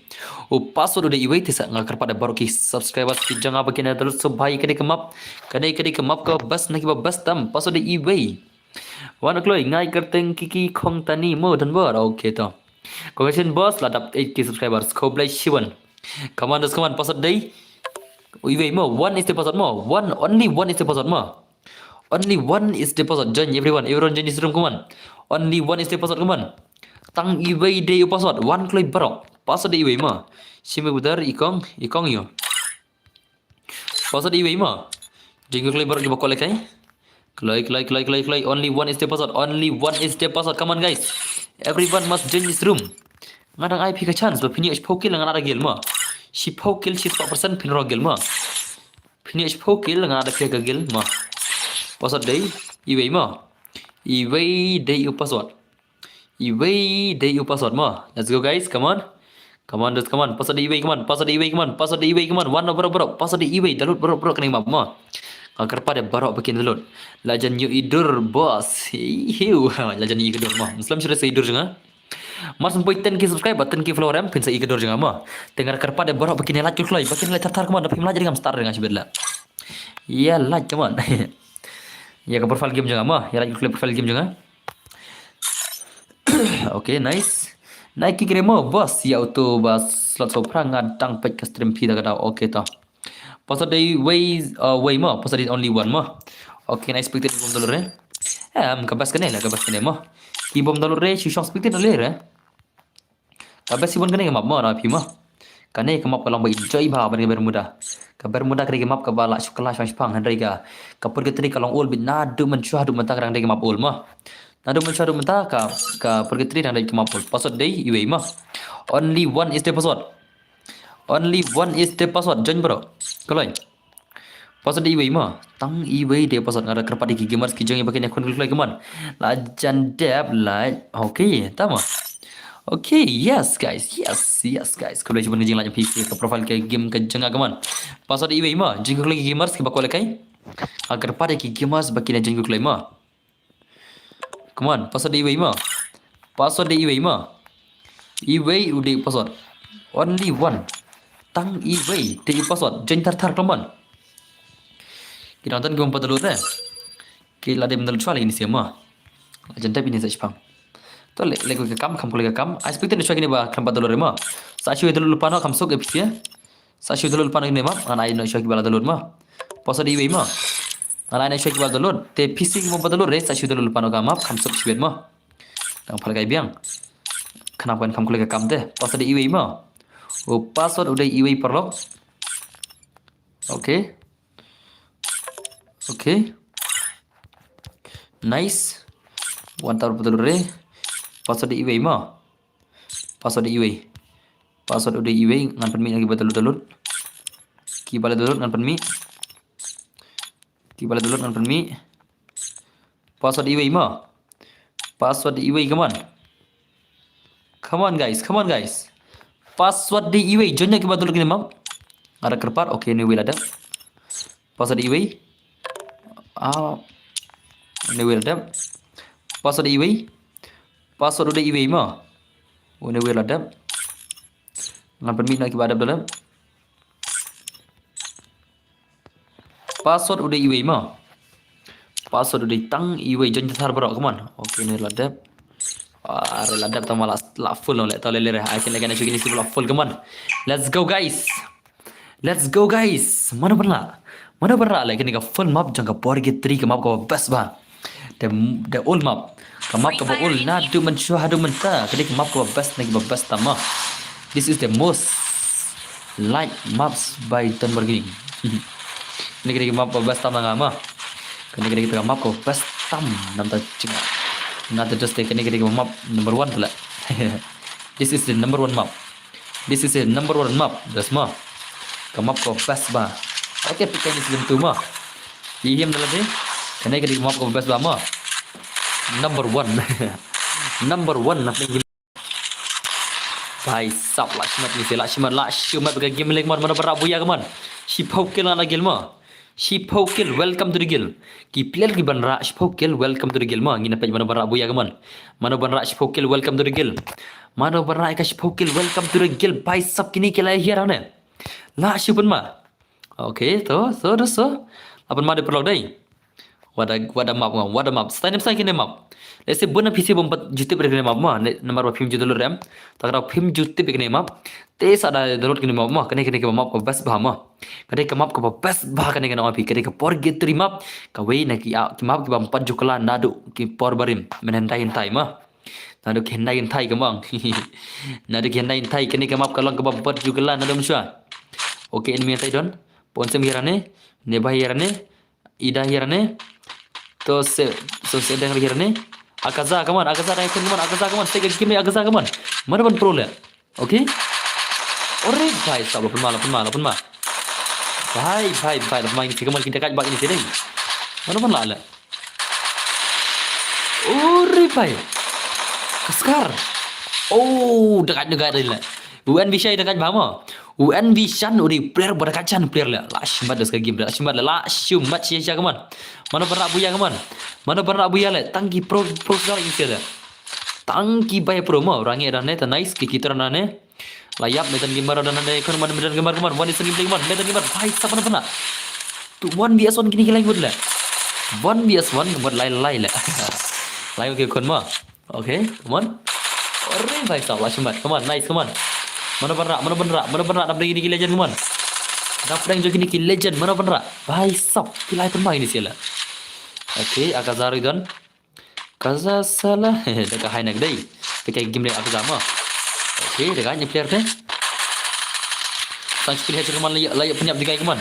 U password u dei iwei, te sa nga kyrpad da baroh ki subscribers ki jong nga ba kin ïa download shuh bha ïa ka dei ka map. Ka dei ka dei ka map ka best na kiba best tam. Password dei iwei. Wan kloi, ngai kyrteng Kiki Khongtani mo, don bor. Okay to. Congratulations boss, la dap eight K subscribers. Khublei shibun. Come on, just come on, password dei iwei mo. One is the password mo. One, only one is the password mo. Only one is the password. Join everyone. Everyone join this room, come on. Only one is the password, come on. Tang iwei dei u password. Wan kloi baroh. Password dei iwei mo. Shim i budar i kong, i kong ïo. Password dei iwei mo. Join ka kloi baroh kiba kwah lehkai. Kloi, kloi, kloi, kloi, kloi. Only one is the password. Only one is the password. Come on, guys. Everyone must join this room. Nga dang ai phi ka chance ba phin ïoh shiphew kill, nga da guild mo. Shiphew kill, shispah percent phin rah guild mo. Phin ïoh shiphew kill, nga da phi ka guild mo. Password dei iwei mo. Iwei dei u password. Iwei dei u password mo. Let's go, guys. Come on. Come on, just come on. Password dei iwei, come on. Password dei iwei, come on. Password dei iwei, come on. Wan baroh, baroh, baroh. Password dei iwei. Download baroh, baroh kane map mo. Nga kyrpad ïa baroh ba kin download. La jan ïohi dur, boss. Hi, hiu. La jan ïohi dur mo. Muslim shuh sa ïohi dur jong nga. Mar shu poi ten K subscriber, ten K follower em, phin sa ïohi dur jong nga mo. Te nga kyrpad ïa baroh ba kin ïa like kloi, ba kin ïa like thar thar, come on. Da phim like, ïa dei ngam start, nga shibit la. Ïa like, come on. Ïa ka profile game jong nga mo. Ïa like kloi profile game jong nga. Okay, nice. Nike Gremo, boss, ïa uto ba slot sopra nga dang peit ka stream phi da ka daw. Okay to. Password dei wei, uh, wei mo, password dei only one mo. Okay, nice, peit te bom download re. Em, ka best kane la, ka best kane mo. Ki bom download re, shu shong peit te download re. Ka best shibun kane ka map mo, na phi mo. Kane ka map ka long ba enjoy bha ban ka Bermuda. Ka Bermuda kane ka map kaba la shu kylla shong shipang, hynrei ka, ka Purgatory ka long old bit naduh mynshuwa haduh mynta ka dang dei ka map old mo. Naduh mynshuwa haduh mynta ka, ka Purgatory dang dei ka map old. Password dei iwei mo. Only one is the password. Only one is the password. Join baroh. Kloi. Password dei iwei mo. Tang iwei dei password. Nga da kyrpad ïa ki gamers ki jong ngi ba kin ïakhun kloi, come on. La jan dep la. Okay, tama. Okay, yes guys. Yes, yes guys. Khublei shibun ka jinglike phi ka profile ka game ka jong nga, come on. Password dei iwei mo. Jingkyrkhu ïa ki gamers kiba kwah lehkai. Nga kyrpad ïa ki gamers ba kin ïa jingkyrkhu mo. Come on, password dei iwei mo. Password dei iwei mo. Iwei u dei password. Only one. Tang iwei dei password. Join thar thar, come on. Ki dang don ki bym pat download re. Ki la dei bym download shuwa lei ini sia mo. Jan dep ini sa shipang. To leh, leh ka kam, kam ko leh ka kam. I expect ni shuwa kine ba khlem pat download re mo. Sa shu download lypa noh, kam suk A P K. Sa shu download lypa noh kine map, ngan ai noh shuwa kiba la download mo. Password dei iwei mo. Ngan ai noh shuwa kiba la download. Te phi shu kiba la download re, sa shu download lypa noh ka map, kam suk shibit mo. Dang pha lehkai biang. Khnang ban kham khublei ka kam te. Password dei iwei mo. U password u dei iwei paralok. Okay. Okay. Nice. Wan tar betul re. Password dei iwei mo. Password dei iwei. Password u dei iwei, ngan pynmih na kiba la download. Kiba la download ngan pynmih. Kiba la download ngan pynmih. Password dei iwei mo. Password dei iwei, come on. Come on guys, come on guys. Password dei iwei, join ïa kiba download kine map. Nga da kyrpad, okay, une iwei la dep. Password dei iwei. Ah. Une iwei la dep. Password dei iwei. Password u dei iwei mo. Une iwei la dep. Ngan pynmih na kiba dep download. Password u dei iwei mo. Password u dei tang iwei, join thar baroh, come on. Okay, une la dep. Are la dep, tang ma la, la full noh leh, to leh leh re. Ai kine kine shu kine shu la full, come on. Let's go guys. Let's go guys. Mano pynlah? Mano pynlah leh kane ka full map jong ka Purgatory, ka map kaba best bha. The, the old map. Ka map kaba old naduh mynshuwa haduh mynta. Kane ka map kaba best na kiba best tam mo. This is the most like maps by Don Bar Gaming. Kane ka dei ka map kaba best tam na nga mo. Kane ka dei ka map kaba best tam na bynta jong nga. Nga te just te kane ka dei ka map number one te leh. This is the number one map. This is a number one map, das mo. Ka map kaba best bha. Okay, pick any season two mo. Ïa hi ym da lade. Kane ka dei ka map kaba best bha mo. Number one. Number one na pdeng ki. Bhai sab, la shimet ni se, la shimet, la shimet ka game lek mon, mano ban rah buya ka mon. Shiphew kill nga la kill mo. Shiphew kill, welcome to the guild. Ki player ki ban rah shiphew kill, welcome to the guild mo. Ngin ïa peit mano ban rah buya ka mon. Mano ban rah shiphew kill, welcome to the guild. Mano ban rah ka shiphew kill, welcome to the guild. Bhai sab, kine ki la hiar ne. La shimet ma. Okay, to, to, to, so. Apan ma de paralok dei. Wat da, wat da map ngam, wat da map. Stai nem stai kine map. Lehse bun na P C bym pat ju tip ïa kine map ma. Ne, namar ba phim ju download em. Ta ka daw phim ju tip ïa kine map. Te sa da download kine map ma. Kane, kane ka map ka best bha ma. Kane ka map ka best bha kane, kane ka phi. Kane ka purgatory map. Kawei na ki, ah, ki map ki bym pat ju kylla naduh ki por barim. Mynhyndai hyntai ma. Naduh ki hyndai hyntai ka mong. Naduh ki hyndai hyntai kane ka map ka long ka bym pat ju kylla naduh mynshuwa. Okay, enemy hyntai don. Pon sem hiar ne. Neba hiar ne. Ida hiar ne. To se, to se dang hiar ne. Akaza, come on, Akaza dang, come on, Akaza, come on. Stai ka game Akaza, come on. Mano ban pro le. Okay. Ore bhai sab, la pynma, la pynma, la pynma. Bhai, bhai, bhai, la pynma ini se, come on, kita kaj bak ini se dei. Mano ban la le. Ore bhai. Kaskar. Oh, da kaj, da kaj dei le. U N V Shai da kaj bha mo. U N V Shan u dei player ba da kaj shan player le. La shimet da ka game le. La shimet le. La shimet shisha ka mon. Mano ban rah buya ka mon. Mano ban rah buya le. Tang ki pro, pro star ini se le. Tang ki bai pro mo. Rangi da ne ta nice ki kita da ne. La ïap Medan Gamer da ne. Kon man Medan Gamer, kon man. One Eastern Gameplay, kon man. Medan Gamer. Bhai sab, mano ban rah. Tu one V S one kini ki lai ngut le. One V S one ngut lai lai le. Lai ngut ki kon mo. Okay, come on. Ore bhai sab, la shimet. Come on, nice, come on. Mano ban rah, mano ban rah, mano ban rah, dap dei kini ki legend, come on. Dap dei jong kini ki legend, mano ban rah. Bhai sab, ki lai pynma ini se le. Okay, Akaza ruh don. Kaza sala, da ka hai nak dei. Te ka game le Akaza mo. Okay, da ka ni player te. Sang shipil he, come on, la ïa, la ïa pynïap da ka, come on.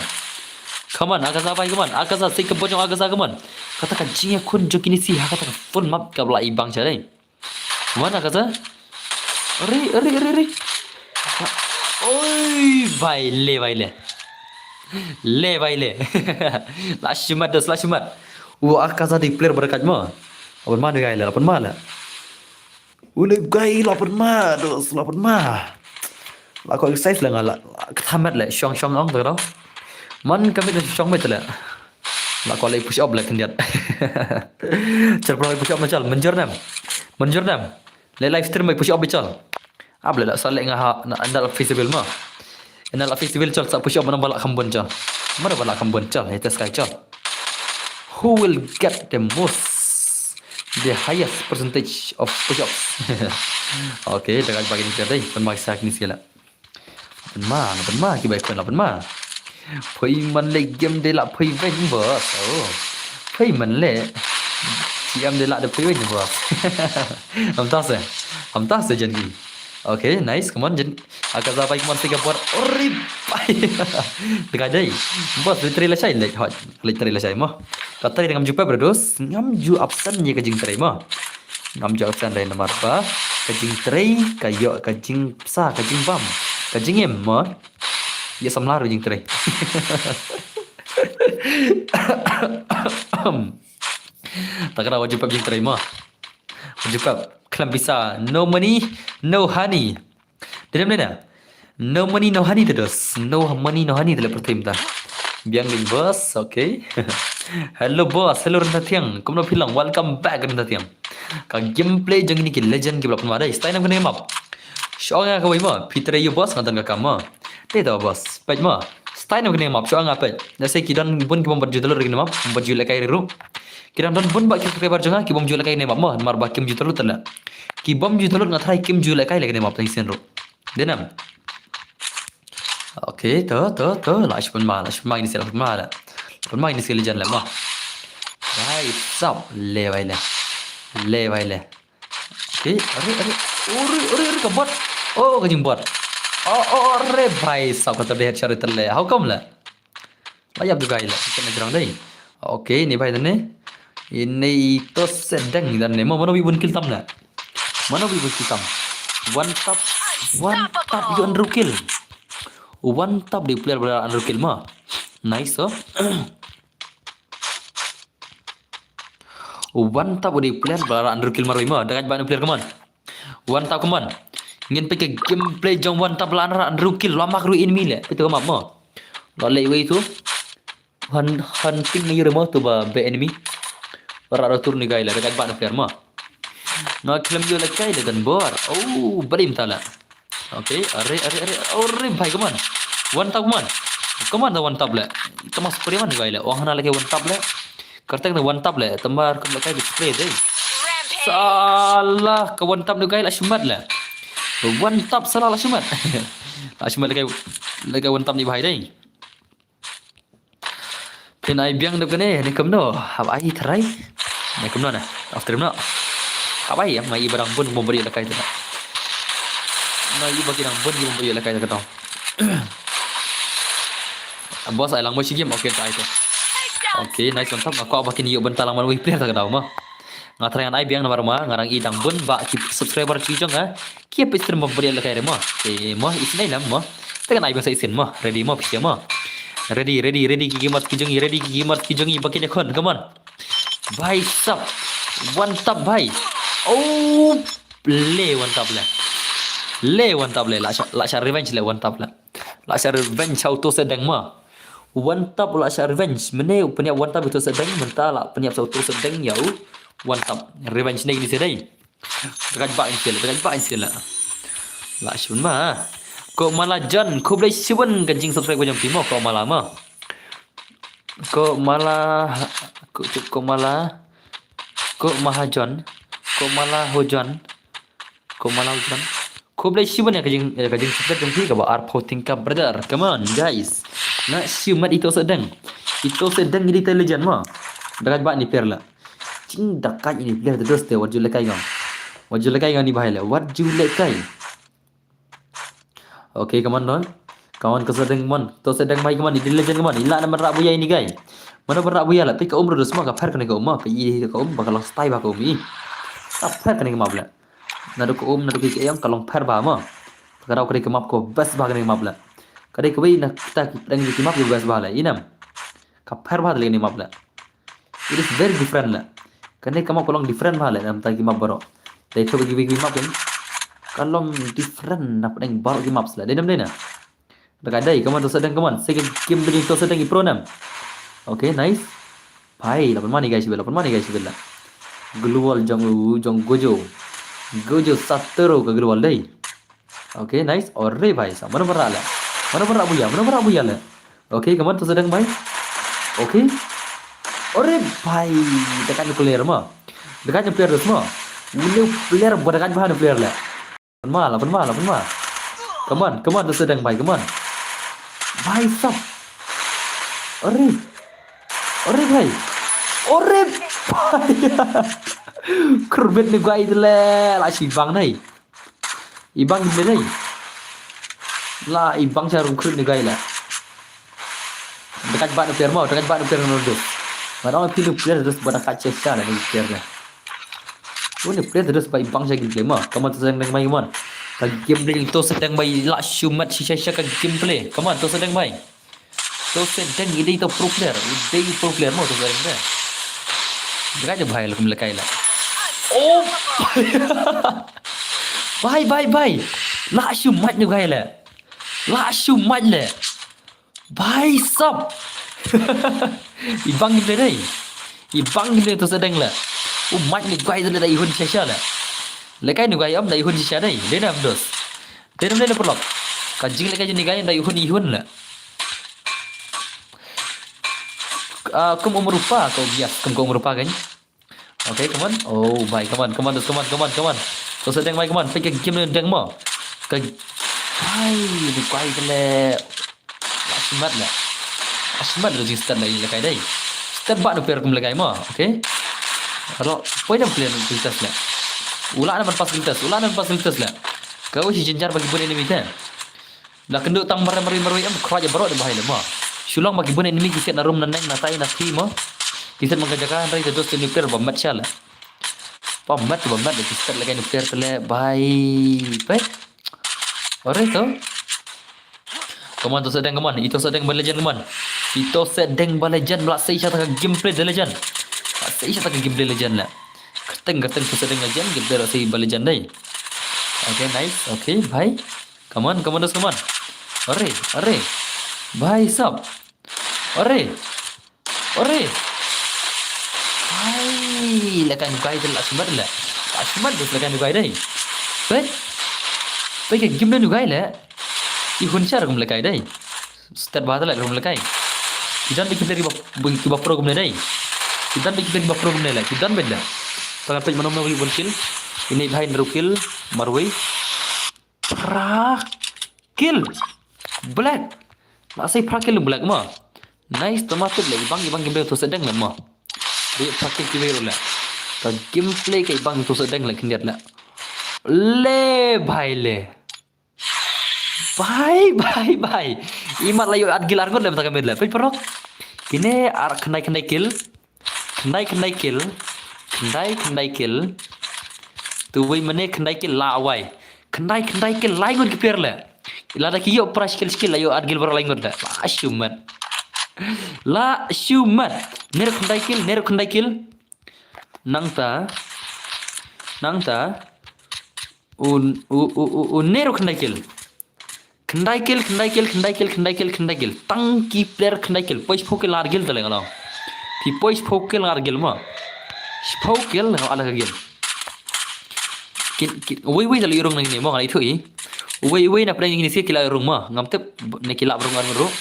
Come on, Akaza bhai, come on. Akaza, sik ka bojong Akaza, come on. Kata ka jingïakhun jong kine shi ha kata ka full map ka la i bang sha dei. Mana kata? Ri, ri, ri, ri. Oi, bhai le, bhai le. Le, bhai le. La shimet dos, la shimet. Wa, Akaza dei player ba da kaj mo. Lapan ma dei gai le, lapan ma le. Ule gai lapan ma dos, lapan ma. La ko exercise le nga la. Ka thamet le, shong, shong ong tu. Man ka mit shong mit le. La ko leh push up la khyndiat. Chal, pro leh push up na chal. Mynjur nem. Mynjur nem. Leh live stream leh push up chal. Ab leh la sa leh nga ha na andal festival ma. Andal festival chal sa push up mana ba la kham bun chal. Mana ba la kham bun chal. Ita sky chal. Who will get the most, the highest percentage of push ups? Okay, da ka bagi ni dei. Pynma sa kini sila. Pynma, pynma ki bai khun la pynma. Phi man leh game de la phi win boss. Oh. Phi man leh game de la de phi win boss. Am ta se. Am ta se jen ki. Okay, nice. Come on, jen. Akaza bai, come on, take a bot. Ori bai. Tengah dei. Boss, literally la shai leh. Hot, literally la shai mo. Ka trei ngam ju pep, bro dos. Ngam ju absent ïa ka jingtrei mo. Ngam ju absent dei namar ba ka jingtrei ka ïoh ka jingpynsah, ka jingbam, ka jingim mo. Ïa samla ruh jingtrei. Ta ka daw wa ju pep jingtrei mo. Wa ju pep khlem pisa, no money, no honey. Dei ne em dei na? No money, no honey te dos. No money, no honey te leh pyrthei mynta. Biang ding boss, okay. Hello boss, hello Ryntathiang. Kumno phi long? Welcome back Ryntathiang. Ka gameplay jong kine ki legend ki ba la pynma dei. Stai ne em kane map? Shu ong nga kawei mo. Phi trei ïa boss, nga don ka kam mo. Te to boss. Peit mo. Stai ne em kane map? Shu ong nga peit. Lehse ki don bun ki bym pat ju download kane map, bym pat ju lehkai ruh. Ki dang don bun bah ki subscriber jong nga ki bym ju lehkai kane map mo, namar ba kim ju download te leh. Ki bym ju download nga tharai kim ju lehkai leh kane map tang sien ruh. Dei ne em? Okay, to, to, to, la shu pynma, la shu pynma ini sien, la shu pynma leh. Pynma ini sien legend leh mo. Bhai sab, le bhai le. Le bhai le. Okay, are, are. Ore, ore, ore, ka bot. Oh, ka jingbot. Oh, oh, ore, bhai sab, kata dei headshot te leh. How come leh? La ïap dugai leh, kita na jrong dei. Okay, ini bhai dane. Ini ito sedang dane. Mo, mano bun kill tam na? Mano bun kill tam? One tap, one tap ïoh hynriew kill. One tap dei player ba la hynriew kill mo. Nice oh. One tap u dei player ba la rah hynriew kill marwei mo. Da kait ba hynriew player, come on. One tap, come on. Ngin peit ka gameplay jong one tap, la rah hynriew kill, la mark ruh enemy leh. Peit ka map mo. La leh wei tu. Hun-, hunting na ïu mo tu ba be enemy. Rah ruh tur ni guy leh, da kait ba hynriew player mo. Nga khlem ïoh lehkai da gun bor. Oh, ba dim ta leh. Okay, are, are, are, are, bhai, come on. One tap, come on. Come on, da one tap leh. Tama spray man guy leh. Ong hana lehkai one tap leh. Kyrteng da one tap leh. Tama ruh kum lehkai spray dei. Salah ka one tap ni guy la shimet leh. One tap salah la shimet. La shimet lehkai, lehkai one tap ni bhai dei. Phin ai biang dep kane, ne kumno? Hap ai tharai. Ne kumno na? After no. Hap ai, ma i ba dang bun mo bari lehkai tu na. Ma i ba ki dang bun ki mo bari lehkai tu ka tong. Boss, ai lang mo shi game, okay, ta ai tu. Okay, nice, mantap. Nga kwah ba kin ïoh bynta lang man wei player ta ka daw mo. Nga tharai ngan ai biang namar ma nga dang i dang bun ba ki subscriber ki jong nga ki ap stream mo bari lehkai re mo. Te mo isnei lam mo. Te ngan ai biang sa isien mo. Ready mo, phi mo. Ready, ready, ready ki gamers ki jong i, ready ki gamers ki jong i ba kin ïakhun, come on. Bhai sab. One tap bhai. Oh, le one tap le. Le one tap le. La sha, la sha revenge le one tap le. La sha revenge ha u Tosedeng mo. One tap la sha revenge. Mynne u pynïap one tap u Tosedeng, mynta la pynïap sa u Tosedeng ïa u one tap. Revenge ne kine sha dei. Dagaj ba in sel, dagaj ba in sel. La shun ma. Ko Mala John, khublei shibun ka jing subscribe ka jong phi mo, ko Mala mo. Ko Mala, ko, ko Mala, ko Mahajon, ko Mala Hojon, ko Mala Hojon. Khublei shibun ïa ka jing, ïa ka jing subscribe jong phi kaba arphew tyngka brother. Come on guys. Nga shu mat i Tosedeng. I Tosedeng i dei ta legend mo. Dagaj ba ni per la. Jing dagaj ini player te dos te wat ju lehkai ngam. Wat ju lehkai ngam ni bhai le. Wat ju lehkai. Okay, come on, no. Come on, Tosedeng, come on. Tosedeng bhai, come on. I dei legend, come on. I lah na ban rah buya ini guy. Mano ban rah buya la. Peit ka um ruh dos ma, ka pher kane ka um ma. Peit i ka um ba ka long style ba ka um i. Ka pher kane ka map la. Naduh ka um, naduh ka ïong ka long pher ba ma. Ka daw ka dei ka map ka best ba kane ka map la. Ka dei kawei na kita ki pdeng ki map ka best ba la. I nam. Ka pher ba la kane ka map la. It is very different la. Kane ka map ka long different bha la na bynta ki map baroh. Dei to ki, ki map kan. Ka long different na pdeng baroh ki maps la. Dei nam dei na. Dagaj dei, come on Tosedeng, come on. Sa ka game dei Tosedeng i pro nam. Okay, nice. Bhai, la pynman i guys bel, la pynman i guys bel la. Gloo wall jong u, jong Gojo. Gojo Satoru ka gloo wall dei. Okay, nice. Ore bhai, sa mano ban rah la. Mano ban rah buya, mano ban rah buya la. Okay, come on Tosedeng bhai. Okay. Ore bhai, dagaj player ma. Dagaj player dos ma. Ule player ba dagaj bha player la. Pynma la, pynma la, pynma. Come on, come on Tosedeng bhai, come on. Bhai sab. Ore. Ore bhai. Ore bhai. Kurbit ni guy le, la shi bang nai. I bang ki dei. La i bang sha rum khrut ni guy la. Dagaj ba ni player mo, dagaj ba ni player no dos. Ba dang phi ni player dos ba dagaj sha sha la ni player la. Ni player dos ba i bang sha gameplay mo. Come on Tosedeng bhai, come on. Ka gameplay Tosedeng bhai la shu mat sha sha ka gameplay. Come on Tosedeng bhai. Tosedeng i dei to pro player, i dei pro player mo Tosedeng te. Dagaj bhai la kum lehkai la. Oh. Bhai, bhai, bhai. La shu mat ni guy la. La shu mat la. Bhai sab. I bang ni dei. I bang ni Tosedeng la. U mat ni guy la dei hun sha sha la. Lehkai ni guy am dei hun sha sha dei. Dei nam dos. Dei nam dei la paralok. Ka jinglehkai jong ni guy dei hun i hun la. Ah, kum um rupa, kum, yes, kum, kum um rupa kan. Okay, come on. Oh, bhai, come on, come on, come on, come on, come on. Tosedeng bhai, come on. Peit ka game ne deng mo. Ka, bhai, ni guy te le. Asmat la. Asmat la jing start la lehkai dei. Start ba no per kum lehkai mo, okay? Alo, poi dam clear glitas la. Ula na man pas glitas, ula na man pas glitas la. Kawei shi jinjar ba ki bun enemy te. La kynduh tang marwei marwei marwei em, khraj baroh de bhai le mo. Shu long ba ki bun enemy ki siat na rum na neng na tai na thi mo. Ki siat man ka jaka hynrei te dos te nuclear ba mat sha le. Ba mat ba mat de ki siat lehkai nuclear te le bhai. Peit. Ore to. Come on Tosedeng, come on. I Tosedeng ba legend, come on. I Tosedeng ba legend, ba la sei sha ta ka gameplay de legend. Ba la Sa ïa ta ka Gameplay Legend la. Kyrteng kyrteng Thaw Seh Deng Legend, Gameplay Rock Seh Iba Legend dei. Okay, nice. Okay, bhai. Come on, come on, come on. Are, are. Bhai sab. Are. Are. Bhai, la kan guy dei la shimat la. La shimat dei la kan guy dei. Bet. Bet ka game dei guy la. I hun shar kum la kai dei. Start ba la kum la kai. Ki don bad ki player kiba, kiba pro kumne dei. Ki don bad ki player kiba pro kumne la. Ki don bad la. Tangan peit mano mano wi bun kill. Ine bhai hynriew kill marwei. Phra kill. Black. La sei phra kill Black ma. Nice, tama tip la i bang, i bang Gameplay Thaw Seh Deng la ma. Dei phra kill kiwei ruh la. Ka Gameplay ka i bang Thaw Seh Deng la khyndiat la. Le bhai le. Bhai, bhai, bhai. Imat la ïoh at kill ar ngut lem ta ka mid la. Peit paralok. Kine ar khyndai khyndai kill. Khyndai khyndai kill. Khyndai khyndai kill. Tu wei mane khyndai kill la wai. Khyndai khyndai kill lai ngut ki player la. Lada ki ïoh phra shi kill shi kill la ïoh at kill baroh lai ngut la. La shimet. La shimet. Ne ruh khyndai kill, ne ruh khyndai kill. Nangta. Nangta. U, u, u, u, u, ne ruh khyndai kill. Khyndai kill, khyndai kill, khyndai kill, khyndai kill, khyndai kill. Tang ki player khyndai kill. Poi shiphew kill ar kill te leng long. Phi poi shiphew kill ar kill ma. Shiphew kill leng ala ka kill. Kin, kin, wei wei te la ïoh rung na kine ma, nga la ithuh i. Wei wei na pdeng kine sha ki la ïoh rung ma. Ngam tip ne ki la rung ar ngut ruh.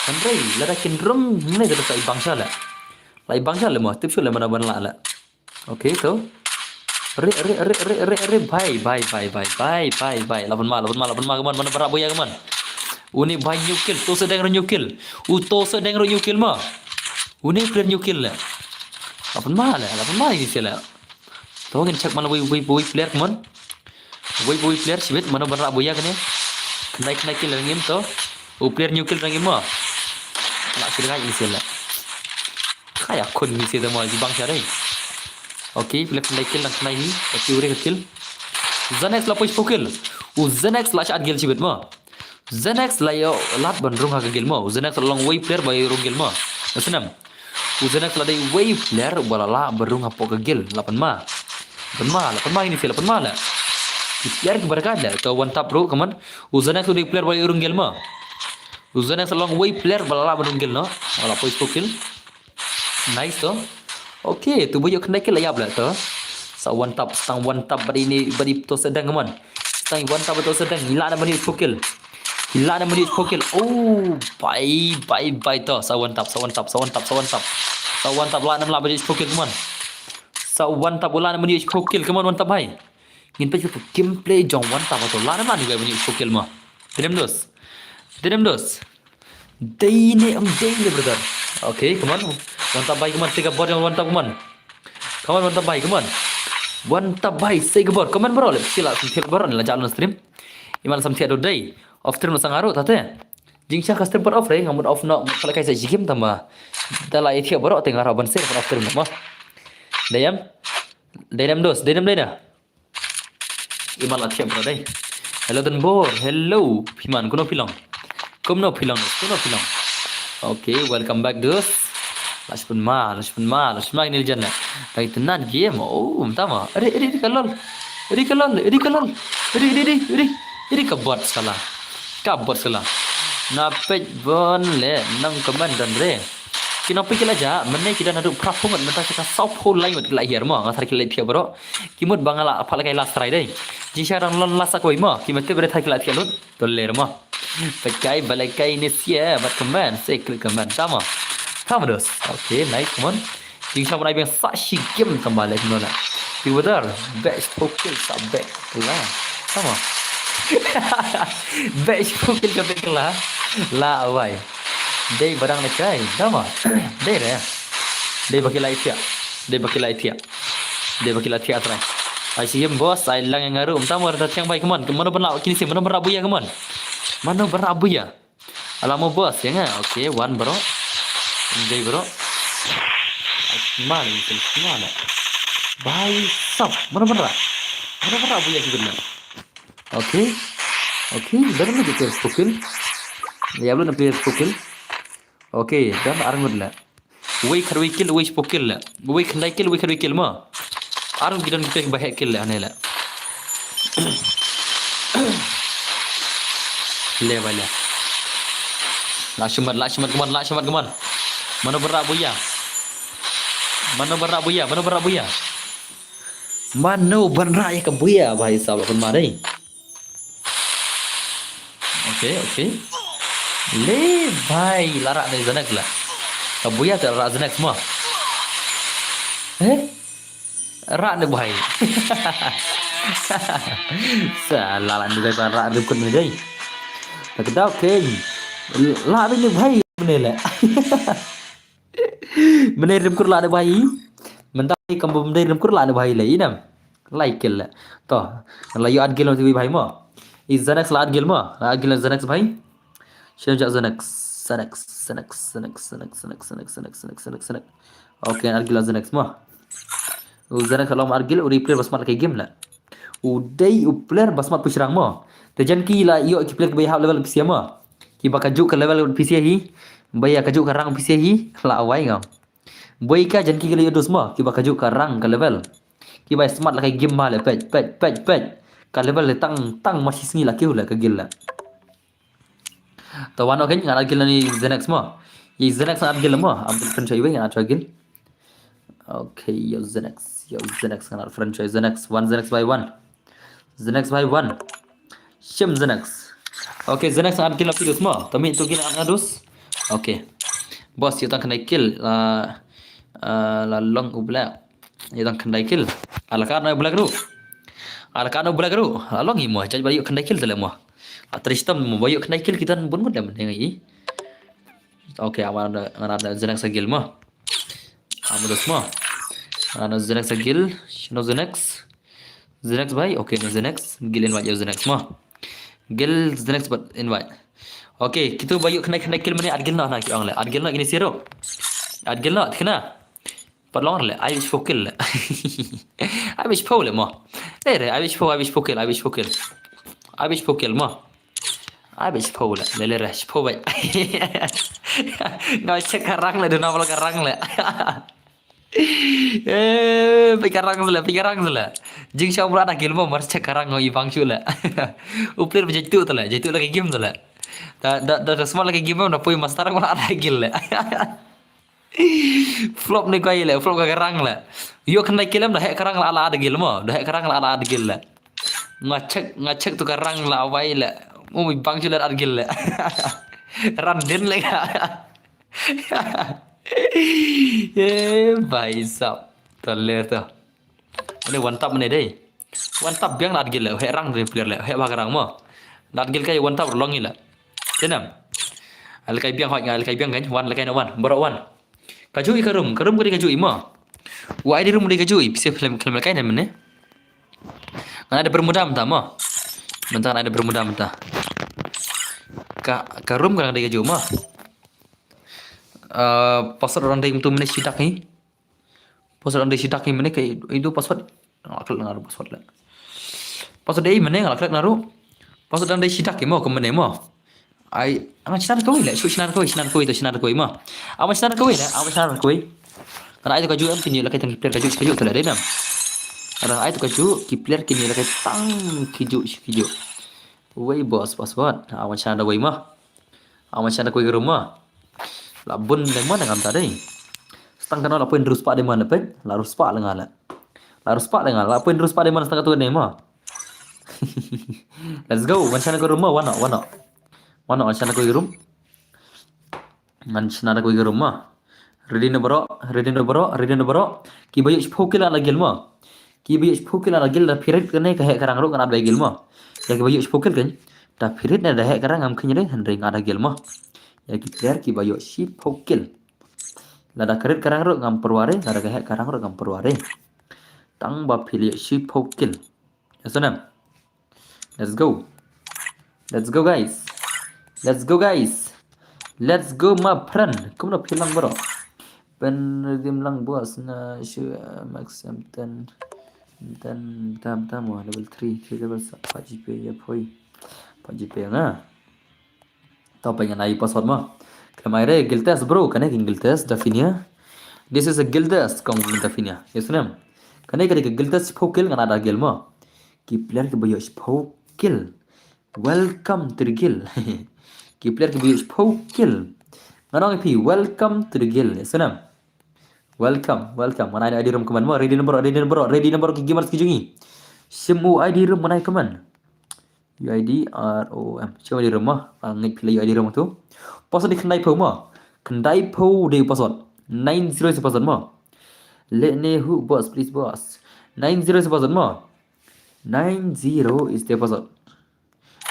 Hynrei lada kin rung ne ka ta sa i bang sha la. La i bang sha la ma. Tip shu la mana ban la la. Okay, to. Re, re, re, re, re, re, bhai, bhai, bhai, bhai, bhai, bhai. Laban ma, laban ma, laban ma, kaman, mana bara boya kaman. Uni bhai hynñiew kill, Thaw Seh Deng ruh hynñiew kill. U Thaw Seh Deng ruh hynñiew kill ma. Uni player hynñiew kill le. Laban ma le, laban ma ini sila. To ngin check mana wei, wei, wei player kaman. Wei, wei player shibit, mana bara boya kane. Khyndai, khyndai kill rang im to. U player hynñiew kill rang im ma. La sila ini sila. Kaya khun ni sida mo ji bang sha dei. Okay, player khyndai kill lang khyndai hi. Okay, ure kill. Xanax la poi shiphew kill. U Xanax la sha at kill shibit ma. Xanax la ïoh lad ban rung ha ka kill ma. U Xanax la long wei player ba ïoh rung kill ma. Snem. U Xanax la dei wei player ba la lah ban rung hapoh ka kill. Lapan ma. Lapan ma, lapan ma ini sila, lapan ma la. Ki player ki barka la. To one tap ruh kaman. U Xanax u dei player ba ïoh rung kill ma. U Xanax la long wei player ba la lah ban rung kill no. Wala poi shiphew kill. Nice to. Okay, tu ba ïoh khyndai kill la ïap la to. Sa one tap, sa one tap bad ini, bad i Thaw Seh Deng kaman. Sa one tap Thaw Seh Deng, i la na mani shiphew kill. I la na mani shiphew kill. Oh, bye, bye, bye to. Sa one tap, sa one tap, sa one tap, sa one tap. Sa one tap la na mani shiphew kill kaman. Sa one tap la na mani shiphew kill kaman one tap bhai. Ngin peit ka gameplay jong one tap to. La na mani ga mani shiphew kill ma. Dinem dos. Dinem dos. Dei ne em dei ne brother. Okay, come on. One tap bhai, come on. Take a bot, one tap, come on. Come on, one tap bhai, come on. One tap bhai, take a bot. Come on bro, let's kill us. Kill bro, la jalan stream. Iman sam tiat dei. Off stream sang aru tate. Jingshah ka stream pat off re, ngamut off no, pala kai sa jigim tamba. Da la ithia bro, tengah raban sir off stream ma. Dayam. Dayam dos, dayam dayna. Iman la thiam bro dei. Hello Don Bor, hello. Phi man, kuno phi long? Kumno phi long, kuno phi long? Okay, welcome back dos. Lashpun ma, lashpun ma, lashpun ma ini jan. Dai tenan game. Oh, tama. Eri, eri, eri kalol. Eri kalol, eri kalol. Eri, eri, eri, eri. Eri ka bot sala. Ka bot sala. Na page bon le nang comment don re. Ki nongpeit ki la jah, mynne ki don haduh phra phew ngut, mynta sha ka saw phew lai ngut ki la hiar mo, nga thar ki la thiah baroh. Ki mut ba nga la phah lehkai last try dei. Jingshisha dang lon last sa kawei mo, ki mut tip re thar ki la thiah lut. To ler mo. Peit kai ba lehkai ne sia, bad comment, se click comment, tama. Tama dos. Okay, nice, come on. Jingshisha ban ai biang sa shi game tama leh kumno la. Ki wadar, best focus sa best. Kela. Tama. Best focus ka best kela. La awai. Dei ba dang lehkai, tama. Dei re. Dei ba ki la ïa thiah. Dei ba ki la ïa thiah. Dei ba ki la thiah trai. Ai shi game boss, ai lang ïa nga ruh. Mynta mo da thiang bai, come on. Mano ban lah kine shi, mano ban rah buya, come on. Mano ban rah buya. Ala mo boss ïa nga. Okay, one bro. Dei bro. Ai, mana ni, mana. Bai sap. Mano ban rah. Mano ban rah buya ki benar. Okay. Okay, dah mana kita spoken. Ya belum nampak spoken. Okay, dah arang lah. Wei khatwei kill, wei shiphew kill la. Wei khyndai kill, wei khatwei kill mo. Ar ngut ki don ki pek ba heh kill la ne la. Le ba le. La shimat, la shimat, come on, la shimat, come on. Mano ba rah buya. Mano ba rah buya, mano ba rah buya. Mano ban rah ïa ka buya, bhai sahab, ban ma dei. Okay, okay. Le bhai, la rah ne Zenex la. Ka buya te la rah Zenex mo. Eh? Rah ne bhai. Sa la la ne bhai, rah ne kut ne dei. Tak dah, okay. La ne bhai ne le. Mynne rim kur la ne bhai. Mynta kam mynne rim kur la ne bhai le inam. Lai kill le. To, la ïoh ar kill mo bhai mo. I Zenex la ar kill mo. La ar kill Zenex bhai. Shem jak Zenex. Zenex, Zenex, Zenex, Zenex, Zenex, Zenex, Zenex, Zenex, Zenex, Zenex. Okay, ar kill Zenex mo. U Zenex ka long ar kill, u dei player ba smat ka game la. U dei u player ba smat pushrang mo. Te jan ki la ïoh ki player kiba hap level P C A mo. Kiba kajuh ka level P C A hi. Ba ïa kajuh ka rank P C A hi. La awai ngam. Boi ka jan ki la ïoh dus mo. Kiba kajuh ka rank ka level. Kiba smat la ka game ma le pet, pet, pet, pet. Ka level le tang, tang ma shi sngi la kiew le ka guild le. To wan, okay, ngan ar guild ni Zenex mo. I Zenex ngan ar guild mo. Am friend choi wei ngan ar choi guild. Okay, yo Zenex. Yo Zenex ngan ar friend choi Zenex. One Zenex by one. Zenex by one. Shim Zenex. Okay, Zenex ngan ar guild la pidus mo. Tami tu gin ngan dus. Okay. Boss, ïoh tang khyndai kill. La, ah, la long u black. Ïoh tang khyndai kill. Ala ka no black ru. Ala ka no black ru. La long i mo. Jaj ba ïoh khyndai kill te le mo. Atristam mo ba ïoh khyndai kill kita bun ngut le mo ngi. Okay, awan ngan ar Zenex sa guild mo. Am dus mo. Ngan ar Zenex sa guild. Shino Zenex. Zenex bhai, okay, no Zenex. Guild invite yo Zenex mo. Guild Zenex but invite. Okay, kitu ba ïoh khyndai khyndai kill mynne ar guild no na ki ong le. Ar guild no ini siro. Ar guild no kena. Pat long le, ai shiphew kill le. Ai shiphew le mo. Re re, ai shiphew, ai shiphew kill, ai shiphew kill. Ai shiphew kill mo. Ai shiphew le, le le re, shiphew bhai. Nga check ka rank le, duna bal ka rank le. Eh, peit ka rank sele, peit ka rank sele. Jingshah mrad da kill mo, mar check ka rank i bang shu le. U player ba jaitu tele, jaitu la ka game tele. Da, da, da, da smat la ka game mo, da poi master mo la da kill le. Flop ni kai le, flop ka rank le. Ïoh khyndai kill em, da heh ka rank la, la da kill mo, da heh ka rank la, la da kill le. Nga check, nga check tu ka rank la wai le. Mo i bang shu le da kill le. Ran din le ka. Eh, bhai sahab. Tale to. Ani one tap mane dei. One tap biang lad gil le. He rang dei player le. He bhag rang mo. Lad gil kai one tap long ila. Tenam. Al kai biang hoi ngal kai biang kan. One le kai na one. Bro one. Kaju i karum. Karum kadi kaju i mo. Wa ai di rum dei kaju i. Pise film film kai na mane. Ngan ada bermuda menta mo. Menta ngan ada bermuda menta. Ka, karum ka dei kaju mo. Uh, pasal orang dei tu mene sidak ni. Pasal orang dei sidak ni mene ke itu password. Ngalak ngalak password lah. Pasal dei mene ngalak ngalak naru. Pasal orang dei sidak ni mo ke mene mo. Ai, ama sinar kawei lah. Su sinar kawei, sinar kawei tu sinar kawei mo. Ama sinar kawei lah, ama sinar kawei. Karena ai tu kaju am kini lakai tang player kaju kaju tu lah dei nam. Karena ai tu kaju ki player kini lakai tang kiju kiju. Wei boss password. Ama sinar da wei mo. Awan shan da kawei ka room ma. La bun da man ngam ta dei. Stang kano la pun ruspa da man pek. La ruspa la ngala. La ruspa la ngala. La pun ruspa da man stang ka tu ne ma. Let's go. Wan shan da kawei room ma. Wan no, wan no. Wan no, wan shan da kawei room. Wan shan da kawei room ma. Ready na bro, ready na bro, ready na bro. Ki bayu shiphew kill la gil ma. Ki bayu shiphew kill la gil da pirit kane ka heh ka rang ruh kan da gil ma. Ya ki bayu shiphew kill kan. Da pirit ne da heh ka rang ngam khin re hynrei nga da gil ma. Ya ki player ki bayu shiphew kill. La da karit ka rang ruh ngam perware, la da ka heh ka rang ruh ngam perware. Tang ba phi leh shiphew kill. Ya sonam. Let's go. Let's go guys. Let's go guys. Let's go my friend. Kumno phi lang bro. Pen redeem lang bos na shu, uh, max em ten. Ten tam tam mo level three, three level sa pa G P ya poi. Pa G P nga. Tau pa ngan ai password ma. Khlem ai re guild test bro, kane ki guild test da finia. This is a guild test, kong mynta phin ïa. Yes, nem. Kane ka dei ka guild test shiphew kill, ngan ai da guild mo. Ki player kiba ïoh shiphew kill. Welcome to the guild. Ki player kiba ïoh shiphew kill. Ngan ong ïa phi, welcome to the guild. Yes, nem. Welcome, welcome. Ngan ai ID room kmen mo. Ready number, ready number, ready number ki gamers ki jong ngi. Shim u ID room ngan ai kmen. U ID R O M. Shim ID room mo. Ngan ngeit phi la ïoh ID room tu. Password dei khyndai phew mo. Khyndai phew dei password. Nine zero is password mo. Let ne who boss, please boss. Nine zero is password mo. Nine zero is the password.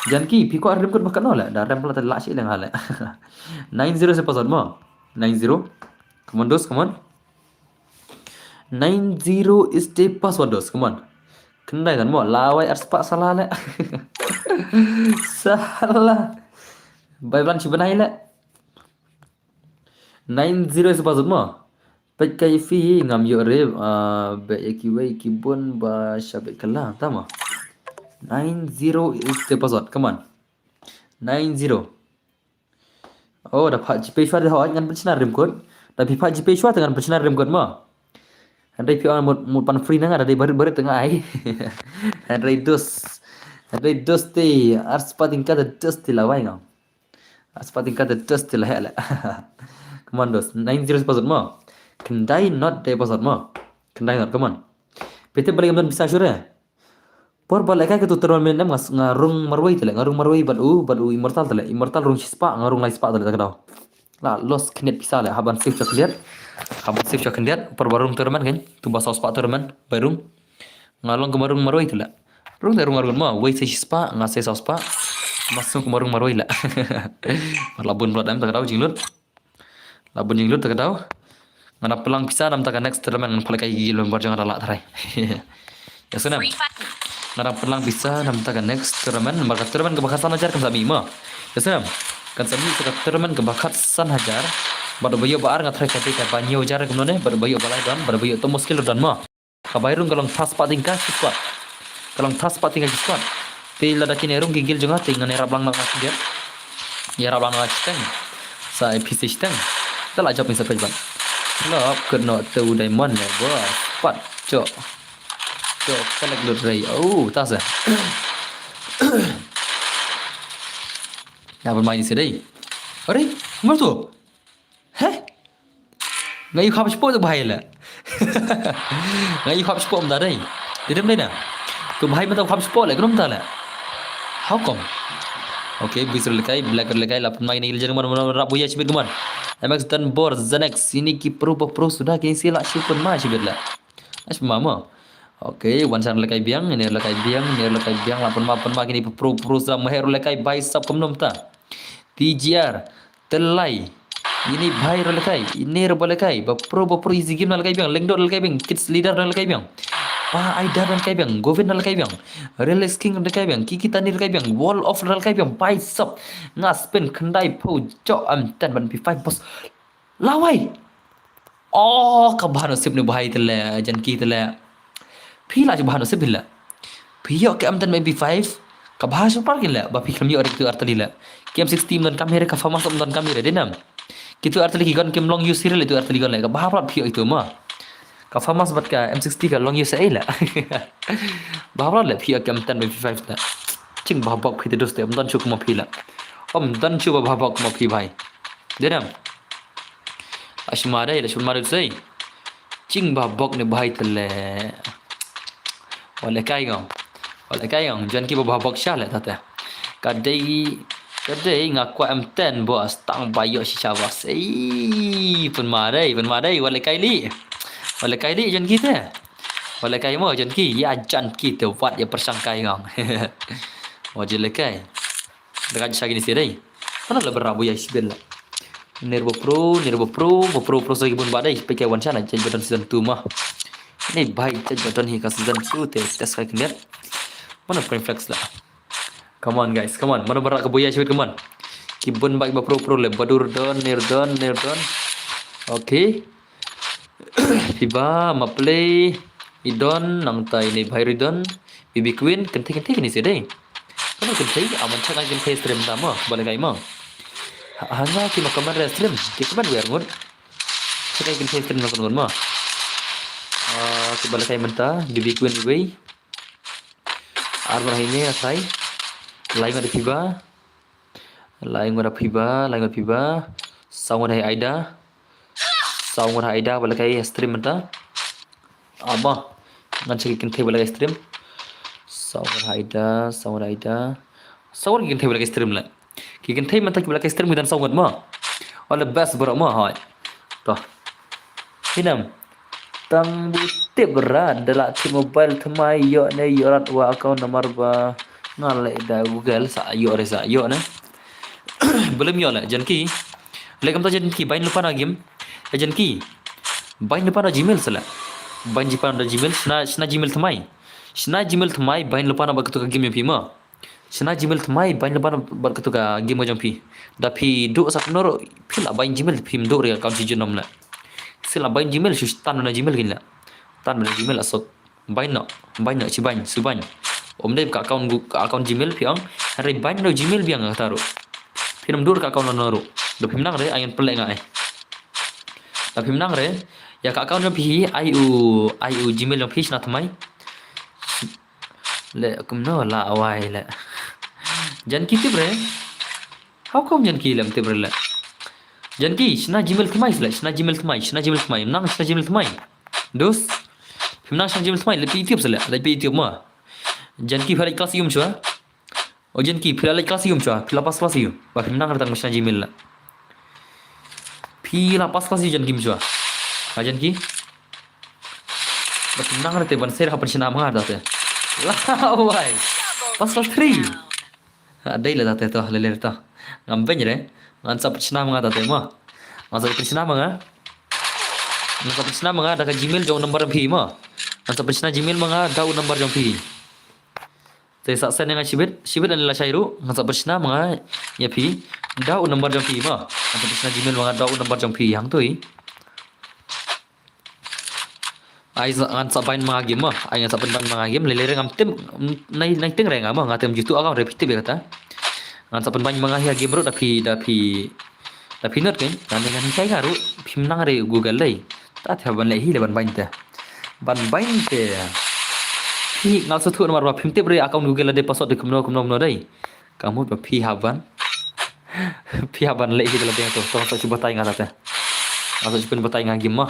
Janki, phi kwah redeem code ba katno le? Da rem pala te lah shi leng ha le. Nine zero is the password mo. Nine zero. Come on, dos, come on. Nine zero is the password, dos, come on. Khyndai tan mo, lawai ar spah salah le. Salah. Bai blan shi bnai le. Nine zero is the password mo. Peit kai phi ngam ïoh re, ah, bad ïa kiwei ki bun ba sha bad kylla, ta mo. Nine zero is the password, come on. Nine zero. Oh, da phah GPay shuwa te hooid ngan pynshna redeem code. Da phi phah GPay shuwa te ngan pynshna redeem code mo. Hynrei phi ong mut, mut pan free na nga da dei barit barit te nga ai. Hynrei dos. Hynrei dos te. Ar spah tyngka te dos te lawai ngam. Ar spah tyngka te dos te la heh le. Come on dos. Nine zero is the password mo. Khyndai not dei password mo. Khyndai not, come on. Phi tip balei ngam don pisa shuh re. Por ba lehkai katu tournament em nga, nga rung marwei te le, nga rung marwei bad u, bad u Immortal te le. Immortal rung shispah, nga rung lai spah te le ta ka daw. La loss khyndiat pisa le, hap ban save sha khyndiat. Hap ban save sha khyndiat, por ba rung tournament kan, tu ba saw spah tournament, ba rung. Nga long kum rung marwei te le. Rung te rung arngut mo, wei sa shispah, nga sa saw spah. Masuk kum rung marwei le. La bun blood em ta ka daw jinglut. La bun jinglut ta ka daw. Nga dang pynlang pisa namar ka next tournament ngan pynlehkai ïa ki member jong nga da lah tharai. Ïa sngewbha. Nga dang pynlang pisa namar ka next tournament, namar ka tournament kaba khatsan hajar kan sa mih mo. Ïa sngewbha. Kan sa mih ka tournament kaba khatsan hajar. Bad uba ïoh ba ar nga tharai ka dei kaba hynñiew hajar kumno ne, bad uba ïoh ba lai don, bad uba ïoh to muskil don mo. Ka bai rung ka long phra spah tyngka shi squad. Ka long phra spah tyngka shi squad. Te lada kine rung ki guild jong nga te ngan ïarap lang na nga shiteng. Ïarap lang na nga shiteng. Sa pisa shiteng. Te la jop ïa sa peit ban. Lop kut noh te u diamond ne bos. Pat. Chok. Chok. Select lut rei. Oh, ta sa. Ïa ban mai ni sa dei. Are, mar tu. Heh? Nga ïoh khap spot tu bhai la. Nga ïoh khap spot mynta dei. Dei dem dei na. Tu bhai mynta khap spot la, krum ta la. How come? Okay, bui sir lekai, black lekai, la pun mai ni le jeng man man rap buya shibit kuman. MX dan bor, Zanex, ini ki pro ba pro sudah, kini sila shipun ma shibit la. Ash mama. Okay, wan san lekai biang, ini lekai biang, ini lekai biang, la pun ma pun ma kini pro pro sudah, meher lekai bai sap kum nom ta. T G R. Telai. Ini bhai ra lekai, ini ra ba lekai, ba pro ba pro easy game na lekai biang, Lengdor lekai biang, kids leader na lekai biang. Pa Aidar na lekai biang, Govin na lekai biang, Real King na lekai biang, Kiki Tani lekai biang, Wall of na lekai biang, bai sap. Nga spin khyndai phew jok am ten ban P five boss. Lawai. Oh, ka bha nasib ni bhai tele, janki tele. Phi la ju bha nasib phi la. Phi ïoh ka M ten M P five, ka bha shu par ki la, ba phi khlem ïoh ri kitu artylli la. Ki M sixty ym don kam hi re, ka FAMAS ym don kam hi re, dei nam. Kitu artylli ki gun kim long use hi re, tu artylli gun la, ka bha palat phi ïoh itu ma. Ka FAMAS bad ka M sixty ka long use ei la. Bha palat la phi ïoh ka M ten M P five la. Ching bha bok phi te dos te, ym don shu kumba phi la. Ym don shu ba bha bok kumba phi bhai. Dei nam. Ashma dei, ashma dei sei. Ching ba bok ni bhai tele. Wale kai ngong. Wale kai ngong. Jan ki ba ba bok sha le tate. Ka dei, ka dei nga kwah M ten bo astang ba ïoh shisha ba sei. Pun ma dei, pun ma dei. Wale kai li. Wale kai li jan ki te. Wale kai mo jan ki. Ya jan ki te wat ya persang kai ngong. Wajil le kai. Daga jisa kini sih dei. Mana la berra buya sibel la. Nir bo pro, nir bo pro, bo pro pro sagi bun ba dei. Peke wan sana change button season two ma. Ni bhai change button hi ka season two te test kai kniat. Mana prime flex la. Come on guys, come on. Mana berra ka buya sibel, come on. Ki bun ba ki ba pro pro le badur don, nir don, nir don. Okay. Phi ba ma play i don nangta ini bhai ri don. Bibi Queen kynthei kynthei kini sih dei. Kano kynthei aman chak ai kynthei stream ta mo bale kai mo. Hanga ki ma comment re stream ki comment wer ngut. Kita kynthei stream na kon kon mo. Ah, kiba lehkai mynta, Baby Queen iwei. Ar ngut ha ine, ha trai. Lai ngut ha phi ba. Lai ngut ha phi ba, lai ngut ha phi ba. Saw ngut ha Aida. Saw ngut ha Aida ba lehkai stream mynta. Aba. Ngan check ki kynthei ba lehkai stream. Saw ngut ha Aida, saw ngut ha Aida. Saw ngut ki kynthei ba lehkai stream la. Ki kynthei mynta kiba lehkai stream ki don saw ngut mo. All the best bro mo, hoi. To. Hi nam. Tang bu tip rat da la tip mobile thymmai, ïoh ne ïoh rat wa account namar ba nga leh da Google, sa ïoh re sa ïoh ne. Belum ïoh la Janki. Leh kumta Janki, bind lypa na game. Eh Janki. Bind lypa na Gmail sa la. Bind lypa na Gmail, shna, shna Gmail thymmai. Shna Gmail thymmai, bind lypa na bad kato ka game jong phi mo. Shna Gmail thymmai, bind lypa na bad kato ka game ka jong phi. Da phi duh sa kumno ruh, phi lah bind Gmail, phim duh re ka account shi junom la. Phi lah bind Gmail, shu tan na Gmail kin la. Tan na Gmail la sot. Bind noh, bind noh, shi bind, shu bind. Ym dei ka account Goo-, ka account Gmail phi ong. Hynrei bind na Gmail biang kata ruh. Phin ym duh re ka account na ruh. Da phim nang re, ai ngan pynleh nga ai. Da phim nang re, ïa ka account jong phi, ai u, ai u Gmail jong phi shna thymmai. Leh kumno la wai leh. Janki tip re. How come Janki lem tip re leh. Janki, shna Gmail thymmai leh, shna Gmail thymmai, shna Gmail thymmai, nang shna Gmail thymmai. Dos. Phim nang shna Gmail thymmai, leh phi tip leh, leh phi tip mo. Janki phi leh class yum shwa. O Janki, phi la leh class yum shwa, phi la pass class yum. Ba phim nang re tang shna Gmail la. Phi la pass class yum Janki shwa. Ha Janki. Ba phim nang re te ban ser ha pynshna ma nga da te. La wai. Pass class three. Ha dei la da te to, le le to. Ngam beiñ re. Ngan sa pynshna ma nga da te mo. Ngan sa pynshna ma nga. Ngan sa pynshna ma nga da ka Gmail jong number phi mo. Ngan sa pynshna Gmail ma nga da u number jong phi. Te sa send ïa nga shibit, shibit lane lashai ruh, ngan sa pynshna ma nga ïa phi, da u number jong phi mo. Ngan sa pynshna Gmail ma nga da u number jong phi hangtei. Ai sa, ngan sa bind ma nga game mo, ai ngan sa pynbind ma nga game, lei lei re ngam tip, nai, nai teng re nga mo, nga tip jutu account re phi tip ïa kata. Ngan sa pynbind ma nga ïa game ruh da phi, da phi, da phi not kein, ngan, ngan hikai nga ruh, phim nang re Google dei. Ta te ban leh hi le ban bind te. Ban bind te. Phi nga sngewthuh namar ba phim tip re account Google la dei password dei kumno kumno kumno dei. Ka mut ba phi hap ban. Phi hap ban leh hi te la dei to. To sa shu batai nga ta te. Nga sa shu pyn batai nga game mo.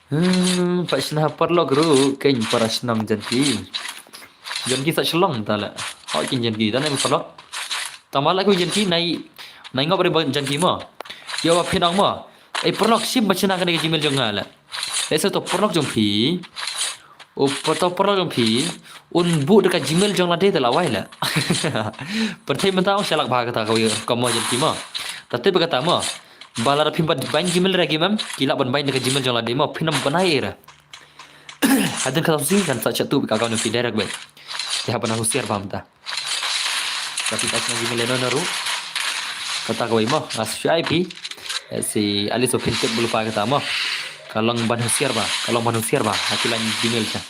Hmm, pat shna paralok ruh kein para shnong Janki. Janki sa shlong ta le. Hoi kein Janki ta ne paralok. Tang ba la ku Janki nai, nai ngop re ba Janki mo. Ïa ba phin ong mo. Ei paralok shim ba shna kane ka Gmail jong nga la. Ei sa to paralok jong phi. U pa to paralok jong phi. Un buh da ka Gmail jong lade da la wai la. Pyrthei mynta ong shalak bha kata ka wei ka mo Janki mo. Ta tip kata mo. Ba lada phim pat bind Gmail re game em. Ki lah ban bind da ka Gmail jong lade mo. Phin ym bnai era. Hadien kata shisien kan sa shatu ka account jong phi direct beit. Te hap ban husiar bha mynta. Tapi ka shna Gmail lehnoh na ruh. Kata kawei mo, nga shu ai phi. Eh, si at least phin tip ba lypa kata mo. Ka long ban husiar bha, ka long ban husiar bha. Ha ki line Gmail ka.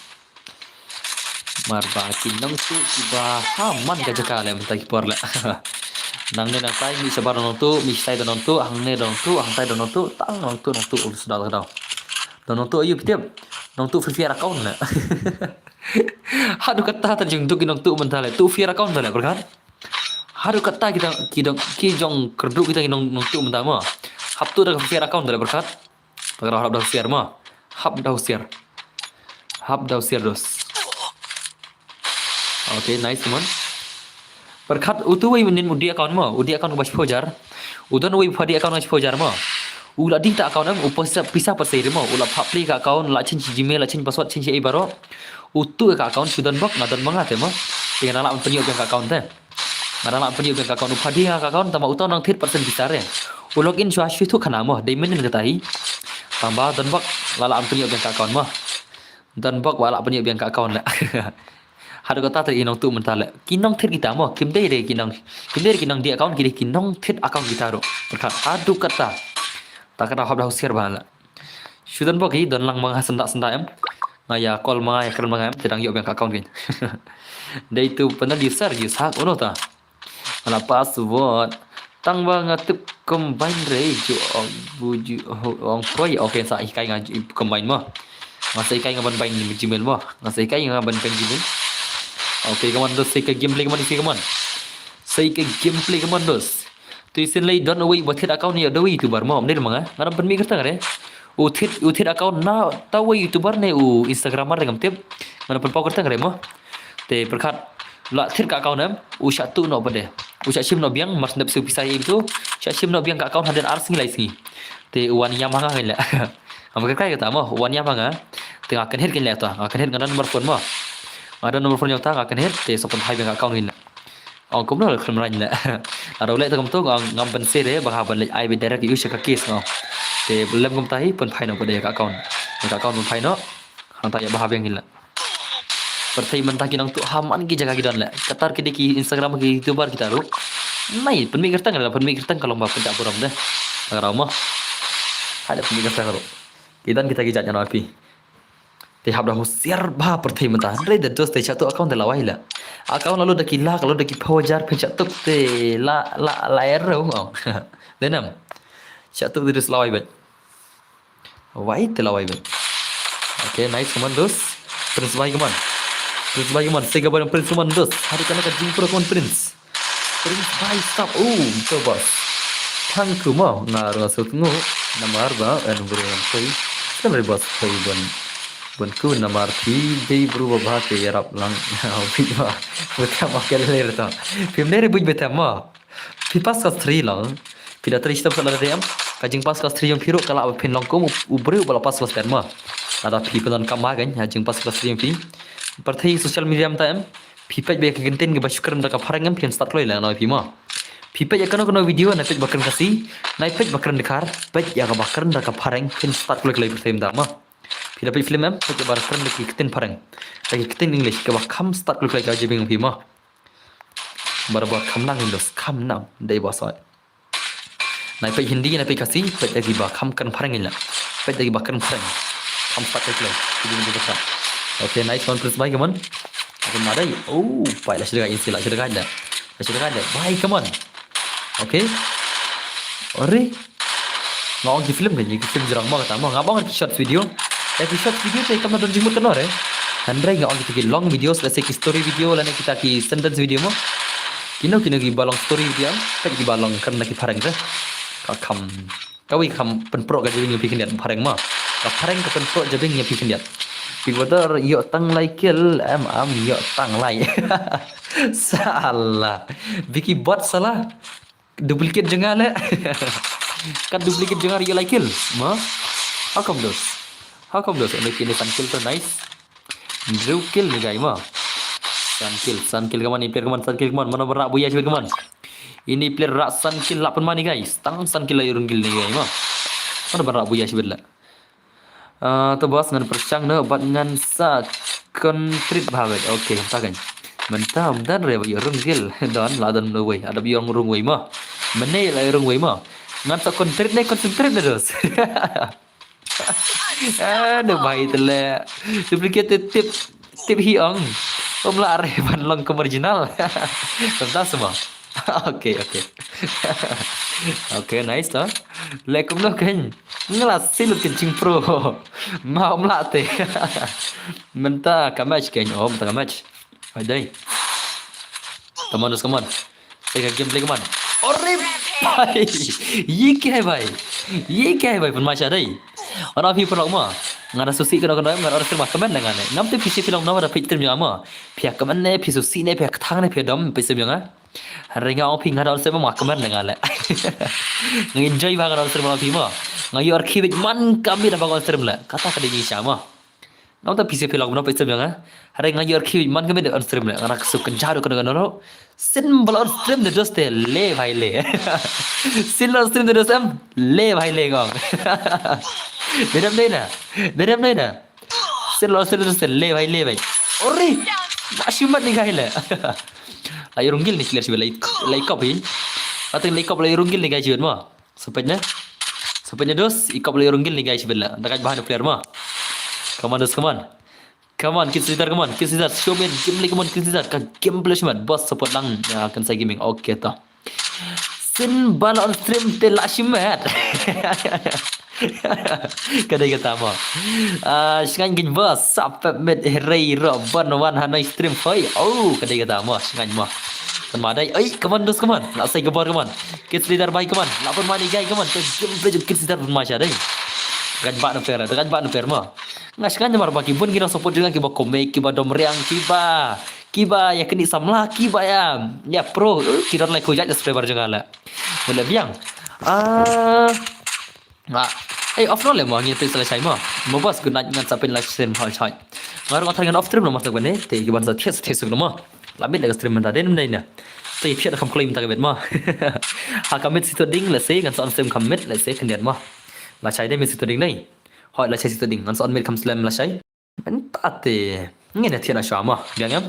Mar ba ki nongtuh kiba ha man ka jaka leh mynta ki por leh. Nangne nangtai mih shabar don nongtuh, mih shatai don nongtuh, hangne don nongtuh, hangtai don nongtuh, tang nongtuh nongtuh ul sdal ka daw. Don nongtuh aïu phi tip? Nongtuh Free Fire account leh. Haduh katta ta jingduk ki nongtuh mynta leh. Tuh Free Fire account ta leh pyrkhat. Haduh katta kita ki dong ki jong kyrduh kita ki nong nongtuh mynta mo. Hap tuh da ka Free Fire account ta leh pyrkhat. Pyrkhat hap da husiar mo. Hap da husiar. Hap da husiar dos. Okay, nice mon. Pyrkhat utu wei mynnin u dih account mo, u dih account ba shiphew hajar. U don wei phah dih account ba shiphew hajar mo. U la dih ta account em, u pisa pisa pisa ri mo. U la phah pli ka account, la change Gmail, la change password, change ei baroh. Utu ka account shu don bok, nga don ma nga te mo. Te nga la pynïoh biang ka account te. Nga la pynïoh biang ka account, u phah dih ka account, tama utu nang thied percent pisa re. U login shwa shu thuh khana mo, dei mynnin kata hi. Tang ba don bok, la la pynïoh biang ka account mo. Don bok ba la pynïoh biang ka account leh. Haduh katta te ki nongtuh mynta leh. Ki nongthied kita mo, kim dei re ki nong, kim dei re ki nongdih account, ki dei ki nongthied account kita ruh. Pyrkhat haduh katta. Ta ka daw hap da husiar bha leh. Shu don bok ki don lang ma nga syndah syndah em. Nga ïa call ma nga ïa kren ma nga em, te dang ïoh biang ka account kein. Dei tu pynban user, user, uno ta. Nga la password. Tang ba nga tip combine re ju ong bu ju ong poi. Okay, sa hikai nga ju combine mo. Nga sa hikai nga ban bind Gmail mo. Nga sa hikai nga ban bind Gmail. Okay, come on, dos, sa hikai gameplay, come on, sa hikai, come on. Sa hikai gameplay, come on, dos. Tu isin lei don wei ba thied account ïa da wei YouTuber mo. Mne ma nga. Nga dang pynmih kyrteng re. U thied, u thied account na ta wei YouTuber ne u Instagrammer re ngam tip. Nga dang pynpaw kyrteng re mo. Te pyrkhat la thied ka account em, u shah tuh noh pat de. U shah shim noh biang, mar sngap shu pisa im tu. Shah shim noh biang ka account hadien ar sngi lai sngi. Te u wan ïam ha nga kein leh. Ngam kyrkhu kata mo, u wan ïam ha nga. Te nga kynhit kein leh ta, nga kynhit, nga don number phone mo. Nga don number phone jong ta, nga kynhit, te sa pynphai biang ka account kein leh. Ong kumno leh khlem rang leh. Lada u leh ta kumto, nga ngam ban sir re, ba nga ban leit ai beit direct ïa u sha ka case nga. Te lem kumta hi, pynphai noh pat de ka account. Ka account pynphai noh. Hangta ïa bha biang kein leh. Pyrthei mynta ki nongtuh ha man ki jaka ki don leh. Katar ki dei ki Instagram ki YouTuber kita ruh. Nai, pynmih kyrteng, pynmih kyrteng ka long ba pynjah burom de. Ka rau mo. Hai da pynmih kyrteng ruh. Ki don kita ki jait, ïa noh phi. Te hap da husiar bha pyrthei mynta. Hynrei da dos te shah tuh account te la wai leh. Account la lut da ki lak, la lut da ki phew hajar, phin shah tuh te la, la, la er ruh. Dei nam. Shah tuh te dos la wai beit. Wai te la wai beit. Okay, nice, come on, dos. Prince bhai, come on. Prince bhai, come on. Sega bhai, Prince, come on, dos. Haduh kane ka jingpro, come on, Prince. Prince bhai, stop. Oh, to boss. Thank you mo. Nga ruh nga sngewtnguh. Namar ba, eh, bru ngan poi. Kan re boss poi ban, ban ku namar phi dei bru ba bha te ïarap lang. Phi ba. Betam mo, ka lei re to. Phim dei re buit betam mo. Phi pass class three lang. Phi da trei shitom sa lada dei em. Ka jingpass class three jong phi ruh ka lah ba phin long kum u, u briew ba la pass class ten mo. Lada phi pyndonkam bha kein ha jingpass class three jong phi. Pyrthei social media mynta em. Phi peit ba ïa ki kyntien kiba shu kren da ka phareng em, phin stad kloi leh, ïa noh phi mo. Phi peit ïa kano kano video, nai peit ba kren Khasi, nai peit ba kren Dkhar, peit ïa kaba kren da ka phareng, phin stad kloi kloi pyrthei mynta mo. Phi da peit film em, peit ïa ba kren da ki kyntien phareng, da ki kyntien English, kaba kham stad kloi kloi ka jabieng phi mo. Barabor kham nang, Windows, kham nang, dei ba soi. Nai peit Hindi, nai peit Khasi, peit ïa kiba kham kren phareng ïa. Peit ïa kiba kren phareng. Kham stad kloi kloi. Ki dei kiba stad. Okay, nice one, Prince bhai, come on. Okay, ma dei. Oh, pai, la shu dei, la shu dei, la shu dei. La shu dei, bhai, come on. Okay. Ore. Nga ong ki film kein, ki film jrong mo kata mo. Nga ong ki short video. Ïa ki short video te kam don jingmut kano re. Hynrei nga ong kita ki long videos, lehse ki story video, lane kita ki sentence video mo. Kino kino kiba long story video, peit kiba long kren da ki phareng te. Ka kham, kawei kham pynpro ka jabieng ïa phi khyndiat phareng mo. Ka phareng ka pynpro jabieng ïa phi khyndiat. Phi ba dor ïoh tang lai kill, em, am ïoh tang lai. Salah. Vicky bot salah. Duplicate jong nga leh. Ka duplicate jong nga ïoh lai kill. Mo? How come those? How come those? Ane ki ne san kill to, nice. Hynriew kill ni guy mo. San kill, san kill, come on, ini player, come on, san kill, come on. Mano ba rah buya shibit, come on. Ini player rah san kill lah pynman ni guys. Tang san kill la ïoh rung kill ni guy mo. Mano ba rah buya shibit lah. Ah, to boss, ngan pyrshang noh bad ngan sa concentrate bha beit. Okay, mynta kan. Mynta ym don re ba ïoh rung kill. Don, la don rung wei. Ada ba ïoh rung wei mo. Mynne la ïoh rung wei mo. Ngan sa concentrate ne, concentrate ne, dos. Ah, no bhai, te leh. Duplicate tip, tip hi ong. Ym lah re ban long kum original. Mynta sa mo. Okay, okay. Okay, nice to. Leh kumno kein. Nga la siew lut kein jingpro. Ma ym lah te. Mynta ka match kein, oh, mynta ka match. Hai dei. Come on, come on. Sa hikai gameplay, come on. Ore bhai. Ye kya hai bhai? Ye kya hai bhai? Pynmai sha dei. Ora phi pynlong mo. Nga da sngewsih kano kano, nga da ora stream, comment leh nga ne. Ngam tip phi sngewsih phi long no da phi stream jong nga mo. Phi ïa comment ne, phi sngewsih ne, phi ïa kthang ne, phi ïa dom phi stream jong nga. Hynrei nga ong phi nga da on stream, ma comment leh nga leh. Nga enjoy bha nga da on stream, ma phi mo. Nga ïoh archive man ka miet ba nga on stream leh. Kata ka dei jingshisha mo. Ngam tip phi sngewsih phi long kumno phi stream jong nga. Hynrei nga ïoh archive man ka miet on stream leh. Nga da ksu kynja ruh kano kano ruh. Sien ba la on stream ne dos te le bhai le. Sien la on stream ne dos em le bhai le ngong. Dedam dei na. Dedam dei na. Sien la on stream ne dos te le bhai le bhai. Ore. Ba shi mat ni guy le. La ïoh rung kill ni clear shibit la i kop hi. Ateng la i kop la ïoh rung kill ni guy shibit mo. Sa peit ne. Sa peit ne dos, i kop la ïoh rung kill ni guy shibit la. Da guy bha ne player mo. Come on dos, come on. Come on, Kid Caesar, come on, Kid Caesar, show me gameplay, come on, Kid Caesar, ka gameplay shimet, boss support lang, ya, Kansai Gaming, okay to. Kin ba la on stream te la shimet. Ka dei kata mo. Ah, sngewbha ngin ba sa pep met rei ro ban wan hanoi stream hoi. Oh, ka dei kata mo, sngewbha mo. Kan ma dei. Ai, come on, dos, come on. La sai ka bor, come on. Kids leader bai, come on. La pun ma ni gai, come on. Te game play kids leader pun ma sha dei. Kan ba na per, kan ba na per mo. Nga sngewbha mar ba ki bun ki nong support jong nga, ki ba komik, ki ba dom riang, ki ba, ki ba ïa kini samla, ki ba ïa, ïa pro, eh, ki don lai ko jait subscriber jong nga la. Mula biang. Ah. Nga. Eh, off no le mo, ngin pisa la shai mo. Mo bos, good night, ngan sa pyn la stream hoi hoi. Nga ruh nga try ngan off stream no mas tak bane. Te ki ban sa thiet sa thiet suk no mo. La mit la ka stream mynta den mynta ina. Te thiet kham claim ta ka bet mo. Ha ka mit si to ding la se, ngan sa on stream kham mit la se khyndiat mo. La shai de mit si to ding dei. Hoi la shai si to ding, ngan sa on mit kham slem la shai. Mynta te. Ngin ïa thied na shuwa mo. Biang em.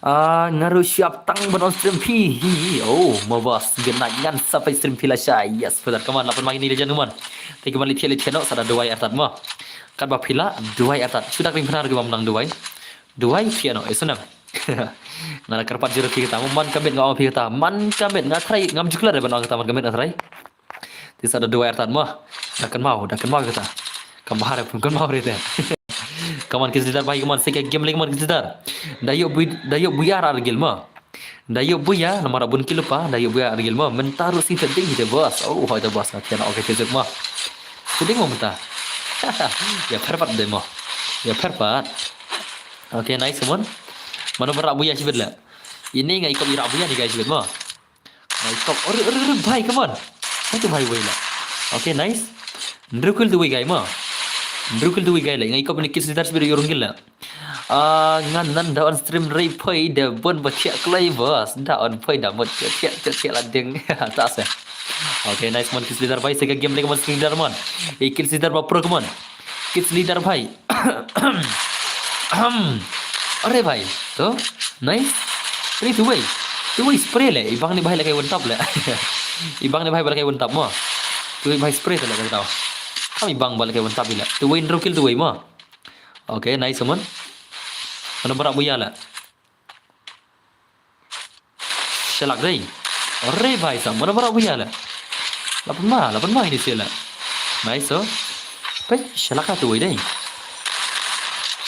Ah, nga ruh siap tang ban on stream phi. Hi, hi. Oh, mo bos. Good night, ngan sa pyn stream phi la shai. Yes, brother. Come on, la pun ma kini legend, come on. Te ki ban li thied li thied no, sa da duwai artat mo. Kat ba phi la duwai artat. Shu dak ring phna ki bam nang duwai. Duwai thied no, eh, snam. Nga la kyrpad jur phi kata mo, man ka met nga ong phi kata. Man ka met nga try, ngam jukla de ban ong kata, man ka met nga try. Te sa da duwai artat mo. Da kynmaw, da kynmaw kata. Kam bahar pun kynmaw re te. Come on, kids leader bai, come on, sika game lagi, come on, kids leader. Da ïoh bui, da ïoh buya ar gil mo. Da ïoh buya, namar bun ki lypa, da ïoh buya ar gil mo. Mynta ruh si te ding te bos. Oh, hoi te bos, nga thied, okay, te juk mo. Te ding mo mynta. Ïa pher pat de mo. Ïa pher pat. Okay, nice, come on. Mano ba rah buya shibit la. Ini nga ikop i rah buya ni guys shibit mo. Nga ikop. Ore, ore, ore, bhai, come on. Hai tu bhai, bhai la. Okay, nice. Hynriew kill tu wei guy mo. Hynriew kill tu wei guy la. Nga ikop ni kill sidar sibir ïoh rung kill la. Ah, ngan nan da on stream rei poi da bon ba thiah kloi bos. Da on poi da mut thiah, thiah, thiah la ding. Ta se. Okay, nice mon kill sidar bhai. Seka game lagi mon kill sidar mon. Eh, kill sidar ba pro, come on. Kids leader bhai. Ahem. Are bhai. To. Nice. Spray tu wei. Tu wei spray le. Ibang ni bhai la kai one tap le. Ibang ni bhai ba la kai one tap mo. Tu wei bhai spray tu le ka tau. Kam ibang ba la kai one tap le. Tu wei hynriew kill tu wei mo. Okay, nice mon. Mano ba rah buya la. Shalak dei. Are bhai sahab, mano ba rah buya la. La pynma, la pynma ini sila. Nice, oh. Peit, shalak tu wei dei.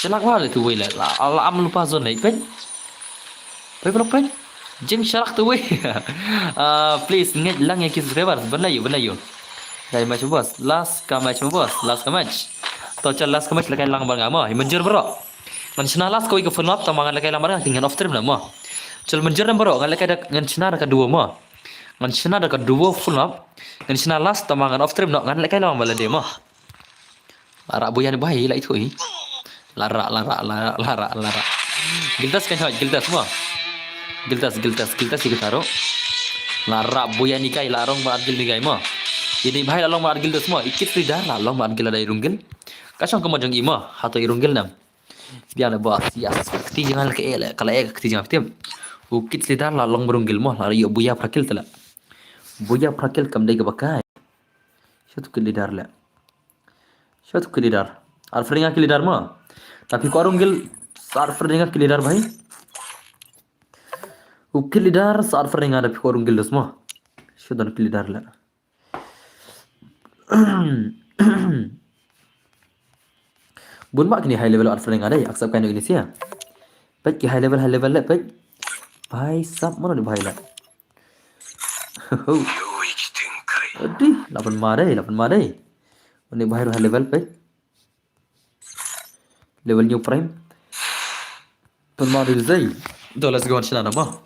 Shalak ba la tu wei la. La, la am lypa zone dei, peit. Peit, peit, peit. Jing shalak tu wei. Ah, please, ngeit lang ïa ki subscribers. Ban la ïoh, ban la ïoh. Dei match bos. Last ka match bos. Last ka match. To, chal last ka match la kai lang bad nga mo. Mynjur baroh. Ngan shna last kawei ka full map, tang ba ngan lehkai lang bad nga, ngan off stream na mo. Chal mynjur na baroh, ngan lehkai da, ngan shna da ka duo mo. Ngan shna da ka duo full map. Ngan shna last, tang ba ngan off stream na, ngan lehkai lang bad lade mo. La rah buya ni bhai, la ithuh hi. La rah, la rah, la rah, la rah, la rah. Gildas kan hoi, gildas mo. Gildas, gildas, gildas ïa kita ruh. La rah buya ni kai, la rong bad gil ni kai mo. Ini bhai la long bad gildas mo. I kit leader la long bad gil da i rung gil. Ka shong ka mo jong i mo, hato i rung gil nam. Biang le bos, yes. Kti jong nga la ka eh le, ka la eh kti jong nga, phi tip. U kit leader la long ba rung gil mo, la ïoh buya phra kill te la. Buya phra kill kam dei kaba kai. Sha tu kit leader le. Sha tu kit leader. Ar phra nga kit leader mo. Tapi ko rung gil, ar phra nga kit leader bhai. U kit leader, ar phra nga da phi ko rung gil dos mo. Sha tu kit leader le. Bun ba kini high level ar phra nga dei, accept kain ini sia. Peit ki high level, high level le, peit. Bhai sahab mano ni bhai le. Adi, la pynma dei, la pynma dei. Ini bhai ruh high level, peit. Level new prime. Pynma dei zei. To let's go, ngan shna na mo.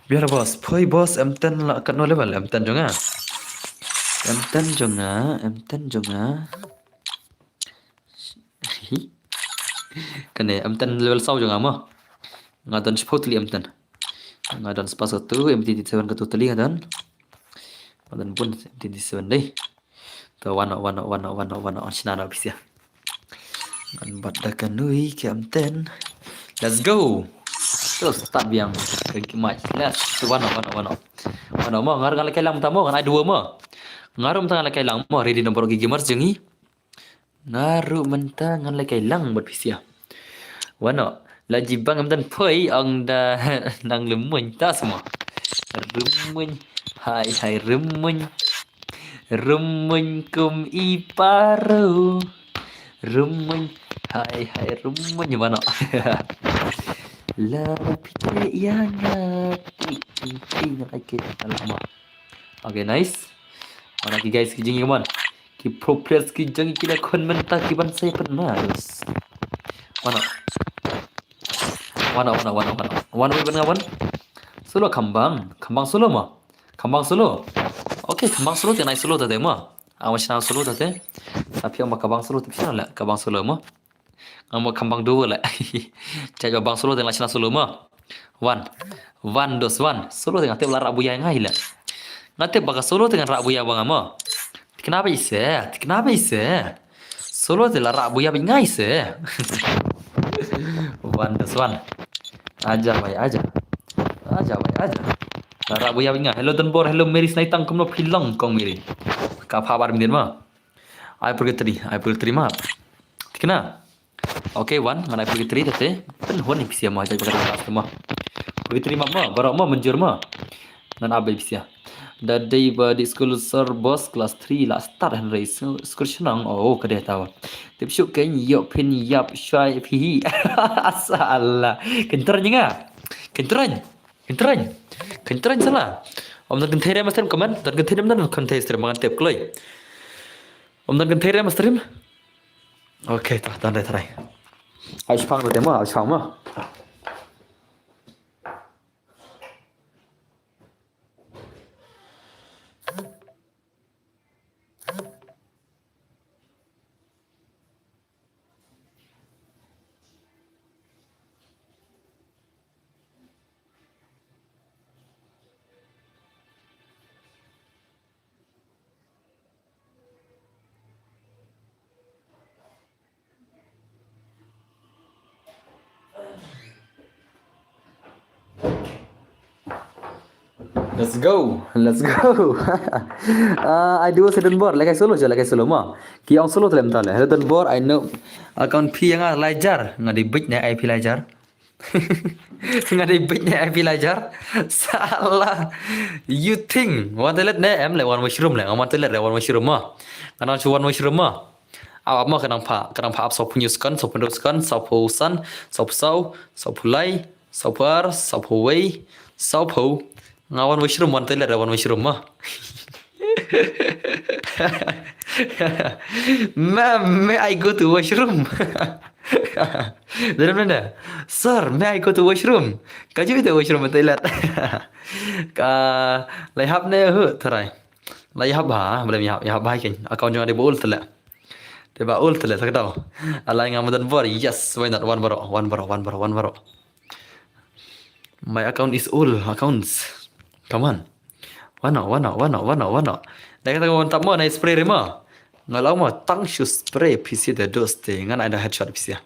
Biar bos, poi bos, M ten la katno level, M ten jong nga. M ten jong nga, M ten jong nga. Kane M ten level saw jong nga mo. Nga don shiphew tylli M ten. Nga don spas katu, M ten seven katu tylli nga don. Nga don bun M ten seven dei. To wano, wano, wano, wano, wano, shna na pisa. Ngan bat da ka nui ka M ten. Let's go. To start biang. Thank you much. Let's wano, wano, wano. Wano mo, nga ruh ngan lehkai lang mynta mo, ngan ai duo mo. Nga ruh mynta ngan lehkai lang mo, ready number ki gamers jong ngi. Nga ruh mynta ngan lehkai lang bad pisa. Wano, la jibang mynta poi ong da nang lemuin ta semua. Rymmuiñ, hai hai rymmuiñ. Rymmuiñ kum i paro. Rymmuiñ, hai hai rymmuiñ, mano. La phi te ïa nga. Ting ting ting, ai ke. Alamak. Okay, nice. Mano ki guys ki jingïaman. Ki pro players ki jong ki la khun mynta ki ban sa ïa pynmaw. Mano. Wan, wan, wan, wan, wan. Wan, wan, wan, wan. Solo khambang, khambang solo mo. Khambang solo. Okay, khambang solo te nai solo te mo. Awa shna solo te. Tapi ama khambang solo te shna la, khambang solo mo. Ngam mo khambang dua la. Cai bang solo te la shna solo mo. Wan. Wan dos wan. Solo te nga tip la rah buya ngai la. Nga tip ba ka solo te ngan rah buya ba nga mo. Tikna ba ise, tikna ba ise. Solo te la rah buya ba ngai ise. Wan dos wan. Aja bai aja. Aja bai aja. La rah buya ba ngai. Hello Donbor, hello Mary Snaitang, kumno phi long kong Mary. Ka pha bar min mo. Ai purgatory, ai purgatory ma. Tikna. Okay, wan, ngan ai purgatory te. Pynhun ni pisia ma, jai bakal last ma. Purgatory ma ma, baroh ma mynjur ma. Ngan ai pisia. Da dei ba di school sir boss class three la start hynrei school shnong. Oh, ka dei tawa. Tip shu ken ïoh phin ïap shai phi hi. Asala. Kyntraiñ nga. Kyntraiñ. Kyntraiñ. Kyntraiñ sala. Om don kynthei re master comment, don kynthei re master comment, tip kloi. Om don kynthei re master. Okay, ta don re trai. Ai shpang te ma, ai shpang ma. Let's go, let's go. Ah, ai duo sa Donbor, lekai solo je, lekai solo ma. Ki ong solo tlem tale. Hello Donbor, ai no account phi nga Lajar, nga di bit ne ai phi Lajar. Nga di bit ne ai phi Lajar. Sala. You think wan toilet ne em le wan washroom le, wan toilet le wan washroom ma. Nga nang shu wan washroom ma. Aw, ap ma ka nang pha, ka nang pha ap sawphew hynñiew second, sawphew hynriew second, sawphew san, sawphew saw, sawphew lai, sawphew ar, sawphew wei, sawphew. Nga wan washroom, wan toilet, wan washroom ma. Ma'am, may I go to washroom? Dalam mana? Sir, may I go to washroom? Ka ju ite washroom, toilet. Ka lai hap ne hu, tharai. Lai hap ha, boleh hap, hap ba ken. Account jong nga dei ba ul tele. Dei ba ul tele, sa ka daw. Alai nga madan bor, yes, why not? Wan baroh, wan baroh, wan baroh, wan baroh. My account is all accounts. Come on. Wano, wano, wano, wano, wano. Dei kata ka wan tap mo, na spray re mo. Nga lau mo, tang shu spray pisia da dos te. Ngan ai da headshot pisia.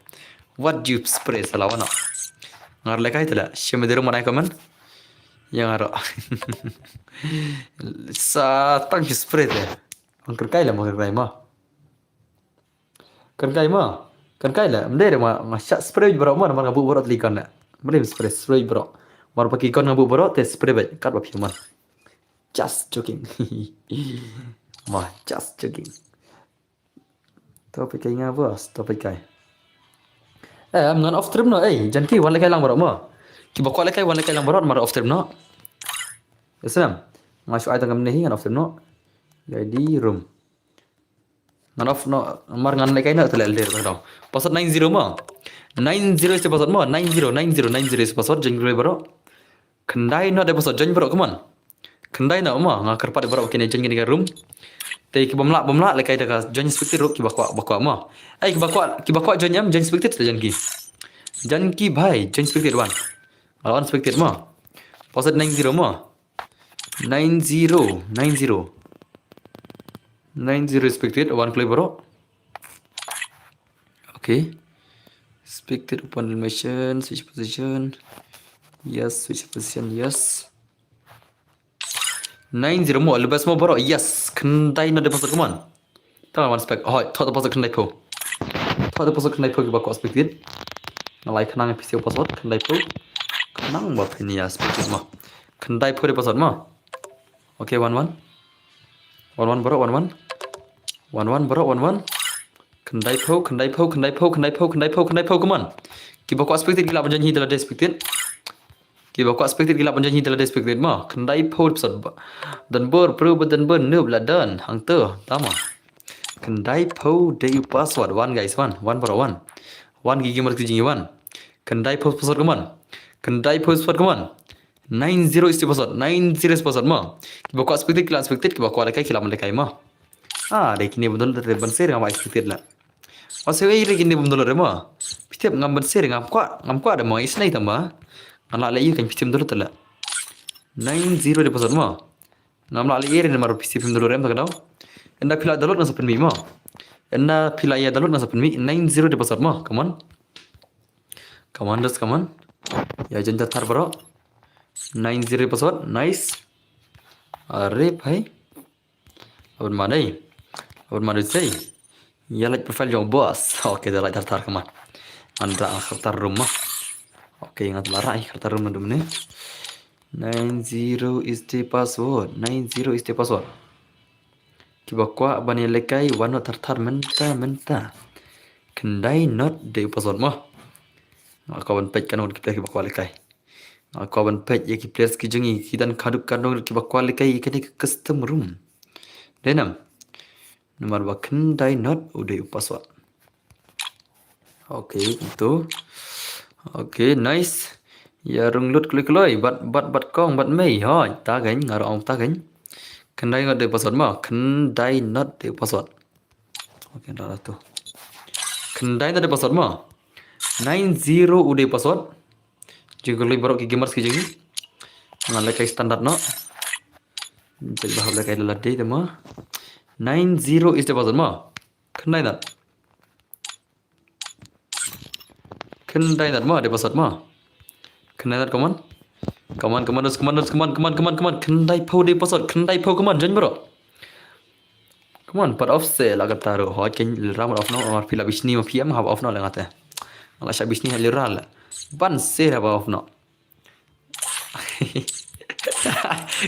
What do you spray sala wano? Ngar lekai tele. Shim de rumah nai comment. Yang aro. Sa tang shu spray te. Ang kerkai la mo kerkai mo. Kan kai ma. Kan kai la. Mdei re ma, ma sha spray baroh ma, namar nga buh baroh te li kon la. Mdei spray, spray baroh. Mar paki kon nga buh baroh te spray bait. Kat ba phi man. Just joking. Ma, just joking. To pe kai nga bos, to pe kai. Eh, am ngan off stream no, eh, jan ki wan le kai lang baroh ma. Ki ba kwah le kai wan le kai lang baroh, mar off stream no. Islam. Nga shu ai tang kam ne hi ngan off stream no. Jadi room. Ngan off no, mar ngan lekai no, tele lir tang dong. Password nine zero mo. Nine zero is the password mo. Nine zero, nine zero, nine zero is the password. Join group baroh. Khyndai no de password. Join baroh, come on. Khyndai no mo. Nga kyrpad baroh kine join kine ka room. Te ki bym lah, bym lah lekai da ka join spectator ruh ki ba kwah, ba kwah mo. Eh, ki ba kwah, ki ba kwah join em, join spectator te join ki. Join ki bhai, join spectator wan. Wan spectator mo. Password nine zero mo. Nine zero, nine zero. Nine zero spectator, wan kloi baroh. Okay. Spectator open animation, switch position. Yes, switch position, yes. Nine zero mo, lebih semua baroh. Yes, khyndai no de password, come on. Tang wan spec. Hoi, thot password khyndai phew. Thot password khyndai phew ki ba kwah spectator. Nga lai khnang phi siew password khyndai phew. Khnang ba phin ïa spectator mo. Khyndai phew dei password mo. Okay, wan wan. Wan wan bro, wan wan. Wan wan bro, wan wan. Khyndai phew, khyndai phew, khyndai phew, khyndai phew, khyndai phew, khyndai phew, come on. Kiba kwah spectate ki lah ban join hi da lade spectate. Kiba kwah spectate ki lah ban join hi da lade spectate mo. Khyndai phew dei password. Don bor, pro ba don bor, noob la don. Hangto, tama. Khyndai phew dei u password. Wan guys, wan. Wan bro, wan. Wan ki gamers ki jingïawan. Khyndai phew password, come on. Khyndai phew password, come on. Nine zero is the password. Nine zero is password mo. Kiba kwah spectate ki lah spectate, kiba kwah lehkai ki lah ban lehkai mo. Ah, dei kine bym download te ban sir ngam expected la. Ose ei dei kine bym download re mo. Phi tip ngam ban sir, ngam kwah, ngam kwah da mo, isnei tama. Ngan lah leh ïa kan phi tip download la. Nine zero dei password mo. Ngam lah leh ïa re namar phi tip phim download re mo ta ka daw. Ynda phi lah download ngan sa pynmih mo. Ynda phi lah ïa download ngan sa pynmih. Nine zero dei password mo. Come on. Come on, just come on. Ïa join ta thar bro. Nine zero password. Nice. Are bhai. Abon ma dei. Abon ma dei sei. Ïa like profile jong boss. Okay, da like thar thar, come on. Ngan rah khar thar room ma. Okay, ngan rah khar thar room na dum ne. Nine zero is the password. Nine zero is the password. Kiba kwah ban ïa lehkai, wan noh thar thar mynta mynta. Khyndai not dei u password mo. Nga kwah ban peit katno ki player kiba kwah lehkai. Nga kwah ban peit ïa ki players ki jong ngi ki don katno katno kiba kwah lehkai ïa kane ka custom room. Dei nam. Namar ba khyndai not u dei u password. Okay, kumto. Okay, nice. Ïa rung lut kloi kloi, bad, bad, bad kong, bad mei. Hoi, ta kein, nga ruh ong ta kein. Khyndai not dei password mo, khyndai not dei password. Okay, dah, dah tu. Khyndai not dei password mo. Nine zero u dei password. Jingkylli baroh ki gamers ki jong ngi. Nga lehkai standard noh. Jingkylli baroh lehkai lade te mo. Nine zero is the password mo. Khyndai not. Khyndai not mo, dei password mo. Khyndai not, come on. Come on, come on, come on, come on, come on, come on, come on. Khyndai phew dei password, khyndai phew, come on, join baroh. Come on, pat off se la kata ruh. Hoi kein lira mat off noh, mar phi la bishni ma phi em hap off noh la ngate. La sha bishni ha lira la. Ban se hap off noh.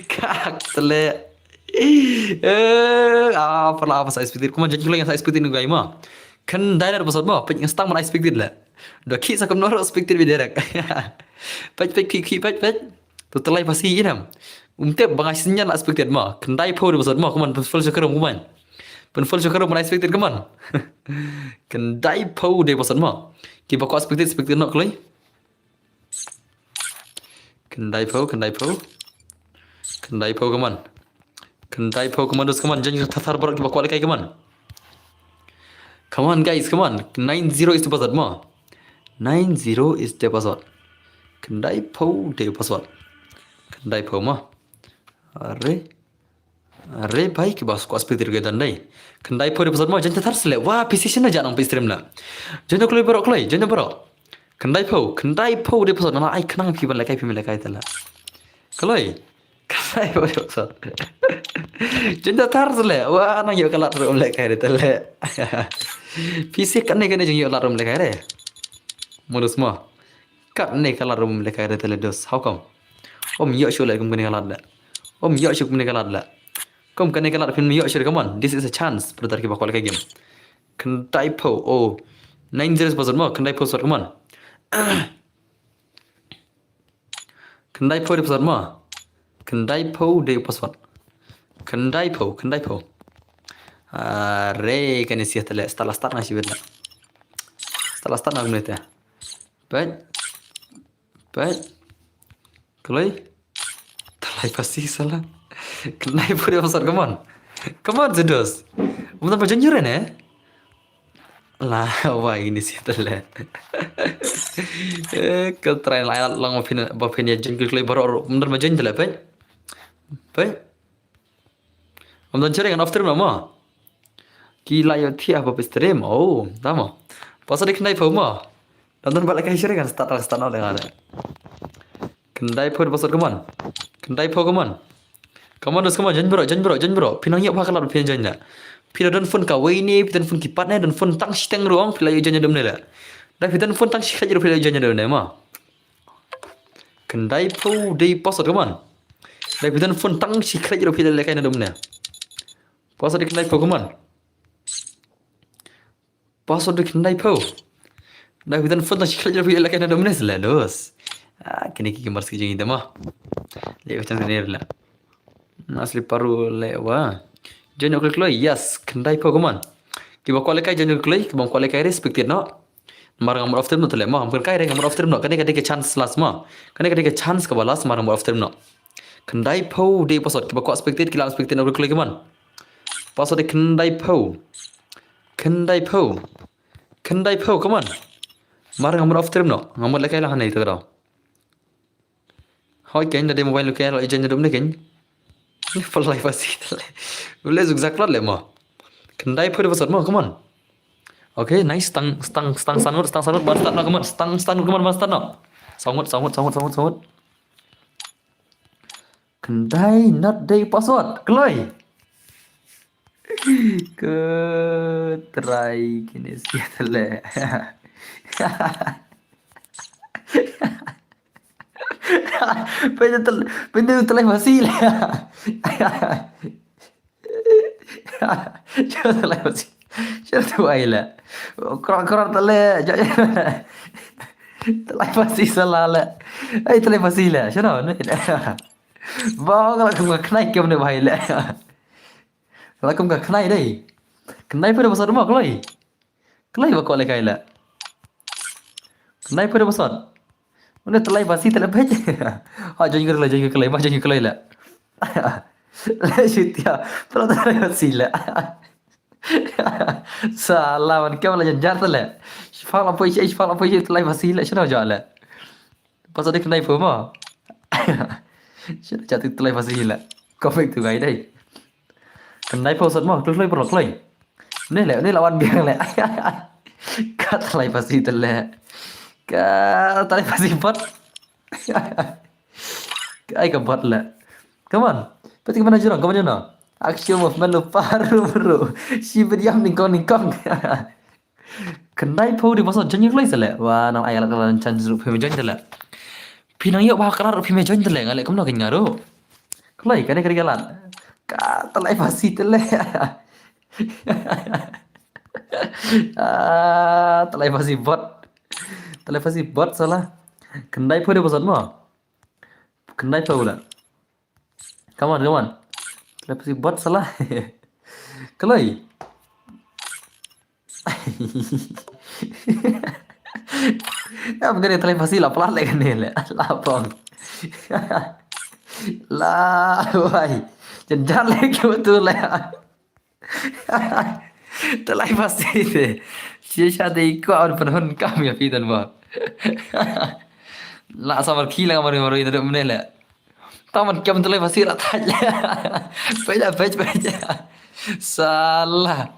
Kak tele. Eh, ah, pala apa sa expected. Kuma janji lagi sa expected ni gai ma. Khyndai not password ma, peit ngan stang man expected la. Da ki sa kam nor expected bi direct. Peit, peit, ki, ki, peit, peit. Tu telai pasi inam. Um tip ba nga shisien la expected ma. Khyndai phew dei password ma, kuman pynfull shakrum kuman. Pynfull shakrum man expected kuman. Khyndai phew dei password ma. Kiba kwah expected, expected noh kloi. Khyndai phew, khyndai phew. Khyndai phew, come on. Khyndai phew, come on, dus, come on. Janji thar thar baroh kiba kwah lehkai, come on. Come on, guys, come on. Nine zero is the password ma. Nine zero is the password. Khyndai phew dei password. Khyndai phew ma. Are. Are bhai, kiba kwah expected ki don dei. Khyndai phew dei password ma, janji thar se leh. Wah, phi shisien na jan ong phi stream na. Janji kloi baroh kloi, janji baroh. Khyndai phew, khyndai phew dei password, nga ai khnang phi ban lehkai, phi ban lehkai te la. Kloi. Khyndai phew dei password. Janji thar se leh. Wah, nang ïoh ka lad ruh ym lehkai re te la. Phi shisien kane kane jong ïoh lad ruh ym lehkai re. Modus ma. Katne ka lad ruh ym lehkai re te la, dos. How come? Ym ïoh shuh leh kum kane ka lad leh. Ym ïoh shuh kum kane ka lad leh. Kum kane ka lad phin ym ïoh shuh, come on. This is a chance, brother, kiba kwah lehkai game. Khyndai phew, oh. Nine zero password ma, khyndai phew password, come on. Khyndai phew dei password ma. Khyndai phew dei password. Khyndai phew, khyndai phew. Are kane shisien te la, start la start nga shibit la. Start la start nga kumne te. Peit. Peit. Kloi. Telai pasi sala. Khyndai phew dei password, come on. Come on, Zedos. Ym don ba janji re ne? La, wai ini shisien te la. Eh, ka try la long ba phin, ba phin ïa join kloi baroh ruh. Ym don ba join te la, peit. Peit. Ym don shuh re, ngan off stream la ma. Ki la ïoh thiah ba phi stream. Oh, tama. Password dei khyndai phew ma. Don don ba lehkai shuh re, ngan start, start noh la nga. Khyndai phew password, come on. Khyndai phew, come on. Come on, dus, come on, join baroh, join baroh, join baroh. Phi nang ïoh bha ka lad phin join la. Phi la don phone kawei ne, phi don phone keypad ne, don phone tang shiteng ruh ong, phi la ïoh join ïa dum ne la. Da phi don phone tang shi khlaiñ ruh phi la ïoh join ïa dum ne ma. Khyndai phew dei password, come on. Dei phi don phone tang shi khlej ruh phi lehkai nadong mynne. Password dei khyndai phew, come on. Password dei khyndai phew. Dei phi don phone tang shi khlej ruh phi lehkai nadong mynne seh la dos. Ah, kine ki gamers ki jong ngi te mo. Leh ka chance kane la. Asli paru leh wa. Join kloi kloi, yes, khyndai phew, come on. Kiba kwah lehkai join kloi kloi, kiba kwah lehkai respected noh. Namar nga mut off stream noh te leh mo, ngam kynkai re nga mut off stream noh. Kane ka dei ka chance last mo. Kane ka dei ka chance kaba last namar nga mut off stream noh. Khyndai phew dei password, kiba kwah spectate ki la spectate noh kloi kloi, come on. Password dei khyndai phew. Khyndai phew. Khyndai phew, come on. Namar nga mut off stream noh. Nga mut lehkai la hangne te ka daw. Hoi kein, da dei mobile kein, la i jan jadum ne kein. Ni falai pasi te leh. Ule zuk zak lot leh mo. Khyndai phew dei password mo, come on. Okay, nice. Stang, stang, stang sanut, stang sanut, ban start noh, come on. Stang, stang sanut, come on, ban start noh. Sangut, sangut, sangut, sangut, sangut. Khyndai not dei password. Kloi. Ko try kine sia te leh. Pyndu tel-, pyndu telai pasi leh. Telai pasi. Sha tu ai leh. Krok krok te leh. Telai pasi salah leh. Ai telai pasi leh. Sha no. Ba ka la kum ka khnai kem ne bhai leh. Ka la kum ka khnai dei. Khyndai phew dei password mo kloi. Kloi ba kwah lehkai leh. Khyndai phew dei password. Une telai pasi te leh peit. Ha join kloi, join kloi, ma join kloi leh. Leh shutia. Pynlong telai pasi leh. Salah man kem la jan jar te leh. Shipang la poi shi, shipang la poi shi telai pasi leh. Sha no ja leh. Password dei khyndai phew mo. Sha ja tu telai pasi leh. Ko peit tu gai dei. Khyndai phew sot mo, kloi kloi pyrlok kloi. Ni leh, ni lawan biang leh. Ka telai pasi te leh. Ka telai pasi bot. Ai ka bot leh. Come on. Pati ka mana jurang, ka mana jurang. Action movement lu paru paru. Shi bediam ningkong ningkong. Khyndai phew dei password join kloi te leh. Wa nang ai la ka chance ruh phi me join te leh. Phi nang ïoh ba ka la ruh phi me join te leh. Nga leh kumno kein nga ruh. Kloi kane ka dei ka lad. Ka telai pasi te leh. Ah, telai pasi bot. Telai pasi bot salah. Khyndai phew dei password mo. Khyndai phew leh. Come on, come on. Telai pasi bot salah. Kloi. Am kane telai pasi la plat leh kane leh. La pom. La wai. Jan jan leh ki betul leh. Telai pasi te. Shi sha te ko aur pynhun kam ïa phi tan ba. La samar khi la mar mar ina dum ne leh. Taman kem telai pasi la thaj leh. Peit la peit peit. Salah.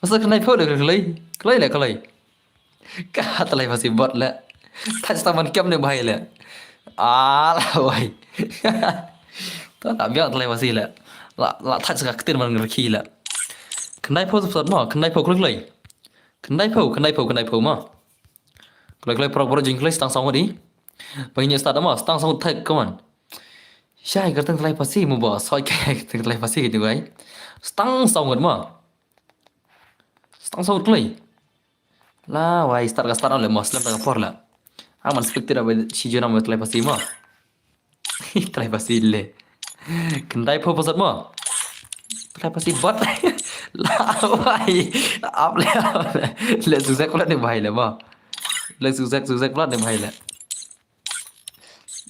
Masa khyndai phew leh kloi. Kloi leh kloi. Ka telai pasi bot leh. Thaj taman kem ne bhai leh. Ala wai. Ta la biang telai pasi leh. La la thaj sa ka ktir man ngerkhi leh. Khyndai phew sot mo, khyndai phew kloi kloi. Khyndai phew, khyndai phew, khyndai phew mo. Kloi kloi prok prok jing kloi stang song di. Pang ni start mo, stang song thaj, come on. Shai ka teng telai pasi mo ba, soi ka teng telai pasi ka jing ai. Stang song mo. Stang song kloi. La wai start ka start leh mo, slem ta ka por leh. Aman spectator ba shi jona mo telai pasi mo. Telai pasi leh. Khyndai phew password mo. Telai pasi bot. La wai. Ap leh ap leh. Leh zugzag plat ne bhai leh mo. Leh zugzag zugzag plat ne bhai leh.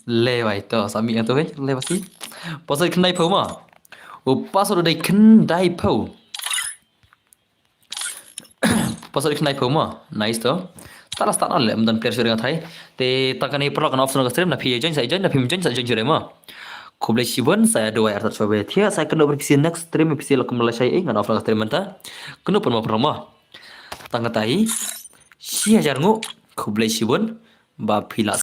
Leh wai to sami ato he telai pasi. Password khyndai phew mo. U password dei khyndai phew. Password khyndai phew mo. Nice to. Ta la start leh, ym don player shuh re nga thai. Te tang kane paralok ngan off noh ka stream, na phi join sa join, na phim join sa join shuh re mo. Khublei shibun, sa ïa duwai artat shuwa ba thiah, sa ïa kynduh bad phi sha next stream, phi sha la kum la shai ei, ngan off noh ka stream mynta. Kynduh pat mo paralok mo. Tang katai. Shi hajar nguh, khublei shibun, ba phi la